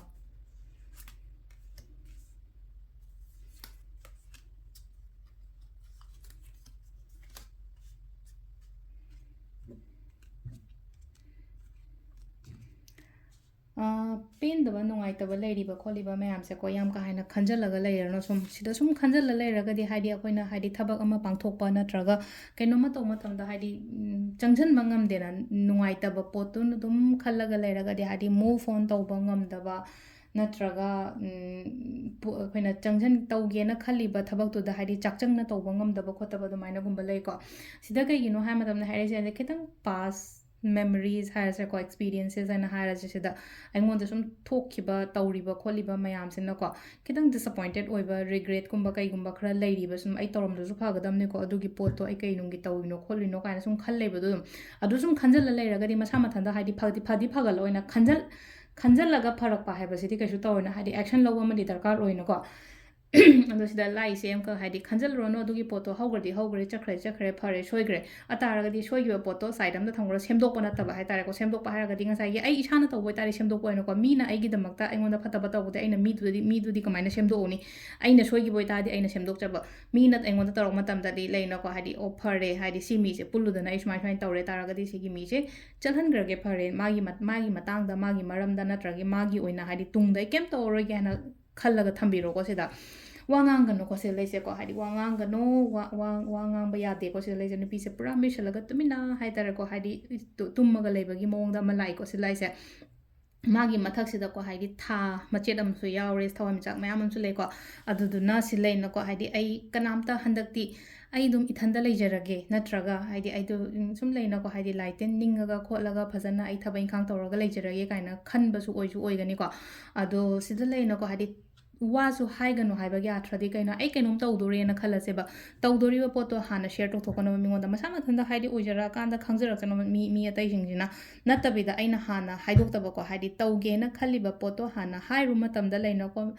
ꯄꯦꯟꯗꯕ, ꯅꯨꯡꯉꯥꯏꯇꯕ ꯂꯩꯔꯤꯕ ꯈꯣꯠꯂꯤꯕ ꯃꯌꯥꯝꯁꯦꯀꯣ, ꯌꯥꯝ ꯀꯥ ꯍꯦꯟꯅ ꯈꯟꯖꯜꯂꯒ ꯂꯩꯔꯅꯨ꯫ ꯁꯨꯝ ꯁꯤꯗ ꯁꯨꯝ ꯈꯟꯖꯜꯂ ꯂꯩꯔꯒꯗꯤ, ꯍꯥꯏꯗꯤ, ꯑꯩꯈꯣꯏꯅ, ꯍꯥꯏꯗꯤ, ꯊꯕꯛ ꯑꯃ ꯄꯥꯡꯊꯣꯛꯄ ꯅꯠꯇ꯭ꯔꯒ ꯀꯩꯅꯣꯝꯃ ꯇꯧꯕ ꯃꯇꯝꯗ, ꯍꯥꯏꯗꯤ, ꯆꯪꯁꯤꯟꯕ ꯉꯝꯗꯦꯅ, ꯅꯨꯡꯉꯥꯏꯇꯕ ꯄꯣꯠꯇꯨꯅ ꯑꯗꯨꯝ ꯈꯜꯂꯒ ꯂꯩꯔꯒꯗꯤ, ꯍꯥꯏꯗꯤ, move on ꯇꯧꯕ ꯉꯝꯗꯕ ꯅꯠꯇ꯭ꯔꯒ ꯑꯩꯈꯣꯏꯅ ꯆꯪꯁꯤꯟ ꯇꯧꯒꯦꯅ ꯈꯜꯂꯤꯕ ꯊꯕꯛꯇꯨꯗ, ꯍꯥꯏꯗꯤ, ꯆꯥꯛꯆꯪꯅ ꯇꯧꯕ ꯉꯝꯗꯕ ꯈꯣꯠꯇꯕ ꯑꯗꯨꯃꯥꯏꯅꯒꯨꯝꯕ ꯂꯩꯀꯣ꯫ ꯁꯤꯗ ꯀꯩꯒꯤꯅꯣ ꯍꯥꯏ ꯃꯇꯝꯗ, ꯍꯥꯏꯔꯤꯁꯦ, ꯍꯥꯏꯗꯤ, ꯈꯤꯇꯪ ꯄꯥꯁ ꯃꯦꯃꯣꯔꯤꯁ ꯍꯥꯏꯔꯁꯦꯀꯣ, ꯑꯦꯛꯁꯄꯤꯔꯤꯌꯦꯟꯁꯦꯁ ꯍꯥꯏꯅ ꯍꯥꯏꯔꯁꯦ, ꯁꯤꯗ ꯑꯩꯉꯣꯟꯗ ꯁꯨꯝ ꯊꯣꯛꯈꯤꯕ, ꯇꯧꯔꯤꯕ ꯈꯣꯠꯂꯤꯕ ꯃꯌꯥꯝꯁꯤꯅꯀꯣ, ꯈꯤꯇꯪ ꯗꯤꯁꯑꯄꯣꯏꯟꯇꯦꯠ ꯑꯣꯏꯕ, ꯔꯤꯒ꯭ꯔꯦꯠꯀꯨꯝꯕ ꯀꯩꯒꯨꯝꯕ ꯈꯔ ꯂꯩꯔꯤꯕ, ꯁꯨꯝ ꯑꯩ ꯇꯧꯔꯝꯗ꯭ꯔꯁꯨ ꯐꯒꯗꯕꯅꯤꯀꯣ, ꯑꯗꯨꯒꯤ ꯄꯣꯠꯇꯣ ꯑꯩ ꯀꯩ ꯅꯨꯡꯒꯤ ꯇꯧꯔꯤꯅꯣ ꯈꯣꯠꯂꯤꯅꯣ ꯀꯥꯏꯅ ꯁꯨꯝ ꯈꯜꯂꯦꯕ꯫ ꯑꯗꯨ ꯑꯗꯨꯝ, ꯑꯗꯨ ꯁꯨꯝ ꯈꯟꯖꯜꯂ ꯂꯩꯔꯒꯗꯤ ꯃꯁꯥ ꯃꯊꯟꯇ, ꯍꯥꯏꯗꯤ, ꯐꯗꯤ ꯐꯗꯤ ꯐꯒꯠꯂꯣꯏꯅ ꯈꯟꯖꯜ ꯈꯟꯖꯜꯂꯒ ꯐꯔꯛꯄ ꯍꯥꯏꯕꯁꯤꯗꯤ ꯀꯩꯁꯨ ꯇꯧꯔꯣꯏꯅ, ꯍꯥꯏꯗꯤ, ꯑꯦꯛꯁꯟ ꯂꯧꯕ ꯑꯃꯗꯤ ꯗꯔꯀꯥꯔ ꯑꯣꯏꯅꯀꯣ꯫ ꯑꯗꯣ ꯁꯤꯗ ꯂꯥꯏꯁꯦ ꯑꯃꯈꯛ ꯍꯥꯏꯗꯤ ꯈꯟꯖꯜꯂꯨꯔꯅꯨ, ꯑꯗꯨꯒꯤ ꯄꯣꯠꯇꯣ ꯍꯧꯈ꯭ꯔꯗꯤ ꯍꯧꯈ꯭ꯔꯦ, ꯆꯠꯈ꯭ꯔꯗꯤ ꯆꯠꯈ꯭ꯔꯦ, ꯐꯔꯦ, ꯁꯣꯏꯈ꯭ꯔꯦ꯫ ꯑꯇꯥꯔꯒꯗꯤ ꯁꯣꯏꯈꯤꯕ ꯄꯣꯠꯇꯣ side ꯑꯃꯗ ꯊꯝꯈ꯭ꯔꯒ ꯁꯦꯝꯗꯣꯛꯄ ꯅꯠꯇꯕ ꯍꯥꯏꯇꯥꯔꯦꯀꯣ꯫ ꯁꯦꯝꯗꯣꯛꯄ ꯍꯥꯏꯔꯒꯗꯤ ꯉꯁꯥꯏꯒꯤ ꯑꯩ ꯏꯁꯥꯅ ꯇꯧꯕ ꯑꯣꯏꯇꯥꯔꯗꯤ ꯁꯦꯝꯗꯣꯛꯄ ꯑꯣꯏꯅꯀꯣ, ꯃꯤꯅ ꯑꯩꯒꯤꯗꯃꯛꯇ ꯑꯩꯉꯣꯟꯗ ꯐꯠꯇꯕ ꯇꯧꯕꯗꯤ ꯑꯩꯅ ꯃꯤꯗꯨꯗꯤ, ꯃꯤꯗꯨꯗꯤ ꯀꯃꯥꯏꯅ ꯁꯦꯝꯗꯣꯛꯎꯅꯤ? ꯑꯩꯅ ꯁꯣꯏꯈꯤꯕ ꯑꯣꯏꯇꯥꯔꯗꯤ ꯑꯩꯅ ꯁꯦꯝꯗꯣꯛꯆꯕ꯫ ꯃꯤꯅ ꯑꯩꯉꯣꯟꯗ ꯇꯧꯔꯛꯄ ꯃꯇꯝꯗꯗꯤ ꯂꯩꯅꯀꯣ, ꯍꯥꯏꯗꯤ, "ꯑꯣ, ꯐꯔꯦ, ꯍꯥꯏꯗꯤ, ꯁꯤ ꯃꯤꯁꯦ ꯄꯨꯜꯂꯨꯗꯅ ꯑꯩ ꯁꯨꯃꯥꯏ ꯁꯨꯃꯥꯏꯅ ꯇꯧꯔꯦ ꯇꯥꯔꯒꯗꯤ ꯁꯤꯒꯤ ꯃꯤꯁꯦ ꯆꯠꯍꯟꯈ꯭ꯔꯒꯦ, ꯐꯔꯦ, ꯃꯥꯒꯤ ꯃꯠ-, ꯃꯥꯒꯤ ꯃꯇꯥꯡꯗ, ꯃꯥꯒꯤ ꯃꯔꯝꯗ, ꯅꯠꯇ꯭ꯔꯒ ꯃꯥꯒꯤ ꯑꯣꯏꯅ, ꯍꯥꯏꯗꯤ, ꯇꯨꯡꯗ ꯑꯩ ꯀꯩꯝ ꯇꯧꯔꯔꯣꯏꯒꯦ" ꯍꯥꯏꯅ ꯈꯜꯂꯒ ꯊꯝꯕꯤꯔꯣꯀꯣ ꯁꯤꯗ꯫ ꯋꯥ ꯉꯥꯡꯒꯅꯨꯀꯣ ꯁꯤꯗ ꯂꯩꯁꯦꯀꯣ, ꯍꯥꯏꯗꯤ, ꯋꯥ ꯉꯥꯡꯒꯅꯨ, ꯋꯥ, ꯋꯥ, ꯋꯥ ꯉꯥꯡꯕ ꯌꯥꯗꯦꯀꯣ ꯁꯤꯗ ꯂꯩꯁꯦ꯫ ꯅꯨꯄꯤꯁꯦ ꯄꯨꯔꯥ ꯃꯤꯁꯜꯂꯒ ꯇꯨꯃꯤꯟꯅ ꯍꯥꯏꯇꯥꯔꯦꯀꯣ, ꯍꯥꯏꯗꯤ, ꯇꯨ-, ꯇꯨꯝꯃꯒ ꯂꯩꯕꯒꯤ ꯃꯑꯣꯡꯗ ꯑꯃ ꯂꯥꯛꯏꯀꯣ ꯁꯤꯗ ꯂꯩꯁꯦ꯫ ꯃꯥꯒꯤ ꯃꯊꯛꯁꯤꯗꯀꯣ, ꯍꯥꯏꯗꯤ, ꯊꯥ ꯃꯆꯦꯠ ꯑꯃꯁꯨ ꯌꯥꯎꯔꯦ, ꯊꯋꯥꯟꯃꯤꯆꯥꯛ ꯃꯌꯥꯝ ꯑꯃꯁꯨ ꯂꯩꯀꯣ꯫ ꯑꯗꯨꯗꯨꯅ ꯁꯤ ꯂꯩꯅꯀꯣ, ꯍꯥꯏꯗꯤ, "ꯑꯩ ꯀꯅꯥꯝꯇ ꯍꯟꯗꯛꯇꯤ ꯑꯩ ꯑꯗꯨꯝ ꯏꯊꯟꯗ ꯂꯩꯖꯔꯒꯦ", ꯅꯠꯇ꯭ꯔꯒ, ꯍꯥꯏꯗꯤ, "ꯑꯩꯗꯣ, ꯎꯝ, ꯁꯨꯝ ꯂꯩꯅꯀꯣ, ꯍꯥꯏꯗꯤ, ꯂꯥꯏ ꯇꯤꯟ ꯅꯤꯡꯉꯒ ꯈꯣꯠꯂꯒ ꯐꯖꯅ ꯑꯩ ꯊꯕꯛ ꯏꯪꯈꯥꯡ ꯇꯧꯔꯒ ꯂꯩꯖꯔꯒꯦ" ꯀꯥꯏꯅ ꯈꯟꯕꯁꯨ ꯑꯣꯏꯁꯨ ꯑꯣꯏꯒꯅꯤꯀꯣ꯫ ꯑꯗꯣ ꯁꯤꯗ ꯂꯩꯅꯀꯣ, ꯍꯥꯏꯗꯤ, ꯋꯥꯁꯨ ꯍꯥꯏꯒꯅꯨ ꯍꯥꯏꯕꯒꯤ ꯑꯥꯔꯊꯗꯤ ꯀꯩꯅꯣ? ꯑꯩ ꯀꯩꯅꯣꯝ ꯇꯧꯗꯣꯔꯦꯅ ꯈꯜꯂꯁꯦꯕ, ꯇꯧꯗꯣꯔꯤꯕ ꯄꯣꯠꯇꯣ ꯍꯥꯟꯅ share ꯇꯧꯊꯣꯛꯀꯅꯣꯕ ꯃꯤꯉꯣꯟꯗ, ꯃꯁꯥ ꯃꯊꯟꯇ, ꯍꯥꯏꯗꯤ, ꯑꯣꯏꯖꯔꯛꯑꯀꯥꯟꯗ ꯈꯪꯖꯔꯛꯆꯅꯣꯕ ꯃꯤ, ꯃꯤ ꯑꯇꯩꯁꯤꯡꯁꯤꯅ꯫ ꯅꯠꯇꯕꯤꯗ ꯑꯩꯅ ꯍꯥꯟꯅ ꯍꯥꯏꯗꯣꯛꯇꯕꯀꯣ, ꯍꯥꯏꯗꯤ, ꯇꯧꯒꯦꯅ ꯈꯜꯂꯤꯕ ꯄꯣꯠꯇꯣ ꯍꯥꯟꯅ ꯍꯥꯏꯔꯨ ꯃꯇꯝꯗ ꯂꯩꯅꯀꯣ,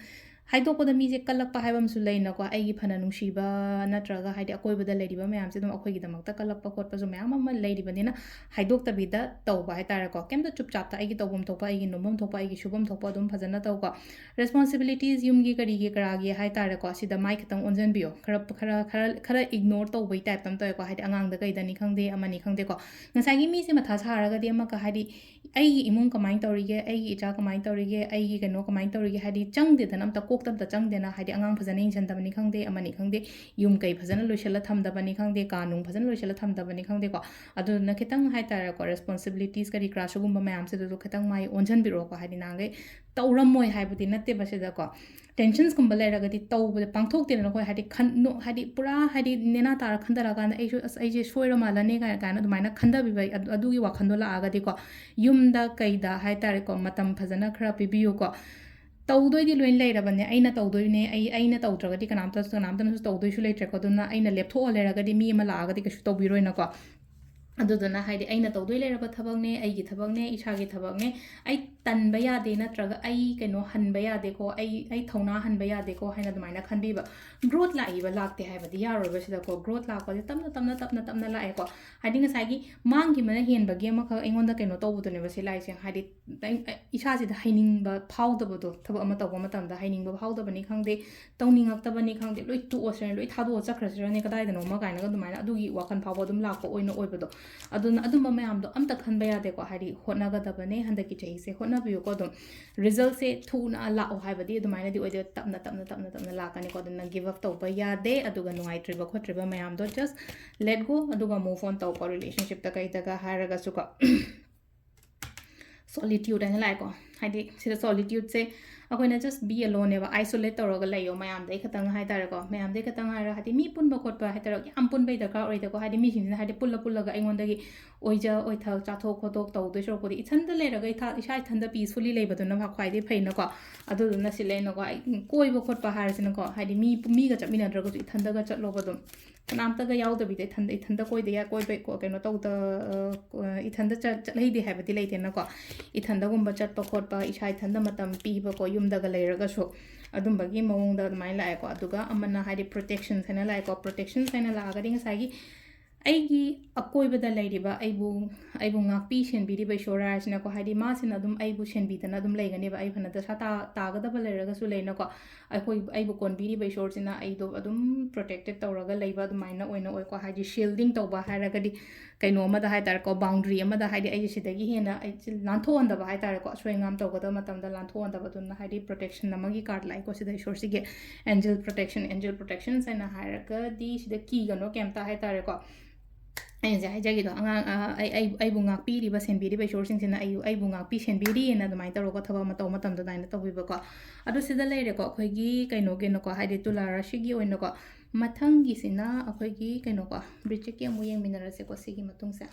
ꯍꯥꯏꯗꯣꯛꯄꯗ ꯃꯤꯁꯦ ꯀꯜꯂꯛꯄ ꯍꯥꯏꯕ ꯑꯃꯁꯨ ꯂꯩꯅꯀꯣ꯫ ꯑꯩꯒꯤ ꯐꯅ ꯅꯨꯡꯁꯤꯕ ꯅꯠꯇ꯭ꯔꯒ, ꯍꯥꯏꯗꯤ, ꯑꯀꯣꯏꯕꯗ ꯂꯩꯔꯤꯕ ꯃꯌꯥꯝꯁꯦ ꯑꯗꯨꯝ ꯑꯩꯈꯣꯏꯒꯤꯗꯃꯛꯇ ꯀꯜꯂꯛꯄ ꯈꯣꯠꯄꯁꯨ ꯃꯌꯥꯝ ꯑꯃ ꯂꯩꯔꯤꯕꯅꯤꯅ, ꯍꯥꯏꯗꯣꯛꯇꯕꯤꯗ ꯇꯧꯕ ꯍꯥꯏꯇꯥꯔꯦꯀꯣ꯫ ꯀꯩꯝꯇ ꯆꯨꯞ ꯆꯥꯞꯇ ꯑꯩꯒꯤ ꯇꯧꯐꯝ ꯊꯣꯛꯄ, ꯑꯩꯒꯤ ꯅꯣꯝꯐꯝ ꯊꯣꯛꯄ, ꯑꯩꯒꯤ ꯁꯨꯐꯝ ꯊꯣꯛꯄ ꯑꯗꯨꯝ ꯐꯖꯅ ꯇꯧꯀꯣ꯫ Responsibilities, ꯌꯨꯝꯒꯤ ꯀꯔꯤꯒꯤ ꯀꯔꯥꯒꯤ ꯍꯥꯏꯇꯥꯔꯦꯀꯣ, ꯁꯤꯗ ꯃꯥꯏ ꯈꯤꯇꯪ ꯑꯣꯟꯁꯤꯟꯕꯤꯌꯣ꯫ ꯈꯔ, ꯈꯔ, ꯈꯔ, ꯈꯔ ignore ꯇꯧꯕꯩ type ꯑꯃ ꯇꯧꯋꯦꯀꯣ, ꯍꯥꯏꯗꯤ, ꯑꯉꯥꯡꯗ ꯀꯩꯗꯅꯤ ꯈꯪꯗꯦ, ꯑꯃꯅꯤ ꯈꯪꯗꯦꯀꯣ꯫ ꯉꯁꯥꯏꯒꯤ ꯃꯤꯁꯦ ꯃꯊꯥ ꯁꯥꯔꯒꯗꯤ ꯑꯃꯒ, ꯍꯥꯏꯗꯤ, ꯑꯩꯒꯤ ꯏꯃꯨꯡ ꯀꯃꯥꯏꯅ ꯇꯧꯔꯤꯒꯦ, ꯑꯩꯒꯤ ꯏꯆꯥ ꯀꯃꯥꯏꯅ ꯇꯧꯔꯤꯒꯦ, ꯑꯩꯒꯤ ꯀꯩꯅꯣ ꯀꯃꯥꯏꯅ ꯇꯧꯔꯤꯒꯦ, ꯍꯥꯏꯗꯤ, ꯆꯪꯗꯦꯗꯅ, ꯑꯝꯇ ꯀꯣꯛꯇ ꯑꯝꯇ ꯆꯪꯗꯦꯅ, ꯍꯥꯏꯗꯤ, ꯑꯉꯥꯡ ꯐꯖꯅ ꯌꯦꯡꯁꯤꯟꯗꯕꯅꯤ ꯈꯪꯗꯦ, ꯑꯃꯅꯤ ꯈꯪꯗꯦ, ꯌꯨꯝ ꯀꯩ ꯐꯖꯅ ꯂꯣꯏꯁꯤꯜꯂ ꯊꯝꯗꯕꯅꯤ ꯈꯪꯗꯦ, ꯀꯥ ꯅꯨꯡ ꯐꯖꯅ ꯂꯣꯏꯁꯤꯜꯂ ꯊꯝꯗꯕꯅꯤ ꯈꯪꯗꯦꯀꯣ꯫ ꯑꯗꯨꯗꯨꯅ ꯈꯤꯇꯪ ꯍꯥꯏꯇꯥꯔꯦꯀꯣ, responsibilities ꯀꯔꯤ ꯀꯔꯥ ꯁꯤꯒꯨꯝꯕ ꯃꯌꯥꯝꯁꯤꯗꯁꯨ ꯈꯤꯇꯪ ꯃꯥꯏ ꯑꯣꯟꯁꯤꯟꯕꯤꯔꯛꯑꯣꯀꯣ꯫ ꯍꯥꯏꯗꯤ, ꯅꯍꯥꯟꯈꯩ ꯇꯧꯔꯝꯃꯣꯏ ꯍꯥꯏꯕꯗꯤ ꯅꯠꯇꯦꯕ ꯁꯤꯗꯀꯣ꯫ Tensions ꯀꯨꯝꯕ ꯂꯩꯔꯒꯗꯤ ꯇꯧꯕꯗ ꯄꯥꯡꯊꯣꯛꯇꯦꯗꯅ ꯑꯩꯈꯣꯏ, ꯍꯥꯏꯗꯤ, ꯈꯟ-, ꯅꯣ-, ꯍꯥꯏꯗꯤ, ꯄꯨꯔꯥ, ꯍꯥꯏꯗꯤ, ꯅꯦꯅꯥ ꯇꯥꯔ ꯈꯟꯊꯔꯛꯑꯀꯥꯟꯗ ꯑꯩꯁꯨ, "ꯑꯁ, ꯑꯩꯁꯦ ꯁꯣꯏꯔ ꯃꯥꯜꯂꯅꯦ" ꯀꯥꯏꯅ, ꯀꯥꯏꯅ ꯑꯗꯨꯃꯥꯏꯅ ꯈꯟꯊꯕꯤꯕ, ꯑꯗꯨ-, ꯑꯗꯨꯒꯤ ꯋꯥꯈꯟꯗꯣ ꯂꯥꯛꯑꯒꯗꯤꯀꯣ, ꯌꯨꯝꯗ ꯀꯩꯗ ꯍꯥꯏꯇꯥꯔꯦꯀꯣ, ꯃꯇꯝ ꯐꯖꯅ ꯈꯔ ꯄꯤꯕꯤꯌꯨꯀꯣ꯫ ꯇꯧꯗꯣꯏꯗꯤ ꯂꯣꯏ ꯂꯩꯔꯕꯅꯦ, ꯑꯩꯅ ꯇꯧꯗꯣꯏꯅꯦ, ꯑꯩ, ꯑꯩꯅ ꯇꯧꯗ꯭ꯔꯒꯗꯤ ꯀꯅꯥꯝꯇ, ꯀꯅꯥꯝꯇꯅꯁꯨ ꯇꯧꯗꯣꯏꯁꯨ ꯂꯩꯇ꯭ꯔꯦꯀꯣ꯫ ꯑꯗꯨꯅ ꯑꯩꯅ ꯂꯦꯞꯊꯣꯛꯑ ꯂꯩꯔꯒꯗꯤ ꯃꯤ ꯑꯃ ꯂꯥꯛꯑꯒꯗꯤ ꯀꯩꯁꯨ ꯇꯧꯕꯤꯔꯣꯏꯅꯀꯣ꯫ ꯑꯗꯨꯗꯨꯅ, ꯍꯥꯏꯗꯤ, ꯑꯩꯅ ꯇꯧꯗꯣꯏ ꯂꯩꯔꯕ ꯊꯕꯛꯅꯦ, ꯑꯩꯒꯤ ꯊꯕꯛꯅꯦ, ꯏꯁꯥꯒꯤ ꯊꯕꯛꯅꯦ, ꯑꯩ ꯇꯟꯕ ꯌꯥꯗꯦ, ꯅꯠꯇ꯭ꯔꯒ ꯑꯩ ꯀꯩꯅꯣ ꯍꯟꯕ ꯌꯥꯗꯦꯀꯣ, ꯑꯩ ꯑꯩ ꯊꯧꯅꯥ ꯍꯟꯕ ꯌꯥꯗꯦꯀꯣ ꯍꯥꯏꯅ ꯑꯗꯨꯃꯥꯏꯅ ꯈꯟꯕꯤꯕ꯫ ꯒ꯭ꯔꯣꯠ ꯂꯥꯛꯏꯕ ꯂꯥꯛꯇꯦ ꯍꯥꯏꯕꯗꯤ ꯌꯥꯔꯣꯏꯕ ꯁꯤꯗꯀꯣ꯫ ꯒ꯭ꯔꯣꯠ ꯂꯥꯛꯄꯁꯦ ꯇꯞꯅ ꯇꯞꯅ ꯇꯞꯅ ꯇꯞꯅ ꯂꯥꯛꯑꯦꯀꯣ꯫ ꯍꯥꯏꯗꯤ ꯉꯁꯥꯏꯒꯤ ꯃꯥꯡꯈꯤꯕꯅ ꯍꯦꯟꯕꯒꯤ ꯑꯃꯈꯛ ꯑꯩꯉꯣꯟꯗ ꯀꯩꯅꯣ ꯇꯧꯕꯗꯨꯅꯦꯕ ꯁꯤ ꯂꯥꯛꯏꯁꯦ꯫ ꯍꯥꯏꯗꯤ ꯑꯩ- ꯑꯩ- ꯏꯁꯥꯁꯤꯗ ꯍꯩꯅꯤꯡꯕ ꯐꯥꯎꯗꯕꯗꯣ, ꯊꯕꯛ ꯑꯃ ꯇꯧꯕ ꯃꯇꯝꯗ ꯍꯩꯅꯤꯡꯕ ꯐꯥꯎꯗꯕꯅꯤ ꯈꯪꯗꯦ, ꯇꯧꯅꯤꯡꯉꯛꯇꯕꯅꯤ ꯈꯪꯗꯦ, ꯂꯣꯏ ꯇꯣꯛꯑꯁꯤꯔ, ꯂꯣꯏ ꯊꯥꯗꯣꯛꯑ ꯆꯠꯈ꯭ꯔꯁꯤꯔꯅꯦ ꯀꯗꯥꯏꯗꯅꯣ ꯑꯃ ꯀꯥꯏꯅꯒ ꯑꯗꯨꯃꯥꯏꯅ ꯑꯗꯨꯒꯤ ꯋꯥꯈꯜ ꯐꯥꯎꯕ ꯑꯗꯨꯝ ꯂꯥꯛꯄ ꯑꯣꯏꯅ ꯑꯣꯏꯕꯗꯣ꯫ ꯑꯗꯨꯅ ꯑꯗꯨꯝꯕ ꯃꯌꯥꯝꯗꯣ ꯑꯝꯇ ꯈꯟꯕ ꯌꯥꯗꯦꯀꯣ꯫ ꯍꯥꯏꯗꯤ ꯍꯣꯠꯅꯒꯗꯕꯅꯦ, ꯍꯟꯗꯛꯀꯤ ꯆꯍꯤꯁꯦ ꯍꯣꯠꯅꯕꯤꯌꯨꯀꯣ꯫ ꯑꯗꯨꯝ ꯔꯤꯖꯜꯁꯦ ꯊꯨꯅ ꯂꯥꯛꯑꯣ ꯍꯥꯏꯕꯗꯤ ꯑꯗꯨꯃꯥꯏꯅꯗꯤ ꯑꯣꯏꯗꯦ, ꯇꯞꯅ ꯇꯞꯅ ꯇꯞꯅ ꯇꯞꯅ ꯂꯥꯛꯀꯅꯤꯀꯣ꯫ ꯑꯗꯨꯅ ꯒꯤꯞ ꯑꯞ ꯇꯧꯕ ꯌꯥꯗꯦ꯫ ꯑꯗꯨꯒ ꯅꯨꯡꯉꯥꯏꯇ꯭ꯔꯤꯕ ꯈꯣꯠꯇ꯭ꯔꯤꯕ ꯃꯌꯥꯝꯗꯣ just let go, ꯑꯗꯨꯒ move on ꯇꯧꯀꯣ꯫ ꯔꯤꯂꯦꯁꯟꯁꯤꯞꯇ ꯀꯩꯗꯒ ꯍꯥꯏꯔꯒꯁꯨꯀꯣ꯫ ꯁꯣꯂꯤꯇ꯭ꯌꯨꯠ ꯍꯥꯏꯅ ꯂꯥꯛꯑꯦꯀꯣ꯫ ꯍꯥꯏꯗꯤ ꯁꯤꯗ ꯁꯣꯂꯤꯇ꯭ꯌꯨꯠꯁꯦ ꯑꯩꯈꯣꯏꯅ just be alone ꯅꯦꯕ, isolate ꯇꯧꯔꯒ ꯂꯩꯌꯣ, ꯃꯌꯥꯝꯗꯩ ꯈꯇꯪ ꯍꯥꯏꯇꯥꯔꯦꯀꯣ꯫ ꯃꯌꯥꯝꯗꯩ ꯈꯇꯪ ꯍꯥꯏꯔ, ꯍꯥꯏꯗꯤ ꯃꯤ ꯄꯨꯟꯕ ꯈꯣꯠꯄ ꯍꯥꯏꯇꯥꯔꯦ, ꯌꯥꯝ ꯄꯨꯟꯕꯩ ꯗꯔꯀꯥꯔ ꯑꯣꯏꯗꯦꯀꯣ꯫ ꯍꯥꯏꯗꯤ ꯃꯤꯁꯤꯡꯁꯤꯅ ꯍꯥꯏꯗꯤ ꯄꯨꯜꯂ ꯄꯨꯜꯂꯒ ꯑꯩꯉꯣꯟꯗꯒꯤ ꯑꯣꯏꯖ ꯑꯣꯏꯊ ꯆꯥꯊꯣꯛ ꯈꯣꯠꯇꯣꯛ ꯇꯧꯗꯣꯏ ꯁꯔꯨꯛꯄꯨꯗꯤ ꯏꯊꯟꯗ ꯂꯩꯔꯒ ꯏꯊꯥ ꯏꯁꯥ ꯏꯊꯟꯗ ꯄꯤꯁꯐꯨꯜꯂꯤ ꯂꯩꯕꯗꯨꯅ ꯈ꯭ꯋꯥꯏꯗꯩ ꯐꯩꯅꯀꯣ꯫ ꯑꯗꯨꯗꯨꯅ ꯁꯤ ꯂꯩꯅꯀꯣ꯫ ꯑꯩ ꯀꯣꯏꯕ ꯈꯣꯠꯄ ꯍꯥꯏꯔꯁꯤꯅꯀꯣ, ꯍꯥꯏꯗꯤ ꯃꯤ ꯃꯤꯒ ꯆꯠꯃꯤꯟꯅꯗ꯭ꯔꯒꯁꯨ ꯏꯊꯟꯗꯒ ꯆꯠꯂꯣꯕ ꯑꯗꯨꯝ꯫ ꯀꯅꯥꯝꯇꯒ ꯌꯥꯎꯗꯕꯤꯗ ꯏꯊꯟꯗ ꯏꯊꯟꯗ ꯀꯣꯏꯗ ꯌꯥ- ꯀꯣꯏꯕ ꯀꯣ- ꯀꯩꯅꯣ ꯇꯧꯗ ꯑ, ꯏꯊꯟꯗ ꯆꯠ- ꯆꯠꯍꯩꯗꯦ ꯍꯥꯏꯕꯗꯤ ꯂꯩꯇꯦꯅꯀꯣ꯫ ꯏꯊꯟꯗꯒꯨꯝꯕ ꯆꯠꯄ ꯈꯣꯠꯄ, ꯏꯁꯥ ꯏꯊꯟꯗ ꯃꯇꯝ ꯄꯤꯕꯀꯣ, ꯌꯨꯝꯗꯒ ꯂꯩꯔꯒꯁꯨ ꯑꯗꯨꯝꯕꯒꯤ ꯃꯑꯣꯡꯗ ꯑꯗꯨꯃꯥꯏꯅ ꯂꯥꯛꯑꯦꯀꯣ꯫ ꯑꯗꯨꯒ ꯑꯃꯅ ꯍꯥꯏꯗꯤ ꯄ꯭ꯔꯣꯇꯦꯛꯁꯟꯁ ꯍꯥꯏꯅ ꯂꯥꯛꯑꯦꯀꯣ꯫ ꯄ꯭ꯔꯣꯇꯦꯛꯁꯟꯁ ꯍꯥꯏꯅ ꯂꯥꯛꯑꯒꯗꯤ ꯉꯁꯥꯏꯒꯤ ꯑꯩꯒꯤ ꯑꯀꯣꯏꯕꯗ ꯂꯩꯔꯤꯕ ꯑꯩꯕꯨ ꯑꯩꯕꯨ ꯉꯥꯛꯄꯤ ꯁꯦꯟꯕꯤꯔꯤꯕ ꯏꯁꯣꯔ ꯍꯥꯏꯔꯁꯤꯅꯀꯣ꯫ ꯍꯥꯏꯗꯤ ꯃꯥꯁꯤꯅ ꯑꯗꯨꯝ ꯑꯩꯕꯨ ꯁꯦꯟꯕꯤꯗꯅ ꯑꯗꯨꯝ ꯂꯩꯒꯅꯦꯕ꯫ ꯑꯩ ꯐꯅ ꯗꯁꯥ ꯇꯥ- ꯇꯥꯒꯗꯕ ꯂꯩꯔꯒꯁꯨ ꯂꯩꯅꯀꯣ, ꯑꯩꯈꯣꯏ ꯑꯩꯕꯨ ꯀꯣꯟꯕꯤꯔꯤꯕ ꯏꯁꯣꯔꯁꯤꯅ ꯑꯩꯗꯣ ꯑꯗꯨꯝ ꯄ꯭ꯔꯣꯇꯦꯛꯇꯦꯠ ꯇꯧꯔꯒ ꯂꯩꯕ ꯑꯗꯨꯃꯥꯏꯅ ꯑꯣꯏꯅ ꯑꯣꯏꯀꯣ꯫ ꯍꯥꯏꯗꯤ ꯁꯤꯜꯗꯤꯡ ꯇꯧꯕ ꯍꯥꯏꯔꯒꯗꯤ ꯀꯩꯅꯣ ꯑꯃꯗ ꯍꯥꯏꯇꯥꯔꯦꯀꯣ, ꯕꯥꯎꯟꯗ꯭ꯔꯤ ꯑꯃꯗ, ꯍꯥꯏꯗꯤ ꯑꯩꯁꯦ ꯁꯤꯗꯒꯤ ꯍꯦꯟꯅ ꯑꯩ ꯁꯤ ꯂꯥꯟꯊꯣꯛꯍꯟꯗꯕ ꯍꯥꯏꯇꯥꯔꯦꯀꯣ, ꯑꯁꯣꯏ ꯑꯉꯥꯝ ꯇꯧꯒꯗꯕ ꯃꯇꯝꯗ ꯂꯥꯟꯊꯣꯛꯍꯟꯗꯕ꯫ ꯑꯗꯨꯅ ꯍꯥꯏꯗꯤ ꯄ꯭ꯔꯣꯇꯦꯛꯁꯟ ꯑꯃꯒꯤ ꯀꯥꯔꯠ ꯂꯥꯛꯏꯀꯣ ꯁꯤꯗ ꯏꯁꯣꯔꯁꯤꯒꯤ꯫ ꯑꯦꯟꯖꯦꯜ ꯄ꯭ꯔꯣꯇꯦꯛꯁꯟ, ꯑꯦꯟꯖꯦꯜ ꯄ꯭ꯔꯣꯇꯦꯛꯁꯟꯁ ꯍꯥꯏꯅ ꯍꯥꯏꯔꯒꯗꯤ ꯁꯤꯗ ꯀꯤꯒꯅꯣ ꯀꯩꯝꯇ ꯍꯥꯏꯇꯥꯔꯦꯀꯣ꯫ ꯑꯩꯅ ꯉꯁꯥꯏ ꯍꯥꯏꯖꯈꯤꯗꯣ, ꯑꯉꯥꯡ ꯑ, ꯑꯩ ꯑꯩ- ꯑꯩꯕꯨ ꯉꯥꯛꯄꯤꯔꯤꯕ ꯁꯦꯟꯕꯤꯔꯤꯕ ꯏꯁꯣꯔꯁꯤꯡꯁꯤꯅ ꯑꯩ ꯑꯩꯕꯨ ꯉꯥꯛꯄꯤ ꯁꯦꯟꯕꯤꯔꯤꯅ ꯑꯗꯨꯃꯥꯏꯅ ꯇꯧꯔꯒ ꯊꯕꯛ ꯑꯃ ꯇꯧꯕ ꯃꯇꯝꯗ ꯑꯗꯨꯃꯥꯏꯅ ꯇꯧꯕꯤꯕꯀꯣ꯫ ꯑꯗꯨ ꯁꯤꯗ ꯂꯩꯔꯦꯀꯣ ꯑꯩꯈꯣꯏꯒꯤ ꯀꯩꯅꯣꯒꯤꯅꯀꯣ, ꯍꯥꯏꯗꯤ ꯇꯨꯂꯥ ꯔꯥꯁꯤꯒꯤ ꯑꯣꯏꯅꯀꯣ꯫ ꯃꯊꯪꯒꯤꯁꯤꯅ ꯑꯩꯈꯣꯏꯒꯤ ꯀꯩꯅꯣꯀꯣ, ꯕ꯭ꯔꯤꯆꯤꯛꯀꯤ ꯑꯃꯨꯛ ꯌꯦꯡꯃꯤꯟꯅꯔꯁꯦꯀꯣ ꯁꯤꯒꯤ ꯃꯇꯨꯡꯁꯦ꯫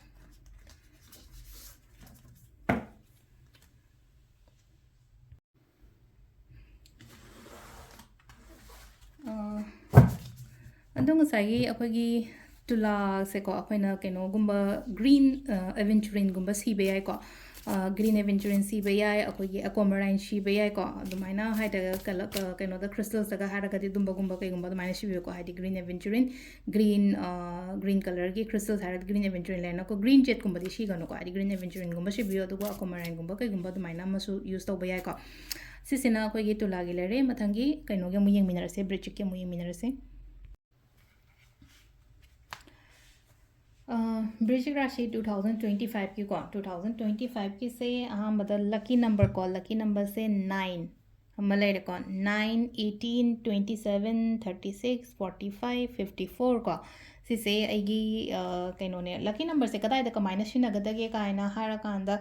ꯑ, ꯑꯗꯣ ꯉꯁꯥꯏꯒꯤ ꯑꯩꯈꯣꯏꯒꯤ ꯇꯨꯂꯥꯁꯦꯀꯣ, ꯑꯩꯈꯣꯏꯅ ꯀꯩꯅꯣꯒꯨꯝꯕ, ꯒ꯭ꯔꯤꯟ ꯑꯦꯚꯦꯟꯆꯨꯔꯤꯟꯒꯨꯝꯕ ꯁꯤꯕ ꯌꯥꯏꯀꯣ꯫ ꯒ꯭ꯔꯤꯟ ꯑꯦꯚꯦꯟꯆꯨꯔꯤꯟ ꯁꯤꯕ ꯌꯥꯏ, ꯑꯩꯈꯣꯏꯒꯤ ꯑꯦꯀꯣꯃꯔꯥꯏꯟ ꯁꯤꯕ ꯌꯥꯏꯀꯣ꯫ ꯑꯗꯨꯃꯥꯏꯅ ꯍꯥꯏꯔꯒ ꯀꯩꯅꯣꯗ ꯈ꯭ꯔꯤꯁꯇꯜꯁꯇꯒ ꯍꯥꯏꯔꯒꯗꯤ ꯑꯗꯨꯝꯕꯒꯨꯝꯕ ꯀꯩꯒꯨꯝꯕ ꯑꯗꯨꯃꯥꯏꯅ ꯁꯤꯕꯤꯌꯨꯀꯣ꯫ ꯍꯥꯏꯗꯤ ꯒ꯭ꯔꯤꯟ ꯑꯦꯚꯦꯟꯆꯨꯔꯤꯟ, ꯒ꯭ꯔꯤꯟ ꯒ꯭ꯔꯤꯟ ꯀꯂꯔꯒꯤ ꯈ꯭ꯔꯤꯁꯇꯜꯁ ꯍꯥꯏꯔꯒꯗꯤ ꯒ꯭ꯔꯤꯟ ꯑꯦꯚꯦꯟꯆꯨꯔꯤꯟ ꯂꯩꯔꯦꯅꯀꯣ꯫ ꯒ꯭ꯔꯤꯟ ꯖꯦꯠꯀꯨꯝꯕꯗꯤ ꯁꯤꯒꯅꯨꯀꯣ, ꯍꯥꯏꯗꯤ ꯒ꯭ꯔꯤꯟ ꯑꯦꯚꯦꯟꯆꯨꯔꯤꯟꯒꯨꯝꯕ ꯁꯤꯕꯤꯌꯨ, ꯑꯗꯨꯒ ꯑꯦꯀꯣꯃꯔꯥꯏꯟꯒꯨꯝꯕ ꯀꯩꯒꯨꯝꯕ ꯑꯗꯨꯃꯥꯏꯅ ꯑꯃꯁꯨ ꯌꯨꯁ ꯇꯧꯕ ꯌꯥꯏꯀꯣ꯫ ꯁꯤꯁꯤꯅ ꯑꯩꯈꯣꯏꯒꯤ ꯇꯨꯂꯥꯒꯤ ꯂꯩꯔꯦ꯫ ꯃꯊꯪꯒꯤ ꯀꯩꯅꯣꯒꯤ ꯑꯃꯨꯛ ꯌꯦꯡꯃꯤꯟꯅꯔꯁꯦ, ꯕ꯭ꯔꯤꯆꯤꯛꯀꯤ ꯑꯃꯨꯛ ꯌꯦꯡꯃꯤꯟꯅꯔꯁꯦ꯫ ꯕ꯭ꯔꯤꯆꯤꯛ ꯔꯥꯁꯤ ꯇꯨ ꯊꯥꯎꯖꯟ ꯇ꯭ꯋꯦꯟꯇꯤ ꯐꯥꯏꯚꯀꯤꯀꯣ, ꯇꯨ ꯊꯥꯎꯖꯟ ꯇ꯭ꯋꯦꯟꯇꯤ ꯐꯥꯏꯚꯀꯤꯁꯦ ꯑꯍꯥꯟꯕꯗ ꯂꯛꯀꯤ ꯅꯝꯕꯔ ꯀꯣ, ꯂꯛꯀꯤ ꯅꯝꯕꯔꯁꯦ ꯅꯥꯏꯟ ꯑꯃ ꯂꯩꯔꯦꯀꯣ, nine, eighteen, twenty seven, thirty six, forty five, fifty four ꯀꯣ꯫ ꯁꯤꯁꯦ ꯑꯩꯒꯤ ꯀꯩꯅꯣꯅꯦ, ꯂꯛꯀꯤ ꯅꯝꯕꯔꯁꯦ ꯀꯗꯥꯏꯗ ꯀꯃꯥꯏꯅ ꯁꯤꯖꯤꯟꯅꯒꯗꯒꯦ ꯀꯥꯏꯅ ꯍꯥꯏꯔꯀꯥꯟꯗ,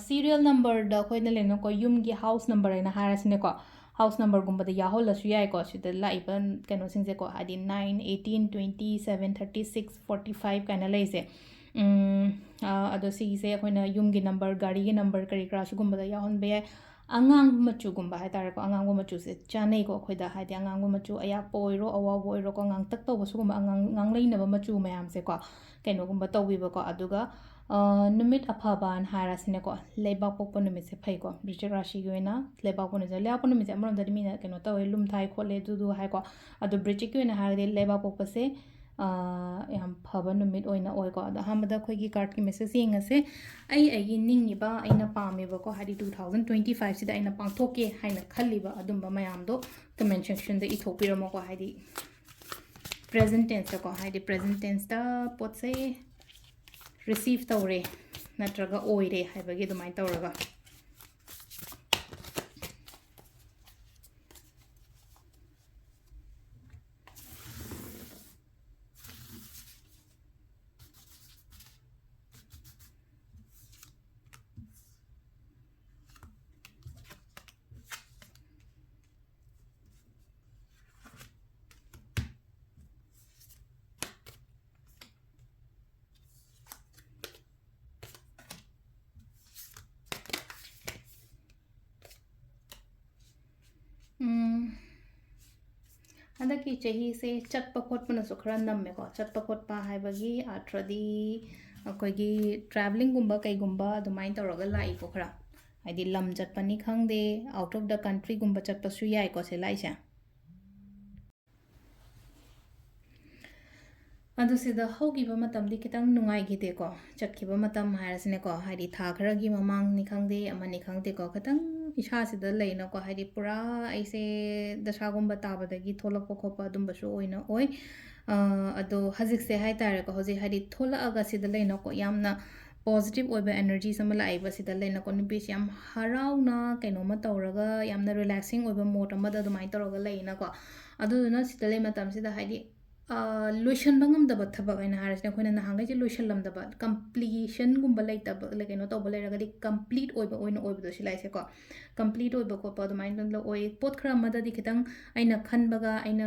ꯁꯤꯔꯤꯌꯦꯜ ꯅꯝꯕꯔꯗ ꯑꯩꯈꯣꯏꯅ ꯂꯩꯅꯀꯣ, ꯌꯨꯝꯒꯤ ꯍꯥꯎꯁ ꯅꯝꯕꯔ ꯍꯥꯏꯅ ꯍꯥꯏꯔꯁꯤꯅꯦꯀꯣ꯫ ꯍꯥꯎꯁ ꯅꯝꯕꯔꯒꯨꯝꯕꯗ ꯌꯥꯎꯍꯜꯂꯁꯨ ꯌꯥꯏꯀꯣ꯫ ꯁꯤꯗ ꯂꯥꯛꯏꯕ ꯀꯩꯅꯣꯁꯤꯡꯁꯦꯀꯣ, ꯍꯥꯏꯗꯤ nine, eighteen, twenty seven, thirty six, forty five ꯀꯥꯏꯅ ꯂꯩꯁꯦ꯫ ꯑꯗꯣ ꯁꯤꯒꯤꯁꯦ ꯑꯩꯈꯣꯏꯅ ꯌꯨꯝꯒꯤ ꯅꯝꯕꯔ, ꯒꯥꯔꯤꯒꯤ ꯅꯝꯕꯔ, ꯀꯔꯤ ꯀꯔꯥ ꯁꯤꯒꯨꯝꯕꯗ ꯌꯥꯎꯍꯟꯕ ꯌꯥꯏ꯫ ꯑꯉꯥꯡꯕ ꯃꯆꯨꯒꯨꯝꯕ ꯍꯥꯏꯇꯥꯔꯦꯀꯣ, ꯑꯉꯥꯡꯕ ꯃꯆꯨꯁꯦ ꯆꯥꯅꯩꯀꯣ ꯑꯩꯈꯣꯏꯗ, ꯍꯥꯏꯗꯤ ꯑꯉꯥꯡꯕ ꯃꯆꯨ, ꯑꯌꯥꯛꯄ ꯑꯣꯏꯔꯣ, ꯑꯋꯥꯎꯕ ꯑꯣꯏꯔꯣꯀꯣ, ꯉꯥꯡꯇꯛ ꯇꯧꯕ ꯁꯤꯒꯨꯝꯕ ꯑꯉꯥꯡ, ꯉꯥꯡꯂꯩꯅꯕ ꯃꯆꯨ ꯃꯌꯥꯝꯁꯦꯀꯣ, ꯀꯩꯅꯣꯒꯨꯝꯕ ꯇꯧꯕꯤꯕꯀꯣ꯫ ꯑꯗꯨꯒ ꯅꯨꯃꯤꯠ ꯑꯐꯕꯅ ꯍꯥꯏꯔꯁꯤꯅꯦꯀꯣ, ꯂꯩꯕꯥꯛ ꯄꯣꯛꯄ ꯅꯨꯃꯤꯠꯁꯦ ꯐꯩꯀꯣ꯫ ꯕ꯭ꯔꯤꯆꯤꯛ ꯔꯥꯁꯤꯒꯤ ꯑꯣꯏꯅ ꯂꯩꯕꯥꯛ ꯄꯣꯛꯄ ꯅꯨꯃꯤꯠꯁꯦ, ꯂꯩꯕꯥꯛ ꯄꯣꯛꯄ ꯅꯨꯃꯤꯠꯁꯦ ꯑꯃꯔꯣꯝꯗꯗꯤ ꯃꯤꯅ ꯀꯩꯅꯣ ꯇꯧꯋꯦ, ꯂꯨꯝꯊꯥꯏ ꯈꯣꯠꯂꯦ ꯑꯗꯨꯗꯨ ꯍꯥꯏꯀꯣ꯫ ꯑꯗꯣ ꯕ꯭ꯔꯤꯆꯤꯛꯀꯤ ꯑꯣꯏꯅ ꯍꯥꯏꯔꯒꯗꯤ ꯂꯩꯕꯥꯛ ꯄꯣꯛꯄꯁꯦ ꯌꯥꯝ ꯐꯕ ꯅꯨꯃꯤꯠ ꯑꯣꯏꯅ ꯑꯣꯏꯀꯣ꯫ ꯑꯗꯣ ꯑꯍꯥꯟꯕꯗ ꯑꯩꯈꯣꯏꯒꯤ ꯀꯥꯔꯠꯀꯤ ꯃꯦꯁꯦꯖ ꯌꯦꯡꯉꯁꯦ꯫ ꯑꯩ ꯑꯩꯒꯤ ꯅꯤꯡꯉꯤꯕ, ꯑꯩꯅ ꯄꯥꯝꯃꯤꯕꯀꯣ, ꯍꯥꯏꯗꯤ ꯇꯨ ꯊꯥꯎꯖꯟ ꯇ꯭ꯋꯦꯟꯇꯤ ꯐꯥꯏꯚꯁꯤꯗ ꯑꯩꯅ ꯄꯥꯡꯊꯣꯛꯀꯦ ꯍꯥꯏꯅ ꯈꯜꯂꯤꯕ ꯑꯗꯨꯝꯕ ꯃꯌꯥꯝꯗꯣ ꯀꯃꯦꯟ ꯁꯦꯛꯁꯟꯗ ꯏꯊꯣꯛꯄꯤꯔꯝꯃꯣꯀꯣ꯫ ꯍꯥꯏꯗꯤ ꯄ꯭ꯔꯦꯖꯦꯟ ꯇꯦꯟꯁꯇꯀꯣ, ꯍꯥꯏꯗꯤ ꯄ꯭ꯔꯦꯖꯦꯟ ꯇꯦꯟꯁꯇ ꯄꯣꯠꯁꯦ ꯔꯤꯁꯤꯞ ꯇꯧꯔꯦ ꯅꯠꯇ꯭ꯔꯒ ꯑꯣꯏꯔꯦ ꯍꯥꯏꯕꯒꯤ ꯑꯗꯨꯃꯥꯏꯅ ꯇꯧꯔꯒ꯫ ꯎꯝ, ꯍꯟꯗꯛꯀꯤ ꯆꯍꯤꯁꯦ ꯆꯠꯄ ꯈꯣꯠꯄꯅꯁꯨ ꯈꯔ ꯅꯝꯃꯦꯀꯣ꯫ ꯆꯠꯄ ꯈꯣꯠꯄ ꯍꯥꯏꯕꯒꯤ ꯑꯥꯔꯊꯗꯤ, ꯑꯩꯈꯣꯏꯒꯤ ꯇ꯭ꯔꯥꯕꯂꯤꯡꯒꯨꯝꯕ ꯀꯩꯒꯨꯝꯕ ꯑꯗꯨꯃꯥꯏꯅ ꯇꯧꯔꯒ ꯂꯥꯛꯏꯀꯣ ꯈꯔ꯫ ꯍꯥꯏꯗꯤ ꯂꯝ ꯆꯠꯄꯅꯤ ꯈꯪꯗꯦ, out of the countryꯒꯨꯝꯕ ꯆꯠꯄꯁꯨ ꯌꯥꯏꯀꯣ ꯁꯤ ꯂꯥꯛꯏꯁꯦ꯫ ꯑꯗꯨ ꯁꯤꯗ ꯍꯧꯈꯤꯕ ꯃꯇꯝꯗꯤ ꯈꯤꯇꯪ ꯅꯨꯡꯉꯥꯏꯈꯤꯗꯦꯀꯣ, ꯆꯠꯈꯤꯕ ꯃꯇꯝ ꯍꯥꯏꯔꯁꯤꯅꯦꯀꯣ, ꯍꯥꯏꯗꯤ ꯊꯥ ꯈꯔꯒꯤ ꯃꯃꯥꯡꯅꯤ ꯈꯪꯗꯦ, ꯑꯃꯅꯤ ꯈꯪꯗꯦꯀꯣ, ꯈꯤꯇꯪ ꯏꯁꯥꯁꯤꯗ ꯂꯩꯅꯀꯣ, ꯍꯥꯏꯗꯤ ꯄꯨꯔꯥ ꯑꯩꯁꯦ ꯗꯁꯥꯒꯨꯝꯕ ꯇꯥꯕꯗꯒꯤ ꯊꯣꯛꯂꯛꯄ ꯈꯣꯠꯄ ꯑꯗꯨꯝꯕꯁꯨ ꯑꯣꯏꯅ ꯑꯣꯏ꯫ ꯑ, ꯑꯗꯣ ꯍꯧꯖꯤꯛꯁꯦ ꯍꯥꯏ ꯇꯥꯔꯦꯀꯣ, ꯍꯧꯖꯤꯛ ꯍꯥꯏꯗꯤ ꯊꯣꯛꯂꯛꯑꯒ ꯁꯤꯗ ꯂꯩꯅꯀꯣ, ꯌꯥꯝꯅ positive ꯑꯣꯏꯕ energies ꯑꯃ ꯂꯥꯛꯏꯕ ꯁꯤꯗ ꯂꯩꯅꯀꯣ, ꯅꯨꯄꯤꯁꯦ ꯌꯥꯝ ꯍꯔꯥꯎꯅ ꯀꯩꯅꯣꯝꯃ ꯇꯧꯔꯒ ꯌꯥꯝꯅ relaxing ꯑꯣꯏꯕ mood ꯑꯃꯗ ꯑꯗꯨꯃꯥꯏꯅ ꯇꯧꯔꯒ ꯂꯩꯅꯀꯣ꯫ ꯑꯗꯨꯗꯨꯅ ꯁꯤꯗ ꯂꯩ ꯃꯇꯝꯁꯤꯗ ꯍꯥꯏꯗꯤ, ꯑ, ꯂꯣꯏꯁꯟꯕ ꯉꯝꯗꯕ ꯊꯕꯛ ꯍꯥꯏꯅ ꯍꯥꯏꯔꯁꯤꯅꯦ, ꯑꯩꯈꯣꯏꯅ ꯅꯍꯥꯟꯈꯩꯁꯦ ꯂꯣꯏꯁꯜꯂꯝꯗꯕ, completionꯒꯨꯝꯕ ꯂꯩꯇꯕ, ꯂꯩ-, ꯀꯩꯅꯣ ꯇꯧꯕ ꯂꯩꯔꯒꯗꯤ complete ꯑꯣꯏꯕ ꯑꯣꯏꯅ ꯑꯣꯏꯕꯗꯣ ꯁꯤ ꯂꯥꯛꯏꯁꯦꯀꯣ꯫ Complete ꯑꯣꯏꯕ ꯈꯣꯠꯄ ꯑꯗꯨꯃꯥꯏꯅ ꯑꯣꯏ꯫ ꯄꯣꯠ ꯈꯔ ꯑꯃꯗꯗꯤ ꯈꯤꯇꯪ ꯑꯩꯅ ꯈꯟꯕꯒ, ꯑꯩꯅ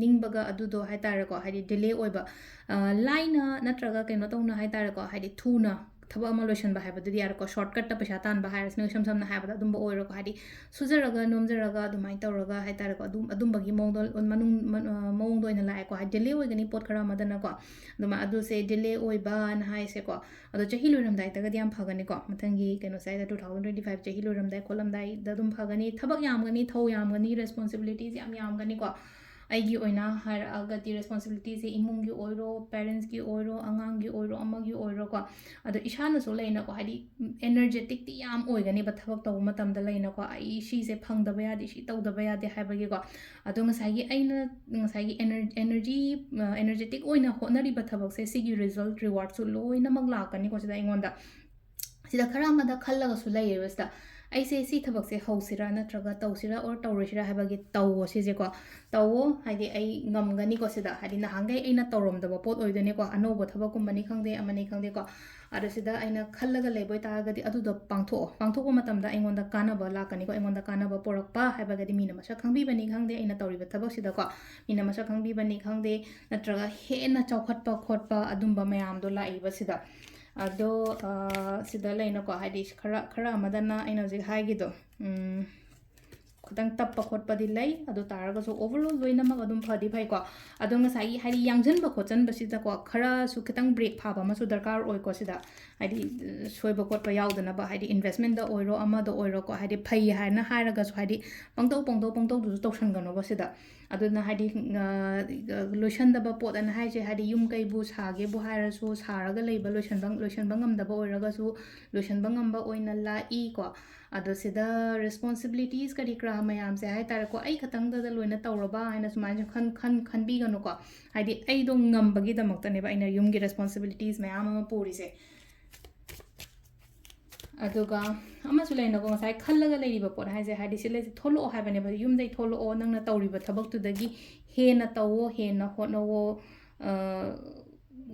ꯅꯤꯡꯕꯒ ꯑꯗꯨꯗꯣ ꯍꯥꯏ ꯇꯥꯔꯦꯀꯣ, ꯍꯥꯏꯗꯤ delay ꯑꯣꯏꯕ, ꯑ, ꯂꯥꯏꯅ ꯅꯠꯇ꯭ꯔꯒ ꯀꯩꯅꯣ ꯇꯧꯅ ꯍꯥꯏ ꯇꯥꯔꯦꯀꯣ, ꯍꯥꯏꯗꯤ ꯊꯨꯅ ꯊꯕꯛ ꯑꯃ ꯂꯣꯏꯁꯟꯕ ꯍꯥꯏꯕꯗꯨꯗꯤ ꯌꯥꯔꯦꯀꯣ, shortcutꯇ ꯄꯩꯁꯥ ꯇꯥꯟꯕ ꯍꯥꯏꯔꯁꯤꯅ ꯏꯁꯝ ꯁꯝꯅ ꯍꯥꯏꯕꯗ ꯑꯗꯨꯝꯕ ꯑꯣꯏꯔꯣꯀꯣ, ꯍꯥꯏꯗꯤ ꯁꯨꯖꯔꯒ ꯅꯣꯝꯖꯔꯒ ꯑꯗꯨꯃꯥꯏꯅ ꯇꯧꯔꯒ ꯍꯥꯏ ꯇꯥꯔꯦꯀꯣ, ꯑꯗꯨꯝ, ꯑꯗꯨꯝꯕꯒꯤ ꯃꯑꯣꯡꯗ ꯃꯅꯨꯡ, ꯃ-, ꯑ, ꯃꯑꯣꯡꯗ ꯑꯣꯏꯅ ꯂꯥꯛꯑꯦꯀꯣ, ꯍꯥꯏꯗꯤ delay ꯑꯣꯏꯒꯅꯤ ꯄꯣꯠ ꯈꯔ ꯑꯃꯗꯅꯀꯣ, ꯑꯗꯨꯃꯥꯏꯅ ꯑꯗꯨꯁꯦ delay ꯑꯣꯏꯕ ꯍꯥꯏꯅ ꯍꯥꯏꯁꯦꯀꯣ꯫ ꯑꯗꯣ ꯆꯍꯤ ꯂꯣꯏꯔꯝꯗꯥꯏꯗꯒꯗꯤ ꯌꯥꯝ ꯐꯒꯅꯤꯀꯣ, ꯃꯊꯪꯒꯤ ꯀꯩꯅꯣꯁꯦ ꯍꯥꯏꯗ two thousand twenty five ꯆꯍꯤ ꯂꯣꯏꯔꯝꯗꯥꯏ ꯈꯣꯠꯂꯝꯗꯥꯏꯗ ꯑꯗꯨꯝ ꯐꯒꯅꯤ, ꯊꯕꯛ ꯌꯥꯝꯒꯅꯤ, ꯊꯧ ꯌꯥꯝꯒꯅꯤ, responsibilities ꯌꯥꯝ ꯌꯥꯝꯒꯅꯤꯀꯣ꯫ ꯑꯩꯒꯤ ꯑꯣꯏꯅ ꯍꯥꯏꯔꯛꯑꯒꯗꯤ responsibilityꯁꯦ ꯏꯃꯨꯡꯒꯤ ꯑꯣꯏꯔꯣ, parentsꯀꯤ ꯑꯣꯏꯔꯣ, ꯑꯉꯥꯡꯒꯤ ꯑꯣꯏꯔꯣ, ꯑꯃꯒꯤ ꯑꯣꯏꯔꯣꯀꯣ꯫ ꯑꯗꯣ ꯏꯁꯥꯅꯁꯨ ꯂꯩꯅꯀꯣ, ꯍꯥꯏꯗꯤ energeticꯇꯤ ꯌꯥꯝ ꯑꯣꯏꯒꯅꯦꯕ ꯊꯕꯛ ꯇꯧꯕ ꯃꯇꯝꯗ ꯂꯩꯅꯀꯣ, ꯑꯩ ꯁꯤꯁꯦ ꯐꯪꯗꯕ ꯌꯥꯗꯦ, ꯁꯤ ꯇꯧꯗꯕ ꯌꯥꯗꯦ ꯍꯥꯏꯕꯒꯤꯀꯣ꯫ ꯑꯗꯣ ꯉꯁꯥꯏꯒꯤ ꯑꯩꯅ, ꯉꯁꯥꯏꯒꯤ ener-, energy, ꯑ, energetic ꯑꯣꯏꯅ ꯍꯣꯠꯅꯔꯤꯕ ꯊꯕꯛꯁꯦ, ꯁꯤꯒꯤ result, rewardꯁꯨ ꯂꯣꯏꯅꯃꯛ ꯂꯥꯛꯀꯅꯤꯀꯣ ꯁꯤꯗ ꯑꯩꯉꯣꯟꯗ꯫ ꯁꯤꯗ ꯈꯔ ꯑꯃꯗ ꯈꯜꯂꯒꯁꯨ ꯂꯩꯌꯦꯕ ꯁꯤꯗ, "ꯑꯩꯁꯦ ꯁꯤ ꯊꯕꯛꯁꯦ ꯍꯧꯁꯤꯔꯥ ꯅꯠꯇ꯭ꯔꯒ ꯇꯧꯁꯤꯔꯥ or ꯇꯧꯔꯣꯏꯁꯤꯔꯥ?" ꯍꯥꯏꯕꯒꯤ ꯇꯧꯋꯣ ꯁꯤꯁꯦꯀꯣ꯫ ꯇꯧꯋꯣ, ꯍꯥꯏꯗꯤ ꯑꯩ ꯉꯝꯒꯅꯤꯀꯣ ꯁꯤꯗ, ꯍꯥꯏꯗꯤ ꯅꯍꯥꯟꯈꯩ ꯑꯩꯅ ꯇꯧꯔꯝꯗꯕ ꯄꯣꯠ ꯑꯣꯏꯗꯣꯏꯅꯦꯀꯣ, ꯑꯅꯧꯕ ꯊꯕꯛꯀꯨꯝꯕꯅꯤ ꯈꯪꯗꯦ, ꯑꯃꯅꯤ ꯈꯪꯗꯦꯀꯣ꯫ ꯑꯗꯣ ꯁꯤꯗ ꯑꯩꯅ ꯈꯜꯂꯒ ꯂꯩꯕ ꯑꯣꯏꯇꯥꯔꯒꯗꯤ ꯑꯗꯨꯗꯣ ꯄꯥꯡꯊꯣꯛꯑꯣ꯫ ꯄꯥꯡꯊꯣꯛꯄ ꯃꯇꯝꯗ ꯑꯩꯉꯣꯟꯗ ꯀꯥꯟꯅꯕ ꯂꯥꯛꯀꯅꯤꯀꯣ, ꯑꯩꯉꯣꯟꯗ ꯀꯥꯟꯅꯕ ꯄꯨꯔꯛꯄ ꯍꯥꯏꯕꯒꯗꯤ ꯃꯤꯅ ꯃꯁꯛ ꯈꯪꯕꯤꯕꯅꯤ ꯈꯪꯗꯦ, ꯑꯩꯅ ꯇꯧꯔꯤꯕ ꯊꯕꯛꯁꯤꯗꯀꯣ ꯃꯤꯅ ꯃꯁꯛ ꯈꯪꯕꯤꯕꯅꯤ ꯈꯪꯗꯦ, ꯅꯠꯇ꯭ꯔꯒ ꯍꯦꯟꯅ ꯆꯥꯎꯈꯠꯄ ꯈꯣꯠꯄ ꯑꯗꯨꯝꯕ ꯃꯌꯥꯝꯗꯣ ꯂꯥꯛꯏꯕ ꯁꯤꯗ꯫ ꯑꯗꯣ, ꯑ, ꯁꯤꯗ ꯂꯩꯅꯀꯣ, ꯍꯥꯏꯗꯤ ꯈꯔ, ꯈꯔ ꯑꯃꯗꯅ ꯑꯩꯅ ꯍꯧꯖꯤꯛ ꯍꯥꯏꯒꯤꯗꯣ, ꯎꯝ, ꯈꯤꯇꯪ ꯇꯞꯄ ꯈꯣꯠꯄꯗꯤ ꯂꯩ꯫ ꯑꯗꯨ ꯇꯥꯔꯒꯁꯨ overall ꯂꯣꯏꯅꯃꯛ ꯑꯗꯨꯝ ꯐꯗꯤ ꯐꯩꯀꯣ꯫ ꯑꯗꯣ ꯉꯁꯥꯏꯒꯤ ꯍꯥꯏꯗꯤ ꯌꯥꯡꯁꯤꯟꯕ ꯈꯣꯠꯆꯟꯕꯁꯤꯗꯀꯣ ꯈꯔꯁꯨ ꯈꯤꯇꯪ break ꯐꯥꯕ ꯑꯃꯁꯨ ꯗꯔꯀꯥꯔ ꯑꯣꯏꯀꯣ ꯁꯤꯗ꯫ ꯍꯥꯏꯗꯤ ꯁꯣꯏꯕ ꯈꯣꯠꯄ ꯌꯥꯎꯗꯅꯕ, ꯍꯥꯏꯗꯤ investmentꯇ ꯑꯣꯏꯔꯣ ꯑꯃꯗ ꯑꯣꯏꯔꯣꯀꯣ, ꯍꯥꯏꯗꯤ ꯐꯩ ꯍꯥꯏꯅ ꯍꯥꯏꯔꯒꯁꯨ ꯍꯥꯏꯗꯤ ꯄꯪꯇꯧ ꯄꯪꯇꯧ ꯄꯪꯇꯧꯗꯨꯁꯨ ꯇꯧꯁꯟꯒꯅꯣꯕ ꯁꯤꯗ꯫ ꯑꯗꯨꯅ ꯍꯥꯏꯗꯤ ꯂꯣꯏꯁꯟꯗꯕ ꯄꯣꯠ ꯑꯅ ꯍꯥꯏꯁꯦ ꯍꯥꯏꯗꯤ ꯌꯨꯝ ꯀꯩꯕꯨ ꯁꯥꯒꯦꯕꯨ ꯍꯥꯏꯔꯁꯨ, ꯁꯥꯔꯒ ꯂꯩꯕ ꯂꯣꯏꯁꯟꯕ ꯂꯣꯏꯁꯟꯕ ꯉꯝꯗꯕ ꯑꯣꯏꯔꯒꯁꯨ ꯂꯣꯏꯁꯟꯕ ꯉꯝꯕ ꯑꯣꯏꯅ ꯂꯥꯛꯏꯀꯣ꯫ ꯑꯗꯣ ꯁꯤꯗ responsibilities ꯀꯔꯤ ꯀꯔꯥ ꯃꯌꯥꯝꯁꯦ ꯍꯥꯏ ꯇꯥꯔꯦꯀꯣ, ꯑꯩ ꯈꯛꯇꯪꯗꯗ ꯂꯣꯏꯅ ꯇꯧꯔꯕ ꯍꯥꯏꯅ ꯁꯨꯃꯥꯏꯅꯁꯨ ꯈꯟ ꯈꯟ ꯈꯟꯕꯤꯒꯅꯨꯀꯣ꯫ ꯍꯥꯏꯗꯤ ꯑꯩꯗꯣ ꯉꯝꯕꯒꯤꯗꯃꯛꯇꯅꯦꯕ ꯑꯩꯅ ꯌꯨꯝꯒꯤ responsibilities ꯃꯌꯥꯝ ꯑꯃ ꯄꯨꯔꯤꯁꯦ꯫ ꯑꯗꯨꯒ ꯑꯃꯁꯨ ꯂꯩꯅꯀꯣ, ꯉꯁꯥꯏ ꯈꯜꯂꯒ ꯂꯩꯔꯤꯕ ꯄꯣꯠ ꯍꯥꯏꯁꯦ, ꯍꯥꯏꯗꯤ ꯁꯤ ꯂꯩꯁꯦ ꯊꯣꯛꯂꯛꯑꯣ ꯍꯥꯏꯕꯅꯦꯕ, ꯌꯨꯝꯗꯩ ꯊꯣꯛꯂꯛꯑꯣ, ꯅꯪꯅ ꯇꯧꯔꯤꯕ ꯊꯕꯛꯇꯨꯗꯒꯤ ꯍꯦꯟꯅ ꯇꯧꯋꯣ, ꯍꯦꯟꯅ ꯍꯣꯠꯅꯧꯋꯣ,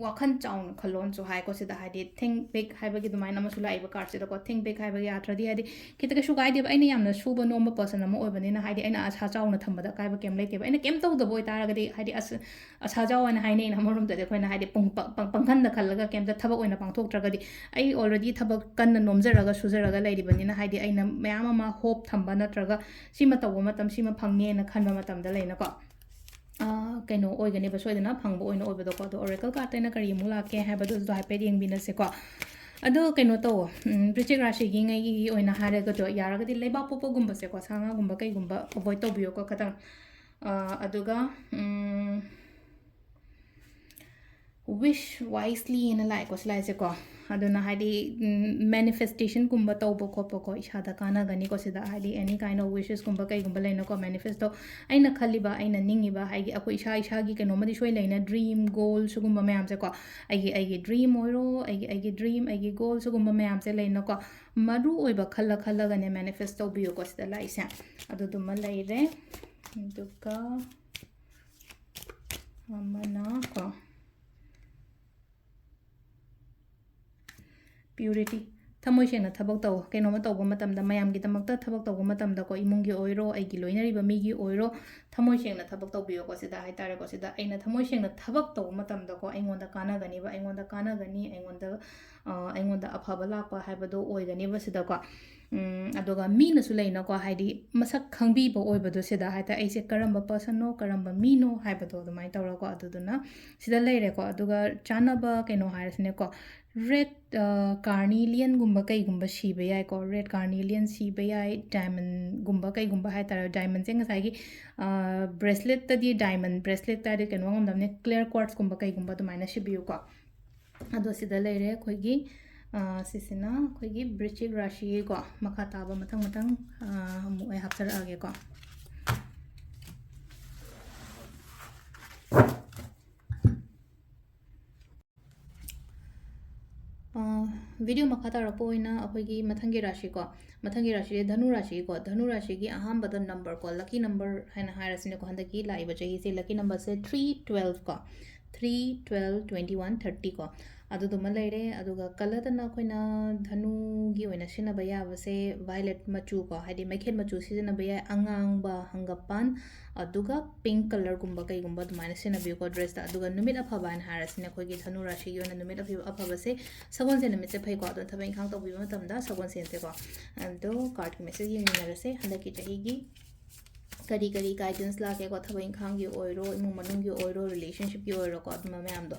ꯋꯥꯈꯜ ꯆꯥꯎꯅ ꯈꯜꯂꯣꯅꯁꯨ ꯍꯥꯏꯀꯣ ꯁꯤꯗ꯫ ꯍꯥꯏꯗꯤ think big ꯍꯥꯏꯕꯒꯤ ꯑꯗꯨꯃꯥꯏꯅ ꯑꯃꯁꯨ ꯂꯥꯛꯏꯕ cardꯁꯤꯗꯀꯣ꯫ Think big ꯍꯥꯏꯕꯒꯤ ꯑꯥꯔꯊꯗꯤ ꯍꯥꯏꯗꯤ ꯈꯤꯇ ꯀꯩꯁꯨ ꯀꯥꯏꯗꯦꯕ, ꯑꯩꯅ ꯌꯥꯝꯅ ꯁꯨꯕ ꯅꯣꯝꯕ person ꯑꯃ ꯑꯣꯏꯕꯅꯤꯅ ꯍꯥꯏꯗꯤ ꯑꯩꯅ ꯑꯁꯥ ꯆꯥꯎꯅ ꯊꯝꯕꯗ ꯑꯀꯥꯏꯕ ꯀꯩꯝ ꯂꯩꯇꯦꯕ꯫ ꯑꯩꯅ ꯀꯩꯝ ꯇꯧꯗꯕ ꯑꯣꯏꯇꯥꯔꯒꯗꯤ ꯍꯥꯏꯗꯤ ꯑꯁ ꯑꯁꯥ ꯖꯥꯎ ꯍꯥꯏꯅ ꯍꯥꯏꯅꯩꯅ ꯑꯃꯔꯣꯝꯗꯗꯤ ꯑꯩꯈꯣꯏꯅ ꯍꯥꯏꯗꯤ ꯄꯨꯡ-, ꯄ-, ꯄ-, ꯄꯪꯈꯟꯗ ꯈꯜꯂꯒ ꯀꯩꯝꯇ ꯊꯕꯛ ꯑꯣꯏꯅ ꯄꯥꯡꯊꯣꯛꯇ꯭ꯔꯒꯗꯤ꯫ ꯑꯩ already ꯊꯕꯛ ꯀꯟꯅ ꯅꯣꯝꯖꯔꯒ ꯁꯨꯖꯔꯒ ꯂꯩꯔꯤꯕꯅꯤꯅ ꯍꯥꯏꯗꯤ ꯑꯩꯅ ꯃꯌꯥꯝ ꯑꯃ hope ꯊꯝꯕ ꯅꯠꯇ꯭ꯔꯒ ꯁꯤꯃ ꯇꯧꯕ ꯃꯇꯝ ꯁꯤꯃ ꯐꯪꯅꯦꯅ ꯈꯟꯕ ꯃꯇꯝꯗ ꯂꯩꯅꯀꯣ꯫ ꯑꯥ, ꯀꯩꯅꯣ ꯑꯣꯏꯒꯅꯦꯕ, ꯁꯣꯏꯗꯅ ꯐꯪꯕ ꯑꯣꯏꯅ ꯑꯣꯏꯕꯗꯣꯀꯣ꯫ ꯑꯗꯣ oracle cardꯇ ꯑꯩꯅ ꯀꯔꯤ ꯑꯃꯨꯛ ꯂꯥꯛꯀꯦ ꯍꯥꯏꯕꯗꯨꯁꯨ ꯍꯥꯏꯐꯦꯠ ꯌꯦꯡꯕꯤꯅꯁꯦꯀꯣ꯫ ꯑꯗꯣ ꯀꯩꯅꯣ ꯇꯧꯋꯣ, ꯎꯝ, ꯕ꯭ꯔꯤꯆꯤꯛ ꯔꯥꯁꯤꯒꯤ ꯉꯩꯒꯤ ꯑꯣꯏꯅ ꯍꯥꯏꯔꯒꯗꯣ ꯌꯥꯔꯒꯗꯤ ꯂꯩꯕꯥꯛ ꯄꯣꯛꯄꯒꯨꯝꯕꯁꯦꯀꯣ, ꯁꯥ ꯉꯥꯒꯨꯝꯕ ꯀꯩꯒꯨꯝꯕ avoid ꯇꯧꯕꯤꯌꯣꯀꯣ ꯈꯇꯪ꯫ ꯑꯥ, ꯑꯗꯨꯒ, ꯎꯝ, wish wisely ꯍꯥꯏꯅ ꯂꯥꯛꯑꯦꯀꯣ ꯁꯤ ꯂꯥꯏꯁꯦꯀꯣ꯫ ꯑꯗꯨꯅ ꯍꯥꯏꯗꯤ, ꯎꯝ, manifestationꯒꯨꯝꯕ ꯇꯧꯕ ꯈꯣꯠꯄꯀꯣ ꯏꯁꯥꯗ ꯀꯥꯟꯅꯒꯅꯤꯀꯣ ꯁꯤꯗ꯫ ꯍꯥꯏꯗꯤ any kind of wishesꯀꯨꯝꯕ ꯀꯩꯒꯨꯝꯕ ꯂꯩꯅꯀꯣ, manifesto ꯑꯩꯅ ꯈꯜꯂꯤꯕ, ꯑꯩꯅ ꯅꯤꯡꯉꯤꯕ, ꯍꯥꯏꯗꯤ ꯑꯩꯈꯣꯏ ꯏꯁꯥ ꯏꯁꯥꯒꯤ ꯀꯩꯅꯣꯝꯃꯗꯤ ꯁꯣꯏ ꯂꯩꯅ, dream, goal ꯁꯤꯒꯨꯝꯕ ꯃꯌꯥꯝꯁꯦꯀꯣ꯫ ꯑꯩꯒꯤ, ꯑꯩꯒꯤ dream ꯑꯣꯏꯔꯣ, ꯑꯩꯒꯤ, ꯑꯩꯒꯤ dream, ꯑꯩꯒꯤ goal ꯁꯤꯒꯨꯝꯕ ꯃꯌꯥꯝꯁꯦ ꯂꯩꯅꯀꯣ꯫ ꯃꯔꯨ ꯑꯣꯏꯕ ꯈꯜꯂ ꯈꯜꯂꯒꯅꯦ manifest ꯇꯧꯕꯤꯌꯨꯀꯣ ꯁꯤꯗ ꯂꯥꯛꯏꯁꯦ꯫ ꯑꯗꯨꯗꯨꯃ ꯂꯩꯔꯦ꯫ ꯑꯗꯨꯒ ꯑꯃꯅ ꯀꯣ, purity, ꯊꯃꯣꯏ ꯁꯦꯡꯅ ꯊꯕꯛ ꯇꯧ꯫ ꯀꯩꯅꯣꯝꯃ ꯇꯧꯕ ꯃꯇꯝꯗ, ꯃꯌꯥꯝꯒꯤꯗꯃꯛꯇ ꯊꯕꯛ ꯇꯧꯕ ꯃꯇꯝꯗꯀꯣ, ꯏꯃꯨꯡꯒꯤ ꯑꯣꯏꯔꯣ, ꯑꯩꯒꯤ ꯂꯣꯏꯅꯔꯤꯕ ꯃꯤꯒꯤ ꯑꯣꯏꯔꯣ, ꯊꯃꯣꯏ ꯁꯦꯡꯅ ꯊꯕꯛ ꯇꯧꯕꯤꯌꯣꯀꯣ꯫ ꯁꯤꯗ ꯍꯥꯏꯇꯥꯔꯦꯀꯣ, ꯁꯤꯗ ꯑꯩꯅ ꯊꯃꯣꯏ ꯁꯦꯡꯅ ꯊꯕꯛ ꯇꯧꯕ ꯃꯇꯝꯗꯀꯣ, ꯑꯩꯉꯣꯟꯗ ꯀꯥꯟꯅꯒꯅꯤꯕ, ꯑꯩꯉꯣꯟꯗ ꯀꯥꯟꯅꯒꯅꯤ, ꯑꯩꯉꯣꯟꯗ, ꯑ, ꯑꯩꯉꯣꯟꯗ ꯑꯐꯕ ꯂꯥꯛꯄ ꯍꯥꯏꯕꯗꯣ ꯑꯣꯏꯒꯅꯤꯕ ꯁꯤꯗꯀꯣ꯫ ꯎꯝ, ꯑꯗꯨꯒ ꯃꯤꯅꯁꯨ ꯂꯩꯅꯀꯣ, ꯍꯥꯏꯗꯤ ꯃꯁꯛ ꯈꯪꯕꯤꯕ ꯑꯣꯏꯕꯗꯣ, ꯁꯤꯗ ꯍꯥꯏꯇꯥꯔꯦ, ꯑꯩꯁꯦ ꯀꯔꯝꯕ personꯅꯣ, ꯀꯔꯝꯕ ꯃꯤꯅꯣ ꯍꯥꯏꯕꯗꯣ ꯑꯗꯨꯃꯥꯏꯅ ꯇꯧꯔꯒꯀꯣ꯫ ꯑꯗꯨꯗꯨꯅ ꯁꯤꯗ ꯂꯩꯔꯦꯀꯣ꯫ ꯑꯗꯨꯒ ꯆꯥꯅꯕ ꯀꯩꯅꯣ ꯍꯥꯏꯔꯁꯤꯅꯦꯀꯣ, red, ꯑ, carnelianꯒꯨꯝꯕ ꯀꯩꯒꯨꯝꯕ ꯁꯤꯕ ꯌꯥꯏꯀꯣ꯫ Red carnelian ꯁꯤꯕ ꯌꯥꯏ, diamondꯒꯨꯝꯕ ꯀꯩꯒꯨꯝꯕ ꯍꯥꯏꯇꯥꯔꯦ꯫ Diamondꯁꯦ ꯉꯁꯥꯏꯒꯤ, ꯑ, braceletꯇꯗꯤ diamond bracelet ꯍꯥꯏꯔꯗꯤ ꯀꯩꯅꯣ ꯉꯝꯗꯕꯅꯤ, clear quartzꯀꯨꯝꯕ ꯀꯩꯒꯨꯝꯕ ꯑꯗꯨꯃꯥꯏꯅ ꯁꯤꯕꯤꯌꯨꯀꯣ꯫ ꯑꯗꯣ ꯁꯤꯗ ꯂꯩꯔꯦ ꯑꯩꯈꯣꯏꯒꯤ, ꯑ, ꯁꯤꯁꯤꯅ ꯑꯩꯈꯣꯏꯒꯤ ꯕ꯭ꯔꯤꯆꯤꯛ ꯔꯥꯁꯤꯒꯤꯀꯣ꯫ ꯃꯈꯥ ꯇꯥꯕ ꯃꯊꯪ ꯃꯊꯪ, ꯑ, ꯑꯃꯨꯛ ꯑꯩ ꯍꯥꯞꯆꯔꯛꯑꯒꯦꯀꯣ꯫ ꯑ, video ꯃꯈꯥ ꯇꯥꯔꯛꯄ ꯑꯣꯏꯅ ꯑꯩꯈꯣꯏꯒꯤ ꯃꯊꯪꯒꯤ ꯔꯥꯁꯤꯀꯣ, ꯃꯊꯪꯒꯤ ꯔꯥꯁꯤꯁꯦ ꯙꯅꯨ ꯔꯥꯁꯤꯀꯣ꯫ ꯙꯅꯨ ꯔꯥꯁꯤꯒꯤ ꯑꯍꯥꯟꯕꯗ number ꯀꯣ, lucky number ꯍꯥꯏꯅ ꯍꯥꯏꯔꯁꯤꯅꯦꯀꯣ, ꯍꯟꯗꯛꯀꯤ ꯂꯥꯛꯏꯕ ꯆꯍꯤꯁꯦ lucky numberꯁꯦ three twelve ꯀꯣ, three, twelve, twenty one, thirty ꯀꯣ, ꯑꯗꯨꯗꯨꯃ ꯂꯩꯔꯦ꯫ ꯑꯗꯨꯒ colourꯗꯅ ꯑꯩꯈꯣꯏꯅ ꯙꯅꯨꯒꯤ ꯑꯣꯏꯅ ꯁꯤꯖꯤꯟꯅꯕ ꯌꯥꯕꯁꯦ violet ꯃꯆꯨ ꯀꯣ, ꯍꯥꯏꯗꯤ ꯃꯩꯈꯦꯠ ꯃꯆꯨ ꯁꯤꯖꯤꯟꯅꯕ ꯌꯥꯏ, ꯑꯉꯥꯡꯕ, ꯍꯪꯒꯄꯥꯟ, ꯑꯗꯨꯒ pink colourꯒꯨꯝꯕ ꯀꯩꯒꯨꯝꯕ ꯑꯗꯨꯃꯥꯏꯅ ꯁꯤꯖꯤꯟꯅꯕꯤꯌꯨꯀꯣ dressꯇ꯫ ꯑꯗꯨꯒ ꯅꯨꯃꯤꯠ ꯑꯐꯕ ꯍꯥꯏꯅ ꯍꯥꯏꯔꯁꯤꯅꯦ, ꯑꯩꯈꯣꯏꯒꯤ ꯙꯅꯨ ꯔꯥꯁꯤꯒꯤ ꯑꯣꯏꯅ ꯅꯨꯃꯤꯠ ꯑꯐꯕ, ꯑꯐꯕꯁꯦ ꯁꯒꯣꯜꯁꯦꯟ ꯅꯨꯃꯤꯠꯁꯦ ꯐꯩꯀꯣ꯫ ꯑꯗꯨꯅ ꯊꯕꯛ ꯏꯪꯈꯥꯡ ꯇꯧꯕꯤꯕ ꯃꯇꯝꯗ ꯁꯒꯣꯜꯁꯦꯟꯁꯦꯀꯣ꯫ ꯑꯗꯣ cardꯀꯤ message ꯌꯦꯡꯃꯤꯟꯅꯔꯁꯦ꯫ ꯍꯟꯗꯛꯀꯤ ꯆꯍꯤꯒꯤ ꯀꯔꯤ ꯀꯔꯤ guidance ꯂꯥꯛꯀꯦꯀꯣ, ꯊꯕꯛ ꯏꯪꯈꯥꯡꯒꯤ ꯑꯣꯏꯔꯣ, ꯏꯃꯨꯡ ꯃꯅꯨꯡꯒꯤ ꯑꯣꯏꯔꯣ, relationshipꯀꯤ ꯑꯣꯏꯔꯣꯀꯣ, ꯑꯗꯨꯝꯕ ꯃꯌꯥꯝꯗꯣ꯫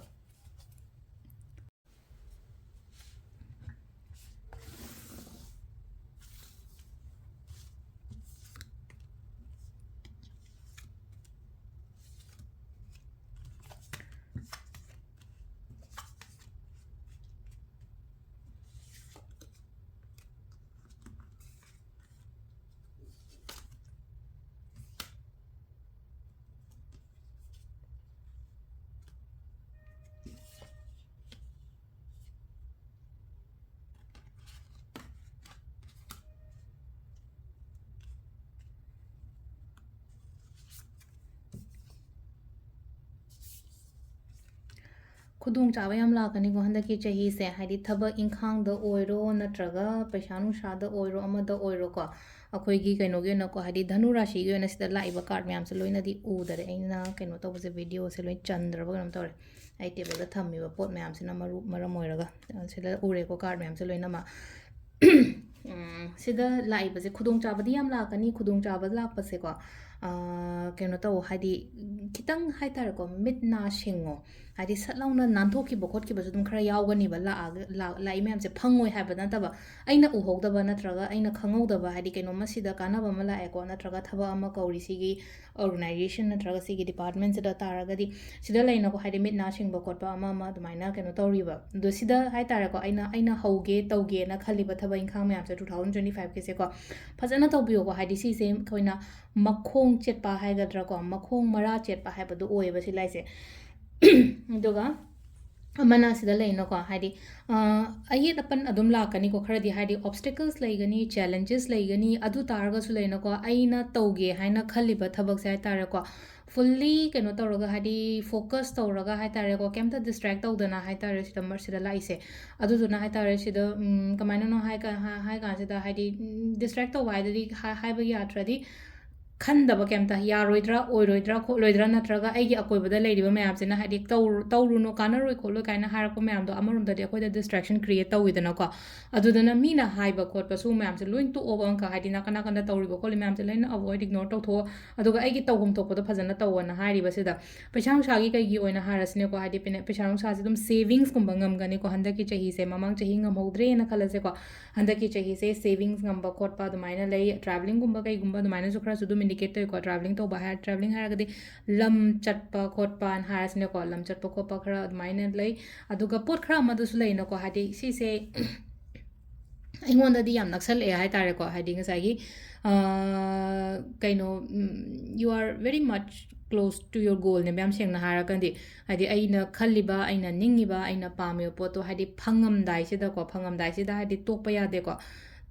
ꯈꯨꯗꯣꯡꯆꯥꯕ ꯌꯥꯝ ꯂꯥꯛꯀꯅꯤꯀꯣ ꯍꯟꯗꯛꯀꯤ ꯆꯍꯤꯁꯦ, ꯍꯥꯏꯗꯤ ꯊꯕꯛ ꯏꯪꯈꯥꯡꯗ ꯑꯣꯏꯔꯣ ꯅꯠꯇ꯭ꯔꯒ ꯄꯩꯁꯥ ꯅꯨꯡꯁꯥꯗ ꯑꯣꯏꯔꯣ, ꯑꯃꯗ ꯑꯣꯏꯔꯣꯀꯣ꯫ ꯑꯩꯈꯣꯏꯒꯤ ꯀꯩꯅꯣꯒꯤ ꯑꯣꯏꯅꯀꯣ, ꯍꯥꯏꯗꯤ ꯙꯅꯨ ꯔꯥꯁꯤꯒꯤ ꯑꯣꯏꯅ ꯁꯤꯗ ꯂꯥꯛꯏꯕ ꯀꯥꯔꯠ ꯃꯌꯥꯝꯁꯦ ꯂꯣꯏꯅꯗꯤ ꯎꯗꯔꯦ꯫ ꯑꯩꯅ ꯀꯩꯅꯣ ꯇꯧꯕꯁꯦ, ꯚꯤꯗꯤꯑꯣꯁꯦ ꯂꯣꯏ ꯆꯟꯗ꯭ꯔꯕ ꯀꯩꯅꯣꯝ ꯇꯧꯔꯦ꯫ ꯑꯩ ꯇꯦꯕꯜꯗ ꯊꯝꯃꯤꯕ ꯄꯣꯠ ꯃꯌꯥꯝꯁꯤꯅ ꯃꯔꯨ-, ꯃꯔꯝ ꯑꯣꯏꯔꯒ, ꯑ, ꯁꯤꯗ ꯎꯔꯦꯀꯣ ꯀꯥꯔꯠ ꯃꯌꯥꯝꯁꯦ ꯂꯣꯏꯅꯃꯛ꯫ ꯎꯝ, ꯁꯤꯗ ꯂꯥꯛꯏꯕꯁꯦ ꯈꯨꯗꯣꯡꯆꯥꯕꯗꯤ ꯌꯥꯝ ꯂꯥꯛꯀꯅꯤ꯫ ꯈꯨꯗꯣꯡꯆꯥꯕ ꯂꯥꯛꯄꯁꯦꯀꯣ, ꯑ, ꯀꯩꯅꯣ ꯇꯧ, ꯍꯥꯏꯗꯤ, ꯈꯤꯇꯪ ꯍꯥꯏꯇꯥꯔꯦꯀꯣ, ꯃꯤꯠ ꯅꯥ ꯁꯤꯡꯉꯣ꯫ ꯍꯥꯏꯗꯤ ꯁꯠ ꯂꯥꯎꯅ ꯅꯥꯟꯊꯣꯛꯈꯤꯕ ꯈꯣꯠꯈꯤꯕꯁꯨ ꯑꯗꯨꯝ ꯈꯔ ꯌꯥꯎꯒꯅꯤꯕ꯫ ꯂꯥꯛꯑꯒ, ꯂꯥꯛ-, ꯂꯥꯛꯏ ꯃꯌꯥꯝꯁꯦ ꯐꯪꯉꯣꯏ ꯍꯥꯏꯕ ꯅꯠꯇꯕ, ꯑꯩꯅ ꯎꯍꯧꯗꯕ ꯅꯠꯇ꯭ꯔꯒ ꯑꯩꯅ ꯈꯪꯍꯧꯗꯕ, ꯍꯥꯏꯗꯤ ꯀꯩꯅꯣꯝꯃ ꯁꯤꯗ ꯀꯥꯟꯅꯕ ꯑꯃ ꯂꯥꯛꯑꯦꯀꯣ, ꯅꯠꯇ꯭ꯔꯒ ꯊꯕꯛ ꯑꯃ ꯀꯧꯔꯤ, ꯁꯤꯒꯤ organization ꯅꯠꯇ꯭ꯔꯒ ꯁꯤꯒꯤ department ꯁꯤꯗ ꯇꯥꯔꯒꯗꯤ, ꯁꯤꯗ ꯂꯩꯅꯀꯣ, ꯍꯥꯏꯗꯤ ꯃꯤꯠ ꯅꯥ ꯁꯤꯡꯕ ꯈꯣꯠꯄ ꯑꯃ ꯑꯃ ꯑꯗꯨꯃꯥꯏꯅ ꯀꯩꯅꯣ ꯇꯧꯔꯤꯕ꯫ ꯑꯗꯣ ꯁꯤꯗ ꯍꯥꯏꯇꯥꯔꯦꯀꯣ, ꯑꯩꯅ, ꯑꯩꯅ ꯍꯧꯒꯦ ꯇꯧꯒꯦꯅ ꯈꯜꯂꯤꯕ ꯊꯕꯛ ꯏꯪꯈꯥꯡ ꯃꯌꯥꯝꯁꯦ two thousand twenty five ꯀꯤꯁꯦꯀꯣ, ꯐꯖꯅ ꯇꯧꯕꯤꯌꯣꯀꯣ꯫ ꯍꯥꯏꯗꯤ ꯁꯤꯁꯦ ꯑꯩꯈꯣꯏꯅ ꯃꯈꯣꯡ ꯆꯦꯠꯄ ꯍꯥꯏꯒꯗ꯭ꯔꯥꯀꯣ, ꯃꯈꯣꯡ ꯃꯔꯥ ꯆꯦꯠꯄ ꯍꯥꯏꯕꯗꯨ ꯑꯣꯏꯌꯦꯕ ꯁꯤ ꯂꯥꯏꯁꯦ꯫ ꯑꯗꯨꯒ ꯑꯃꯅ ꯁꯤꯗ ꯂꯩꯅꯀꯣ, ꯍꯥꯏꯗꯤ, ꯑ, ꯑꯌꯦꯠ ꯑꯄꯟ ꯑꯗꯨꯝ ꯂꯥꯛꯀꯅꯤꯀꯣ ꯈꯔꯗꯤ, ꯍꯥꯏꯗꯤ obstacles ꯂꯩꯒꯅꯤ, challenges ꯂꯩꯒꯅꯤ꯫ ꯑꯗꯨ ꯇꯥꯔꯒꯁꯨ ꯂꯩꯅꯀꯣ, ꯑꯩꯅ ꯇꯧꯒꯦ ꯍꯥꯏꯅ ꯈꯜꯂꯤꯕ ꯊꯕꯛꯁꯦ ꯍꯥꯏꯇꯥꯔꯦꯀꯣ, fully ꯀꯩꯅꯣ ꯇꯧꯔꯒ, ꯍꯥꯏꯗꯤ focus ꯇꯧꯔꯒ ꯍꯥꯏꯇꯥꯔꯦꯀꯣ, ꯀꯩꯝꯇ distract ꯇꯧꯗꯅ ꯍꯥꯏꯇꯥꯔꯦ, ꯁꯤꯗ ꯃ-, ꯁꯤꯗ ꯂꯥꯛꯏꯁꯦ꯫ ꯑꯗꯨꯗꯨꯅ ꯍꯥꯏꯇꯥꯔꯦ, ꯁꯤꯗ, ꯎꯝ, ꯀꯃꯥꯏꯅꯅꯣ ꯍꯥꯏ ꯀ-, ꯍꯥ-, ꯍꯥꯏ ꯀꯥꯟꯁꯤꯗ, ꯍꯥꯏꯗꯤ, ꯎꯝ, distract ꯇꯧꯕ ꯍꯥꯏꯗꯗꯤ ꯍꯥ-, ꯍꯥꯏꯕ ꯌꯥꯗ꯭ꯔꯗꯤ, ꯈꯟꯗꯕ ꯀꯩꯝꯇ, ꯌꯥꯔꯣꯏꯗ꯭ꯔꯥ, ꯑꯣꯏꯔꯣꯏꯗ꯭ꯔꯥ, ꯈꯣꯠꯂꯣꯏꯗ꯭ꯔꯥ, ꯅꯠꯇ꯭ꯔꯒ ꯑꯩꯒꯤ ꯑꯀꯣꯏꯕꯗ ꯂꯩꯔꯤꯕ ꯃꯌꯥꯝꯁꯤꯅ, ꯍꯥꯏꯗꯤ, ꯇꯧꯔꯨ-, ꯇꯧꯔꯨꯅꯨ, ꯀꯥꯟꯅꯔꯣꯏ ꯈꯣꯠꯂꯣꯏ ꯀꯥꯏꯅ ꯍꯥꯏꯔꯛꯄ ꯃꯌꯥꯝꯗꯣ, ꯑꯃꯔꯣꯝꯗꯗꯤ ꯑꯩꯈꯣꯏꯗ distraction create ꯇꯧꯋꯤꯗꯅꯀꯣ꯫ ꯑꯗꯨꯗꯨꯅ ꯃꯤꯅ ꯍꯥꯏꯕ ꯈꯣꯠꯄ ꯁꯨ ꯃꯌꯥꯝꯁꯦ ꯂꯣꯏ ꯇꯣꯛꯑꯣꯕ, ꯑꯪꯀ, ꯍꯥꯏꯗꯤ, ꯅꯥꯀꯟ ꯅꯥꯀꯟꯗ ꯇꯧꯔꯤꯕ ꯈꯣꯠꯂꯤ ꯃꯌꯥꯝꯁꯦ ꯂꯣꯏꯅ avoid, ignore ꯇꯧꯊꯣꯛꯑꯣ꯫ ꯑꯗꯨꯒ ꯑꯩꯒꯤ ꯇꯧꯐꯝ ꯊꯣꯛꯄꯗꯣ ꯐꯖꯅ ꯇꯧꯋꯣꯅ ꯍꯥꯏꯔꯤꯕꯁꯤꯗ, ꯄꯩꯁꯥ ꯅꯨꯡꯁꯥꯒꯤ ꯀꯩꯒꯤ ꯑꯣꯏꯅ ꯍꯥꯏꯔꯁꯤꯅꯦꯀꯣ, ꯍꯥꯏꯗꯤ, ꯄꯩꯅ-, ꯄꯩꯁꯥ ꯅꯨꯡꯁꯥꯁꯦ ꯑꯗꯨꯝ savings ꯀꯨꯝꯕ ꯉꯝꯒꯅꯤꯀꯣ ꯍꯟꯗꯛꯀꯤ ꯆꯍꯤꯁꯦ꯫ ꯃꯃꯥꯡ ꯆꯍꯤ ꯉꯝꯍꯧꯗ꯭ꯔꯦꯅ ꯈꯜꯂꯁꯦꯀꯣ, ꯍꯟꯗꯛꯀꯤ ꯆꯍꯤꯁꯦ savings ꯉꯝꯕ ꯈꯣꯠꯄ ꯑꯗꯨꯃꯥꯏꯅ ꯂꯩ꯫ Travelling ꯒꯨꯝꯕ ꯀꯩꯒꯨꯝꯕ ꯑꯗꯨꯃꯥꯏꯅꯁꯨ ꯈꯔꯁꯨ ꯑꯗꯨꯝ indicate ꯇꯧꯏꯀꯣ꯫ Travelling ꯇꯧꯕ ꯍꯥꯏꯔ, travelling ꯍꯥꯏꯔꯒꯗꯤ ꯂꯝ ꯆꯠꯄ ꯈꯣꯠꯄꯅ ꯍꯥꯏꯔꯁꯤꯅꯦꯀꯣ, ꯂꯝ ꯆꯠꯄ ꯈꯣꯠꯄ ꯈꯔ ꯑꯗꯨꯃꯥꯏꯅ ꯂꯩ꯫ ꯑꯗꯨꯒ ꯄꯣꯠ ꯈꯔ ꯑꯃꯗꯁꯨ ꯂꯩꯅꯀꯣ, ꯍꯥꯏꯗꯤ ꯁꯤꯁꯦ ꯑꯩꯉꯣꯟꯗꯗꯤ ꯌꯥꯝ ꯅꯛꯁꯜꯂꯛꯑꯦ ꯍꯥꯏꯇꯥꯔꯦꯀꯣ꯫ ꯍꯥꯏꯗꯤ ꯉꯁꯥꯏꯒꯤ, ꯑ, ꯀꯩꯅꯣ, ꯎꯝ, you are very much close to your goal ꯅꯦꯕ, ꯌꯥꯝ ꯁꯦꯡꯅ ꯍꯥꯏꯔꯒꯗꯤ꯫ ꯍꯥꯏꯗꯤ ꯑꯩꯅ ꯈꯜꯂꯤꯕ, ꯑꯩꯅ ꯅꯤꯡꯉꯤꯕ, ꯑꯩꯅ ꯄꯥꯝꯃꯤꯕ ꯄꯣꯠꯇꯣ, ꯍꯥꯏꯗꯤ ꯐꯪꯉꯝꯗꯥꯏꯁꯤꯗꯀꯣ, ꯐꯪꯉꯝꯗꯥꯏꯁꯤꯗ ꯍꯥꯏꯗꯤ ꯇꯣꯛꯄ ꯌꯥꯗꯦꯀꯣ꯫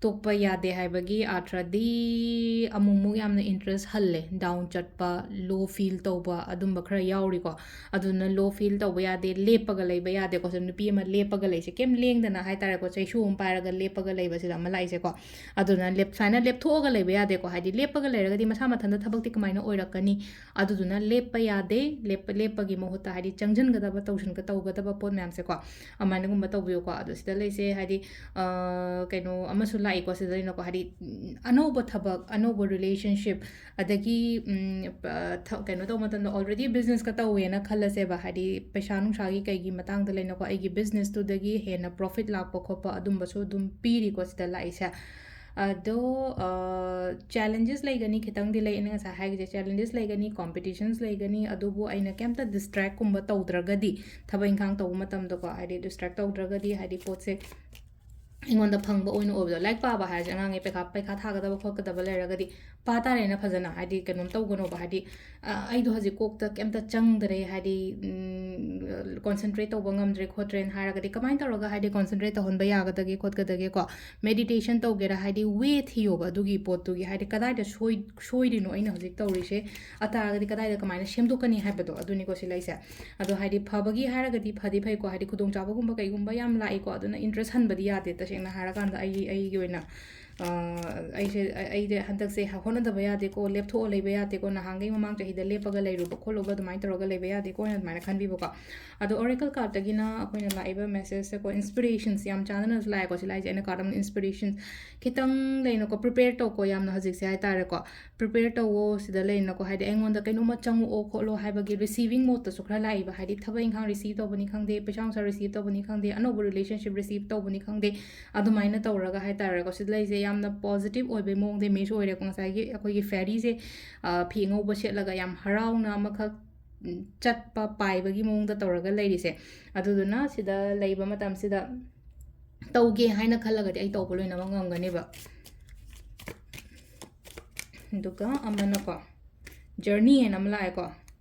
ꯇꯣꯛꯄ ꯌꯥꯗꯦ ꯍꯥꯏꯕꯒꯤ ꯑꯥꯔꯊ꯭ꯔꯗꯤ ꯑꯃꯨꯛꯃꯨꯛ ꯌꯥꯝꯅ ꯏꯟꯇꯔꯦꯁ ꯍꯜꯂꯦ, ꯗꯥꯎꯟ ꯆꯠꯄ, ꯂꯣ ꯐꯤꯜ ꯇꯧꯕ ꯑꯗꯨꯝꯕ ꯈꯔ ꯌꯥꯎꯔꯤꯀꯣ꯫ ꯑꯗꯨꯅ ꯂꯣ ꯐꯤꯜ ꯇꯧꯕ ꯌꯥꯗꯦ, ꯂꯦꯞꯄꯒ ꯂꯩꯕ ꯌꯥꯗꯦꯀꯣ꯫ ꯁꯤꯗ ꯅꯨꯄꯤ ꯑꯃ ꯂꯦꯞꯄꯒ ꯂꯩꯁꯦ, ꯀꯩꯝ ꯂꯦꯡꯗꯅ ꯍꯥꯏꯇꯥꯔꯦꯀꯣ, ꯆꯩꯁꯨ ꯑꯃ ꯄꯥꯏꯔꯒ ꯂꯦꯞꯄꯒ ꯂꯩꯕꯁꯤꯗ ꯑꯃ ꯂꯥꯛꯏꯁꯦꯀꯣ꯫ ꯑꯗꯨꯅ ꯂꯦꯞ-, ꯁꯨꯃꯥꯏꯅ ꯂꯦꯞꯊꯣꯛꯑꯒ ꯂꯩꯕ ꯌꯥꯗꯦꯀꯣ꯫ ꯍꯥꯏꯗꯤ ꯂꯦꯞꯄꯒ ꯂꯩꯔꯒꯗꯤ ꯃꯁꯥ ꯃꯊꯟꯇ ꯊꯕꯛꯇꯤ ꯀꯃꯥꯏꯅ ꯑꯣꯏꯔꯛꯀꯅꯤ? ꯑꯗꯨꯗꯨꯅ ꯂꯦꯞꯄ ꯌꯥꯗꯦ꯫ ꯂꯦꯞꯄ-, ꯂꯦꯞꯄꯒꯤ ꯃꯍꯨꯠꯇ ꯍꯥꯏꯗꯤ ꯆꯪꯁꯤꯟꯒꯗꯕ, ꯇꯧꯁꯤꯟꯒ-, ꯇꯧꯒꯗꯕ ꯄꯣꯠ ꯃꯌꯥꯝꯁꯦꯀꯣ, ꯑꯗꯨꯃꯥꯏꯅꯒꯨꯝꯕ ꯇꯧꯕꯤꯌꯨꯀꯣ꯫ ꯑꯗꯣ ꯁꯤꯗ ꯂꯩꯁꯦ ꯍꯥꯏꯗꯤ, ꯑ, ꯀꯩꯅꯣ ꯑꯃꯁꯨ ꯂꯥꯛꯏꯀꯣ, ꯁꯤꯗ ꯂꯩꯅꯀꯣ, ꯍꯥꯏꯗꯤ, ꯎꯝ, ꯑꯅꯧꯕ ꯊꯕꯛ, ꯑꯅꯧꯕ ꯔꯤꯂꯦꯁꯟꯁꯤꯞ, ꯑꯗꯒꯤ, ꯎꯝ, ꯄ-, ꯊ-, ꯀꯩꯅꯣ ꯇꯧꯕ ꯃꯇꯝꯗ already ꯕꯤꯖꯤꯅꯦꯁꯀ ꯇꯧꯋꯦꯅ ꯈꯜꯂꯁꯦꯕ, ꯍꯥꯏꯗꯤ ꯄꯩꯁꯥ ꯅꯨꯡꯁꯥꯒꯤ ꯀꯩꯒꯤ ꯃꯇꯥꯡꯗ ꯂꯩꯅꯀꯣ, ꯑꯩꯒꯤ ꯕꯤꯖꯤꯅꯦꯁꯇꯨꯗꯒꯤ ꯍꯦꯟꯅ ꯄ꯭ꯔꯣꯐꯤꯠ ꯂꯥꯛꯄ ꯈꯣꯠꯄ ꯑꯗꯨꯝꯕꯁꯨ ꯑꯗꯨꯝ ꯄꯤꯔꯤꯀꯣ ꯁꯤꯗ ꯂꯥꯛꯏꯁꯦ꯫ ꯑꯗꯣ, ꯑ, ꯆꯦꯂꯦꯟꯖꯦꯁ ꯂꯩꯒꯅꯤ, ꯈꯤꯇꯪꯗꯤ ꯂꯩ, ꯑꯩꯅ ꯉꯁꯥꯏ ꯍꯥꯏꯈꯤꯁꯦ, ꯆꯦꯂꯦꯟꯖꯦꯁ ꯂꯩꯒꯅꯤ, ꯀꯣꯝꯄꯤꯇꯤꯁꯟꯁ ꯂꯩꯒꯅꯤ, ꯑꯗꯨꯕꯨ ꯑꯩꯅ ꯀꯩꯝꯇ ꯗꯤꯁꯇ꯭ꯔꯦꯛꯀꯨꯝꯕ ꯇꯧꯗ꯭ꯔꯒꯗꯤ, ꯊꯕꯛ ꯏꯪꯈꯥꯡ ꯇꯧꯕ ꯃꯇꯝꯗꯀꯣ, ꯍꯥꯏꯗꯤ ꯗꯤꯁꯇ꯭ꯔꯦꯛ ꯇꯧꯗ꯭ꯔꯒꯗꯤ, ꯍꯥꯏꯗꯤ ꯄꯣꯠꯁꯦ ꯑꯩꯉꯣꯟꯗ ꯐꯪꯕ ꯑꯣꯏꯅ ꯑꯣꯏꯕꯗꯣ꯫ ꯂꯥꯏꯔꯤꯛ ꯄꯥꯕ ꯍꯥꯏꯔꯁꯦ, ꯑꯉꯥꯡꯒꯤ ꯄꯩꯈꯥ, ꯄꯩꯈꯥ ꯊꯥꯒꯗꯕ ꯈꯣꯠꯀꯗꯕ ꯂꯩꯔꯒꯗꯤ ꯄꯥ ꯇꯥꯔꯦꯅ ꯐꯖꯅ, ꯍꯥꯏꯗꯤ ꯀꯩꯅꯣꯝ ꯇꯧꯒꯅꯣꯕ, ꯍꯥꯏꯗꯤ, ꯑ, ꯑꯩꯗꯣ ꯍꯧꯖꯤꯛ ꯀꯣꯛꯇ ꯀꯩꯝꯇ ꯆꯪꯗ꯭ꯔꯦ, ꯍꯥꯏꯗꯤ, ꯎꯝ, ꯀꯣꯟꯁꯦꯟꯇ꯭ꯔꯦꯠ ꯇꯧꯕ ꯉꯝꯗ꯭ꯔꯦ ꯈꯣꯠꯇ꯭ꯔꯦꯅ ꯍꯥꯏꯔꯒꯗꯤ ꯀꯃꯥꯏꯅ ꯇꯧꯔꯒ ꯍꯥꯏꯗꯤ ꯀꯣꯟꯁꯦꯟꯇ꯭ꯔꯦꯠ ꯇꯧꯍꯟꯕ ꯌꯥꯒꯗꯒꯦ ꯈꯣꯠꯀꯗꯒꯦꯀꯣ? ꯃꯦꯗꯤꯇꯦꯁꯟ ꯇꯧꯒꯦꯔꯥ, ꯍꯥꯏꯗꯤ ꯋꯦ ꯊꯤꯌꯣꯕ ꯑꯗꯨꯒꯤ ꯄꯣꯠꯇꯨꯒꯤ, ꯍꯥꯏꯗꯤ ꯀꯗꯥꯏꯗ ꯁꯣꯏ-, ꯁꯣꯏꯔꯤꯅꯣ ꯑꯩꯅ ꯍꯧꯖꯤꯛ ꯇꯧꯔꯤꯁꯦ, ꯑꯇꯥꯔꯒꯗꯤ ꯀꯗꯥꯏꯗ ꯀꯃꯥꯏꯅ ꯁꯦꯝꯗꯣꯛꯀꯅꯤ ꯍꯥꯏꯕꯗꯣ, ꯑꯗꯨꯅꯤꯀꯣ ꯁꯤ ꯂꯩꯁꯦ꯫ ꯑꯗꯣ ꯍꯥꯏꯗꯤ ꯐꯕꯒꯤ ꯍꯥꯏꯔꯒꯗꯤ ꯐꯗꯤ ꯐꯩꯀꯣ, ꯍꯥꯏꯗꯤ ꯈꯨꯗꯣꯡꯆꯥꯕꯒꯨꯝꯕ ꯀꯩꯒꯨꯝꯕ ꯌꯥꯝ ꯂꯥꯛꯏꯀꯣ, ꯑꯗꯨꯅ ꯏꯟꯇꯔꯦꯁ ꯍꯟꯕꯗꯤ ꯌꯥꯗꯦ ꯇꯁꯦꯡꯅ ꯍꯥꯏꯔꯀꯥꯟꯗ ꯑꯩꯒꯤ, ꯑꯩꯒꯤ ꯑꯣꯏꯅ꯫ ꯑ, ꯑꯩꯁꯦ, ꯑ-, ꯑꯩꯁꯦ ꯍꯟꯗꯛꯁꯦ ꯍꯣꯠꯅꯗꯕ ꯌꯥꯗꯦꯀꯣ, ꯂꯦꯞꯊꯣꯛꯑ ꯂꯩꯕ ꯌꯥꯗꯦꯀꯣ, ꯅꯍꯥꯟꯈꯩ ꯃꯃꯥꯡ ꯆꯍꯤꯗ ꯂꯦꯞꯄꯒ ꯂꯩꯔꯨꯕ ꯈꯣꯠꯂꯨꯕ ꯑꯗꯨꯃꯥꯏꯅ ꯇꯧꯔꯒ ꯂꯩꯕ ꯌꯥꯗꯦꯀꯣ ꯍꯥꯏꯅ ꯑꯗꯨꯃꯥꯏꯅ ꯈꯟꯕꯤꯕꯀꯣ꯫ ꯑꯗꯣ ꯑꯣꯔꯦꯀꯜ ꯀꯥꯔꯠꯇꯒꯤꯅ ꯑꯩꯈꯣꯏꯅ ꯂꯥꯛꯏꯕ ꯃꯦꯁꯦꯖꯁꯦꯀꯣ, ꯏꯟꯁꯄꯤꯔꯦꯁꯟꯁ ꯌꯥꯝ ꯆꯥꯟꯅꯅꯁꯨ ꯂꯥꯛꯑꯦꯀꯣ, ꯁꯤ ꯂꯥꯛꯏꯁꯦ ꯑꯩꯅ ꯀꯥꯔꯠ ꯑꯃꯅ ꯏꯟꯁꯄꯤꯔꯦꯁꯟ ꯈꯤꯇꯪ ꯂꯩꯅꯀꯣ, ꯄ꯭ꯔꯤꯄꯦꯌꯔ ꯇꯧꯀꯣ ꯌꯥꯝꯅ ꯍꯧꯖꯤꯛꯁꯦ ꯍꯥꯏꯇꯥꯔꯦꯀꯣ, ꯄ꯭ꯔꯤꯄꯦꯌꯔ ꯇꯧꯋꯣ꯫ ꯁꯤꯗ ꯂꯩꯅꯀꯣ, ꯍꯥꯏꯗꯤ ꯑꯩꯉꯣꯟꯗ ꯀꯩꯅꯣꯝꯃ ꯆꯪꯉꯛꯑꯣ ꯈꯣꯠꯂꯣ ꯍꯥꯏꯕꯒꯤ ꯔꯤꯁꯤꯚꯤꯡ ꯃꯣꯠꯇꯁꯨ ꯈꯔ ꯂꯥꯛꯏꯕ, ꯍꯥꯏꯗꯤ ꯊꯕꯛ ꯏꯪꯈꯥꯡ ꯔꯤꯁꯤꯚ ꯇꯧꯕꯅꯤ ꯈꯪꯗꯦ, ꯄꯩꯁꯥ ꯅꯨꯡꯁꯥ ꯔꯤꯁꯤꯚ ꯇꯧꯕꯅꯤ ꯈꯪꯗꯦ, ꯑꯅꯧꯕ ꯔꯤꯂꯦꯁꯟꯁꯤꯞ ꯔꯤꯁꯤꯚ ꯇꯧꯕꯅꯤ ꯈꯪꯗꯦ, ꯑꯗꯨꯃꯥꯏꯅ ꯇꯧꯔꯒ ꯍꯥꯏꯇꯥꯔꯦꯀꯣ꯫ ꯁꯤꯗ ꯂꯩꯁꯦ ꯌꯥꯝꯅ ꯄꯣꯖꯤꯇꯤꯚ ꯑꯣꯏꯕ ꯃꯑꯣꯡꯗ ꯃꯤꯁꯨ ꯑꯣꯏꯔꯦꯀꯣ꯫ ꯉꯁꯥꯏꯒꯤ ꯑꯩꯈꯣꯏꯒꯤ ꯐꯦꯔꯤꯁꯦ, ꯑ, ꯐꯤ ꯑꯉꯧꯕ ꯁꯦꯠꯂꯒ ꯌꯥꯝ ꯍꯔꯥꯎꯅ ꯑꯃꯈꯛ, ꯎꯝ, ꯆꯠꯄ ꯄꯥꯏꯕꯒꯤ ꯃꯑꯣꯡꯗ ꯇꯧꯔꯒ ꯂꯩꯔꯤꯁꯦ꯫ ꯑꯗꯨꯗꯨꯅ ꯁꯤꯗ ꯂꯩꯕ ꯃꯇꯝꯁꯤꯗ ꯇꯧꯒꯦ ꯍꯥꯏꯅ ꯈꯜꯂꯒꯗꯤ ꯑꯩ ꯇꯧꯕ ꯂꯣꯏꯅꯃꯛ ꯉꯝꯒꯅꯦꯕ꯫ ꯑꯗꯨꯒ ꯑꯃꯅꯀꯣ, ꯖꯔꯅꯤ ꯍꯥꯏꯅ ꯑꯃ ꯂꯥꯛꯑꯦꯀꯣ꯫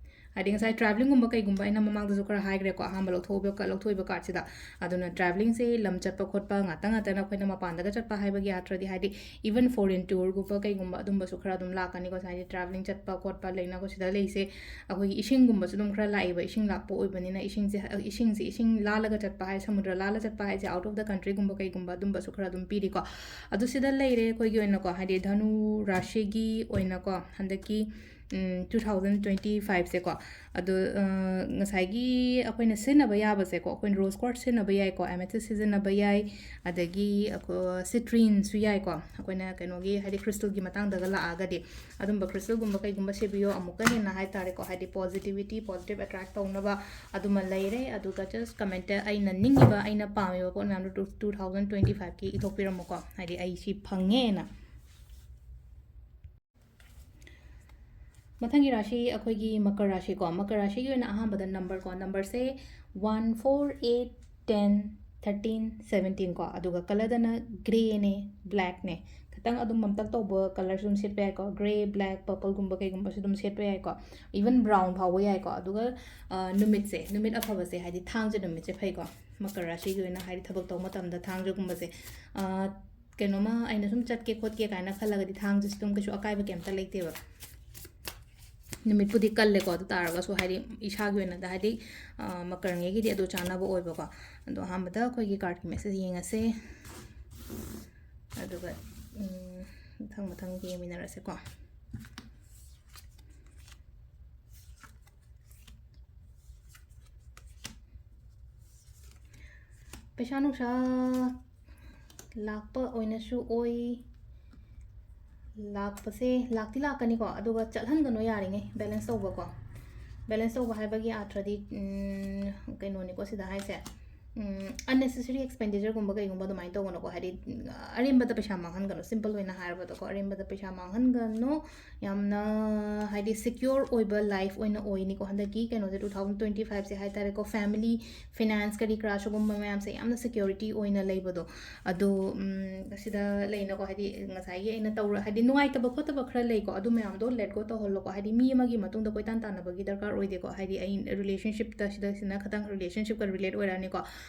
ꯍꯥꯏꯗꯤ ꯉꯁꯥꯏ ꯇ꯭ꯔꯥꯕꯂꯤꯡꯒꯨꯝꯕ ꯀꯩꯒꯨꯝꯕ ꯑꯩꯅ ꯃꯃꯥꯡꯗꯁꯨ ꯈꯔ ꯍꯥꯏꯈ꯭ꯔꯦꯀꯣ, ꯑꯍꯥꯟꯕ ꯂꯧꯊꯣꯛꯏꯕ ꯀꯥꯔꯠꯁꯤꯗ꯫ ꯑꯗꯨꯅ ꯇ꯭ꯔꯥꯕꯂꯤꯡꯁꯦ ꯂꯝ ꯆꯠꯄ ꯈꯣꯠꯄ ꯉꯥꯛꯇ ꯉꯥꯛꯇꯅ ꯑꯩꯈꯣꯏꯅ ꯃꯄꯥꯟꯗꯒ ꯆꯠꯄ ꯍꯥꯏꯕꯒꯤ ꯑꯥꯔꯊꯗꯤ, ꯍꯥꯏꯗꯤ even foreign tourꯒꯨꯝꯕ ꯀꯩꯒꯨꯝꯕ ꯑꯗꯨꯝꯕꯁꯨ ꯈꯔ ꯑꯗꯨꯝ ꯂꯥꯛꯀꯅꯤꯀꯣ꯫ ꯍꯥꯏꯗꯤ ꯇ꯭ꯔꯥꯕꯂꯤꯡ ꯆꯠꯄ ꯈꯣꯠꯄ ꯂꯩꯅꯀꯣ, ꯁꯤꯗ ꯂꯩꯁꯦ ꯑꯩꯈꯣꯏꯒꯤ ꯏꯁꯤꯡꯒꯨꯝꯕꯁꯨ ꯑꯗꯨꯝ ꯈꯔ ꯂꯥꯛꯑꯦꯕ, ꯏꯁꯤꯡ ꯂꯥꯛꯄ ꯑꯣꯏꯕꯅꯤꯅ ꯏꯁꯤꯡꯁꯦ, ꯏꯁꯤꯡꯁꯦ ꯏꯁꯤꯡ ꯂꯥꯜꯂꯒ ꯆꯠꯄ ꯍꯥꯏ, ꯁꯃꯨꯗ꯭ꯔ ꯂꯥꯜꯂ ꯆꯠꯄ ꯍꯥꯏꯁꯦ, out of the countryꯒꯨꯝꯕ ꯀꯩꯒꯨꯝꯕ ꯑꯗꯨꯝꯕꯁꯨ ꯈꯔ ꯑꯗꯨꯝ ꯄꯤꯔꯤꯀꯣ꯫ ꯑꯗꯨ ꯁꯤꯗ ꯂꯩꯔꯦ ꯑꯩꯈꯣꯏꯒꯤ ꯑꯣꯏꯅꯀꯣ, ꯍꯥꯏꯗꯤ ꯙꯅꯨ ꯔꯥꯁꯤꯒꯤ ꯑꯣꯏꯅꯀꯣ, ꯍꯟꯗꯛꯀꯤ two thousand twenty fiveꯁꯦꯀꯣ꯫ ꯑꯗꯣ ꯉꯁꯥꯏꯒꯤ ꯑꯩꯈꯣꯏꯅ ꯁꯤꯖꯤꯟꯅꯕ ꯌꯥꯕꯁꯦꯀꯣ, ꯑꯩꯈꯣꯏꯅ ꯔꯣꯁ ꯀ꯭ꯋꯥꯔꯠꯁ ꯁꯤꯖꯤꯟꯅꯕ ꯌꯥꯏꯀꯣ, ꯑꯦꯃꯦꯊꯤꯁ ꯁꯤꯖꯤꯟꯅꯕ ꯌꯥꯏ, ꯑꯗꯒꯤ ꯑꯩꯈꯣꯏ ꯁꯤꯇ꯭ꯔꯤꯟꯁꯨ ꯌꯥꯏꯀꯣ, ꯑꯩꯈꯣꯏꯅ ꯀꯩꯅꯣꯒꯤ, ꯍꯥꯏꯗꯤ ꯈ꯭ꯔꯤꯁꯇꯜꯒꯤ ꯃꯇꯥꯡꯗꯒ ꯂꯥꯛꯑꯒꯗꯤ꯫ ꯑꯗꯨꯝꯕ ꯈ꯭ꯔꯤꯁꯇꯜꯒꯨꯝꯕ ꯀꯩꯒꯨꯝꯕ ꯁꯤꯕꯤꯌꯣ, ꯑꯃꯨꯛꯀ ꯍꯦꯟꯅ ꯍꯥꯏ ꯇꯥꯔꯦꯀꯣ, ꯍꯥꯏꯗꯤ ꯄꯣꯖꯤꯇꯤꯕꯤꯇꯤ, ꯄꯣꯖꯤꯇꯤꯕ ꯑꯦꯇ꯭ꯔꯦꯛ ꯇꯧꯅꯕ ꯑꯗꯨꯃ ꯂꯩꯔꯦ꯫ ꯑꯗꯨꯒ ꯖꯁ ꯀꯃꯦꯟꯇ ꯑꯩꯅ ꯅꯤꯡꯉꯤꯕ, ꯑꯩꯅ ꯄꯥꯝꯃꯤꯕ ꯄꯣꯠ ꯃꯌꯥꯝꯗꯣ two thousand twenty fiveꯀꯤ ꯏꯊꯣꯛꯄꯤꯔꯝꯃꯨꯀꯣ, ꯍꯥꯏꯗꯤ ꯑꯩ ꯁꯤ ꯐꯪꯉꯦꯅ꯫ ꯃꯊꯪꯒꯤ ꯔꯥꯁꯤ ꯑꯩꯈꯣꯏꯒꯤ ꯃꯀꯔ ꯔꯥꯁꯤꯀꯣ꯫ ꯃꯀꯔ ꯔꯥꯁꯤꯒꯤ ꯑꯣꯏꯅ ꯑꯍꯥꯟꯕꯗ ꯅꯝꯕꯔꯀꯣ, ꯅꯝꯕꯔꯁꯦ one, four, eight, ten, thirteen, seventeen ꯀꯣ꯫ ꯑꯗꯨꯒ ꯀꯂꯔꯗꯅ ꯒ꯭ꯔꯦꯅꯦ, ꯕ꯭ꯂꯦꯛꯅꯦ꯫ ꯈꯤꯇꯪ ꯑꯗꯨꯝ ꯃꯝꯇꯛ ꯇꯧꯕ ꯀꯂꯔꯁꯨ ꯑꯗꯨꯝ ꯁꯦꯠꯄ ꯌꯥꯏꯀꯣ, ꯒ꯭ꯔꯦ, ꯕ꯭ꯂꯦꯛ, ꯄꯔꯄꯜꯒꯨꯝꯕ ꯀꯩꯒꯨꯝꯕꯁꯨ ꯑꯗꯨꯝ ꯁꯦꯠꯄ ꯌꯥꯏꯀꯣ, ꯏꯚꯟ ꯕ꯭ꯔꯥꯎꯟ ꯐꯥꯎꯕ ꯌꯥꯏꯀꯣ꯫ ꯑꯗꯨꯒ ꯅꯨꯃꯤꯠꯁꯦ, ꯅꯨꯃꯤꯠ ꯑꯐꯕꯁꯦ, ꯍꯥꯏꯗꯤ ꯊꯥꯡꯖ ꯅꯨꯃꯤꯠꯁꯦ ꯐꯩꯀꯣ, ꯃꯀꯔ ꯔꯥꯁꯤꯒꯤ ꯑꯣꯏꯅ꯫ ꯍꯥꯏꯗꯤ ꯊꯕꯛ ꯇꯧꯕ ꯃꯇꯝꯗ ꯊꯥꯡꯖꯒꯨꯝꯕꯁꯦ ꯀꯩꯅꯣꯝꯃ ꯑꯩꯅ ꯁꯨꯝ ꯆꯠꯀꯦ ꯈꯣꯠꯀꯦ ꯀꯥꯏꯅ ꯈꯜꯂꯒꯗꯤ ꯊꯥꯡꯖꯁꯤ ꯑꯗꯨꯝ ꯀꯩꯁꯨ ꯑꯀꯥꯏꯕ ꯀꯩꯝꯇ ꯂꯩꯇꯦꯕ꯫ ꯅꯨꯃꯤꯠꯄꯨꯗꯤ ꯀꯜꯂꯦꯀꯣ, ꯑꯗꯨ ꯇꯥꯔꯒꯁꯨ ꯍꯥꯏꯗꯤ ꯏꯁꯥꯒꯤ ꯑꯣꯏꯅꯗ ꯍꯥꯏꯗꯤ ꯃꯀꯔꯉꯩꯒꯤꯗꯤ ꯑꯗꯨ ꯆꯥꯟꯅꯕ ꯑꯣꯏꯕꯀꯣ꯫ ꯑꯗꯣ ꯑꯍꯥꯟꯕꯗ ꯑꯩꯈꯣꯏꯒꯤ ꯀꯥꯔꯠꯀꯤ ꯃꯦꯁꯦꯖ ꯌꯦꯡꯉꯁꯦ, ꯑꯗꯨꯒ ꯃꯊꯪ ꯃꯊꯪ ꯌꯦꯡꯃꯤꯟꯅꯔꯁꯦꯀꯣ꯫ ꯄꯩꯁꯥ ꯅꯨꯡꯁꯥ ꯂꯥꯛꯄ ꯑꯣꯏꯅꯁꯨ ꯑꯣꯏ, ꯂꯥꯛꯄꯁꯦ ꯂꯥꯛꯇꯤ ꯂꯥꯛꯀꯅꯤꯀꯣ, ꯑꯗꯨꯒ ꯆꯠꯍꯟꯒꯅꯨ ꯌꯥꯔꯤꯉꯩ, ꯕꯦꯂꯦꯟꯁ ꯇꯧꯕꯀꯣ꯫ ꯕꯦꯂꯦꯟꯁ ꯇꯧꯕ ꯍꯥꯏꯕꯒꯤ ꯑꯥꯔꯊꯗꯤ ꯀꯩꯅꯣꯅꯤꯀꯣ ꯁꯤꯗ ꯍꯥꯏꯁꯦ, ꯎꯝ, unnecessary expenditureꯒꯨꯝꯕ ꯀꯩꯒꯨꯝꯕ ꯑꯗꯨꯃꯥꯏꯅ ꯇꯧꯒꯅꯨꯀꯣ꯫ ꯍꯥꯏꯗꯤ, ꯎꯝ, ꯑꯔꯦꯝꯕꯗ ꯄꯩꯁꯥ ꯃꯥꯡꯍꯟꯒꯅꯨ꯫ Simple ꯑꯣꯏꯅ ꯍꯥꯏꯔꯕꯗꯀꯣ, ꯑꯔꯦꯝꯕꯗ ꯄꯩꯁꯥ ꯃꯥꯡꯍꯟꯒꯅꯨ꯫ ꯌꯥꯝꯅ, ꯍꯥꯏꯗꯤ, secure ꯑꯣꯏꯕ life ꯑꯣꯏꯅ ꯑꯣꯏꯅꯤꯀꯣ꯫ ꯍꯟꯗꯛꯀꯤ ꯀꯩꯅꯣꯁꯦ, two thousand twenty fiveꯁꯦ ꯍꯥꯏ ꯇꯥꯔꯦꯀꯣ, family, finance ꯀꯔꯤ ꯀꯔꯥ ꯁꯤꯒꯨꯝꯕ ꯃꯌꯥꯝꯁꯦ ꯌꯥꯝꯅ security ꯑꯣꯏꯅ ꯂꯩꯕꯗꯣ꯫ ꯑꯗꯣ, ꯎꯝ, ꯁꯤꯗ ꯂꯩꯅꯀꯣ, ꯍꯥꯏꯗꯤ, ꯉꯁꯥꯏꯒꯤ ꯑꯩꯅ ꯇꯧꯔ-, ꯍꯥꯏꯗꯤ, ꯅꯨꯡꯉꯥꯏꯇꯕ ꯈꯣꯠꯇꯕ ꯈꯔ ꯂꯩꯀꯣ, ꯑꯗꯨ ꯃꯌꯥꯝꯗꯣ let go ꯇꯧꯍꯜꯂꯣꯀꯣ꯫ ꯍꯥꯏꯗꯤ, ꯃꯤ ꯑꯃꯒꯤ ꯃꯇꯨꯡꯗ ꯀꯣꯏꯇꯥꯟ ꯇꯥꯟꯅꯕꯒꯤ ꯗꯔꯀꯥꯔ ꯑꯣꯏꯗꯦꯀꯣ꯫ ꯍꯥꯏꯗꯤ, ꯑꯩ relationshipꯇ, ꯁꯤꯗ, ꯁꯤꯅ ꯈꯇꯪ relationshipꯀ relate ꯑꯣꯏꯔꯛꯑꯅꯤꯀꯣ꯫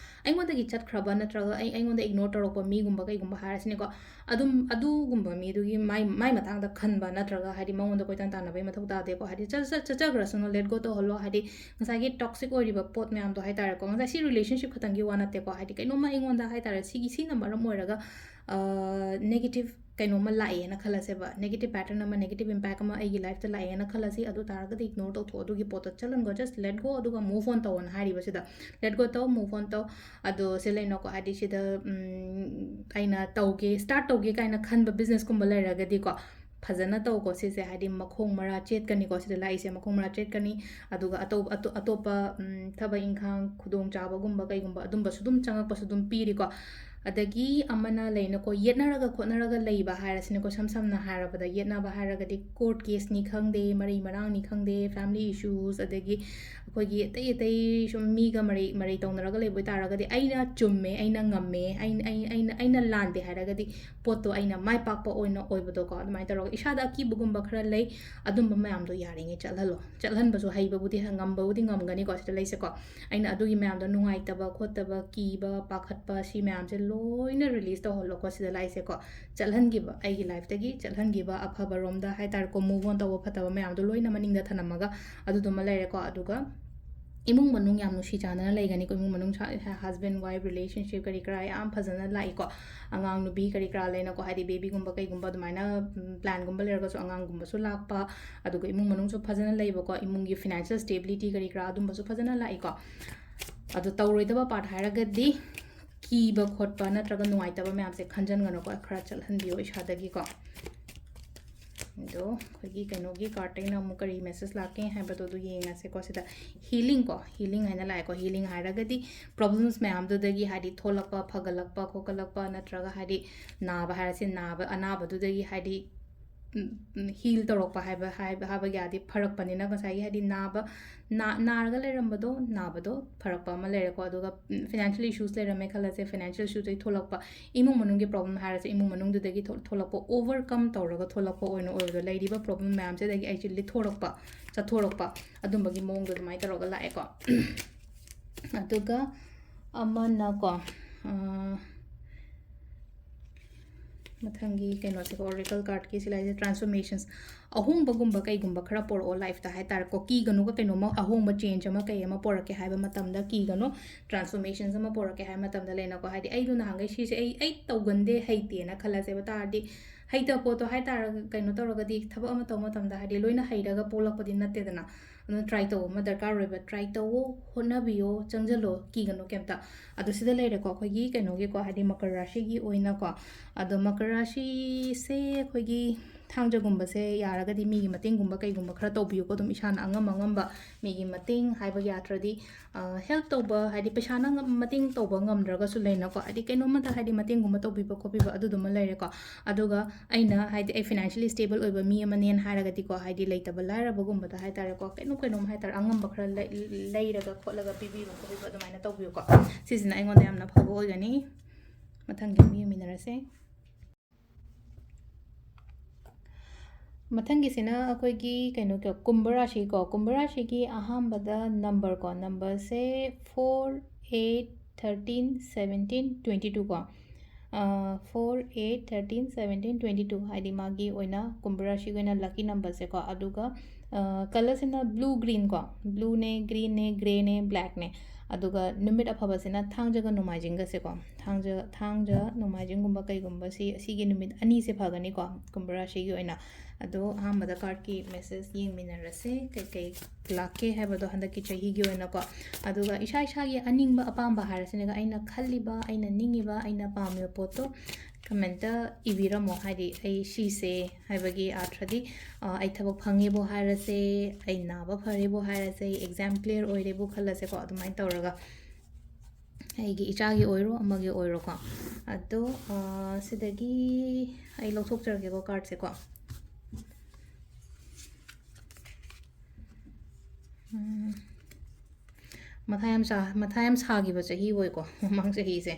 ꯑꯩꯉꯣꯟꯗꯒꯤ ꯆꯠꯈ꯭ꯔꯕ ꯅꯠꯇ꯭ꯔꯒ ꯑꯩ, ꯑꯩꯉꯣꯟꯗ ignore ꯇꯧꯔꯛꯄ ꯃꯤꯒꯨꯝꯕ ꯀꯩꯒꯨꯝꯕ ꯍꯥꯏꯔꯁꯤꯅꯦꯀꯣ, ꯑꯗꯨꯝ, ꯑꯗꯨꯒꯨꯝꯕ ꯃꯤꯗꯨꯒꯤ ꯃꯥꯏ, ꯃꯥꯏ ꯃꯇꯥꯡꯗ ꯈꯟꯕ ꯅꯠꯇ꯭ꯔꯒ, ꯍꯥꯏꯗꯤ, ꯃꯉꯣꯟꯗ ꯀꯣꯏꯇꯥꯟ ꯇꯥꯟꯅꯕꯒꯤ ꯃꯊꯧ ꯇꯥꯗꯦꯀꯣ꯫ ꯍꯥꯏꯗꯤ, ꯆꯠ-, ꯆꯠ-, ꯆꯠꯆꯈ꯭ꯔꯁꯅꯨ, let go ꯇꯧꯍꯜꯂꯣ꯫ ꯍꯥꯏꯗꯤ, ꯉꯁꯥꯏꯒꯤ toxic ꯑꯣꯏꯔꯤꯕ ꯄꯣꯠ ꯃꯌꯥꯝꯗꯣ ꯍꯥꯏ ꯇꯥꯔꯦꯀꯣ, ꯉꯁꯥꯏ ꯁꯤ relationship ꯈꯛꯇꯪꯒꯤ ꯋꯥ ꯅꯠꯇꯦꯀꯣ꯫ ꯍꯥꯏꯗꯤ, ꯀꯩꯅꯣꯝꯃ ꯑꯩꯉꯣꯟꯗ ꯍꯥꯏ ꯇꯥꯔꯦ, ꯁꯤꯒꯤ, ꯁꯤꯅ ꯃꯔꯝ ꯑꯣꯏꯔꯒ, ꯑ, negative ꯀꯩꯅꯣꯝꯃ ꯂꯥꯛꯑꯦꯅ ꯈꯜꯂꯁꯦꯕ, negative pattern ꯑꯃ, negative impact ꯑꯃ ꯑꯩꯒꯤ lifeꯇ ꯂꯥꯛꯑꯦꯅ ꯈꯜꯂꯁꯤ, ꯑꯗꯨ ꯇꯥꯔꯒꯗꯤ ignore ꯇꯧꯊꯣꯛꯑꯣ, ꯑꯗꯨꯒꯤ ꯄꯣꯠꯇꯣ ꯆꯠꯍꯟꯈꯣ, just let go, ꯑꯗꯨꯒ move on ꯇꯧꯑꯣꯅ ꯍꯥꯏꯔꯤꯕꯁꯤꯗ꯫ Let go ꯇꯧ, move on ꯇꯧ꯫ ꯑꯗꯣ ꯁꯤ ꯂꯩꯅꯀꯣ, ꯍꯥꯏꯗꯤ, ꯁꯤꯗ, ꯎꯝ, ꯑꯩꯅ ꯇꯧꯒꯦ, start ꯇꯧꯒꯦ ꯀꯥꯏꯅ ꯈꯟꯕ businessꯀꯨꯝꯕ ꯂꯩꯔꯒꯗꯤꯀꯣ, ꯐꯖꯅ ꯇꯧꯀꯣ꯫ ꯁꯤꯁꯦ, ꯍꯥꯏꯗꯤ, ꯃꯈꯣꯡ ꯃꯔꯥ ꯆꯦꯠꯀꯅꯤꯀꯣ, ꯁꯤꯗ ꯂꯥꯛꯏꯁꯦ ꯃꯈꯣꯡ ꯃꯔꯥ ꯆꯦꯠꯀꯅꯤ꯫ ꯑꯗꯨꯒ ꯑꯇꯣꯞ-, ꯑꯇꯣ-, ꯑꯇꯣꯞꯄ, ꯎꯝ, ꯊꯕꯛ ꯏꯪꯈꯥꯡ, ꯈꯨꯗꯣꯡꯆꯥꯕꯒꯨꯝꯕ ꯀꯩꯒꯨꯝꯕ ꯑꯗꯨꯝꯕꯁꯨ ꯑꯗꯨꯝ ꯆꯪꯉꯛꯄꯁꯨ ꯑꯗꯨꯝ ꯄꯤꯔꯤꯀꯣ꯫ ꯑꯗꯒꯤ ꯑꯃꯅ ꯂꯩꯅꯀꯣ, ꯌꯦꯠꯅꯔꯒ ꯈꯣꯠꯅꯔꯒ ꯂꯩꯕ ꯍꯥꯏꯔꯁꯤꯅꯦꯀꯣ, ꯏꯁꯝ ꯁꯝꯅ ꯍꯥꯏꯔꯕꯗ, ꯌꯦꯠꯅꯕ ꯍꯥꯏꯔꯒꯗꯤ court caseꯅꯤ ꯈꯪꯗꯦ, ꯃꯔꯩ ꯃꯔꯥꯡꯅꯤ ꯈꯪꯗꯦ, family issues, ꯑꯗꯒꯤ ꯑꯩꯈꯣꯏꯒꯤ ꯑꯇꯩ ꯑꯇꯩ ꯁꯨꯝ ꯃꯤꯒ ꯃꯔꯩ, ꯃꯔꯩ ꯇꯧꯅꯔꯒ ꯂꯩꯕ ꯑꯣꯏ ꯇꯥꯔꯒꯗꯤ, ꯑꯩꯅ ꯆꯨꯝꯃꯦ, ꯑꯩꯅ ꯉꯝꯃꯦ, ꯑꯩꯅ, ꯑꯩ-, ꯑꯩꯅ, ꯑꯩꯅ ꯂꯥꯟꯗꯦ ꯍꯥꯏꯔꯒꯗꯤ, ꯄꯣꯠꯇꯣ ꯑꯩꯅ ꯃꯥꯏ ꯄꯥꯛꯄ ꯑꯣꯏꯅ ꯑꯣꯏꯕꯗꯣꯀꯣ, ꯑꯗꯨꯃꯥꯏꯅ ꯇꯧꯔꯒ ꯏꯁꯥꯗ ꯑꯀꯤꯕꯒꯨꯝꯕ ꯈꯔ ꯂꯩ, ꯑꯗꯨꯝꯕ ꯃꯌꯥꯝꯗꯣ ꯌꯥꯔꯤꯉꯩ ꯆꯠꯍꯜꯂꯣ꯫ ꯆꯠꯍꯟꯕꯁꯨ ꯍꯩꯕꯕꯨꯗꯤ, ꯉꯝꯕꯕꯨꯗꯤ ꯉꯝꯒꯅꯤꯀꯣ, ꯁꯤꯗ ꯂꯩꯁꯦꯀꯣ꯫ ꯑꯩꯅ ꯑꯗꯨꯒꯤ ꯃꯌꯥꯝꯗꯣ, ꯅꯨꯡꯉꯥꯏꯇꯕ ꯈꯣꯠꯇꯕ, ꯀꯤꯕ, ꯄꯥꯈꯠꯄ, ꯁꯤ ꯃꯌꯥꯝꯁꯦ ꯂꯣꯏꯅ release ꯇꯧꯍꯜꯂꯣꯀꯣ, ꯁꯤꯗ ꯂꯥꯛꯏꯁꯦꯀꯣ꯫ ꯆꯠꯍꯟꯈꯤꯕ, ꯑꯩꯒꯤ lifeꯇꯒꯤ ꯆꯠꯍꯟꯈꯤꯕ, ꯑꯐꯕꯔꯣꯝꯗ ꯍꯥꯏ ꯇꯥꯔꯦꯀꯣ, move on ꯇꯧꯕ, ꯐꯠꯇꯕ ꯃꯌꯥꯝꯗꯣ ꯂꯣꯏꯅ ꯃꯅꯤꯡꯗ ꯊꯅꯝꯃꯒ, ꯑꯗꯨꯗꯨꯃ ꯂꯩꯔꯦꯀꯣ꯫ ꯑꯗꯨꯒ ꯏꯃꯨꯡ ꯃꯅꯨꯡ ꯌꯥꯝ ꯅꯨꯡꯁꯤ ꯆꯥꯟꯅꯅ ꯂꯩꯒꯅꯤꯀꯣ꯫ ꯏꯃꯨꯡ ꯃꯅꯨꯡ ꯁꯥ-, husband wife relationship ꯀꯔꯤ ꯀꯔꯥ ꯌꯥꯝ ꯐꯖꯅ ꯂꯥꯛꯏꯀꯣ꯫ ꯑꯉꯥꯡ ꯅꯨꯄꯤ ꯀꯔꯤ ꯀꯔꯥ ꯂꯩꯅꯀꯣ, ꯍꯥꯏꯗꯤ babyꯒꯨꯝꯕ ꯀꯩꯒꯨꯝꯕ ꯑꯗꯨꯃꯥꯏꯅ, ꯎꯝ, planꯒꯨꯝꯕ ꯂꯩꯔꯒꯁꯨ ꯑꯉꯥꯡꯒꯨꯝꯕꯁꯨ ꯂꯥꯛꯄ, ꯑꯗꯨꯒ ꯏꯃꯨꯡ ꯃꯅꯨꯡꯁꯨ ꯐꯖꯅ ꯂꯩꯕꯀꯣ, ꯏꯃꯨꯡꯒꯤ financial stability ꯀꯔꯤ ꯀꯔꯥ ꯑꯗꯨꯝꯕꯁꯨ ꯐꯖꯅ ꯂꯥꯛꯏꯀꯣ꯫ ꯑꯗꯣ ꯇꯧꯔꯣꯏꯗꯕ part ꯍꯥꯏꯔꯒꯗꯤ ꯀꯤꯕ ꯈꯣꯠꯄ ꯅꯠꯇ꯭ꯔꯒ ꯅꯨꯡꯉꯥꯏꯇꯕ ꯃꯌꯥꯝꯁꯦ ꯈꯟꯖꯟꯒꯅꯨꯀꯣ, ꯈꯔ ꯆꯠꯍꯟꯕꯤꯌꯣ ꯏꯁꯥꯗꯒꯤꯀꯣ꯫ ꯑꯗꯣ ꯑꯩꯈꯣꯏꯒꯤ ꯀꯩꯅꯣꯒꯤ ꯀꯥꯔꯠꯇꯩꯅ ꯑꯃꯨꯛ ꯀꯔꯤ ꯃꯦꯁꯦꯖ ꯂꯥꯛꯀꯦ ꯍꯥꯏꯕꯗꯣ ꯑꯗꯨ ꯌꯦꯡꯉꯁꯦꯀꯣ꯫ ꯁꯤꯗ ꯍꯤꯂꯤꯡ ꯀꯣ, ꯍꯤꯂꯤꯡ ꯍꯥꯏꯅ ꯂꯥꯛꯑꯦꯀꯣ꯫ ꯍꯤꯂꯤꯡ ꯍꯥꯏꯔꯒꯗꯤ ꯄ꯭ꯔꯣꯕ꯭ꯂꯦꯝꯁ ꯃꯌꯥꯝꯗꯨꯗꯒꯤ, ꯍꯥꯏꯗꯤ ꯊꯣꯛꯂꯛꯄ, ꯐꯒꯠꯂꯛꯄ, ꯈꯣꯠꯀꯠꯂꯛꯄ, ꯅꯠꯇ꯭ꯔꯒ ꯍꯥꯏꯗꯤ ꯅꯥꯕ ꯍꯥꯏꯔꯁꯤ, ꯅꯥꯕ, ꯑꯅꯥꯕꯗꯨꯗꯒꯤ ꯍꯥꯏꯗꯤ ꯍꯤꯜ ꯇꯧꯔꯛꯄ ꯍꯥꯏꯕ, ꯍꯥꯏꯕ, ꯍꯥꯏꯕ ꯌꯥꯗꯦ, ꯐꯔꯛꯄꯅꯤꯅ ꯉꯁꯥꯏꯒꯤ ꯍꯥꯏꯗꯤ ꯅꯥꯕ, ꯅꯥ-, ꯅꯥꯔꯒ ꯂꯩꯔꯝꯕꯗꯣ, ꯅꯥꯕꯗꯣ ꯐꯔꯛꯄ ꯑꯃ ꯂꯩꯔꯦꯀꯣ꯫ ꯑꯗꯨꯒ ꯐꯤꯅꯥꯟꯁꯤꯌꯦꯜ ꯏꯁꯨꯁ ꯂꯩꯔꯝꯃꯦ ꯈꯜꯂꯁꯦ, ꯐꯤꯅꯥꯟꯁꯤꯌꯦꯜ ꯏꯁꯨꯗꯒꯤ ꯊꯣꯛꯂꯛꯄ, ꯏꯃꯨꯡ ꯃꯅꯨꯡꯒꯤ ꯄ꯭ꯔꯣꯕ꯭ꯂꯦꯝ ꯍꯥꯏꯔꯁꯦ, ꯏꯃꯨꯡ ꯃꯅꯨꯡꯗꯨꯗꯒꯤ ꯊꯣꯛ-, ꯊꯣꯛꯂꯛꯄ, ꯑꯣꯚꯔꯀꯝ ꯇꯧꯔꯒ ꯊꯣꯛꯂꯛꯄ ꯑꯣꯏꯅ ꯑꯣꯏꯕꯗꯣ, ꯂꯩꯔꯤꯕ ꯄ꯭ꯔꯣꯕ꯭ꯂꯦꯝ ꯃꯌꯥꯝꯁꯤꯗꯒꯤ ꯑꯩꯁꯦ ꯂꯤꯊꯣꯔꯛꯄ, ꯆꯠꯊꯣꯔꯛꯄ, ꯑꯗꯨꯝꯕꯒꯤ ꯃꯑꯣꯡꯗꯣ ꯑꯗꯨꯃꯥꯏꯅ ꯇꯧꯔꯒ ꯂꯥꯛꯑꯦꯀꯣ꯫ ꯑꯗꯨꯒ ꯑꯃꯅꯀꯣ, ꯑ, ꯃꯊꯪꯒꯤ ꯀꯩꯅꯣꯁꯦꯀꯣ, ꯑꯣꯔꯦꯀꯜ ꯀꯥꯔꯠꯀꯤ ꯁꯤ ꯂꯥꯛꯏꯁꯦ, ꯇ꯭ꯔꯥꯟꯁꯐꯣꯔꯃꯦꯁꯟꯁ, ꯑꯍꯣꯡꯕꯒꯨꯝꯕ ꯀꯩꯒꯨꯝꯕ ꯈꯔ ꯄꯣꯔꯛꯑꯣ ꯂꯥꯏꯐꯇ ꯍꯥꯏꯇꯥꯔꯦꯀꯣ꯫ ꯀꯤꯒꯅꯨꯀꯣ, ꯀꯩꯅꯣꯝꯃ ꯑꯍꯣꯡꯕ ꯆꯦꯟꯖ ꯑꯃ ꯀꯩ ꯑꯃ ꯄꯣꯔꯛꯀꯦ ꯍꯥꯏꯕ ꯃꯇꯝꯗ ꯀꯤꯒꯅꯨ꯫ ꯇ꯭ꯔꯥꯟꯁꯐꯣꯔꯃꯦꯁꯟꯁ ꯑꯃ ꯄꯣꯔꯛꯀꯦ ꯍꯥꯏꯕ ꯃꯇꯝꯗ ꯂꯩꯅꯀꯣ, ꯍꯥꯏꯗꯤ ꯑꯩꯗꯣ ꯅꯍꯥꯟꯈꯩ ꯁꯤꯁꯦ ꯑꯩ, ꯑꯩ ꯇꯧꯒꯟꯗꯦ, ꯍꯩꯇꯦꯅ ꯈꯜꯂꯁꯦꯕ ꯇꯥꯔꯗꯤ, ꯍꯩꯇꯕ ꯄꯣꯠꯇꯣ ꯍꯥꯏꯇꯥꯔꯒ ꯀꯩꯅꯣ ꯇꯧꯔꯒꯗꯤ, ꯊꯕꯛ ꯑꯃ ꯇꯧꯕ ꯃꯇꯝꯗ ꯍꯥꯏꯗꯤ ꯂꯣꯏꯅ ꯍꯩꯔꯒ ꯄꯣꯛꯂꯛꯄꯗꯤ ꯅꯠꯇꯦꯗꯅ꯫ ꯑꯗꯨꯅ ꯇ꯭ꯔꯥꯏ ꯇꯧꯕ ꯑꯃ ꯗꯔꯀꯥꯔ ꯑꯣꯏꯕ꯫ ꯇ꯭ꯔꯥꯏ ꯇꯧꯋꯣ, ꯍꯣꯠꯅꯕꯤꯌꯣ, ꯆꯪꯁꯤꯜꯂꯣ, ꯀꯤꯒꯅꯨ ꯀꯩꯝꯇ꯫ ꯑꯗꯣ ꯁꯤꯗ ꯂꯩꯔꯦꯀꯣ, ꯑꯩꯈꯣꯏꯒꯤ ꯀꯩꯅꯣꯒꯤꯀꯣ, ꯍꯥꯏꯗꯤ ꯃꯀꯔ ꯔꯥꯁꯤꯒꯤ ꯑꯣꯏꯅꯀꯣ꯫ ꯑꯗꯣ ꯃꯀꯔ ꯔꯥꯁꯤꯁꯦ ꯑꯩꯈꯣꯏꯒꯤ ꯊꯥꯡꯖꯒꯨꯝꯕꯁꯦ ꯌꯥꯔꯒꯗꯤ ꯃꯤꯒꯤ ꯃꯇꯦꯡꯒꯨꯝꯕ ꯀꯩꯒꯨꯝꯕ ꯈꯔ ꯇꯧꯕꯤꯌꯨꯀꯣ꯫ ꯑꯗꯨꯝ ꯏꯁꯥꯅ ꯑꯉꯝ ꯑꯉꯝꯕ ꯃꯤꯒꯤ ꯃꯇꯦꯡ ꯍꯥꯏꯕ ꯌꯥꯗ꯭ꯔꯗꯤ, ꯑ, ꯍꯦꯜꯞ ꯇꯧꯕ, ꯍꯥꯏꯗꯤ ꯄꯩꯁꯥꯅ ꯉꯝ-, ꯃꯇꯦꯡ ꯇꯧꯕ ꯉꯝꯗ꯭ꯔꯒꯁꯨ ꯂꯩꯅꯀꯣ, ꯍꯥꯏꯗꯤ ꯀꯩꯅꯣꯝꯃꯗ ꯍꯥꯏꯗꯤ ꯃꯇꯦꯡꯒꯨꯝꯕ ꯇꯧꯕꯤꯕ ꯈꯣꯠꯄꯤꯕ ꯑꯗꯨꯗꯨꯃ ꯂꯩꯔꯦꯀꯣ꯫ ꯑꯗꯨꯒ ꯑꯩꯅ ꯍꯥꯏꯗꯤ ꯑꯩ ꯐꯤꯅꯥꯟꯁꯤꯌꯦꯜꯂꯤ ꯁ꯭ꯇꯦꯕꯜ ꯑꯣꯏꯕ ꯃꯤ ꯑꯃꯅꯦꯅ ꯍꯥꯏꯔꯒꯗꯤꯀꯣ, ꯍꯥꯏꯗꯤ ꯂꯩꯇꯕ ꯂꯥꯏꯔꯕꯒꯨꯝꯕꯗ ꯍꯥꯏꯇꯥꯔꯦꯀꯣ, ꯀꯩꯅꯣꯝ ꯀꯩꯅꯣꯝ ꯍꯥꯏꯇꯥꯔꯦ, ꯑꯉꯝꯕ ꯈꯔ ꯂꯩ-, ꯂꯩꯔꯒ ꯈꯣꯠꯂꯒ ꯄꯤꯕꯤꯕ ꯈꯣꯠꯄꯤꯕ ꯑꯗꯨꯃꯥꯏꯅ ꯇꯧꯕꯤꯌꯨꯀꯣ꯫ ꯁꯤꯁꯤꯅ ꯑꯩꯉꯣꯟꯗ ꯌꯥꯝꯅ ꯐꯕ ꯑꯣꯏꯒꯅꯤ꯫ ꯃꯊꯪꯒꯤ ꯑꯃꯨꯛ ꯌꯦꯡꯃꯤꯟꯅꯔꯁꯦ꯫ ꯃꯊꯪꯒꯤꯁꯤꯅ ꯑꯩꯈꯣꯏꯒꯤ ꯀꯩꯅꯣ, ꯀ-, ꯀꯨꯝꯚ ꯔꯥꯁꯤꯀꯣ꯫ ꯀꯨꯝꯚ ꯔꯥꯁꯤꯒꯤ ꯑꯍꯥꯟꯕꯗ ꯅꯝꯕꯔ ꯀꯣ, ꯅꯝꯕꯔꯁꯦ four, eight, thirteen, seventeen, twenty two ꯀꯣ꯫ ꯑ, four, eight, thirteen, seventeen, twenty two ꯍꯥꯏꯗꯤ ꯃꯥꯒꯤ ꯑꯣꯏꯅ ꯀꯨꯝꯚ ꯔꯥꯁꯤꯒꯤ ꯑꯣꯏꯅ ꯂꯛꯀꯤ ꯅꯝꯕꯔꯁꯦꯀꯣ꯫ ꯑꯗꯨꯒ, ꯑ, ꯀꯂꯔꯁꯤꯅ blue green ꯀꯣ, blueꯅꯦ, greenꯅꯦ, greyꯅꯦ, blackꯅꯦ꯫ ꯑꯗꯨꯒ ꯅꯨꯃꯤꯠ ꯑꯐꯕꯁꯤꯅ ꯊꯥꯡꯖꯒ ꯅꯣꯡꯃꯥꯏꯖꯤꯡꯒꯁꯦꯀꯣ꯫ ꯊꯥꯡꯖ, ꯊꯥꯡꯖ, ꯅꯣꯡꯃꯥꯏꯖꯤꯡꯒꯨꯝꯕ ꯀꯩꯒꯨꯝꯕꯁꯤ, ꯑꯁꯤꯒꯤ ꯅꯨꯃꯤꯠ ꯑꯅꯤꯁꯦ ꯐꯒꯅꯤꯀꯣ, ꯀꯨꯝꯚ ꯔꯥꯁꯤꯒꯤ ꯑꯣꯏꯅ꯫ ꯑꯗꯣ ꯑꯍꯥꯟꯕꯗ ꯀꯥꯔꯠꯀꯤ ꯃꯦꯁꯦꯖ ꯌꯦꯡꯃꯤꯟꯅꯔꯁꯦ, ꯀꯩꯀꯩ ꯂꯥꯛꯀꯦ ꯍꯥꯏꯕꯗꯣ ꯍꯟꯗꯛꯀꯤ ꯆꯍꯤꯒꯤ ꯑꯣꯏꯅꯀꯣ꯫ ꯑꯗꯨꯒ ꯏꯁꯥ ꯏꯁꯥꯒꯤ ꯑꯅꯤꯡꯕ ꯑꯄꯥꯝꯕ ꯍꯥꯏꯔꯁꯤꯅꯦꯀꯣ, ꯑꯩꯅ ꯈꯜꯂꯤꯕ, ꯑꯩꯅ ꯅꯤꯡꯉꯤꯕ, ꯑꯩꯅ ꯄꯥꯝꯃꯤꯕ ꯄꯣꯠꯇꯣ ꯀꯃꯦꯟꯇ ꯏꯕꯤꯔꯝꯃꯣ꯫ ꯍꯥꯏꯗꯤ ꯑꯩ ꯁꯤꯁꯦ ꯍꯥꯏꯕꯒꯤ ꯑꯥꯔꯊꯗꯤ, ꯑ, ꯑꯩ ꯊꯕꯛ ꯐꯪꯉꯦꯕꯨ ꯍꯥꯏꯔꯁꯦ, ꯑꯩ ꯅꯥꯕ ꯐꯔꯦꯕꯨ ꯍꯥꯏꯔꯁꯦ, ꯑꯦꯛꯖꯥꯝ ꯀ꯭ꯂꯤꯌꯥꯔ ꯑꯣꯏꯔꯦꯕꯨ ꯈꯜꯂꯁꯦꯀꯣ, ꯑꯗꯨꯃꯥꯏꯅ ꯇꯧꯔꯒ ꯑꯩꯒꯤ ꯏꯆꯥꯒꯤ ꯑꯣꯏꯔꯣ ꯑꯃꯒꯤ ꯑꯣꯏꯔꯣꯀꯣ꯫ ꯑꯗꯣ, ꯑ, ꯁꯤꯗꯒꯤ ꯑꯩ ꯂꯧꯊꯣꯛꯆꯔꯒꯦꯀꯣ ꯀꯥꯔꯠꯁꯦꯀꯣ꯫ ꯎꯝ, ꯃꯊꯥ ꯌꯥꯝ ꯁꯥ-, ꯃꯊꯥ ꯌꯥꯝ ꯁꯥꯈꯤꯕ ꯆꯍꯤ ꯑꯣꯏꯀꯣ, ꯃꯃꯥꯡ ꯆꯍꯤꯁꯦ꯫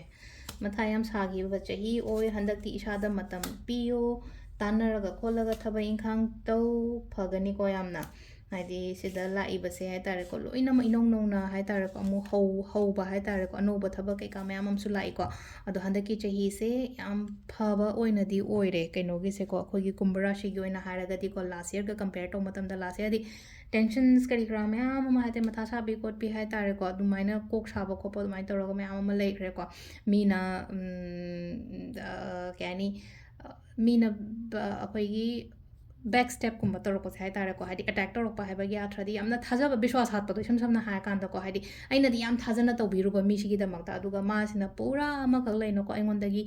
ꯃꯊꯥ ꯌꯥꯝ ꯁꯥꯈꯤꯕ ꯆꯍꯤ ꯑꯣꯏ꯫ ꯍꯟꯗꯛꯇꯤ ꯏꯁꯥꯗ ꯃꯇꯝ ꯄꯤꯌꯨ, ꯇꯥꯟꯅꯔꯒ ꯈꯣꯠꯂꯒ ꯊꯕꯛ ꯏꯪꯈꯥꯡ ꯇꯧ, ꯐꯒꯅꯤꯀꯣ ꯌꯥꯝꯅ꯫ ꯍꯥꯏꯗꯤ ꯁꯤꯗ ꯂꯥꯛꯏꯕꯁꯦ ꯍꯥꯏ ꯇꯥꯔꯦꯀꯣ, ꯂꯣꯏꯅꯃꯛ ꯏꯅꯧ ꯅꯧꯅ ꯍꯥꯏ ꯇꯥꯔꯦꯀꯣ, ꯑꯃꯨꯛ ꯍꯧ-, ꯍꯧꯕ ꯍꯥꯏ ꯇꯥꯔꯦꯀꯣ, ꯑꯅꯧꯕ ꯊꯕꯛ ꯀꯩꯀꯥ ꯃꯌꯥꯝ ꯑꯃꯁꯨ ꯂꯥꯛꯏꯀꯣ꯫ ꯑꯗꯣ ꯍꯟꯗꯛꯀꯤ ꯆꯍꯤꯁꯦ ꯌꯥꯝ ꯐꯕ ꯑꯣꯏꯅꯗꯤ ꯑꯣꯏꯔꯦ ꯀꯩꯅꯣꯒꯤꯁꯦꯀꯣ, ꯑꯩꯈꯣꯏꯒꯤ ꯀꯨꯝꯚ ꯔꯥꯁꯤꯒꯤ ꯑꯣꯏꯅ ꯍꯥꯏꯔꯒꯗꯤꯀꯣ, ꯂꯥꯁ ꯌꯔꯒ ꯀꯝꯄꯦꯌꯔ ꯇꯧꯕ ꯃꯇꯝꯗ, ꯂꯥꯁ ꯌꯔꯗꯤ ꯇꯦꯟꯁꯟꯁ ꯀꯔꯤ ꯀꯔꯥ ꯃꯌꯥꯝ ꯑꯃ, ꯍꯥꯏꯗꯤ ꯃꯊꯥ ꯁꯥꯕꯤ ꯈꯣꯠꯄꯤ ꯍꯥꯏ ꯇꯥꯔꯦꯀꯣ, ꯑꯗꯨꯃꯥꯏꯅ ꯀꯣꯛ ꯁꯥꯕ ꯈꯣꯠꯄ ꯑꯗꯨꯃꯥꯏꯅ ꯇꯧꯔꯒ ꯃꯌꯥꯝ ꯑꯃ ꯂꯩꯈ꯭ꯔꯦꯀꯣ꯫ ꯃꯤꯅ, ꯎꯝ, ꯑ, ꯀꯩ ꯍꯥꯏꯅꯤ, ꯑ, ꯃꯤꯅ ꯕ-, ꯑꯩꯈꯣꯏꯒꯤ ꯕꯦꯛ ꯁ꯭ꯇꯦꯞꯀꯨꯝꯕ ꯇꯧꯔꯛꯄꯁꯦ ꯍꯥꯏ ꯇꯥꯔꯦꯀꯣ, ꯍꯥꯏꯗꯤ ꯑꯦꯇꯦꯛ ꯇꯧꯔꯛꯄ ꯍꯥꯏꯕꯒꯤ ꯑꯥꯔꯊꯗꯤ ꯌꯥꯝꯅ ꯊꯥꯖꯕ, ꯕꯤꯁ꯭ꯋꯥꯁ ꯍꯥꯠꯄꯗꯣ, ꯏꯁꯝ ꯁꯝꯅ ꯍꯥꯏꯔꯀꯥꯟꯗꯀꯣ, ꯍꯥꯏꯗꯤ ꯑꯩꯅꯗꯤ ꯌꯥꯝ ꯊꯥꯖꯅ ꯇꯧꯕꯤꯔꯨꯕ ꯃꯤꯁꯤꯒꯤꯗꯃꯛꯇ, ꯑꯗꯨꯒ ꯃꯥꯁꯤꯅ ꯄꯨꯔꯥ ꯑꯃꯈꯛ ꯂꯩꯅꯀꯣ, ꯑꯩꯉꯣꯟꯗꯒꯤ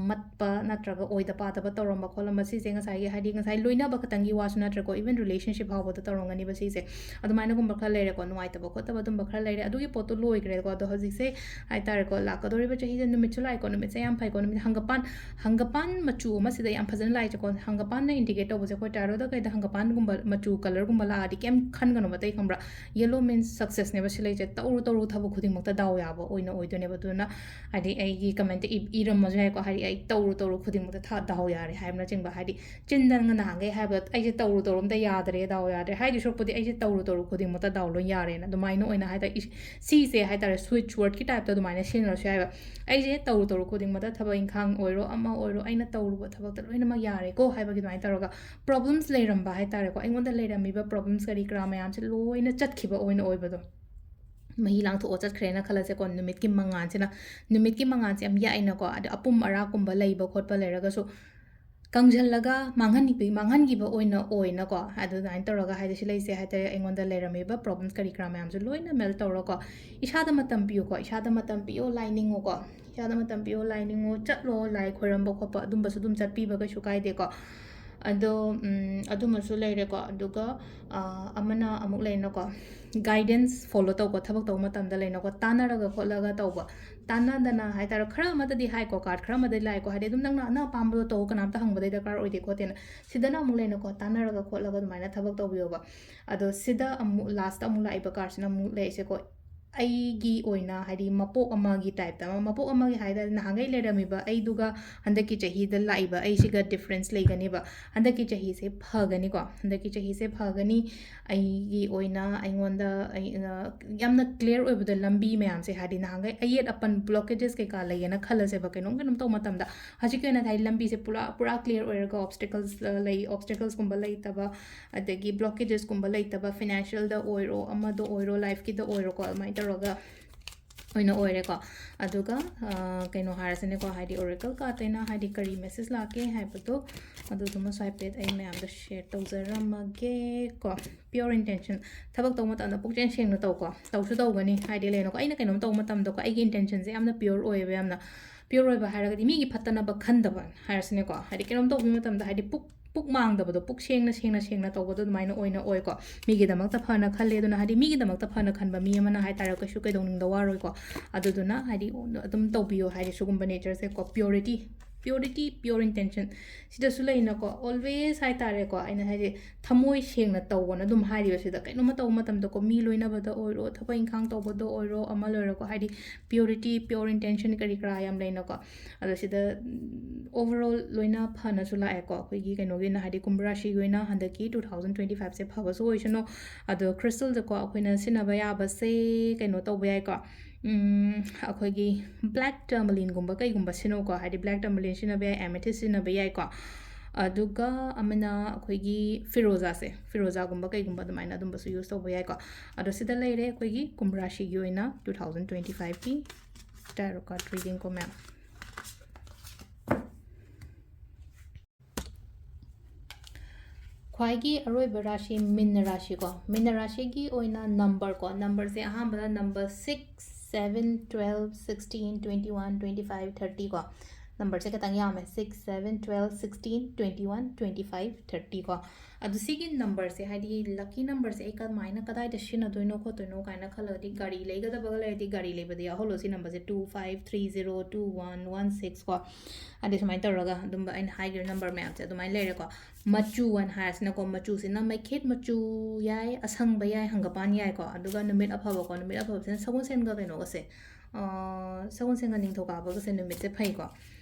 ꯃꯠꯄ ꯅꯠꯇ꯭ꯔꯒ ꯑꯣꯏꯗ ꯄꯥꯗꯕ ꯇꯧꯔꯝꯕ ꯈꯣꯠꯂꯝꯕ ꯁꯤꯁꯦ ꯉꯁꯥꯏꯒꯤ, ꯍꯥꯏꯗꯤ ꯉꯁꯥꯏ ꯂꯣꯏꯅꯕ ꯈꯛꯇꯪꯒꯤ ꯋꯥꯁꯨ ꯅꯠꯇ꯭ꯔꯦꯀꯣ, even relationship ꯐꯥꯎꯕꯗ ꯇꯧꯔꯝꯒꯅꯤꯕ ꯁꯤꯁꯦ꯫ ꯑꯗꯨꯃꯥꯏꯅꯒꯨꯝꯕ ꯈꯔ ꯂꯩꯔꯦꯀꯣ, ꯅꯨꯡꯉꯥꯏꯇꯕ ꯈꯣꯠꯇꯕ ꯑꯗꯨꯝꯕ ꯈꯔ ꯂꯩꯔꯦ, ꯑꯗꯨꯒꯤ ꯄꯣꯠꯇꯣ ꯂꯣꯏꯈ꯭ꯔꯦꯀꯣ꯫ ꯑꯗꯣ ꯍꯧꯖꯤꯛꯁꯦ ꯍꯥꯏ ꯇꯥꯔꯦꯀꯣ, ꯂꯥꯛꯀꯗꯧꯔꯤꯕ ꯆꯍꯤꯁꯦ ꯅꯨꯃꯤꯠꯁꯨ ꯂꯥꯛꯑꯦꯀꯣ, ꯅꯨꯃꯤꯠꯁꯦ ꯌꯥꯝ ꯐꯩꯀꯣ, ꯅꯨꯃꯤꯠ ꯍꯪꯒꯄꯥꯟ, ꯍꯪꯒꯄꯥꯟ ꯃꯆꯨ ꯑꯃ ꯁꯤꯗ ꯌꯥꯝ ꯐꯖꯅ ꯂꯥꯛꯏꯁꯦꯀꯣ꯫ ꯍꯪꯒꯄꯥꯟꯅ indicate ꯇꯧꯕꯁꯦ, ꯑꯩꯈꯣꯏ ꯇꯥꯔꯣꯗ ꯀꯩꯗ ꯍꯪꯒꯄꯥꯟꯒꯨꯝꯕ ꯃꯆꯨ, ꯀꯂꯔꯒꯨꯝꯕ ꯂꯥꯛꯑꯗꯤ ꯀꯩꯝ ꯈꯟꯒꯅꯣꯕ ꯑꯇꯩ, ꯈꯪꯕ꯭ꯔꯥ? Yellow means successꯅꯦꯕ ꯁꯤ ꯂꯩꯁꯦ꯫ ꯇꯧꯔꯨ ꯇꯧꯔꯨ ꯊꯕꯛ ꯈꯨꯗꯤꯡꯃꯛꯇ ꯗꯥꯎ ꯌꯥꯕ ꯑꯣꯏꯅ ꯑꯣꯏꯗꯣꯏꯅꯦꯕ꯫ ꯑꯗꯨꯅ ꯍꯥꯏꯗꯤ ꯑꯩꯒꯤ ꯀꯃꯦꯟꯇ ꯏ-, ꯏꯔꯝꯃꯁꯨ ꯌꯥꯏꯀꯣ, ꯍꯥꯏꯗꯤ ꯑꯩ ꯇꯧꯔꯨ ꯇꯧꯔꯨ ꯈꯨꯗꯤꯡꯃꯛꯇ ꯊꯥ-, ꯗꯥꯎ ꯌꯥꯔꯦ ꯍꯥꯏꯕꯅꯆꯤꯡꯕ꯫ ꯍꯥꯏꯗꯤ ꯆꯤꯟꯗ ꯅꯍꯥꯟꯈꯩ ꯍꯥꯏꯕ, "ꯑꯩꯁꯦ ꯇꯧꯔꯨ ꯇꯧꯔꯨ ꯑꯝꯇ ꯌꯥꯗ꯭ꯔꯦ, ꯗꯥꯎ ꯌꯥꯗ꯭ꯔꯦ" ꯍꯥꯏꯗꯣꯏ ꯁꯔꯨꯛꯄꯨꯗꯤ "ꯑꯩꯁꯦ ꯇꯧꯔꯨ ꯇꯧꯔꯨ ꯈꯨꯗꯤꯡꯃꯛꯇ ꯗꯥꯎ ꯂꯣꯏ ꯌꯥꯔꯦꯅ" ꯑꯗꯨꯃꯥꯏꯅ ꯑꯣꯏꯅ ꯍꯥꯏ ꯇꯥꯔꯦ꯫ ꯏꯁ-, ꯁꯤꯁꯦ ꯍꯥꯏ ꯇꯥꯔꯦ, ꯁ꯭ꯋꯤꯠꯆ ꯋꯥꯔꯗꯀꯤ ꯇꯥꯏꯞꯇ ꯑꯗꯨꯃꯥꯏꯅ ꯁꯤꯖꯤꯟꯅꯔꯁꯨ ꯌꯥꯏꯕ꯫ "ꯑꯩꯁꯦ ꯇꯧꯔꯨ ꯇꯧꯔꯨ ꯈꯨꯗꯤꯡꯃꯛꯇ, ꯊꯕꯛ ꯏꯪꯈꯥꯡ ꯑꯣꯏꯔꯣ ꯑꯃ ꯑꯣꯏꯔꯣ, ꯑꯩꯅ ꯇꯧꯔꯨꯕ ꯊꯕꯛꯇ ꯂꯣꯏꯅꯃꯛ ꯌꯥꯔꯦꯀꯣ" ꯍꯥꯏꯕꯒꯤ ꯑꯗꯨꯃꯥꯏꯅ ꯇꯧꯔꯒ ꯄ꯭ꯔꯣꯕ꯭ꯂꯦꯝꯁ ꯂꯩꯔꯝꯕ ꯍꯥꯏ ꯇꯥꯔꯦꯀꯣ, ꯑꯩꯉꯣꯟꯗ ꯂꯩꯔꯝꯃꯤꯕ ꯄ꯭ꯔꯣꯕ꯭ꯂꯦꯝꯁ ꯀꯔꯤ ꯀꯔꯥ ꯃꯌꯥꯝꯁꯦ ꯂꯣꯏꯅ ꯆꯠꯈꯤꯕ ꯑꯣꯏꯅ ꯑꯣꯏꯕꯗꯣ꯫ ꯃꯍꯤ ꯂꯥꯡꯊꯣꯛꯑ ꯆꯠꯈ꯭ꯔꯦꯅ ꯈꯜꯂꯁꯦꯀꯣ, ꯅꯨꯃꯤꯠꯀꯤ ꯃꯉꯥꯜꯁꯤꯅ, ꯅꯨꯃꯤꯠꯀꯤ ꯃꯉꯥꯜꯁꯦ ꯌꯥꯝ ꯌꯥꯛꯏꯅꯀꯣ, ꯑꯗ ꯑꯄꯨꯝ ꯑꯔꯥꯛꯀꯨꯝꯕ ꯂꯩꯕ ꯈꯣꯠꯄ ꯂꯩꯔꯒꯁꯨ ꯀꯪꯁꯤꯜꯂꯒ ꯃꯥꯡꯍꯟꯕꯤ-, ꯃꯥꯡꯍꯟꯈꯤꯕ ꯑꯣꯏꯅ ꯑꯣꯏꯅꯀꯣ, ꯑꯗꯨꯃꯥꯏꯅ ꯇꯧꯔꯒ ꯍꯥꯏꯗꯤ ꯁꯤ ꯂꯩꯁꯦ ꯍꯥꯏ ꯇꯥꯔꯦ, ꯑꯩꯉꯣꯟꯗ ꯂꯩꯔꯝꯃꯤꯕ ꯄ꯭ꯔꯣꯕ꯭ꯂꯦꯝꯁ ꯀꯔꯤ ꯀꯔꯥ ꯃꯌꯥꯝꯁꯦ ꯂꯣꯏꯅ ꯃꯦꯜ ꯇꯧꯔꯒꯀꯣ, ꯏꯁꯥꯗ ꯃꯇꯝ ꯄꯤꯌꯨꯀꯣ, ꯏꯁꯥꯗ ꯃꯇꯝ ꯄꯤꯌꯣ, ꯂꯥꯏ ꯅꯤꯡꯉꯨꯀꯣ, ꯏꯁꯥꯗ ꯃꯇꯝ ꯄꯤꯌꯣ, ꯂꯥꯏ ꯅꯤꯡꯉꯣ, ꯆꯠꯂꯣ, ꯂꯥꯏ ꯈꯣꯏꯔꯝꯕ ꯈꯣꯠꯄ ꯑꯗꯨꯝꯕꯁꯨ ꯑꯗꯨꯝ ꯆꯠꯄꯤꯕ ꯀꯩꯁꯨ ꯀꯥꯏꯗꯦꯀꯣ꯫ ꯑꯗꯣ ꯎꯝ, ꯑꯗꯨꯃꯁꯨ ꯂꯩꯔꯦꯀꯣ꯫ ꯑꯗꯨꯒ ꯑ, ꯑꯃꯅ ꯑꯃꯨꯛ ꯂꯩꯅꯀꯣ, ꯒꯥꯏꯗꯦꯟꯁ ꯐꯣꯂꯣ ꯇꯧꯀꯣ꯫ ꯊꯕꯛ ꯇꯧꯕ ꯃꯇꯝꯗ ꯂꯩꯅꯀꯣ, ꯇꯥꯟꯅꯔꯒ ꯈꯣꯠꯂꯒ ꯇꯧꯕ꯫ ꯇꯥꯟꯅꯗꯅ ꯍꯥꯏꯇꯥꯔꯦ, ꯈꯔ ꯑꯃꯗꯗꯤ ꯍꯥꯏꯀꯣ, ꯀꯥꯔꯠ ꯈꯔ ꯑꯃꯗꯗꯤ ꯂꯥꯛꯑꯦꯀꯣ, ꯍꯥꯏꯗꯤ ꯑꯗꯨꯝ ꯅꯪꯅ ꯅꯪ ꯑꯄꯥꯝꯕꯗꯣ ꯇꯧ, ꯀꯅꯥꯝꯇ ꯍꯪꯕꯗꯩ ꯗꯔꯀꯥꯔ ꯑꯣꯏꯗꯦ ꯈꯣꯠꯇꯦꯅ꯫ ꯁꯤꯗꯅ ꯑꯃꯨꯛ ꯂꯩꯅꯀꯣ, ꯇꯥꯟꯅꯔꯒ ꯈꯣꯠꯂꯒ ꯑꯗꯨꯃꯥꯏꯅ ꯊꯕꯛ ꯇꯧꯕꯤꯌꯣꯕ꯫ ꯑꯗꯣ ꯁꯤꯗ ꯑꯃꯨꯛ ꯂꯥꯁꯇ ꯑꯃꯨꯛ ꯂꯥꯛꯏꯕ ꯀꯥꯔꯠꯁꯤꯅ ꯑꯃꯨꯛ ꯂꯩꯔꯤꯁꯦꯀꯣ, ꯑꯩꯒꯤ ꯑꯣꯏꯅ ꯍꯥꯏꯗꯤ ꯃꯄꯣꯛ ꯑꯃꯒꯤ ꯇꯥꯏꯞꯇ ꯑꯃ, ꯃꯄꯣꯛ ꯑꯃꯒꯤ ꯍꯥꯏ ꯇꯥꯔꯗꯤ ꯅꯍꯥꯟꯈꯩ ꯂꯩꯔꯝꯃꯤꯕ ꯑꯩꯗꯨꯒ ꯍꯟꯗꯛꯀꯤ ꯆꯍꯤꯗ ꯂꯥꯛꯏꯕ ꯑꯩꯁꯤꯒ ꯗꯤꯐ꯭ꯔꯦꯟꯁ ꯂꯩꯒꯅꯦꯕ꯫ ꯍꯟꯗꯛꯀꯤ ꯆꯍꯤꯁꯦ ꯐꯒꯅꯤꯀꯣ, ꯍꯟꯗꯛꯀꯤ ꯆꯍꯤꯁꯦ ꯐꯒꯅꯤ꯫ ꯑꯩꯒꯤ ꯑꯣꯏꯅ ꯑꯩꯉꯣꯟꯗ ꯑꯩ, ꯑ, ꯌꯥꯝꯅ ꯀ꯭ꯂꯤꯌꯥꯔ ꯑꯣꯏꯕꯗꯣ, ꯂꯝꯕꯤ ꯃꯌꯥꯝꯁꯦ, ꯍꯥꯏꯗꯤ ꯅꯍꯥꯟꯈꯩ ꯑꯌꯦꯠ ꯑꯄꯟ, ꯕ꯭ꯂꯣꯀꯦꯖꯦꯁ ꯀꯩꯀꯥ ꯂꯩꯌꯦꯅ ꯈꯜꯂꯁꯦꯕ, ꯀꯩꯅꯣꯝ ꯀꯩꯅꯣꯝ ꯇꯧꯕ ꯃꯇꯝꯗ꯫ ꯍꯧꯖꯤꯛꯀꯤ ꯑꯣꯏꯅ ꯍꯥꯏꯗꯤ ꯂꯝꯕꯤꯁꯦ ꯄꯨꯔꯥ, ꯄꯨꯔꯥ ꯀ꯭ꯂꯤꯌꯥꯔ ꯑꯣꯏꯔꯒ, ꯑꯣꯕꯁꯇꯦꯀꯜꯁ ꯂꯩ, ꯑꯣꯕꯁꯇꯦꯀꯜꯁꯀꯨꯝꯕ ꯂꯩꯇꯕ, ꯑꯗꯒꯤ ꯕ꯭ꯂꯣꯀꯦꯖꯦꯁꯀꯨꯝꯕ ꯂꯩꯇꯕ, ꯐꯤꯅꯥꯟꯁꯤꯌꯦꯜꯗ ꯑꯣꯏꯔꯣ, ꯑꯃꯗ ꯑꯣꯏꯔꯣ, ꯂꯥꯏꯐꯀꯤꯗ ꯑꯣꯏꯔꯣꯀꯣ, ꯑꯗꯨꯃꯥꯏꯅ ꯇꯧꯔꯒ ꯑꯣꯏꯅ ꯑꯣꯏꯔꯦꯀꯣ꯫ ꯑꯗꯨꯒ ꯑ, ꯀꯩꯅꯣ ꯍꯥꯏꯔꯁꯤꯅꯦꯀꯣ, ꯍꯥꯏꯗꯤ ꯑꯣꯔꯦꯀꯜ ꯀꯥꯔꯠꯇꯩꯅ ꯍꯥꯏꯗꯤ ꯀꯔꯤ ꯃꯦꯁꯦꯖ ꯂꯥꯛꯀꯦ ꯍꯥꯏꯕꯗꯣ, ꯑꯗꯨꯗꯨꯃꯁꯨ ꯍꯥꯏꯐꯦꯠ ꯑꯩ ꯃꯌꯥꯝꯗ ꯁꯤꯌꯔ ꯇꯧꯖꯔꯝꯃꯒꯦꯀꯣ꯫ ꯄꯤꯌꯣꯔ ꯏꯟꯇꯦꯟꯁꯟ, ꯊꯕꯛ ꯇꯧꯕ ꯃꯇꯝꯗ ꯄꯨꯛꯆꯦꯜ ꯁꯦꯡꯅ ꯇꯧꯀꯣ, ꯇꯧꯁꯨ ꯇꯧꯒꯅꯤ꯫ ꯍꯥꯏꯗꯤ ꯂꯩꯅꯀꯣ, ꯑꯩꯅ ꯀꯩꯅꯣꯝ ꯇꯧꯕ ꯃꯇꯝꯗꯀꯣ, ꯑꯩꯒꯤ ꯏꯟꯇꯦꯟꯁꯟꯁꯦ ꯌꯥꯝꯅ ꯄꯤꯌꯣꯔ ꯑꯣꯏꯌꯦꯕ, ꯌꯥꯝꯅ ꯄꯤꯌꯣꯔ ꯑꯣꯏꯕ ꯍꯥꯏꯔꯒꯗꯤ ꯃꯤꯒꯤ ꯐꯠꯇꯅꯕ ꯈꯟꯗꯕ ꯍꯥꯏꯔꯁꯤꯅꯦꯀꯣ꯫ ꯍꯥꯏꯗꯤ ꯀꯩꯅꯣꯝ ꯇꯧꯕ ꯃꯇꯝꯗ ꯍꯥꯏꯗꯤ ꯄꯨꯛ ꯄꯨꯛ ꯃꯥꯡꯗꯕꯗꯣ, ꯄꯨꯛ ꯁꯦꯡꯅ, ꯁꯦꯡꯅ, ꯁꯦꯡꯅ ꯇꯧꯕꯗꯣ ꯑꯗꯨꯃꯥꯏꯅ ꯑꯣꯏꯅ ꯑꯣꯏꯀꯣ꯫ ꯃꯤꯒꯤꯗꯃꯛꯇ ꯐꯅ ꯈꯜꯂꯦ, ꯑꯗꯨꯅ ꯍꯥꯏꯗꯤ ꯃꯤꯒꯤꯗꯃꯛꯇ ꯐꯅ ꯈꯟꯕ ꯃꯤ ꯑꯃꯅ ꯍꯥꯏꯇꯥꯔꯦ, ꯀꯩꯁꯨ ꯀꯩꯗꯧꯅꯤꯡꯗ ꯋꯥꯔꯣꯏꯀꯣ꯫ ꯑꯗꯨꯗꯨꯅ ꯍꯥꯏꯗꯤ ꯑꯗꯨꯝ ꯇꯧꯕꯤꯌꯣ, ꯍꯥꯏꯗꯤ ꯁꯤꯒꯨꯝꯕ ꯅꯦꯆꯔꯁꯦꯀꯣ, ꯄꯤꯌꯣꯔꯤꯇꯤ, ꯄꯤꯌꯣꯔꯤꯇꯤ, ꯄꯤꯌꯣꯔ ꯏꯟꯇꯦꯟꯁꯟ ꯁꯤꯗꯁꯨ ꯂꯩꯅꯀꯣ, ꯑꯣꯜꯋꯦꯁ ꯍꯥꯏꯇꯥꯔꯦꯀꯣ, ꯑꯩꯅ ꯍꯥꯏꯗꯤ ꯊꯃꯣꯏ ꯁꯦꯡꯅ ꯇꯧꯕꯅ ꯑꯗꯨꯝ ꯍꯥꯏꯔꯤꯕ꯫ ꯁꯤꯗ ꯀꯩꯅꯣꯝꯃ ꯇꯧꯕ ꯃꯇꯝꯗꯀꯣ, ꯃꯤ ꯂꯣꯏꯅꯕꯗ ꯑꯣꯏꯔꯣ, ꯊꯕꯛ ꯏꯪꯈꯥꯡ ꯇꯧꯕꯗ ꯑꯣꯏꯔꯣ, ꯑꯃ ꯂꯣꯏꯔꯣꯀꯣ, ꯍꯥꯏꯗꯤ ꯄꯤꯌꯣꯔꯤꯇꯤ, ꯄꯤꯌꯣꯔ ꯏꯟꯇꯦꯟꯁꯟ ꯀꯔꯤ ꯀꯔꯥ ꯌꯥꯝ ꯂꯩꯅꯀꯣ꯫ ꯑꯗꯣ ꯁꯤꯗ ꯑꯣꯚꯔ ꯑꯣꯜ ꯂꯣꯏꯅ ꯐꯅꯁꯨ ꯂꯥꯛꯑꯦꯀꯣ꯫ ꯑꯩꯈꯣꯏꯒꯤ ꯀꯩꯅꯣꯒꯤ ꯑꯣꯏꯅ, ꯍꯥꯏꯗꯤ ꯀꯨꯝꯚ ꯔꯥꯁꯤꯒꯤ ꯑꯣꯏꯅ ꯍꯟꯗꯛꯀꯤ ꯇꯨ ꯊꯥꯎꯖꯟ ꯇ꯭ꯋꯦꯟꯇꯤ ꯐꯥꯏꯚꯁꯦ ꯐꯕꯁꯨ ꯑꯣꯏꯁꯅꯨ꯫ ꯑꯗꯣ ꯀ꯭ꯔꯤꯁꯇꯜꯗꯀꯣ ꯑꯩꯈꯣꯏꯅ ꯁꯤꯖꯤꯟꯅꯕ ꯌꯥꯕꯁꯦ ꯀꯩꯅꯣ ꯇꯧꯕ ꯌꯥꯏꯀꯣ, ꯎꯝ, ꯑꯩꯈꯣꯏꯒꯤ ꯕ꯭ꯂꯦꯛ ꯇꯔꯃꯂꯤꯟꯒꯨꯝꯕ ꯀꯩꯒꯨꯝꯕ ꯁꯤꯖꯤꯟꯅꯧꯀꯣ, ꯍꯥꯏꯗꯤ ꯕ꯭ꯂꯦꯛ ꯇꯔꯃꯂꯤꯟ ꯁꯤꯖꯤꯟꯅꯕ ꯌꯥꯏ, ꯑꯦꯃꯦꯊꯤꯁ ꯁꯤꯖꯤꯟꯅꯕ ꯌꯥꯏꯀꯣ꯫ ꯑꯗꯨꯒ ꯑꯃꯅ ꯑꯩꯈꯣꯏꯒꯤ ꯐꯤꯔꯣꯖꯥꯁꯦ, ꯐꯤꯔꯣꯖꯥꯒꯨꯝꯕ ꯀꯩꯒꯨꯝꯕ ꯑꯗꯨꯃꯥꯏꯅ ꯑꯗꯨꯝꯕꯁꯨ ꯌꯨꯁ ꯇꯧꯕ ꯌꯥꯏꯀꯣ꯫ ꯑꯗꯣ ꯁꯤꯗ ꯂꯩꯔꯦ ꯑꯩꯈꯣꯏꯒꯤ ꯀꯨꯝꯚ ꯔꯥꯁꯤꯒꯤ ꯑꯣꯏꯅ ꯇꯨ ꯊꯥꯎꯖꯟ ꯇ꯭ꯋꯦꯟꯇꯤ ꯐꯥꯏꯚꯀꯤ ꯇꯦꯔꯣ ꯀꯥꯔꯠ ꯔꯤꯗꯤꯡꯀꯣ ꯃꯌꯥꯝ꯫ ꯈ꯭ꯋꯥꯏꯒꯤ ꯑꯔꯣꯏꯕ ꯔꯥꯁꯤ ꯃꯤꯟꯅ ꯔꯥꯁꯤꯀꯣ꯫ ꯃꯤꯟꯅ ꯔꯥꯁꯤꯒꯤ ꯑꯣꯏꯅ ꯅꯝꯕꯔꯀꯣ, ꯅꯝꯕꯔꯁꯦ ꯑꯍꯥꯟꯕꯗ number six, seven, twelve, sixteen, twenty one, twenty five, thirty ꯀꯣ꯫ ꯅꯝꯕꯔꯁꯦ ꯈꯤꯇꯪ ꯌꯥꯝꯃꯦ, six, seven, twelve, sixteen, twenty one, twenty five, thirty ꯀꯣ꯫ ꯑꯗꯨ ꯁꯤꯒꯤ ꯅꯝꯕꯔꯁꯦ, ꯍꯥꯏꯗꯤ ꯂꯛꯀꯤ ꯅꯝꯕꯔꯁꯦ ꯑꯩ ꯀꯃꯥꯏꯅ, ꯀꯗꯥꯏꯗ ꯁꯤꯖꯤꯟꯅꯗꯣꯏꯅꯣ ꯈꯣꯠꯇꯣꯏꯅꯣ ꯀꯥꯏꯅ ꯈꯜꯂꯒꯗꯤ, ꯒꯥꯔꯤ ꯂꯩꯒꯗꯕꯒ ꯂꯩꯔꯗꯤ ꯒꯥꯔꯤ ꯂꯩꯕꯗ ꯌꯥꯎꯍꯜꯂꯣ ꯁꯤ ꯅꯝꯕꯔꯁꯦ, two five three zero two one one six ꯀꯣ꯫ ꯍꯥꯏꯗꯤ ꯁꯨꯃꯥꯏꯅ ꯇꯧꯔꯒ ꯑꯗꯨꯝꯕ ꯑꯩꯅ ꯍꯥꯏꯈ꯭ꯔꯤꯕ ꯅꯝꯕꯔ ꯃꯌꯥꯝꯁꯦ ꯑꯗꯨꯃꯥꯏꯅ ꯂꯩꯔꯦꯀꯣ꯫ ꯃꯆꯨ ꯑꯅ ꯍꯥꯏꯔꯁꯤꯅꯀꯣ, ꯃꯆꯨꯁꯤꯅ ꯃꯩꯈꯦꯠ ꯃꯆꯨ ꯌꯥꯏ, ꯑꯁꯪꯕ ꯌꯥꯏ, ꯍꯪꯒꯄꯥꯟ ꯌꯥꯏꯀꯣ꯫ ꯑꯗꯨꯒ ꯅꯨꯃꯤꯠ ꯑꯐꯕꯀꯣ, ꯅꯨꯃꯤꯠ ꯑꯐꯕꯁꯤꯅ ꯁꯒꯣꯜꯁꯦꯟꯒ ꯀꯩꯅꯣꯒꯁꯦ, ꯑ, ꯁꯒꯣꯜꯁꯦꯟꯒ ꯅꯤꯡꯊꯧꯀꯥꯕꯒꯁꯦ ꯅꯨꯃꯤꯠꯁꯦ ꯐꯩꯀꯣ꯫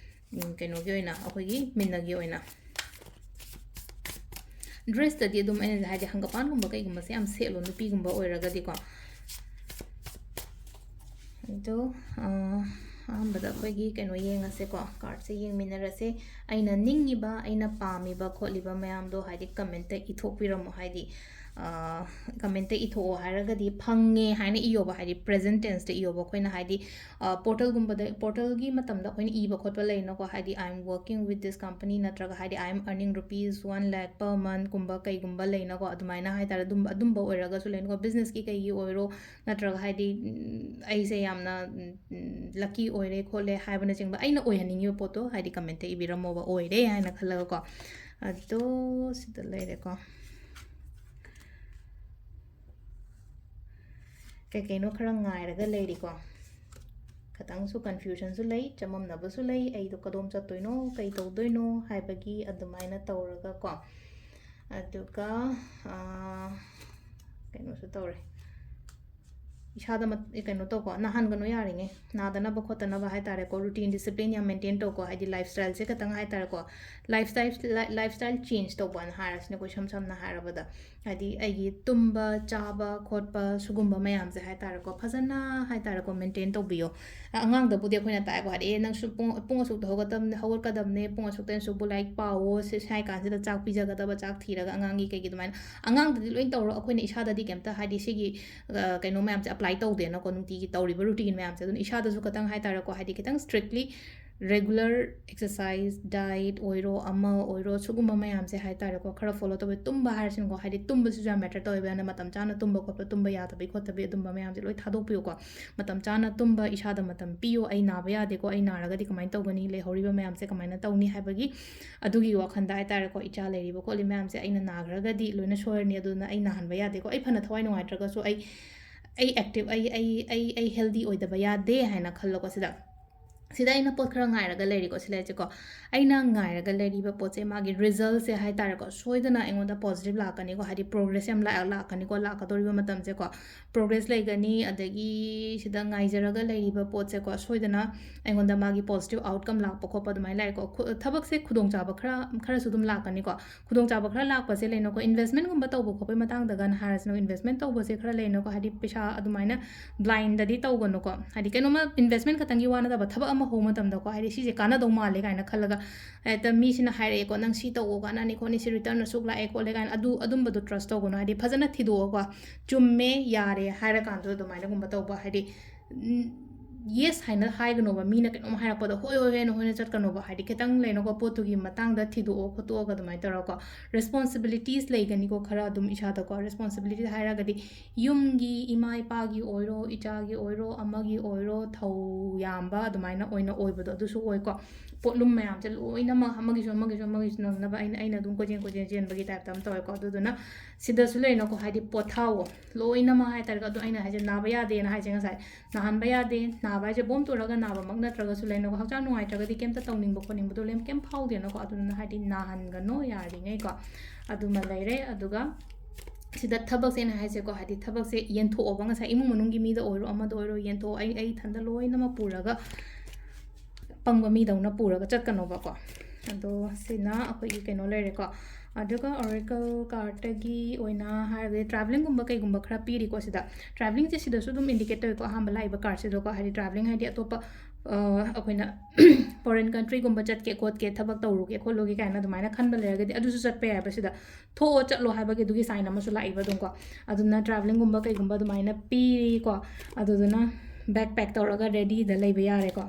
ꯎꯝ, ꯀꯩꯅꯣꯒꯤ ꯑꯣꯏꯅ, ꯑꯩꯈꯣꯏꯒꯤ ꯃꯤꯟꯅꯒꯤ ꯑꯣꯏꯅ꯫ ꯗ꯭ꯔꯦꯁꯇꯗꯤ ꯑꯗꯨꯝ ꯑꯩꯅ ꯍꯥꯏꯗꯤ ꯍꯪꯒꯄꯥꯟꯒꯨꯝꯕ ꯀꯩꯒꯨꯝꯕꯁꯦ ꯌꯥꯝ ꯁꯦꯠꯂꯣ, ꯅꯨꯄꯤꯒꯨꯝꯕ ꯑꯣꯏꯔꯒꯗꯤꯀꯣ꯫ ꯑꯗꯣ, ꯑ, ꯑꯍꯥꯟꯕꯗ ꯑꯩꯈꯣꯏꯒꯤ ꯀꯩꯅꯣ ꯌꯦꯡꯉꯁꯦꯀꯣ, ꯀꯥꯔꯠꯁꯦ ꯌꯦꯡꯃꯤꯟꯅꯔꯁꯦ꯫ ꯑꯩꯅ ꯅꯤꯡꯉꯤꯕ, ꯑꯩꯅ ꯄꯥꯝꯃꯤꯕ ꯈꯣꯠꯂꯤꯕ ꯃꯌꯥꯝꯗꯣ ꯍꯥꯏꯗꯤ ꯀꯃꯦꯟꯇ ꯏꯊꯣꯛꯄꯤꯔꯝꯃꯣ꯫ ꯍꯥꯏꯗꯤ, ꯑ, ꯀꯃꯦꯟꯇ ꯏꯊꯣꯛꯑꯣ ꯍꯥꯏꯔꯒꯗꯤ ꯐꯪꯉꯦ ꯍꯥꯏꯅ ꯏꯌꯣꯕ, ꯍꯥꯏꯗꯤ ꯄ꯭ꯔꯦꯖꯦꯟ ꯇꯦꯟꯁꯇ ꯏꯌꯣꯕ꯫ ꯑꯩꯈꯣꯏꯅ ꯍꯥꯏꯗꯤ, ꯑ, ꯄꯣꯔꯇꯦꯜꯒꯨꯝꯕꯗ, ꯄꯣꯔꯇꯦꯜꯒꯤ ꯃꯇꯝꯗ ꯑꯩꯈꯣꯏꯅ ꯏꯕ ꯈꯣꯠꯄ ꯂꯩꯅꯀꯣ, ꯍꯥꯏꯗꯤ "I am working with this company" ꯅꯠꯇ꯭ꯔꯒ ꯍꯥꯏꯗꯤ "I am earning rupees one lakh per month" ꯀꯨꯝꯕ ꯀꯩꯒꯨꯝꯕ ꯂꯩꯅꯀꯣ, ꯑꯗꯨꯃꯥꯏꯅ ꯍꯥꯏꯇꯥꯔꯦ, ꯑꯗꯨꯝꯕ, ꯑꯗꯨꯝꯕ ꯑꯣꯏꯔꯒꯁꯨ ꯂꯩꯅꯀꯣ, ꯕꯤꯖꯤꯅꯦꯁꯀꯤ ꯀꯩꯒꯤ ꯑꯣꯏꯔꯣ, ꯅꯠꯇ꯭ꯔꯒ ꯍꯥꯏꯗꯤ, ꯎꯝ, ꯑꯩꯁꯦ ꯌꯥꯝꯅ, ꯎꯝ, ꯂꯛꯀꯤ ꯑꯣꯏꯔꯦ ꯈꯣꯠꯂꯦ ꯍꯥꯏꯕꯅꯆꯤꯡꯕ, ꯑꯩꯅ ꯑꯣꯏꯍꯟꯅꯤꯡꯉꯤꯕ ꯄꯣꯠꯇꯣ ꯍꯥꯏꯗꯤ ꯀꯃꯦꯟꯇ ꯏꯕꯤꯔꯝꯃꯣꯕ, ꯑꯣꯏꯔꯦ ꯍꯥꯏꯅ ꯈꯜꯂꯒꯀꯣ꯫ ꯑꯗꯣ ꯁꯤꯗ ꯂꯩꯔꯦꯀꯣ꯫ ꯀꯩ ꯀꯩꯅꯣ ꯈꯔ ꯉꯥꯏꯔꯒ ꯂꯩꯔꯤꯀꯣ꯫ ꯈꯤꯇꯪꯁꯨ ꯀꯟꯐ꯭ꯌꯨꯖꯟꯁꯨ ꯂꯩ, ꯆꯃꯝꯅꯕꯁꯨ ꯂꯩ, ꯑꯩꯗꯣ ꯀꯗꯣꯝ ꯆꯠꯇꯣꯏꯅꯣ, ꯀꯩ ꯇꯧꯗꯣꯏꯅꯣ ꯍꯥꯏꯕꯒꯤ ꯑꯗꯨꯃꯥꯏꯅ ꯇꯧꯔꯒꯀꯣ꯫ ꯑꯗꯨꯒ, ꯑꯥ, ꯀꯩꯅꯣꯁꯨ ꯇꯧꯔꯦ꯫ ꯏꯁꯥꯗ ꯃꯠ-, ꯀꯩꯅꯣ ꯇꯧꯀꯣ, ꯅꯥꯍꯟꯒꯅꯨ ꯌꯥꯔꯤꯉꯩ꯫ ꯅꯥꯗꯅꯕ ꯈꯣꯠꯇꯅꯕ ꯍꯥꯏ ꯇꯥꯔꯦꯀꯣ, ꯔꯨꯇꯤꯟ, ꯗꯤꯁꯤꯄ꯭ꯂꯤꯟ ꯌꯥꯝ ꯃꯦꯟꯇꯦꯟ ꯇꯧꯀꯣ, ꯍꯥꯏꯗꯤ ꯂꯥꯏꯐ ꯁ꯭ꯇꯥꯏꯜꯁꯦ ꯈꯇꯪ ꯍꯥꯏ ꯇꯥꯔꯦꯀꯣ, ꯂꯥꯏꯐ ꯁ꯭ꯇꯥꯏꯜ, ꯂꯥꯏ-, ꯂꯥꯏꯐ ꯁ꯭ꯇꯥꯏꯜ ꯆꯦꯟꯖ ꯇꯧꯕꯅ ꯍꯥꯏꯔꯁꯤꯅꯦꯀꯣ, ꯏꯁꯝ ꯁꯝꯅ ꯍꯥꯏꯔꯕꯗ꯫ ꯍꯥꯏꯗꯤ ꯑꯩꯒꯤ ꯇꯨꯝꯕ, ꯆꯥꯕ, ꯈꯣꯠꯄ, ꯁꯤꯒꯨꯝꯕ ꯃꯌꯥꯝꯁꯦ ꯍꯥꯏ ꯇꯥꯔꯦꯀꯣ, ꯐꯖꯅ ꯍꯥꯏ ꯇꯥꯔꯦꯀꯣ, ꯃꯦꯟꯇꯦꯟ ꯇꯧꯕꯤꯌꯣ꯫ ꯑ-, ꯑꯉꯥꯡꯗꯕꯨꯗꯤ ꯑꯩꯈꯣꯏꯅ ꯇꯥꯛꯑꯦꯀꯣ, ꯍꯥꯏꯗꯤ, "ꯑꯦ, ꯅꯪꯁꯨ ꯄꯨꯡ, ꯄꯨꯡ ꯑꯁꯨꯛꯇ ꯍꯧꯒꯠꯇꯕꯅꯦ, ꯍꯧꯒꯠꯀꯗꯕꯅꯦ, ꯄꯨꯡ ꯑꯁꯨꯛꯇ ꯅꯪꯁꯨꯕꯨ ꯂꯥꯏꯔꯤꯛ ꯄꯥꯎꯋꯣ", ꯁꯤ, ꯁꯤ ꯍꯥꯏ ꯀꯥꯟꯁꯤꯗ ꯆꯥꯛ ꯄꯤꯖꯒꯗꯕ, ꯆꯥꯛ ꯊꯤꯔꯒ ꯑꯉꯥꯡꯒꯤ ꯀꯩꯒꯤ ꯑꯗꯨꯃꯥꯏꯅ꯫ ꯑꯉꯥꯡꯗꯗꯤ ꯂꯣꯏ ꯇꯧꯔꯣ, ꯑꯩꯈꯣꯏꯅ ꯏꯁꯥꯗꯗꯤ ꯀꯩꯝꯇ, ꯍꯥꯏꯗꯤ, ꯁꯤꯒꯤ, ꯑ, ꯀꯩꯅꯣ ꯃꯌꯥꯝꯁꯦ ꯑꯦꯄ꯭ꯂꯥꯏ ꯇꯧꯗꯦꯅꯀꯣ, ꯅꯨꯡꯇꯤꯒꯤ ꯇꯧꯔꯤꯕ ꯔꯨꯇꯤꯟ ꯃꯌꯥꯝꯁꯦ꯫ ꯑꯗꯨꯅ ꯏꯁꯥꯗꯁꯨ ꯈꯇꯪ ꯍꯥꯏ ꯇꯥꯔꯦꯀꯣ, ꯍꯥꯏꯗꯤ, ꯈꯤꯇꯪ ꯁ꯭ꯇ꯭ꯔꯤꯛꯂꯤ ꯔꯦꯒꯨꯂꯔ ꯑꯦꯛꯁꯔꯁꯥꯏꯁ, ꯗꯥꯏꯠ ꯑꯣꯏꯔꯣ, ꯑꯃ ꯑꯣꯏꯔꯣ, ꯁꯤꯒꯨꯝꯕ ꯃꯌꯥꯝꯁꯦ ꯍꯥꯏꯇꯥꯔꯦꯀꯣ, ꯈꯔ ꯐꯣꯂꯣ ꯇꯧꯕ꯫ ꯇꯨꯝꯕ ꯍꯥꯏꯔꯁꯤꯅꯀꯣ, ꯍꯥꯏꯗꯤ ꯇꯨꯝꯕꯁꯤꯁꯨ ꯌꯥꯝ ꯃꯦꯇꯔ ꯇꯧꯋꯦꯕ꯫ ꯌꯥꯝꯅ ꯃꯇꯝ ꯆꯥꯅ ꯇꯨꯝꯕ ꯈꯣꯠꯄ, ꯇꯨꯝꯕ ꯌꯥꯗꯕꯤ ꯈꯣꯠꯇꯕꯤ, ꯑꯗꯨꯝꯕ ꯃꯌꯥꯝꯁꯦ ꯂꯣꯏ ꯊꯥꯗꯣꯛꯄꯤꯌꯨꯀꯣ꯫ ꯃꯇꯝ ꯆꯥꯅ ꯇꯨꯝꯕ, ꯏꯁꯥꯗ ꯃꯇꯝ ꯄꯤꯌꯨ꯫ ꯑꯩ ꯅꯥꯕ ꯌꯥꯗꯦꯀꯣ, ꯑꯩ ꯅꯥꯔꯒꯗꯤ ꯀꯃꯥꯏꯅ ꯇꯧꯒꯅꯤ, ꯂꯩꯍꯧꯔꯤꯕ ꯃꯌꯥꯝꯁꯦ ꯀꯃꯥꯏꯅ ꯇꯧꯅꯤ ꯍꯥꯏꯕꯒꯤ, ꯑꯗꯨꯒꯤ ꯋꯥꯈꯜꯗ ꯍꯥꯏꯇꯥꯔꯦꯀꯣ, ꯏꯆꯥ ꯂꯩꯔꯤꯕ ꯈꯣꯠꯂꯤ ꯃꯌꯥꯝꯁꯦ, ꯑꯩꯅ ꯅꯥꯈ꯭ꯔꯒꯗꯤ ꯂꯣꯏꯅ ꯁꯣꯏꯔꯅꯤ, ꯑꯗꯨꯅ ꯑꯩ ꯅꯥꯍꯟꯕ ꯌꯥꯗꯦꯀꯣ꯫ ꯑꯩ ꯐꯅ ꯊꯋꯥꯏ ꯅꯨꯡꯉꯥꯏꯇ꯭ꯔꯒꯁꯨ ꯑꯩ, ꯑꯩ ꯑꯦꯛꯇꯤꯞ, ꯑꯩ, ꯑꯩ, ꯑꯩ, ꯑꯩ ꯍꯦꯜꯗꯤ ꯑꯣꯏꯗꯕ ꯌꯥꯗꯦ ꯍꯥꯏꯅ ꯈꯜꯂꯣꯀꯣ꯫ ꯁꯤꯗ, ꯁꯤꯗ ꯑꯩꯅ ꯄꯣꯠ ꯈꯔ ꯉꯥꯏꯔꯒ ꯂꯩꯔꯤꯀꯣ, ꯁꯤ ꯂꯩꯔꯤꯁꯦꯀꯣ꯫ ꯑꯩꯅ ꯉꯥꯏꯔꯒ ꯂꯩꯔꯤꯕ ꯄꯣꯠꯁꯦ, ꯃꯥꯒꯤ ꯔꯤꯖꯜꯁꯦ ꯍꯥꯏꯇꯥꯔꯦꯀꯣ, ꯁꯣꯏꯗꯅ ꯑꯩꯉꯣꯟꯗ ꯄꯣꯖꯤꯇꯤꯚ ꯂꯥꯛꯀꯅꯤꯀꯣ, ꯍꯥꯏꯗꯤ ꯄ꯭ꯔꯣꯒ꯭ꯔꯦꯁ ꯌꯥꯝ ꯂꯥꯛ-, ꯂꯥꯛꯀꯅꯤꯀꯣ, ꯂꯥꯛꯀꯗꯧꯔꯤꯕ ꯃꯇꯝꯁꯦꯀꯣ꯫ ꯄ꯭ꯔꯣꯒ꯭ꯔꯦꯁ ꯂꯩꯒꯅꯤ, ꯑꯗꯒꯤ ꯁꯤꯗ ꯉꯥꯏꯖꯔꯒ ꯂꯩꯔꯤꯕ ꯄꯣꯠꯁꯦꯀꯣ, ꯁꯣꯏꯗꯅ ꯑꯩꯉꯣꯟꯗ ꯃꯥꯒꯤ ꯄꯣꯖꯤꯇꯤꯚ ꯑꯥꯎꯠꯀꯝ ꯂꯥꯛꯄ ꯈꯣꯠꯄ ꯑꯗꯨꯃꯥꯏꯅ ꯂꯥꯛꯑꯦꯀꯣ꯫ ꯈꯨ-, ꯊꯕꯛꯁꯦ ꯈꯨꯗꯣꯡꯆꯥꯕ ꯈꯔ, ꯈꯔꯁꯨ ꯑꯗꯨꯝ ꯂꯥꯛꯀꯅꯤꯀꯣ꯫ ꯈꯨꯗꯣꯡꯆꯥꯕ ꯈꯔ ꯂꯥꯛꯄꯁꯦ ꯂꯩꯅꯀꯣ, ꯏꯟꯚꯦꯁꯃꯦꯟꯒꯨꯝꯕ ꯇꯧꯕ ꯈꯣꯠꯄꯒꯤ ꯃꯇꯥꯡꯗꯒꯅ ꯍꯥꯏꯔꯁꯤꯅ, ꯏꯟꯚꯦꯁꯃꯦꯟ ꯇꯧꯕꯁꯦ ꯈꯔ ꯂꯩꯅꯀꯣ, ꯍꯥꯏꯗꯤ ꯄꯩꯁꯥ ꯑꯗꯨꯃꯥꯏꯅ ꯕ꯭ꯂꯥꯏꯟꯗꯗꯤ ꯇꯧꯒꯅꯨꯀꯣ꯫ ꯍꯥꯏꯗꯤ ꯀꯩꯅꯣꯝꯃ ꯏꯟꯚꯦꯁꯃꯦꯟ ꯈꯛꯇꯪꯒꯤ ꯋꯥ ꯅꯠꯇꯕ, ꯊꯕꯛ ꯑꯃ ꯍꯧꯕ ꯃꯇꯝꯗꯀꯣ, ꯍꯥꯏꯗꯤ ꯁꯤꯁꯦ ꯀꯥꯟꯅꯗꯧ ꯃꯥꯜꯂꯦ ꯀꯥꯏꯅ ꯈꯜꯂꯒ, ꯍꯦꯛꯇ ꯃꯤꯁꯤꯅ ꯍꯥꯏꯔꯛꯑꯦꯀꯣ, "ꯅꯪ ꯁꯤ ꯇꯧꯑꯣ, ꯀꯥꯟꯅꯅꯤ ꯈꯣꯠꯅꯤ, ꯁꯤ ꯔꯤꯇꯔꯟ ꯑꯁꯨꯛ ꯂꯥꯛꯑꯦ ꯈꯣꯠꯂꯦ" ꯀꯥꯏꯅ, ꯑꯗꯨ, ꯑꯗꯨꯝꯕꯗꯣ ꯇ꯭ꯔꯁ ꯇꯧꯒꯅꯨ꯫ ꯍꯥꯏꯗꯤ ꯐꯖꯅ ꯊꯤꯗꯣꯛꯑꯒ, "ꯆꯨꯝꯃꯦ, ꯌꯥꯔꯦ" ꯍꯥꯏꯔꯀꯥꯟꯗ ꯑꯗꯨꯃꯥꯏꯅꯒꯨꯝꯕ ꯇꯧꯕ, ꯍꯥꯏꯗꯤ, ꯎꯝ, ꯌꯦꯁ ꯍꯥꯏꯅ ꯍꯥꯏꯒꯅꯣꯕ, ꯃꯤꯅ ꯀꯩꯅꯣꯝ ꯍꯥꯏꯔꯛꯄꯗ ꯍꯣꯏ, ꯍꯣꯏ, ꯍꯣꯏꯅ, ꯍꯣꯏꯅ ꯆꯠꯀꯅꯣꯕ꯫ ꯍꯥꯏꯗꯤ ꯈꯤꯇꯪ ꯂꯩꯅꯀꯣ, ꯄꯣꯠꯇꯨꯒꯤ ꯃꯇꯥꯡꯗ ꯊꯤꯗꯣꯛꯑꯣ ꯈꯣꯠꯇꯣꯛꯑꯒ ꯑꯗꯨꯃꯥꯏꯅ ꯇꯧꯔꯒꯀꯣ, ꯔꯦꯁꯄꯣꯟꯁꯤꯕꯤꯂꯤꯇꯤꯁ ꯂꯩꯒꯅꯤꯀꯣ, ꯈꯔ ꯑꯗꯨꯝ ꯏꯁꯥꯗꯀꯣ꯫ ꯔꯦꯁꯄꯣꯟꯁꯤꯕꯤꯂꯤꯇꯤ ꯍꯥꯏꯔꯒꯗꯤ ꯌꯨꯝꯒꯤ, ꯏꯃꯥ ꯏꯄꯥꯒꯤ ꯑꯣꯏꯔꯣ, ꯏꯆꯥꯒꯤ ꯑꯣꯏꯔꯣ, ꯑꯃꯒꯤ ꯑꯣꯏꯔꯣ, ꯊꯧ ꯌꯥꯝꯕ ꯑꯗꯨꯃꯥꯏꯅ ꯑꯣꯏꯅ ꯑꯣꯏꯕꯗꯣ, ꯑꯗꯨꯁꯨ ꯑꯣꯏꯀꯣ꯫ ꯄꯣꯠꯂꯨꯝ ꯃꯌꯥꯝꯁꯦ ꯂꯣꯏꯅꯃꯛ ꯑꯃꯒꯤꯁꯨ, ꯑꯃꯒꯤꯁꯨ, ꯑꯃꯒꯤꯁꯨ ꯅꯪꯅꯕ ꯑꯩꯅ, ꯑꯩꯅ ꯑꯗꯨꯝ ꯀꯣꯏꯆꯦꯟ, ꯀꯣꯏꯆꯦꯟ ꯆꯦꯟꯕꯒꯤ ꯇꯥꯏꯞꯇ ꯑꯃ ꯇꯧꯋꯦꯀꯣ꯫ ꯑꯗꯨꯗꯨꯅ ꯁꯤꯗꯁꯨ ꯂꯩꯅꯀꯣ, ꯍꯥꯏꯗꯤ ꯄꯣꯊꯥꯑꯣ ꯂꯣꯏꯅꯃꯛ ꯍꯥꯏꯇꯥꯔꯦꯀꯣ꯫ ꯑꯗꯣ ꯑꯩꯅ ꯍꯥꯏꯁꯦ ꯅꯥꯕ ꯌꯥꯗꯦꯅ ꯍꯥꯏꯁꯦ ꯉꯁꯥꯏ, ꯅꯥꯍꯟꯕ ꯌꯥꯗꯦ꯫ ꯅꯥꯕ ꯍꯥꯏꯁꯦ ꯕꯣꯝ ꯇꯨꯔꯒ ꯅꯥꯕꯃꯛ ꯅꯠꯇ꯭ꯔꯒꯁꯨ ꯂꯩꯅꯀꯣ, ꯍꯛꯆꯥꯡ ꯅꯨꯡꯉꯥꯏꯇ꯭ꯔꯒꯗꯤ ꯀꯩꯝꯇ ꯇꯧꯅꯤꯡꯕ ꯈꯣꯠꯅꯤꯡꯕꯗꯣ ꯂꯩ-, ꯀꯩꯝ ꯐꯥꯎꯗꯦꯅꯀꯣ꯫ ꯑꯗꯨꯗꯨꯅ ꯍꯥꯏꯗꯤ ꯅꯥꯍꯟꯒꯅꯣ ꯌꯥꯔꯤꯉꯩꯀꯣ꯫ ꯑꯗꯨꯃ ꯂꯩꯔꯦ꯫ ꯑꯗꯨꯒ ꯁꯤꯗ ꯊꯕꯛꯁꯦ ꯑꯩꯅ ꯍꯥꯏꯁꯦꯀꯣ, ꯍꯥꯏꯗꯤ ꯊꯕꯛꯁꯦ ꯌꯦꯟꯊꯣꯛꯑꯣꯕ꯫ ꯉꯁꯥꯏ ꯏꯃꯨꯡ ꯃꯅꯨꯡꯒꯤ ꯃꯤꯗ ꯑꯣꯏꯔꯣ, ꯑꯃꯗ ꯑꯣꯏꯔꯣ, ꯌꯦꯟꯊꯣꯛꯑꯣ꯫ ꯑꯩ, ꯑꯩ ꯏꯊꯟꯗ ꯂꯣꯏꯅꯃꯛ ꯄꯨꯔꯒ ꯄꯪꯕ ꯃꯤꯗꯧꯅ ꯄꯨꯔꯒ ꯆꯠꯀꯅꯣꯕꯀꯣ꯫ ꯑꯗꯣ ꯁꯤꯅ ꯑꯩꯈꯣꯏꯒꯤ ꯀꯩꯅꯣ ꯂꯩꯔꯦꯀꯣ꯫ ꯑꯗꯨꯒ ꯑꯣꯔꯦꯀꯜ ꯀꯥꯔꯠꯇꯒꯤ ꯑꯣꯏꯅ ꯍꯥꯏꯔꯒꯗꯤ ꯇ꯭ꯔꯥꯚꯦꯂꯤꯡꯒꯨꯝꯕ ꯀꯩꯒꯨꯝꯕ ꯈꯔ ꯄꯤꯔꯤꯀꯣ ꯁꯤꯗ꯫ ꯇ꯭ꯔꯥꯚꯦꯂꯤꯡꯁꯦ ꯁꯤꯗꯁꯨ ꯑꯗꯨꯝ ꯏꯟꯗꯤꯀꯦꯠ ꯇꯧꯋꯦꯀꯣ, ꯑꯍꯥꯟꯕ ꯂꯥꯛꯏꯕ ꯀꯥꯔꯠꯁꯤꯗꯀꯣ, ꯍꯥꯏꯗꯤ ꯇ꯭ꯔꯥꯚꯦꯂꯤꯡ ꯍꯥꯏꯗꯤ ꯑꯇꯣꯞꯄ, ꯑ, ꯑꯩꯈꯣꯏꯅ ꯐꯣꯔꯦꯟ ꯀꯟꯇ꯭ꯔꯤꯒꯨꯝꯕ ꯆꯠꯀꯦ ꯈꯣꯠꯀꯦ, ꯊꯕꯛ ꯇꯧꯔꯨꯒꯦ ꯈꯣꯠꯂꯨꯒꯦ ꯀꯥꯏꯅ ꯑꯗꯨꯃꯥꯏꯅ ꯈꯟꯕ ꯂꯩꯔꯒꯗꯤ ꯑꯗꯨꯁꯨ ꯆꯠꯄ ꯌꯥꯏꯕ꯫ ꯁꯤꯗ ꯊꯣꯛꯑꯣ ꯆꯠꯂꯣ ꯍꯥꯏꯕꯒꯤ ꯑꯗꯨꯒꯤ ꯁꯥꯏꯟ ꯑꯃꯁꯨ ꯂꯥꯛꯏꯕ ꯑꯗꯨꯝꯀꯣ꯫ ꯑꯗꯨꯅ ꯇ꯭ꯔꯥꯚꯦꯂꯤꯡꯒꯨꯝꯕ ꯀꯩꯒꯨꯝꯕ ꯑꯗꯨꯃꯥꯏꯅ ꯄꯤꯔꯤꯀꯣ, ꯑꯗꯨꯗꯨꯅ ꯕꯦꯛ ꯄꯦꯛ ꯇꯧꯔꯒ ꯔꯦꯗꯤꯗ ꯂꯩꯕ ꯌꯥꯔꯦꯀꯣ꯫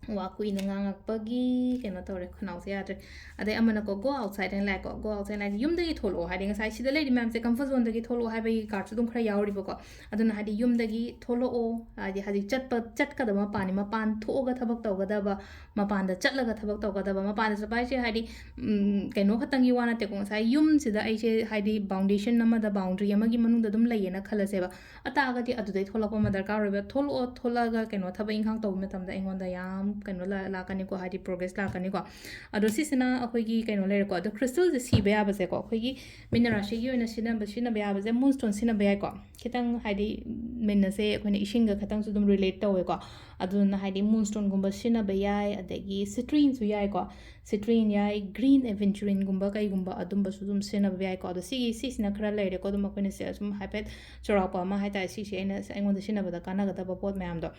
ꯋꯥ ꯀꯨꯏꯅ ꯉꯥꯡꯉꯛꯄꯒꯤ ꯀꯩꯅꯣ ꯇꯧꯔꯦ, ꯈꯅꯥꯎꯁꯦ ꯌꯥꯗ꯭ꯔꯦ꯫ ꯑꯗꯩ ꯑꯃꯅꯀꯣ, "Go outside and lie" ꯀꯣ, "Go outside and lie", ꯌꯨꯝꯗꯒꯤ ꯊꯣꯛꯂꯛꯑꯣ ꯍꯥꯏꯗꯤ, ꯉꯁꯥꯏ ꯁꯤꯗ ꯂꯩꯔꯤ ꯃꯌꯥꯝꯁꯦ comfort zoneꯗꯒꯤ ꯊꯣꯛꯂꯛꯑꯣ ꯍꯥꯏꯕꯒꯤ cardꯁꯨ ꯑꯗꯨꯝ ꯈꯔ ꯌꯥꯎꯔꯤꯕꯀꯣ꯫ ꯑꯗꯨꯅ ꯍꯥꯏꯗꯤ ꯌꯨꯝꯗꯒꯤ ꯊꯣꯛꯂꯛꯑꯣ ꯍꯥꯏꯗꯤ, ꯍꯧꯖꯤꯛ ꯆꯠꯄ, ꯆꯠꯀꯗꯕ ꯃꯄꯥꯟꯅꯤ, ꯃꯄꯥꯟ ꯊꯣꯛꯑꯒ ꯊꯕꯛ ꯇꯧꯒꯗꯕ, ꯃꯄꯥꯟꯗ ꯆꯠꯂꯒ ꯊꯕꯛ ꯇꯧꯒꯗꯕ꯫ ꯃꯄꯥꯟꯗ ꯆꯠꯄ ꯍꯥꯏꯁꯦ ꯍꯥꯏꯗꯤ, ꯎꯝ, ꯀꯩꯅꯣ ꯈꯛꯇꯪꯒꯤ ꯋꯥ ꯅꯠꯇꯦꯀꯣ꯫ ꯉꯁꯥꯏ ꯌꯨꯝꯁꯤꯗ ꯑꯩꯁꯦ ꯍꯥꯏꯗꯤ boundation ꯑꯃꯗ, boundary ꯑꯃꯒꯤ ꯃꯅꯨꯡꯗ ꯑꯗꯨꯝ ꯂꯩꯌꯦꯅ ꯈꯜꯂꯁꯦꯕ꯫ ꯑꯇꯥꯔꯒꯗꯤ ꯑꯗꯨꯗꯩ ꯊꯣꯛꯂꯛꯄ ꯑꯃ ꯗꯔꯀꯥꯔ ꯑꯣꯏꯕ꯫ ꯊꯣꯛꯂꯛꯑꯣ, ꯊꯣꯛꯂꯛꯑꯒ ꯀꯩꯅꯣ ꯊꯕꯛ ꯏꯪꯈꯥꯡ ꯇꯧꯕ ꯃꯇꯝꯗ ꯑꯩꯉꯣꯟꯗ ꯌꯥꯝ ꯀꯩꯅꯣ ꯂꯥ-, ꯂꯥꯛꯀꯅꯤꯀꯣ, ꯍꯥꯏꯗꯤ progress ꯂꯥꯛꯀꯅꯤꯀꯣ꯫ ꯑꯗꯣ ꯁꯤꯁꯤꯅ ꯑꯩꯈꯣꯏꯒꯤ ꯀꯩꯅꯣ ꯂꯩꯔꯦꯀꯣ꯫ ꯑꯗꯣ crystalꯁꯦ ꯁꯤꯕ ꯌꯥꯕꯁꯦꯀꯣ, ꯑꯩꯈꯣꯏꯒꯤ ꯃꯤꯅ ꯔꯥꯁꯤꯒꯤ ꯑꯣꯏꯅ ꯁꯤꯖꯤꯟꯅꯕ, ꯁꯤꯖꯤꯟꯅꯕ ꯌꯥꯕꯁꯦ, moonstone ꯁꯤꯖꯤꯟꯅꯕ ꯌꯥꯏꯀꯣ꯫ ꯈꯤꯇꯪ ꯍꯥꯏꯗꯤ ꯃꯤꯟ ꯑꯁꯦ ꯑꯩꯈꯣꯏꯅ ꯏꯁꯤꯡꯒ ꯈꯤꯇꯪꯁꯨ ꯑꯗꯨꯝ relate ꯇꯧꯋꯦꯀꯣ꯫ ꯑꯗꯨꯅ ꯍꯥꯏꯗꯤ moonstoneꯒꯨꯝꯕ ꯁꯤꯖꯤꯟꯅꯕ ꯌꯥꯏ, ꯑꯗꯒꯤ citruineꯁꯨ ꯌꯥꯏꯀꯣ꯫ Citrine ꯌꯥꯏ, green aventurineꯒꯨꯝꯕ ꯀꯩꯒꯨꯝꯕ ꯑꯗꯨꯝꯕꯁꯨ ꯑꯗꯨꯝ ꯁꯤꯖꯤꯟꯅꯕ ꯌꯥꯏꯀꯣ꯫ ꯑꯗꯣ ꯁꯤꯒꯤ, ꯁꯤꯁꯤꯅ ꯈꯔ ꯂꯩꯔꯦꯀꯣ, ꯑꯗꯨꯝ ꯑꯩꯈꯣꯏꯅ ꯁꯦ-, ꯁꯨꯝ ꯍꯥꯏꯐꯦꯠ ꯆꯥꯎꯔꯥꯛꯄ ꯑꯃ ꯍꯥꯏꯇꯥꯔꯦ, ꯁꯤꯁꯦ ꯑꯩꯅ, ꯑꯩꯉꯣꯟꯗ ꯁꯤꯖꯤꯟꯅꯕꯗ ꯀꯥꯟꯅꯒꯗꯕ ꯄꯣꯠ ꯃꯌꯥꯝꯗꯣ꯫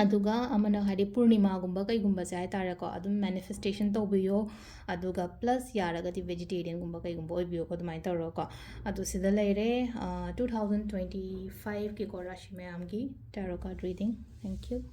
ꯑꯗꯨꯒ ꯑꯃꯅ ꯍꯥꯏꯗꯤ ꯄꯨꯔꯅꯤꯃꯥꯒꯨꯝꯕ ꯀꯩꯒꯨꯝꯕꯁꯦ ꯍꯥꯏꯇꯥꯔꯦꯀꯣ, ꯑꯗꯨꯝ manifestation ꯇꯧꯕꯤꯌꯣ꯫ ꯑꯗꯨꯒ plus ꯌꯥꯔꯒꯗꯤ vegetarianꯒꯨꯝꯕ ꯀꯩꯒꯨꯝꯕ ꯑꯣꯏꯕꯤꯌꯣꯀꯣ, ꯑꯗꯨꯃꯥꯏꯅ ꯇꯧꯔꯒꯀꯣ꯫ ꯑꯗꯣ ꯁꯤꯗ ꯂꯩꯔꯦ, ꯑ, two thousand twenty fiveꯀꯤꯀꯣ, ꯔꯥꯁꯤ ꯃꯌꯥꯝꯒꯤ tarot card reading꯫ Thank you꯫